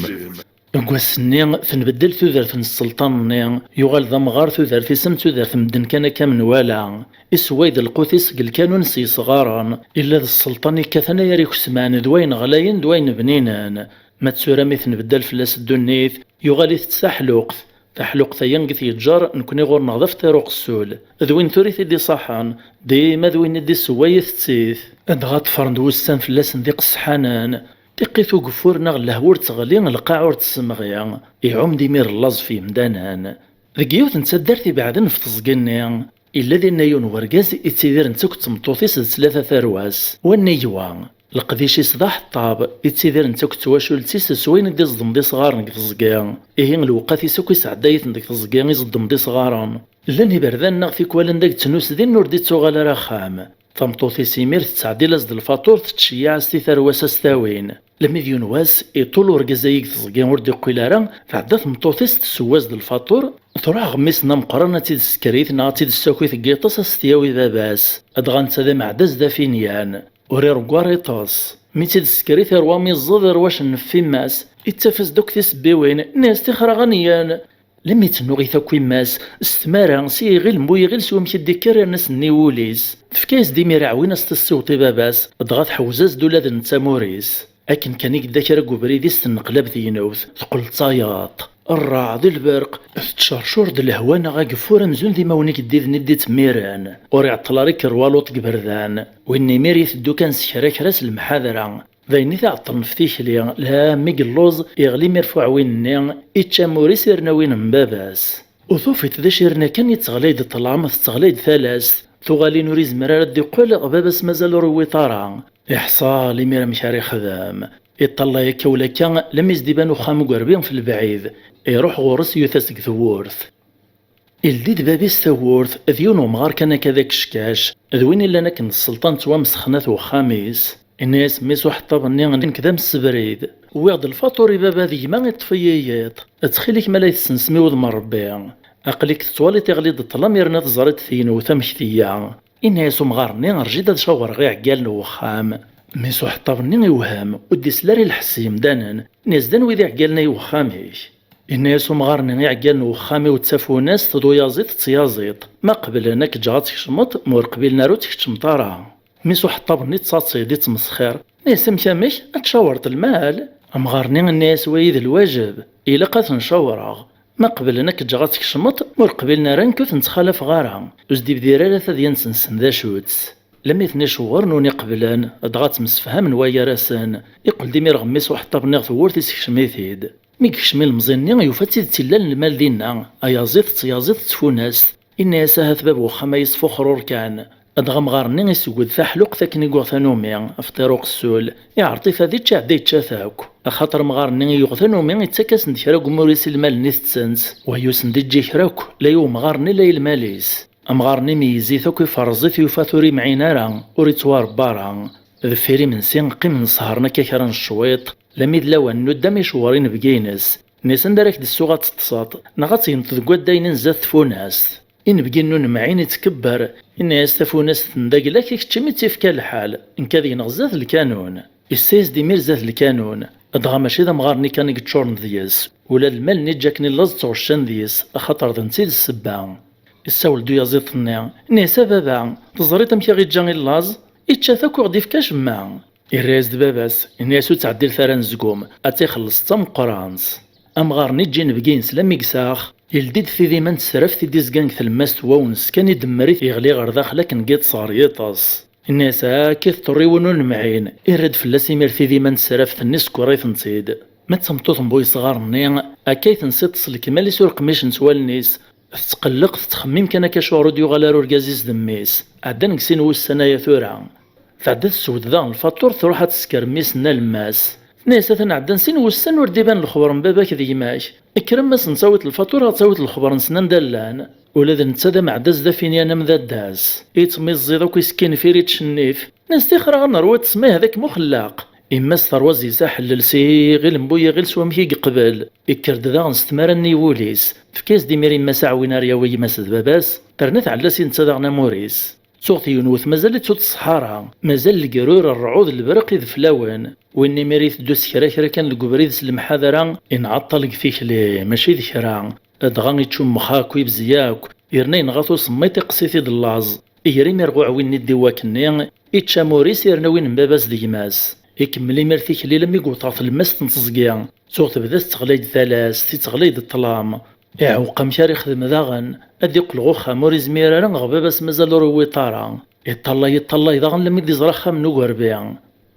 Deg wass-nni, tenbeddel tudert n sselṭan-nni, yuɣal d amɣar tudert-is am tudert n medden kan akka menwala. Issewway-d lqut-is deg lkanun s yesɣaren, illa d sselṭan ikkaten ay ar ikesman d wayen ɣlayen d wayen bninen. Ma d tura mi tenbeddal fell-as ddunit, yuɣal itett taḥluqt. Taḥluqt-aya i t-yeǧǧer, nekni ɣur-neɣ d afṭir uqessul. D win tura i t-id-iṣaḥen, dima d win i d-issewway itett-it. Dɣa ṭṭfren-d wussan fell-asen d iqesḥanen. Tiqqit ugeffur neɣ lehwa ur teɣli, lqaɛ ur tessemɣi. Iɛum-d imir llaẓ f yemdanen. Deg yiwet n taddart ibeɛden ɣef teẓgi-nni, illa dinna yiwen wergaz ittidiren akk d tmeṭṭut-is d tlata tarwa-s. Wannig wa, leqdic-is d aḥeṭṭab, ittidiren akk d twacult-is s wayen i d-iẓeddem d isɣaren deg teẓgi. Ihi lewqat-is akk isɛedday-iten deg teẓgi, iẓeddem d isɣaren. Llan iberdan neɣ tikwal anda i yettnus din ur d-ittuɣal ara axxam. Tameṭṭut-is imir tettɛeddil-as-d lfaṭur, tettceyyiɛ-as-t i tarwa-s a s-t-awin. Lemmi d yiwen wass, iṭul urgaz-agi deg teẓgi ur d-iqqil ara, tɛedda tmeṭṭut-is tesseww-as-d lfaṭur, truḥ ɣer mmi-s-nni ameqqran ad tt-id-tessekrit neɣ ad tt-id-tessaki deg yiṭes a s-t-yawi baba-s. Dɣa netta d ameɛdaz d afinyan. Ur ireggu ara iṭes. Mi tt-id-tessekrit irwa am iẓẓed irwa cennef f imma-s, ittaf-as-d akk tisebbiwin, inna-yas tixer a ɣenyan. Lemmi tennuɣ-it akk imma-s, s tmara, s yiɣil n bu yiɣil s wamek i d-ikker irna-s-nni wul-is. Tefka-yas-d imir aɛwin a s-tessiweḍ i baba-s, dɣa tḥewwez-as-d ula d netta amur-is. Akken kan i yedda kra deg ubrid-is tenneqlab tegnewt, teqqel d tayeḍ. Rreɛd, lberq, tettcercur-d lehwa neɣ ageffur amzun d imawen igeddiden i d-ittmiren. Ur iɛeṭṭel ara ikker waluṭ deg iberdan. Win imir iteddu kan s kra kra s lemḥadra. D ayen i t-iɛeṭṭlen f tikli, lha mi yelluẓ, iɣli imir f uɛwin-nni, ičča amur-is irna win n baba-s. Ur tufiḍ d acu yerna kan, yetteɣlay-d ṭṭlam, tetteɣlay-d talast. Tuɣalin ur izmir ara ad d-iqqel, baba-s mazal ur iwwiḍ ara. Iḥṣel imir amek ara ixdem. Iṭṭallay akka ula akka, lammi s-d-iban uxxam ugerbi f lebɛid. Iruḥ ɣur-s, yuta seg tewwurt. Ildi-d bab-is tawwurt, d yiwen umɣar kan akka d akeckac, d win illan akken d sselṭan n ttwamsexna n uxxam-is. Inna-yas mmi-s uḥeṭṭab-nni: "Nekk d amsebrid. Wwiɣ-d lfaṭur i baba d gma, iṭṭef-iyi yiḍ. Ttxil-k ma la tessensem i wudem n Rebbi. Aql-ik tettwaliḍ iɣli-d ṭṭlam yerna teẓriḍ tiynewt amek teyya." Inna-yas umɣar-nni: "Rǧi-d ad cawreɣ iɛeggalen n wexxam." Mmi-s uḥeṭṭab-nni iwhem, ur d-isel ara i lḥess n yemdanen. Inna-yas: "D anwi d iɛeggalen-a i wexxam-ik?" Inna-yas umɣar-nni: "Iɛeggalen n wexxam-iw d tafunast d uyaziḍ d tyaziḍt. Ma qeblen ad k-ǧǧeɣ ad tkecmeḍ, ma ur qbilen ara ur tkeččmeḍ ara." Mmi-s uḥeṭṭab-nni yettaḍsa-d yettmesxir. Inna-yas: "Amek amek? Ad tcawreḍ lmal?" Amɣar-nni inna-yas: "Wayi d lwajeb, ilaq ad ten-cawreɣ. Ma qeblen ad k-ǧǧeɣ ad tkecmeḍ, ma ur qbilen ara nekk ur ten-ttxalafeɣ ara." Ur s-d-ibdir ara tadyant-nsen d acu-tt. Lammi ten-icewwer, nuni qeblen, dɣa ttemsefhamen waygar-asen. Iqqel-d imir ɣer mmi-s uḥeṭṭab-nni ɣer tewwurt, isekcem-it-id. Mi yekcem ilemẓi-nni, yufa-tt-id d tillal n lmal dinna, ayaziḍ d tyaziḍt d tfunast. Inna-yas: "Ahat bab uxxam-a yesfuxrur kan." Dɣa amɣar-nni isewwed taḥluqt akken i yuɣ tanumi, afṭir uqessul, iɛreḍ-it ad ičč, iɛedda yečča-t akk. Axaṭer amɣar-nni i yuɣ tanumi ittak-asen-d kra n umur-is i lmal-nni tetten-t, wa yusen-d iǧǧa kra akk, la i umɣar-nni la i lmal-is. Amɣar-nni meyyez-it akk, iferreẓ-it, yufa-t ur imɛin ara, ur ittwarebba ara. Deffir imensi, qqimen sehṛen akka kra n cwiṭ, lammi d lawan n uddam icewwer inebgi-ines. Inna-yas: "Anda ara k-d-ssuɣ ad teṭṭseḍ, neɣ ad tegneḍ deg waddayen-in zdat tfunast?" Inebgi n unemɛin ittkebber, inna-yas: "Tafunast n dagla-k, i kečč imi tt-ifka lḥal, nekk ad gneɣ zdat lkanun." Issayes-d imir zdat lkanun, dɣa mačči d amɣar-nni kan i yeččuren deg-s, ula d lmal-nni ǧǧa-ken i laẓ ttɣuccan deg-s, axaṭer d netta i d ssebba. Issawel-d uyaziḍ-nni, inna-yas: "A baba, teẓriḍ amek i ɣ-iǧǧa i laẓ? Ičča-t akk, ur ɣ-d-ifka acemma." Irra-yas-d baba-s, inna-yas: "Ur ttɛeddilet ara anezgum, ad tt-ixelleṣ d tameqqrant." Amɣar-nni iǧǧa inebgi-ines lammi yesax, yeldi-d tidima n tesraft i d-izgan deg tlemmast n wawnes kan, idemmer-it, yeɣli ɣer daxel akken n yiṭes ɣer yiṭes. Inna-yas: "Akka i teṭṭurriwen ur nemɛin." Irra-d fell-as imir tidima n tesraft-nni, isekkeṛ-itent-id. Ma d tameṭṭut n bu yesɣaren-nni, akka i tensa iṭes lekmal-is ureqmic n wallen-is, tettqelleq, tettxemmim kan akka acuɣer ur d-yuɣal ara urgaz-is d mmi-s. Ɛeddan deg sin wussan aya tura. Tɛedda tessewwed daɣen lfaṭur, truḥ ad tesker mmi-s n alemmas. Tenna-yas: "Atan ɛeddan sin wussan ur d-iban lexber n baba-k d gma-k. Kker a Mass, ad tawiḍ lfaṭur, ad tawiḍ lexber-nsen anda llan." Ula d netta d ameɛdaz d afinyan am dadda-s. Ittmiẓẓiḍ akk, iskinfir, ittcennif. Tenna-yas: "Tixer-aɣ ad nerwa ṭṭes, ma ihi d akem uxellaq." Yemma-s terwa-as aḥellel s iɣil n bu yiɣil s wamek i yeqbel. Ikker-d daɣen s tmara-nni i wul-is. Tefka-yas-d imir yemma-s aɛwin ara yawi gma-s d baba-s, terna tɛella-s i netta daɣen amur-is. Tuɣ tiynewt mazal-itt ur tṣeḥḥa ara, mazal legrur, rrɛud, lebreq i d fell-awen. Win imir iteddu s kra kra kan deg ubrid s lemḥadra, inɛeṭṭel deg tikli, mačči d kra. Dɣa iččummex akk, ibzeg akk, yerna yenɣa-t usemmiḍ, iqqes-it-id laẓ. Iger imir ɣer uɛwin-nni d-iwwa akkenni, ičča amur-is, yerna win n baba-s d gma-s. Ikemmel imir tikli lammi yewweḍ ɣer tlemmast n teẓgi. Tuɣ tebda tetteɣlay-d talast, tetteɣlay-d ṭṭlam. Iɛewweq amek ara ixdem daɣen, ad iqqel ɣer uxxam ur izmir ara, ɣer baba-s mazal ur iwwiḍ ara. Iṭṭallay, iṭṭallay daɣen lammi d-iẓra axxam n ugerbi.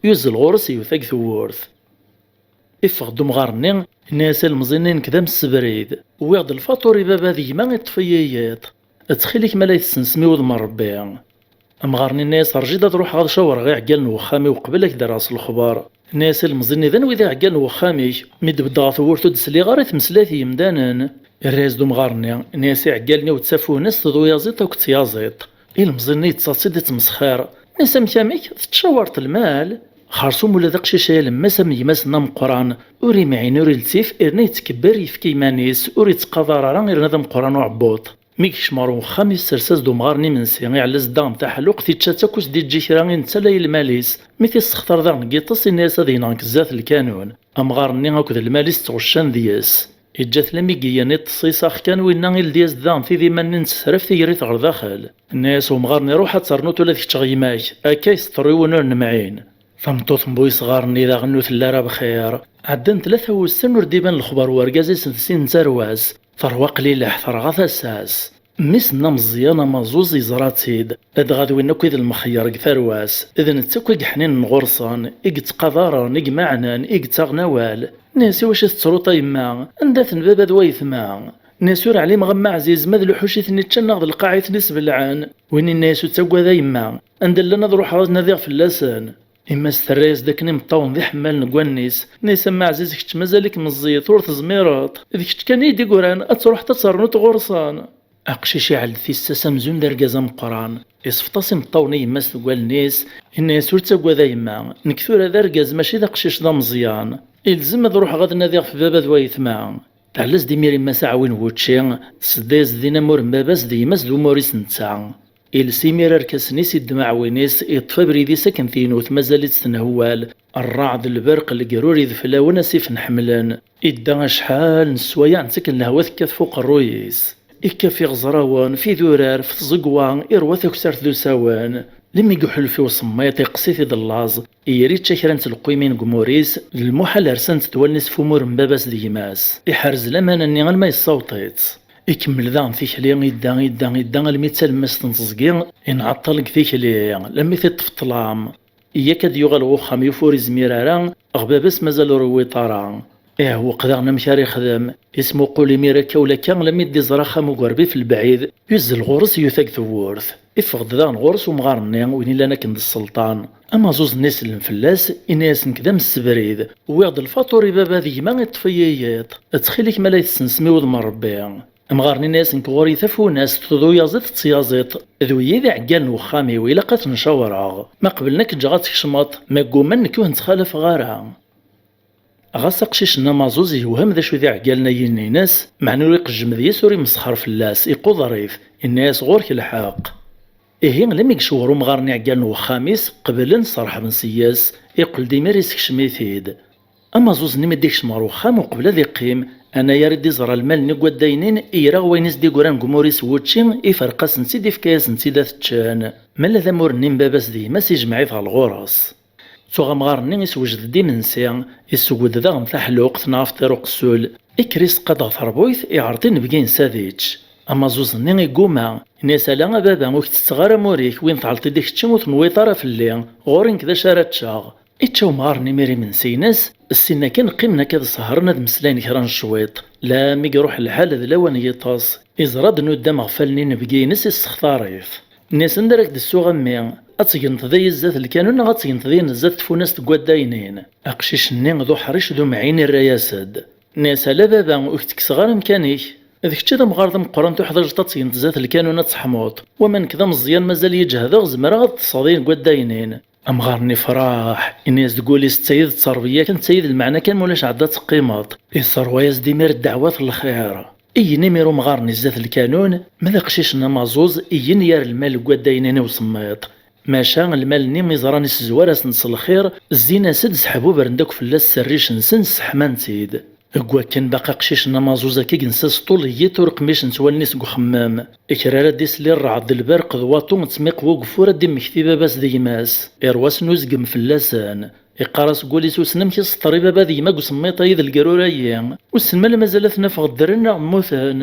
Yuzzel ɣur-s, iwet-ak tewwurt. Iffeɣ-d umɣar-nni, inna-yas i lemẓi-nni: "Nekk d amsebrid. Wwiɣ-d lfaṭur i baba d gma, iṭṭef-iyi yiḍ. Ttxil-k ma la tessensem i wudem n Rebbi." Amɣar-nni inna-yas: "Rǧi-d ad ruḥeɣ ad cawreɣ iɛeggalen n wexxam-iw qbel ad k-d-rreɣ s lexber." Inna-yas i lemẓi-nni: "D anwi d iɛeggalen n wexxam-ik? Mi d-beddeɣ tewwurt ur d-sliɣ ara i tmeslayt n yemdanen." Irra-yas-d umɣar-nni, inna-yas: "Iɛeggalen-iw d tafunast d uyaziḍ akked tyaziḍt." Ilemẓi-nni yettaḍsa-d yettmesxir. Inna-yas: "Amek amek? Tettcawareḍ lmal?" Xersum ula d aqcic-a alemmas am gma-s-nni ameqqran, ur imɛin ur iltif, irna yettkebber, yefka iman-is, ur ittqadar ara, irna d ameqqran uɛebbuḍ. Mi yekcem ɣer uxxam, yessers-as-d umɣar-nni imensi, iɛella-as-d daɣen taḥluqt, ičča-tt akk, ur s-d-iǧǧi kra i netta la i lmal-is. Mi t-issextar daɣen deg yiṭes, inna-yas ad yenɣ nekk zdat lkanun. Amɣar-nni akked lmal-is ttɣuccan deg-s. Iǧǧa-t lammi yeyyan iṭes, isax kan, winna ildi-yas-d daɣen tidima-nni n tesraft, iger-it ɣer daxel. Inna-yas umɣar-nni: "Ruḥ ad ternuḍ ula d kečč ɣer gma-k, akka i s-teṭṭurriwen ur nemɛin." Tameṭṭut n bu yesɣaren-nni daɣen ur telli ara bxir. Ɛeddan tlata wussan ur d-iban lexber n urgaz-is d sin n tarwa-s. Terwa qlileḥ, terɣa tasa-s. Mmi-s-nni ameẓyan amaẓuẓ yeẓra-tt-id, dɣa d win akk i d lemxeyyer deg tarwa-s, d netta akk i yeḥninen ɣur-sen, i yettqadaren, i imeɛnen, i yettaɣen awal. Inna-yas: "I wacu i tettruḍ a yemma? Anda-ten baba d wayetma?" Nna-yas: "Ur ɛlimeɣ a Mma Ɛziz, ma d lḥuc i ten-iččan neɣ d lqaɛa i ten-isbelɛen." Winna yenna-yas: "Ur ttagad a yemma, anda llan ad ruḥeɣ ad nadiɣ fell-asen." Yemma-s terra-yas-d akken imeṭṭawen d iḥemmalen deg wallen-is. Nna-yas: "A Mma Ɛziz, kečč mazal-ik meẓẓiyet, ur tezmireḍ. D kečč kan i yi-d-igran, ad truḥeḍ ad ternuḍ ɣur-sen." Aqcic iɛell tissas amzun d argaz ameqqran, isfeṭ-as imeṭṭawen i yemma-s deg wallen-is, inna-yas: "Ur ttagad a yemma, nekk tura d argaz mačči d aqcic d ameẓyan. Ilzem ad ruḥeɣ ad nadiɣ f baba d wayetma." Tɛella-as-d imir yemma-s aɛwin n wučči, tsedda-yas-d din amur n baba-s d yemma-s d umur-is netta. Iles imir arkasen-is, iddem aɛwin-is, iṭṭef abrid-is akken teynut mazal-itt tenhewwal. Rrɛed, lberq, legruri d flawen asif n ḥemlen. Idda acḥal n sswayeɛ nettakken lehwa tekkat f uqerruy-is. Ikka f iɣeẓrawen, f idurar, f tẓegwa, irwa taksart d usawen. Lemmi iḥulfa i usemmiṭ, iqqes-it-id llaẓ, yer ičča kra n tleqwimin deg umur-is, d lmuḥal rsant-d wallen-is f umur n baba-s d gma-s. Iḥrez laman-nni alma yessaweḍ-itt. Ikemmel daɣen tikli, idda, idda, idda, almi d talemmast n teẓgi, inɛeṭṭel deg tikli, lammi t-iṭṭef ṭṭlam. Yak ad d-yuɣal ɣer uxxam, yufa ur izmir ara, ɣer baba-s mazal ur iwwiḍ ara. Iɛewweq daɣen amek ara ixdem, ismuqul imir akka ula akka, lammi d-iẓra axxam ugerbi f lebɛid, yuzzel ɣur-s, yuta deg tewwurt. Iffeɣ-d daɣen ɣur-s umɣar-nni, win illan akken d sselṭan. Amaẓuẓ-nni isellem fell-as, inna-yas: "Nekk d amsebrid, wwiɣ-d lfaṭur i baba d gma, iṭṭef-iyi yiḍ. Ttxil-k, ma la tessensem i wudem n Rebbi." Amɣar-nni inna-yas: "Nekk ɣur-i tafunast, tuyaẓiḍ d tyaẓiḍt, d wiyi d iɛeggalen n uxxam-iw, ilaq ad ten-cawreɣ. Ma qeblen ad k-ǧǧeɣ ad tkecmeḍ, ma gguman nekk ur ten-ttxalafeɣ ara." Ɣas aqcic-nni amaẓuẓ yewhem d acu d iɛeggalen-agi-nni-ines, meɛna ur iqejjem deg-s, ur imesxer fell-as, iquder-it, inna-yas: "Ɣur-k lḥeqq." Ihi, lammi yecwer umɣar-nni iɛeggalen n wexxam-is, qeblen, sreḥben seg-s, iqqel-d imir isekcem-it-id. Amaẓuẓ-nni mi d-ikcem ɣer wexxam, uqbel ad iqqim, anayer i d-iẓra lmal-nni deg waddayen-in, ira wayen i s-d-igran deg umur-is n wučči, iferq-asen-tt-id, ifka-yasen-tt-id ad t-ččen. Ma d amur-nni n baba-s d gma-s, ijmeɛ-it ɣer ɣur-s. Tuɣ amɣar-nni isewjed-d imensi, isewwed daɣen taḥluqt neɣ afṭir uqessul. Ikker iseqqa-d ɣer terbuyt, iɛreḍ inebgi-ines ad ičč. Amaẓuẓ-nni igguma, inna-yas: "Ala a baba, ur k-ttetteɣ ara amur-ik, win tɛelṭ-id i kečči ur tenwiḍ ara fell-i, ɣur-i nekk d acu ara ččeɣ." Ičča umɣar-nni imir imensi-ines, ssin akken qqimen akka ad sehṛen, ad mmeslayen kra n cwiṭ. Lammi iruḥ lḥal d lawan n yiṭes, iẓra-d nuddam ɣef wallen inebgi-ines, issextar-it. Inna-yas: "Anda ara k-d-ssuɣ a mmi? Ad tegneḍ dayi zdat lkanun neɣ ad tegneḍ dayi zdat tfunast deg waddayen-in?" Aqcic-nni d uḥric d umɛin irra-yas-d. Inna-yas: "Ala baba, ur k-ttekkseɣ ara amkan-ik. D kečč i d amɣar d ameqqran, tuḥdaǧeḍ ad tegneḍ zdat lkanun ad teḥmuḍ. Wama nekk d ameẓyan, mazal-iyi ǧehdeɣ, zemreɣ ad ṭṭseɣ dayi deg waddayen-in." Amɣar-nni ifreḥ, inna-yas deg wul-is: "D tayi d tterbiya kan, d tayi d lmeɛna kan, ma ulac ɛedda ad teqqimeḍ." Isserwa-yas-d imir ddeɛwat n lxir. Iyen imir umɣar-nni zdat lkanun, ma d aqcic n amaẓuẓ, iyen yar lmal deg waddayen-nni usemmiḍ. Maca lmal-nni iẓran isezwar-asen-d s lxir, zzin-as-d, sseḥbubren-d akk fell-as s rric-nsen, sseḥman-t-id. Deg wakken baqa aqcic n amaẓuẓ akka i yensa s ṭul n yiṭ ur qmicent wallen-is deg uxemmem. Kra ara d-isli rreɛd d lberq d waṭu, ttmiq wugeffur ad d-immekti baba-s d gma-s. Irwa-s n uzgem fell-asen. Iqqar-as deg wul-is: "Wissen amek i seṭṭer i baba d gma deg usemmiṭ-ayi d legrur-ayi? Wissen ma la mazal ad ten-afeɣ ddren neɣ mmuten?"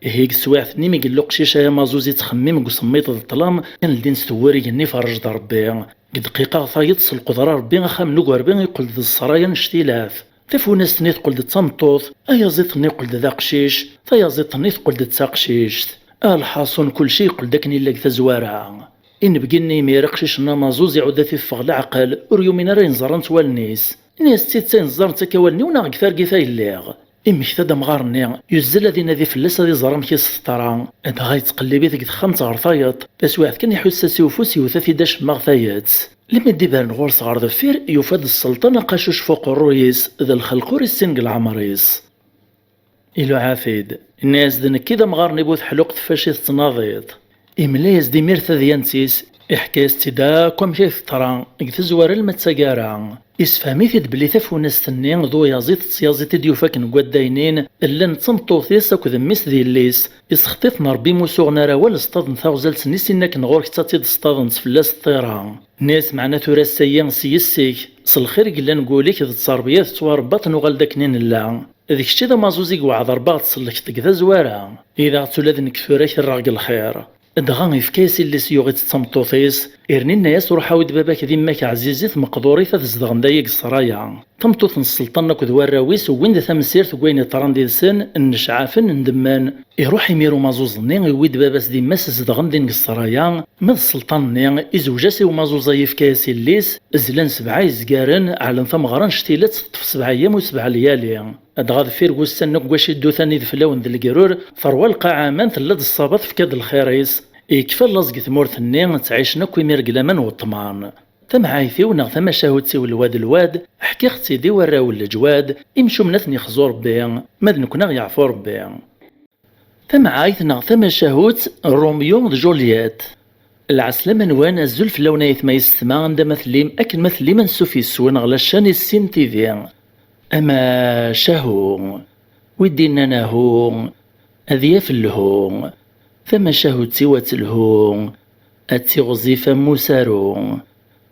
Ihi deg teswiɛt-nni mi yella uqcic-a amaẓuẓ ittxemmim deg usemmiṭ d ṭṭlam, kan ldin-t tewwura igenni iferrej-d Rebbi. Deg dqiqa tayeḍ s lqedra Rebbi, axxam n ugerbi iqqel-d d ṣṣraya n cctilat. Tafunast-nni teqqel-d d tameṭṭut, ayaẓiḍ-nni yeqqel-d d aqcic, tayaẓiḍt-nni teqqel-d d taqcict. A lḥaṣun, kulci yeqqel-d akken yella deg tazwara. Inebgi-nni imir, aqcic-nni amaẓuẓ iɛuda-t iffeɣ leɛqel, ur yumin ara ayen ẓrant wallen-is. Ini-as: "D tidet ayen ẓrant akka wallen-iw neɣ deg targit ay lliɣ?" Immekta-d amɣar-nni, yuzzel ad inadi fell-as ad iẓer amek i s-teḍra. Dɣa yettqellib-it deg texxamt ɣer tayeḍ, taswiɛt kan iḥuss-as i ufus yewta-t-id acemma ɣer tayet. Lemmi d-ibren ɣur-s ɣer deffir, yufa-d sselṭan aqacuc f uqerruy-is, d lxelq ur issin deg leɛmer-is. Iluɛa-t-id, inna-yas: "D nekk i d amɣar-nni bu teḥluqt fac i tettnadiḍ." Imla-yas-d imir tadyant-is, iḥka-yas-tt-id akk amek ay teḍra, deg tezwara alma d taggara. Isefhem-it-id belli tafunast-nni d uyaẓiḍ d tyaẓiḍt i d-yufa akken deg waddayen-in, llan d tameṭṭut-is akked mmi-s d yelli-s, isexṭ-iten Rebbi musuɣen ar awal, ṣṭaden taɣzalt-nni, sin akken ɣur-k ad tt-id-ṣṭadent fell-as ṭṭira. Nni-as: "Meɛna tura ass-ayi s yes-ik, s lxir i yellan deg wul-ik d tterbiya tettwarebbaḍ, nuɣal-d akken i nella. D kečč i d amaẓuẓ i iweɛɛed Rebbi ad ɣ-tsellkeḍ deg tazwara. Idaɣ ula d nekk tura kerreɣ deg lxir." Dɣa ifka-yas illi-s yuɣ-itt d tameṭṭut-is, irni inna-yas: "Ruḥ awi-d baba-k d imma-k ɛzizit meqdurit ad zedɣen dagi deg ssraya." Tameṭṭut n sselṭan akked warraw-is wwin-d tamsirt deg wayen yeḍran did-sen, nnecɛafen, ndemmen. Iruḥ imir umaẓuẓ-nni, iwwi-d baba-s d yemma-s zedɣen din deg ssraya, ma d sselṭan-nni, izewj-as i umaẓuẓ-a, yefka-yas illi-s, zlan sebɛa yezgaren, ɛellen tameɣra n Ctilat teṭṭef sebɛa yam u sebɛa lyali. Dɣa deffir wussan akk n waciddu-tan ideflawen d legrur, terwa lqaɛa aman tella-d ṣṣaba tefka-d lxir-is. Yekfa laẓ deg tmurt-nni, ttɛicen akk imir deg laman weṭṭman. Tamɛayt-iw neɣ tamacahut-iw lwad lwad, ḥkiɣ-tt-id i warraw n leǧwad, imcumen ad ten-ixzu Rebbi, ma d nekkni ad ɣ-yeɛfu Rebbi. Tamɛayt neɣ tamacahut n Romeo d Juliet. Lɛeslama-nwen, azul fell-awen ay aytma yessetma, anda ma tellim, akken ma tellim, ansuf yes-wen ɣer la chaîne Issin T V. Amacahu, wi d-innan ahu, ad yaf lhu, tamacahut-iw ad telhu, ad tiɣzif am usaru.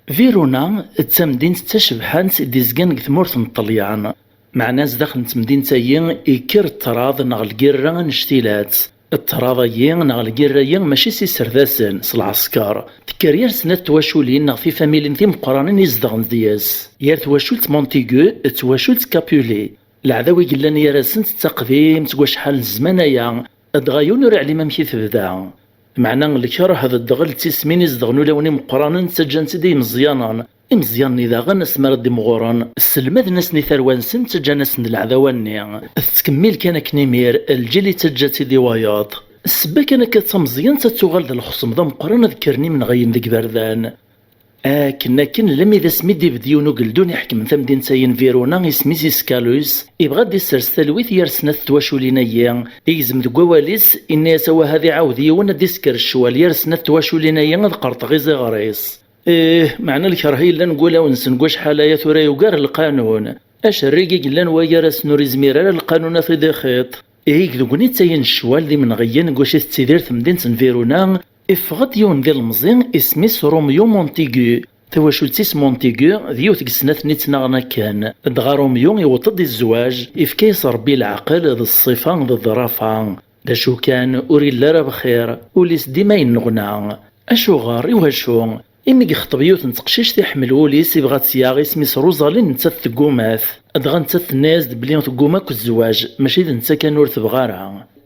Verona d tamdint d tacebḥant i d-izgan deg tmurt n Ṭṭelyan. Meɛna zdaxel n temdint-ayi ikker ṭṭrad neɣ lgirra annect-ilat. Ṭṭrad-ayi neɣ lgirra-yi mačči s iserdasen, s lɛesker. Tekker yir snat twaculin neɣ tifamilin timeqqranin izedɣen deg-s. Yir twacult Montaigu d twacult Capulet. Leɛdaw i yellan gar-asent d taqdimt deg wacḥal n zzman aya, dɣa yiwen ur iɛlim amek i tebda. Meɛna lkerh d ddɣel d tismin izedɣen ulawen imeqqranen ttaǧǧan-tt-id i yimeẓyanen. Imeẓyanen-nni daɣen asmi ara d-imɣuren, sselmaden-asen i tarwa-nsen, ttaǧǧan-asen-d leɛdawa-nni. Tettkemmil kan akken imir, lǧil ittaǧǧa-tt-id i wayeḍ. Ssebba kan akka d tameẓyant ad tuɣal d lexṣem d ameqqran ad kkren imenɣiyen deg iberdan. Akken akken, lammi d asmi d-ibedd yiwen ugeldun iḥekmen tamdint-ayi n Verona, isem-is Iscalus, ibɣa ad d-issers talwit yir snat twaculin-ayi, igzem deg wawal-is, inna-yas awah ad iɛawed yiwen ad d-isker ccwal yir snat twaculin-ayi ad qerṭeɣ iziɣer-is. Ih, meɛna lkerh yellan deg wulawen-nsen deg wacḥal aya tura yugar lqanun. Acerrig i yellan wa gar-asen ur izmir ara lqanun ad t-id-ixiṭ. Ihi deg ugni ttayen ccwal d imenɣiyen deg wacu i tettidir temdint n Verona, iffeɣ-d yiwen d ilemẓi, isem-is Romeo Montaigu. Tawacult-is Montaigu d yiwet deg snat-nni ttnaɣen akken. Dɣa Romeo iwweḍ-d i zzwaǧ, ifka-yas Rebbi leɛqel d ṣṣifa d ḍḍrafa. D acu kan, ur illi ara bxir, ul-is dima yenneɣna. Acuɣer? Iwacu? Imi yexṭeb yiwet n teqcict iḥemmel wul-is, ibɣa ad tt-yaɣ, isem-is Rosaline, nettat tegguma-t. Dɣa nettat tenna-yas-d belli tegguma akk zzwaǧ, mačči d netta kan ur tebɣa ara.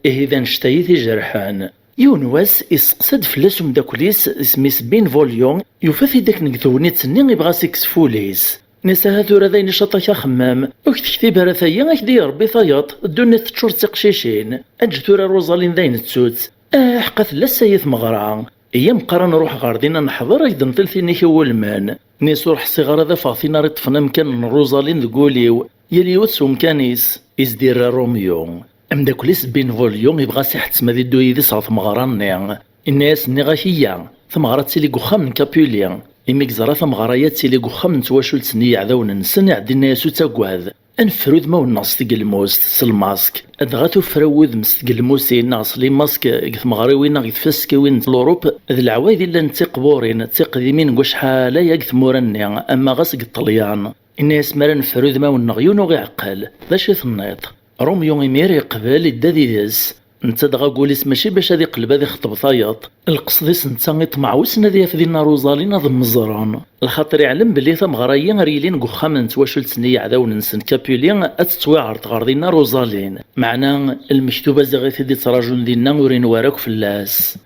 Ihi d annect-a i t-ijerḥen. Yiwen wass, isteqsa-d fell-as umeddakel-is, isem-is Benvolio, yufa-t-id akken deg tegnit-nni, ibɣa a s-ikkes f wul-is. Nni-as, aha tura d ayen icaṭ-ak axemmem, ur k-tektib ara tagi, ad k-d-irebbi tayeḍ, ddunit teččur d tiqcicin. Eǧǧ tura Rosaline d ayen ttutt. Aḥeqqa tella-s ay tmeɣra. Iyya meqqar ad nruḥ ɣer din ad neḥḍer, ad k-d-nṭil tin i k-iwulmen. Nni-as, ur ḥṣiɣ ara d afeɣ tin ara iṭṭfen amkan n Rosaline deg wul-iw, yal yiwet s umkan-is, i s-d-irra Romeo. Ameddakel-is Benvolio ibɣa a s-iḥettem ad iddu yid-s ɣer tmeɣra-nni. Inna-yas, nniɣ-ak iyya, tameɣra ad tili deg uxxam n Capulet. Imi yeẓra tameɣra-ya ad tili deg uxxam n twacult-nni n yiɛdawen-nsen, iɛedda inna-yas, ur ttagad. Ad neffer udmawen-nneɣ s tgelmust, s lmask, dɣa tuffra n wudem s tgelmusin neɣ s limask deg tmeɣriwin neɣ deg tfaskiwin n Lurup, d leɛwayed i llan d tiqburin, d tiqdimin deg wacḥal aya deg tmura-nni, ama ɣas deg Ṭṭelyan. Inna-yas, mi ara neffer udmawen-nneɣ yiwen ur iɛeqqel, d acu i tenniḍ? Romeo imir iqbel, idda did-s. Netta dɣa deg wul-is mačči bac ad iqelleb ad ixeṭṭeb tayeḍ. Lqesd-is netta iṭmeɛ wissen ad yaf dinna Rosaline ad mmeẓren. Lxaṭer iɛlem belli tameɣra-yi ar yilin deg uxxam n twacult-nni n yiɛdawen-nsen Capulet ad tettwiɛreḍ ɣer dinna Rosaline. Meɛna lmektub aziɣ i t-id-ittraǧun dinna ur inewwi ara akk fell-as.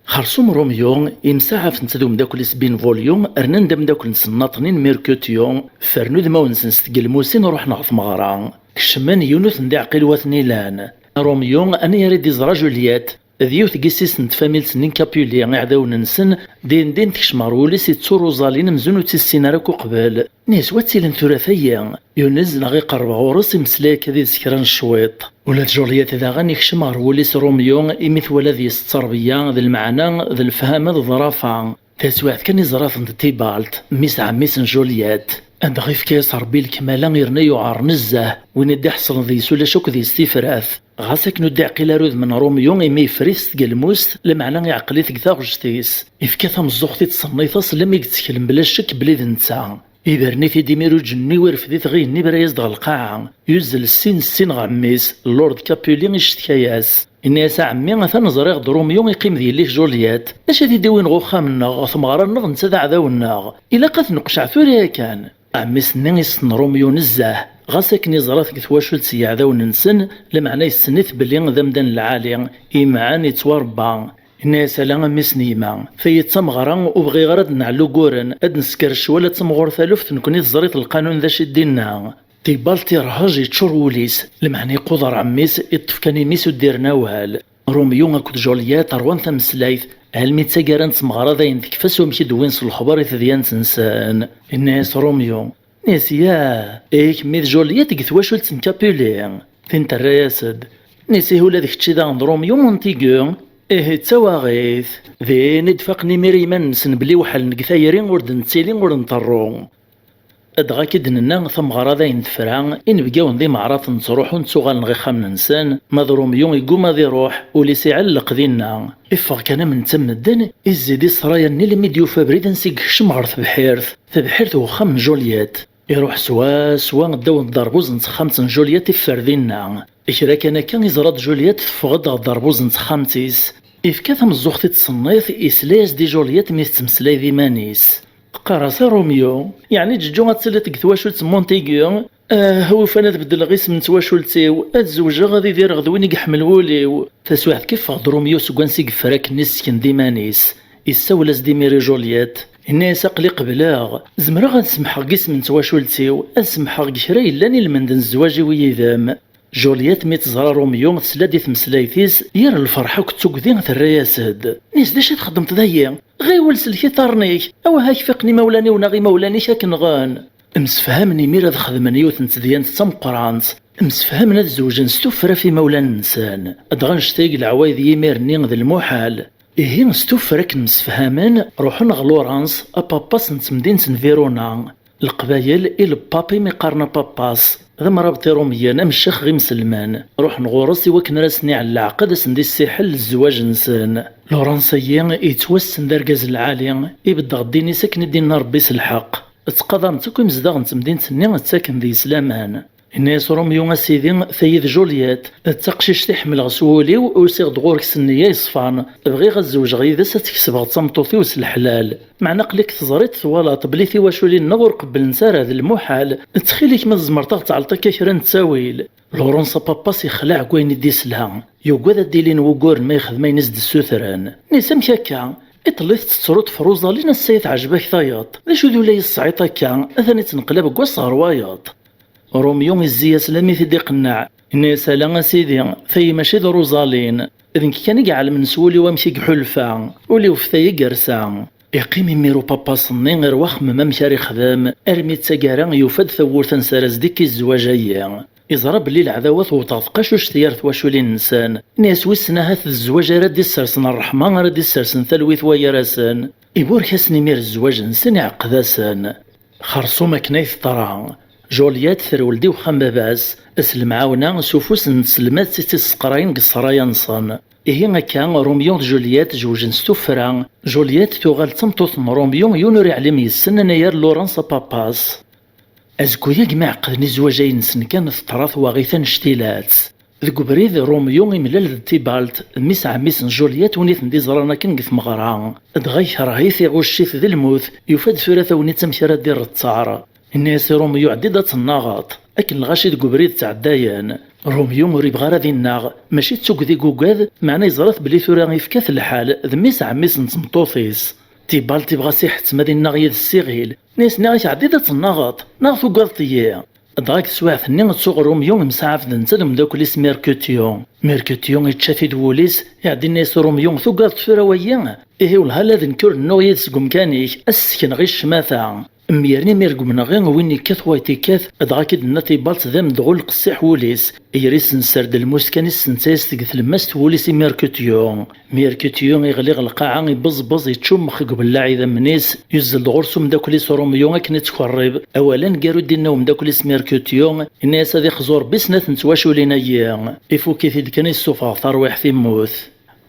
Xersum Romeo, imsaɛaf netta d umeddakel-is Benvolio, rnan-d ameddakel-nsen Naṭnin Mercutio, ffren udmawen-nsen s tgelmusin ruḥen ɣer tmeɣra. Kecmen, yiwen ur ten-d-iɛqil wa ten-ilan. Romeo, anagar i d-iẓra Juliet, d yiwet n yessi-s n tfamilt-nni n Capulet, iɛdawen-nsen, din din tekcem ɣer wul-is ittu Rosaline amzun ur tt-issin ara akk uqbel. Nni-as, wa ttilin tura tagi? Yunez neɣ iqerreb ɣur-s, imeslay akka did-s kra n cwiṭ. Ula d Juliet daɣen ikcem ɣer wul-is Romeo, imi twala deg-s tterbiya, d lmeɛna, d lefhama, d ḍḍrafa. Taswiɛt kan iẓra-ten-d Tibalt, mmi-s ɛemmi-s n Juliet. Dɣa ifka-yas Rebbi lekmala, irna yuɛer nezzeh, win i d-iḥeṣlen deg-s ulac akk deg-s tifrat. Ɣas akken ur d-iɛqil ara udem n Romeo imi yeffer-it s tgelmust, lameɛna iɛqel-it deg taɣect-is. Ifka tameẓẓuɣt i tṣenniṭ-as, lammi yettkel mebla ccek belli d netta. Ibren-it-id imir uǧenniw, irfed-it ɣ igenni, ibra-yas-d ɣer lqaɛa. Yuzzel ssin ssin ɣer mmi-s, Lord Capulet iccetka-yas. Inna-yas, a ɛemmi, atan ẓriɣ-d Romeo iqqim d yelli-k Juliet. D acu ad t-id-iwin ɣer uxxam-nneɣ, ɣer tmeɣra-nneɣ, netta d aɛdaw-nneɣ? Ilaq ad t-neqceɛ tura yakan. Ɛemmi-s-nni issen Romeo nezzeh, ɣas akken iẓra-t deg twacult s yiɛdawen-nsen, lameɛna yessen-it belli d amdan lɛali, imɛen, yettwarebba. Yenna-yas: "Ala a mmi-s n yemma, tayi d tameɣra, ur bɣiɣ ara ad d-neɛlu uguren, ad d-nesker ccwal, ad temɣur taluft, nekkni teẓriḍ lqanun d acu i d-inna." Tibalt irhej, yeččur wul-is, lameɛna iquder ɛemmi-s, iṭṭef kan imi-s ur d-irn awal. Romeo akked Juliet ṛwan tameslayt, almi d taggara n tmeɣra dayen tekfa s wamek i d-wwin s lexbar i tedyant-nsen. Yenna-yas Romeo, nnis ya, ihi kemmi d Juliet deg twacult n Capuli? Tin terra-yas-d, nnis ihi ula d kečči daɣen d Romeo Montague? Ihi d tawaɣit. Din i d-faqen imir i yiman-nsen belli weḥlen deg tayri, ur d-nettili ur nṭerru. Dɣa akka i d-nenna, tameɣra dayen tefra, inebgawen d imeɛraten ttruḥun ttuɣalen ɣer ixxamen-nsen, ma d Romeo yegguma ad iruḥ, ul-is iɛelleq dinna. Iffeɣ kan am netta n medden, izzi-d i ṣṣraya-nni almi d-yufa abrid ansi yekcem ɣer tebḥirt. Tebḥirt n uxxam n Juliet. Iruḥ swaswa ddaw n dderbuz n texxamt n Juliet, iffer dinna. Kra kan akka, iẓra-d Juliet teffeɣ-d ɣer dderbuz n texxamt-is. Ifka tameẓẓuɣt i tṣenniṭ, isla-yas-d i Juliet mi tettmeslay d iman-is. Teqqar-as: "A Romeo, yeɛni Ǧeǧǧu ad tiliḍ deg twacult n Montague? Ah, ufan ad beddleɣ isem n twacult-iw, ad zewǧeɣ, ad idireɣ d win i yeḥmel wul-iw." Taswiɛt kan iffeɣ-d Romeo seg wansi yeffer akken i sken d iman-is. Issawel-as-d imir i Juliet. Yenna-yas: "Aql-i qebleɣ. Zemreɣ ad semḥeɣ deg isem n twacult-iw, ad semḥeɣ deg kra yellan i lmend n zzwaǧ-iw yid-m." Juliet mi teẓra Romeo, tesla-d i tmeslayt-is, yir lferḥ akked tugdi terra-yas-d. Nnis: "D acu i txeddmeḍ dayi? Ɣiwel, sellek iḍarren-ik. Awah, ad k-faqen imawlan-iw neɣ imawlan-ik ad k-nɣen." Msefhamen imir ad xedmen yiwet n tedyant d tameqqrant. Msefhamen ad zewǧen s tuffra ɣef imawlan-nsen. Dɣa annect-a i leɛwayed yimir-nni d lmuḥal. Ihi, s tuffra akken msefhamen, ruḥen ɣer Lawrence, apappas n temdint n Verona. Leqbayel i lepap imi qqaren apappas, d amrabeṭ iṛumyen, am ccix ɣer imeslmen. Ruḥen ɣur-s i wakken ara sen-iɛell leɛqed, ad sen-d-issiḥel zzwaǧ-nsen. Lawrence-agi yettwassen d argaz lɛali, ibeddeɣ ddin-is akken i d-inna Ṛebbi s lḥeqq. Ttqadaren-t akk imezdaɣ n temdint-nni, ttaken deg-s laman. Yenna-yas Romeo: "A sidi, tayi d Juliet, d taqcict i ḥemmleɣ s wul-iw, usiɣ-d ɣur-k s nniya yeṣfan. Bɣiɣ ad zewǧeɣ yid-s, ad tt-kesbeɣ d tameṭṭut-iw s leḥlal. Meɛna aql-ik teẓriḍ, twalaḍ belli tiwaculin-nneɣ ur qebblen ara, d lmuḥal. Ttxil-k, ma tzemreḍ ad ɣ-tɛelleḍ akka kra n ttawil." Lawrence apappas ixleɛ deg wayen i d-isla. Yugad ad d-ilin wuguren ma yexdem ayen i s-d-ssutren. Nnis: "Amek akka? Iḍelli tettettruḍ ɣef Rosaline, ass-a teɛjeb-ak tayeḍ. D acu d ula yesseɛiḍ akka? Atan ittneqlab deg wass ɣer wayeḍ." Romeo izzi-yas lammi t-id-iqenneɛ. Yenna-yas: "Ala a sidi, tayi mačči d Rosaline. D nekk kan i iɛelmen s wul-iw amek i iḥulfa. Ul-iw f tayi gersa." Iqqim imir upappas-nni, irwa axemmem amek ara ixdem, armi d taggara yufa-d tawwurt ansi ara s-d-ikki zzwaǧ-ayi. Iẓra belli leɛdawa tewweḍ ɣer tqacuct gar twaculin-nsen. Yenna-yas: "Wissen ahat d zzwaǧ ara d-issersen ṛṛeḥma, ara d-issersen talwit waygar-asen." Iburek-asen imir zzwaǧ-nsen, iɛeqqed-asen. Xerṣum akken ay teḍra. Juliet terwel-d i wexxam baba-s, s lemɛawna, s ufus n tselmadt i tt-isseqrayen deg ssṛaya-nsen. Ihi akka, Romeo d Juliet zewǧen s tuffra. Juliet tuɣal d tameṭṭut n Romeo, yiwen ur iɛlim yes-sen, anagar Lawrence apappas. Azekka-agi mi ɛeqqden i zzwaǧ-nsen kan, teḍra twaɣit annect-ilat. Deg ubrid, Romeo imlal d Tibalt, d mmi-s n ɛemmi-s n Juliet, win i ten-d-iẓran akken deg tmeɣra. Dɣa ikreh-it, iɣucc-it d lmut, yufa-d tura tagnit amek ara d-ireṭṭer. Yenna-yas i Romeo: "Ɛeddi-d ad tennaɣeḍ." Akken lɣaci deg ubrid ttɛeddayen. Romeo ur yebɣi ara ad innaɣ, mačči d tugdi i yugad, meɛna yeẓra-t belli tura ifka-t lḥal, d mmi-s n ɛemmi-s n tmeṭṭut-is. Tibalt ibɣa s iḥettem ad innaɣ yid-s s iɣil. Yenna-yas: "Nniɣ-ak ɛeddi-d ad tennaɣeḍ, neɣ tugadeḍ-iyi?" Dɣa deg teswiɛt-nni, ttuɣ Romeo msaɛaf d netta d umeddakel-is Mercutio. Mercutio ičča-t-id wul-is, iɛeddi yenna-yas i Romeo: "Tugadeḍ tura wagi? Ihi wellah ala d nekk ur rennuɣ yid-s deg umkan-ik, ad s-sekneɣ i ccmata." Imir-nni mi regmen ɣi, win ikkat wayeḍ ikkat, dɣa k-id-tenna Tibalt d amedɣul qessiḥ wul-is. Ger-is nser-d lmus kan, issensa-yas deg tlemmast wul-is i Mercutio. Mercutio iɣli ɣer lqaɛa, ibeẓbeẓ, iččummex deg ubellaɛ idammen-is, yuzzel-d ɣur-s umeddakel-is Romeo akken ittkerrib. Awal aneggaru i d-inna umeddakel-is Mercutio, yenna-yas: "Ad ixzu Rebbi snat n twaculin-agi." Ifuk-it-id kan, issufeɣ tarwiḥt, immut.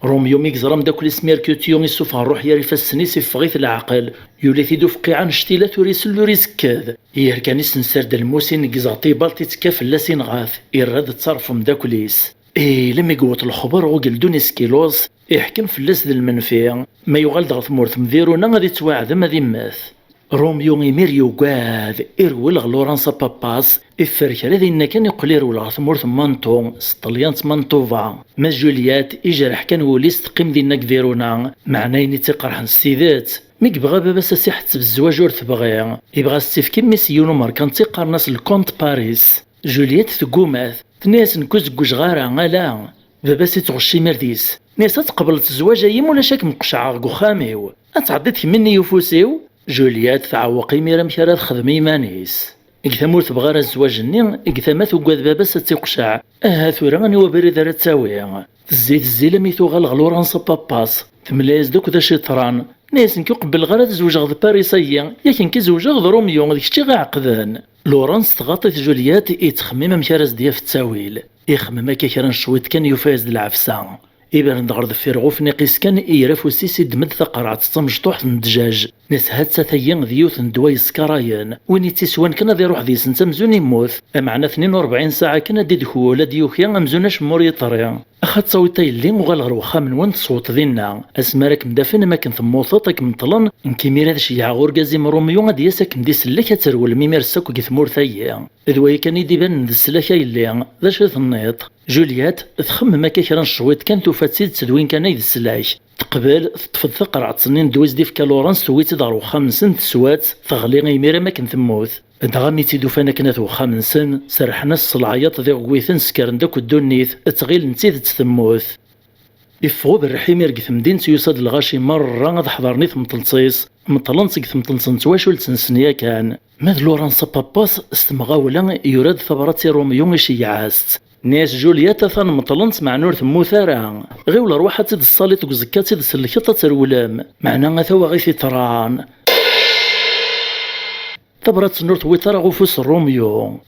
Romeo mi yeẓra ameddakel-is Mercutio issufeɣ ṛṛuḥ gar ifassen-is, iffeɣ-it leɛqel. Yuli-t-id ufqiɛ annect-ila, ur isell ur izekked. Yerkan isenser-d lmus, ineggez ɣer Tibalt, ittekka fell-as, inɣa-t, irra-d ṭṭerf umeddakel-is. Ihi, imi yewweḍ lexber ɣer ugeldun Iskilos, iḥkem fell-as d lmenfi, ma yuɣal-d ɣer tmurt n Verona ad ittwaɛdem, ad immet. Romeo imir yugad, irwel ɣer Laurence Papas, iffer kra dinna kan iqqel irwel ɣer tmurt n Manto, s Ṭṭelyan d Mantoba. Ma Juliet ijreḥ kan wul-is teqqim dinna deg Verona, meɛna ayen i tt-iqerḥen s tidet. Mi yebɣa baba-s a s-iḥetteb zzwaǧ ur tebɣi, ibɣa a s-tt-ifk i mmi-s yiwen umerkanti qqaren-as Lkont Paris. Juliet tegguma-t, tenna-yas nekk ur zewwǧeɣ ara, ala. Baba-s ittɣecci imir deg-s. Nni-as ad tqebleḍ zzwaǧ-ayi ma ulac ad kem-qecɛeɣ deg uxxam-iw. Ad tɛeddiḍ kemmini i ufus-iw? Juliet tɛewweq imir amek ara texdem i yiman-is. Deg tama ur tebɣi ara zzwaǧ-nni, deg tama tugad baba-s ad tt-iqceɛ. Aha tura aniwa abrid ara tt-tawi? Tezzi tezzi lammi tuɣal ɣer Laurence Papas. Temla-yas-d akk d acu yeḍran. Tenna-yas nekk ur qebbleɣ ara ad zewǧeɣ d Paris-ayi, yak nekk zewǧeɣ d Romeo, d kečč i ɣ-iɛeqden. Laurence tɣaḍ-it Juliet, ittxemmim amek ara s-d-yaf ttawil. Ixemmem akka kra n cwiṭ kan yufa-yas-d lɛefsa. Ibren-d ɣer deffir ɣ ufniq-is kan, ira afus-is, iddem-d taqerɛet d tamecṭuḥt n ddjaj. Nni-as ha-tt-a tayi d yiwet n ddwa yeskarayen. Win ittiswan kan ad iruḥ deg-sent amzun immut. Lameɛna tnin u rebɛin ssaɛa kan ad d-idkul, ad d-yuki amzun acemma ur yeḍri. Axa ttawiḍ a yelli, uɣal ɣer wexxam-nwen tesweḍ dinna. Asmi ara kem-d-afen am akken temmuteḍ ad kem-ṭṭlen, nekk imir ad ceyyɛeɣ urgaz-im Romeo ad d-yas ad kem-d-isellek ad trewlem imir-s akk deg tmurt-ayi. D waya kan i d-ibanen d sslak a yelli, d acu i tenniḍ? Juliet txemmem akka kra n cwiṭ kan tufa-tt-id d win kan ay d sslak. Teqbel, teṭṭef-d taqerɛet-nni n ddwa i s-d-ifka Laurence, tewwi-tt-id ɣer wexxam-nsen, teswa-tt, teɣli imir am akken temmut. Dɣa mi tt-id-ufan akken at wexxam-nsen, serrḥen-as s leɛyaḍ d iɣewwiten, ssekren-d akk ddunit, ttɣilen d tidet temmut. Iffeɣ uberriḥ imir deg temdint, yusa-d lɣaci merra ad ḥḍren i tmeṭṭelt-is, meṭṭlen-tt deg tmeṭṭelt n twacult-nsen yakan. Ma d Laurence Papas, s temɣawla, yura-d tabrat i Romeo, iceyyeɛ-as-tt. Nni-as Juliet atan meṭṭlen-tt meɛna ur temmut ara. Ɣiwel rwaḥ ad tt-id-tessaliḍ deg uẓekka ad tt-id-sellkeḍ ad trewlem. Meɛna ata waɣ-it iṭran. Tabrat-nni ur tewwiḍ ara ɣef ufus n Romeo.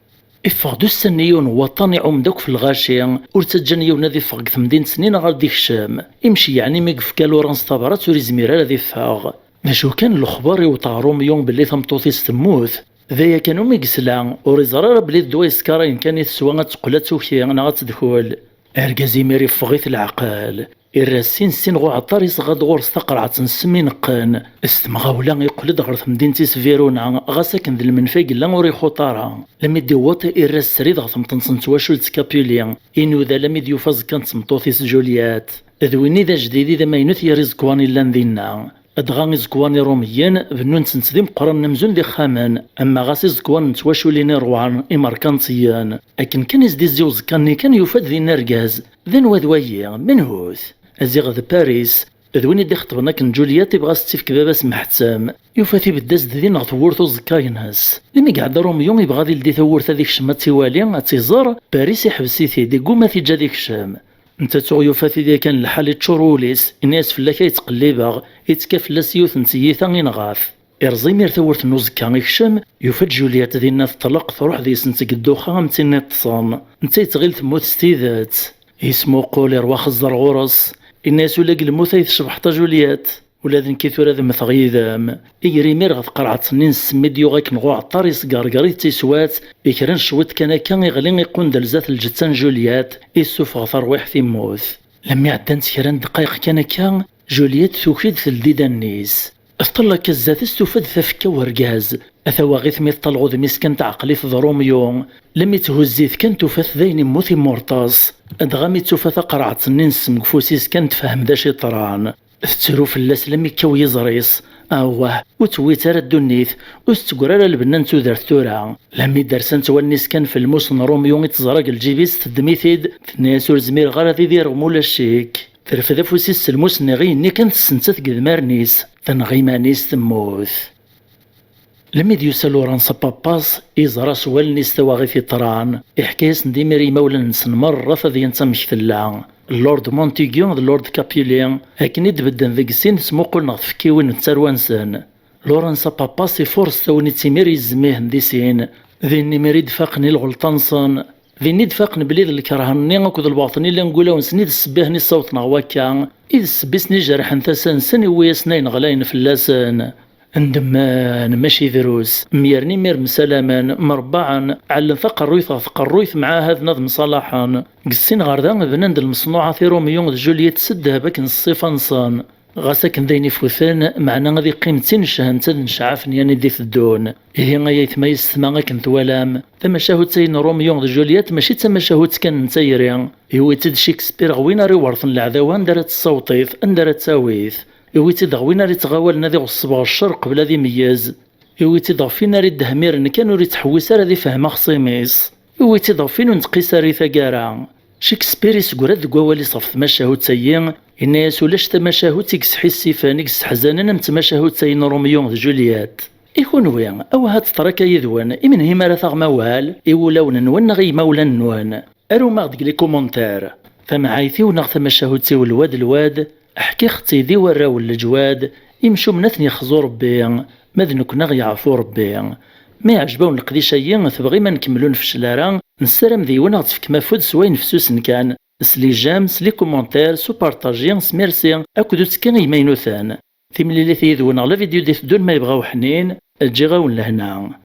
Iffeɣ-d ussan-nni yiwen n waṭṭan iɛum-d akk f lɣaci, ur ttaǧǧan yiwen ad iffeɣ deg temdint-nni neɣ ad d-ikcem. Imceyyeɛen imi yefka Laurence tabrat ur izmir ara ad iffeɣ. D acu kan, lexbar iwweḍ ɣer Romeo belli tameṭṭut-is temmut. D aya kan umi yesla, ur iẓri ara belli d ddwa yeskarayen kan i teswa ad teqqel ad tuki neɣ ad tedkul. Argaz imir iffeɣ-it leɛqel. Irra sin sin ɣ uɛeṭṭar, isɣa-d ɣur-s taqerɛet n ssem ineqqen. S temɣawla iqqel-d ɣer temdint-is Verona, ɣas akken d lmenfi i yella ur ixuṭ ara. Lmi d-iwweḍ, irra srid ɣer temṭent n twacult Capuli, inuda lmi d-yufa aẓekka n tmeṭṭut-is Juliet. D win i d ajdid i d amaynut gar iẓekwan illan dinna. Dɣa iẓekwan iṛumiyen bennun-tent d imeqqranen amzun d ixxamen, ama ɣas iẓekwan n twaculin iṛwan imerkantiyen. Akken kan i s-d-izzi uẓekka-nni kan yufa-d din argaz. D anwa d wayi? Menhu-t? Ziɣ d Paris. D win i d-ixeṭben akken Juliet ibɣa s-tt-ifk baba-s meḥtem. Yufa-t ibedd-as-d din ɣer tewwurt uẓekka-ines. Lmi iɛedda Romeo ibɣa ad ildi tawwurt ad ikcem ad tt-iwali, ad tt-iẓer, Paris iḥbes-it-id, igguma ad t-iǧǧ ad ikcem. Netta tuɣ yufa-t-id yakan lḥal iččur wul-is, ini-as fell-ak ay ttqellibeɣ, ittekka fell-as yiwet n tyita inɣa-t. Irẓ imir tawwurt n uẓekka ikcem, yufa-d Juliet dinna teṭleq, truḥ deg-sent deg dduxa am tin iṭṭsen. Netta yettɣil temmut s tidet. Yesmuqul, irwa xeẓẓer ɣur-s. Ini-as ula deg lmut ay tcebḥeḍ a Juliet. Ula d nekki tura ad mmteɣ yid-m. Iger imir ɣer tqerɛet-nni n ssem i d-yuɣ akken ɣ uɛeṭṭar, yesgerger-it, iswa-tt, i kra n cwiṭ kan akka iɣli iqqundel zdat lǧetta n Juliet, issufeɣ tarwiḥt immut. Lammi ɛeddant kra n ddqayeq kan akka, Juliet tuki-d, teldi-d allen-is. Tṭel akka zdat-s, tufa-d tafekka n urgaz. Ata waɣ-it mi tṭal ɣ udem-is kan, teɛqel-it d Romeo. Lammi thuzz-it kan, tufa-t dayen immut imurṭes. Dɣa mi tufa taqerɛet-nni n ssem deg ufus-is kan, tefhem d acu yeḍran. Tettru fell-as lammi yekkaw yiẓri-s. Awah, ur tewwi-tt ara ddunit, ur tettewwer ara lbenna n tudert tura. Lammi d-rsant wallen-is kan f lmus n Romeo i teẓra deg lǧib-is, teddem-it-id, tenna-yas ur zmireɣ ara ad idireɣ ma ulac-ik. Terfed afus-is s lmus-nni ɣ igenni kan, tessentat deg idmaren-is, tenɣa iman-is, temmut. Lammi d-yusa Laurence Papas, iẓra s wallen-is tawaɣit yeḍran, iḥka-yasen-d imir i yimawlan-nsen merra tadyant amek tella. Lord Montagu d Lord Capulet, akken i d-bedden deg sin, smuqulen ɣer tfekkiwin d tarwa-nsen. Laurence Papas ifuṛes tagnit imir, yezzem-ihen di sin. Din imir i d-faqen i lɣelṭa-nsen. Din i d-faqen belli d lkeṛh-nni akked lbaṭel i llan deg wulawen-nsen i d ssebba-hen i ssawḍen ɣer wakka, i d ssebba i sen-ijerḥen tasa-nsen, iwwi-yasen ayen ɣlayen fell-asen. Ndemmen, mačči drus, myaren imir msalamen, mrebbaɛen, ɛellen taqerruyt ɣer tqerruyt, mɛahaden ad mṣalaḥen. Deg sin ɣer da, bnan-d lmeṣnuɛat i Romeo d Juliet s ddheb akken s ṣṣifa-nsen. Ɣas akken d ayen ifuten, meɛna ad iqqim d tinecehent ad nceɛɛafen yan i d-iteddun. Ihi ay aytma yessetma, akken twalam, tamacahut-ayi n Romeo d Juliet mačči d tamacahut kan n tayri. Iwi-tt-id Shakespeare ɣ win ara iwerten leɛdawa anda ara tessawṭit, anda ara tt-awit. Iwi-tt-id ɣ win ara ittɣawalen ad iɣeṣṣeb ɣer ccer qbel ad imeyyez. Iwi-tt-id ɣef win ara iddehmiren kan ur ittḥewwis ara ad ifhem axṣim-is. Iwi-tt-id ɣef win ur nettqis ara i taggara. Shakespeare iseggra-d deg wawal-is ɣef tmacahut-ayi, yenna-yas ulac tamacahut i yesḥissifen, i yesseḥzanen am tmacahut-ayi n Romeo d Juliet. I kunwi, awah ad teḍra akka yid-wen, i menhi mi ara taɣem awal? I wulawen-nwen neɣ i yimawlan-nwen? Arum-aɣ-d deg les commentaires. Tamɛayt-iw neɣ tamacahut-iw lwad lwad, ḥkiɣ-tt-id i warraw n leǧwad, imcumen ad ten-yexzu Rebbi, ma d nekkni ad ɣ-yeɛfu Rebbi. Ma iɛjeb-awen leqdic-ayi, tebɣim ad nkemmel ur nfeccel ara, nessaram d yiwen ad ɣ-tefkem afud s wayen fessusen kan, s les j'aime, s les commentaires, s upartaji, s merci, akked uttekki i yimaynuten. Timlilit yid-wen ɣer la vidéo d-iteddun ma yebɣa uḥnin, ǧǧiɣ-awen lehna.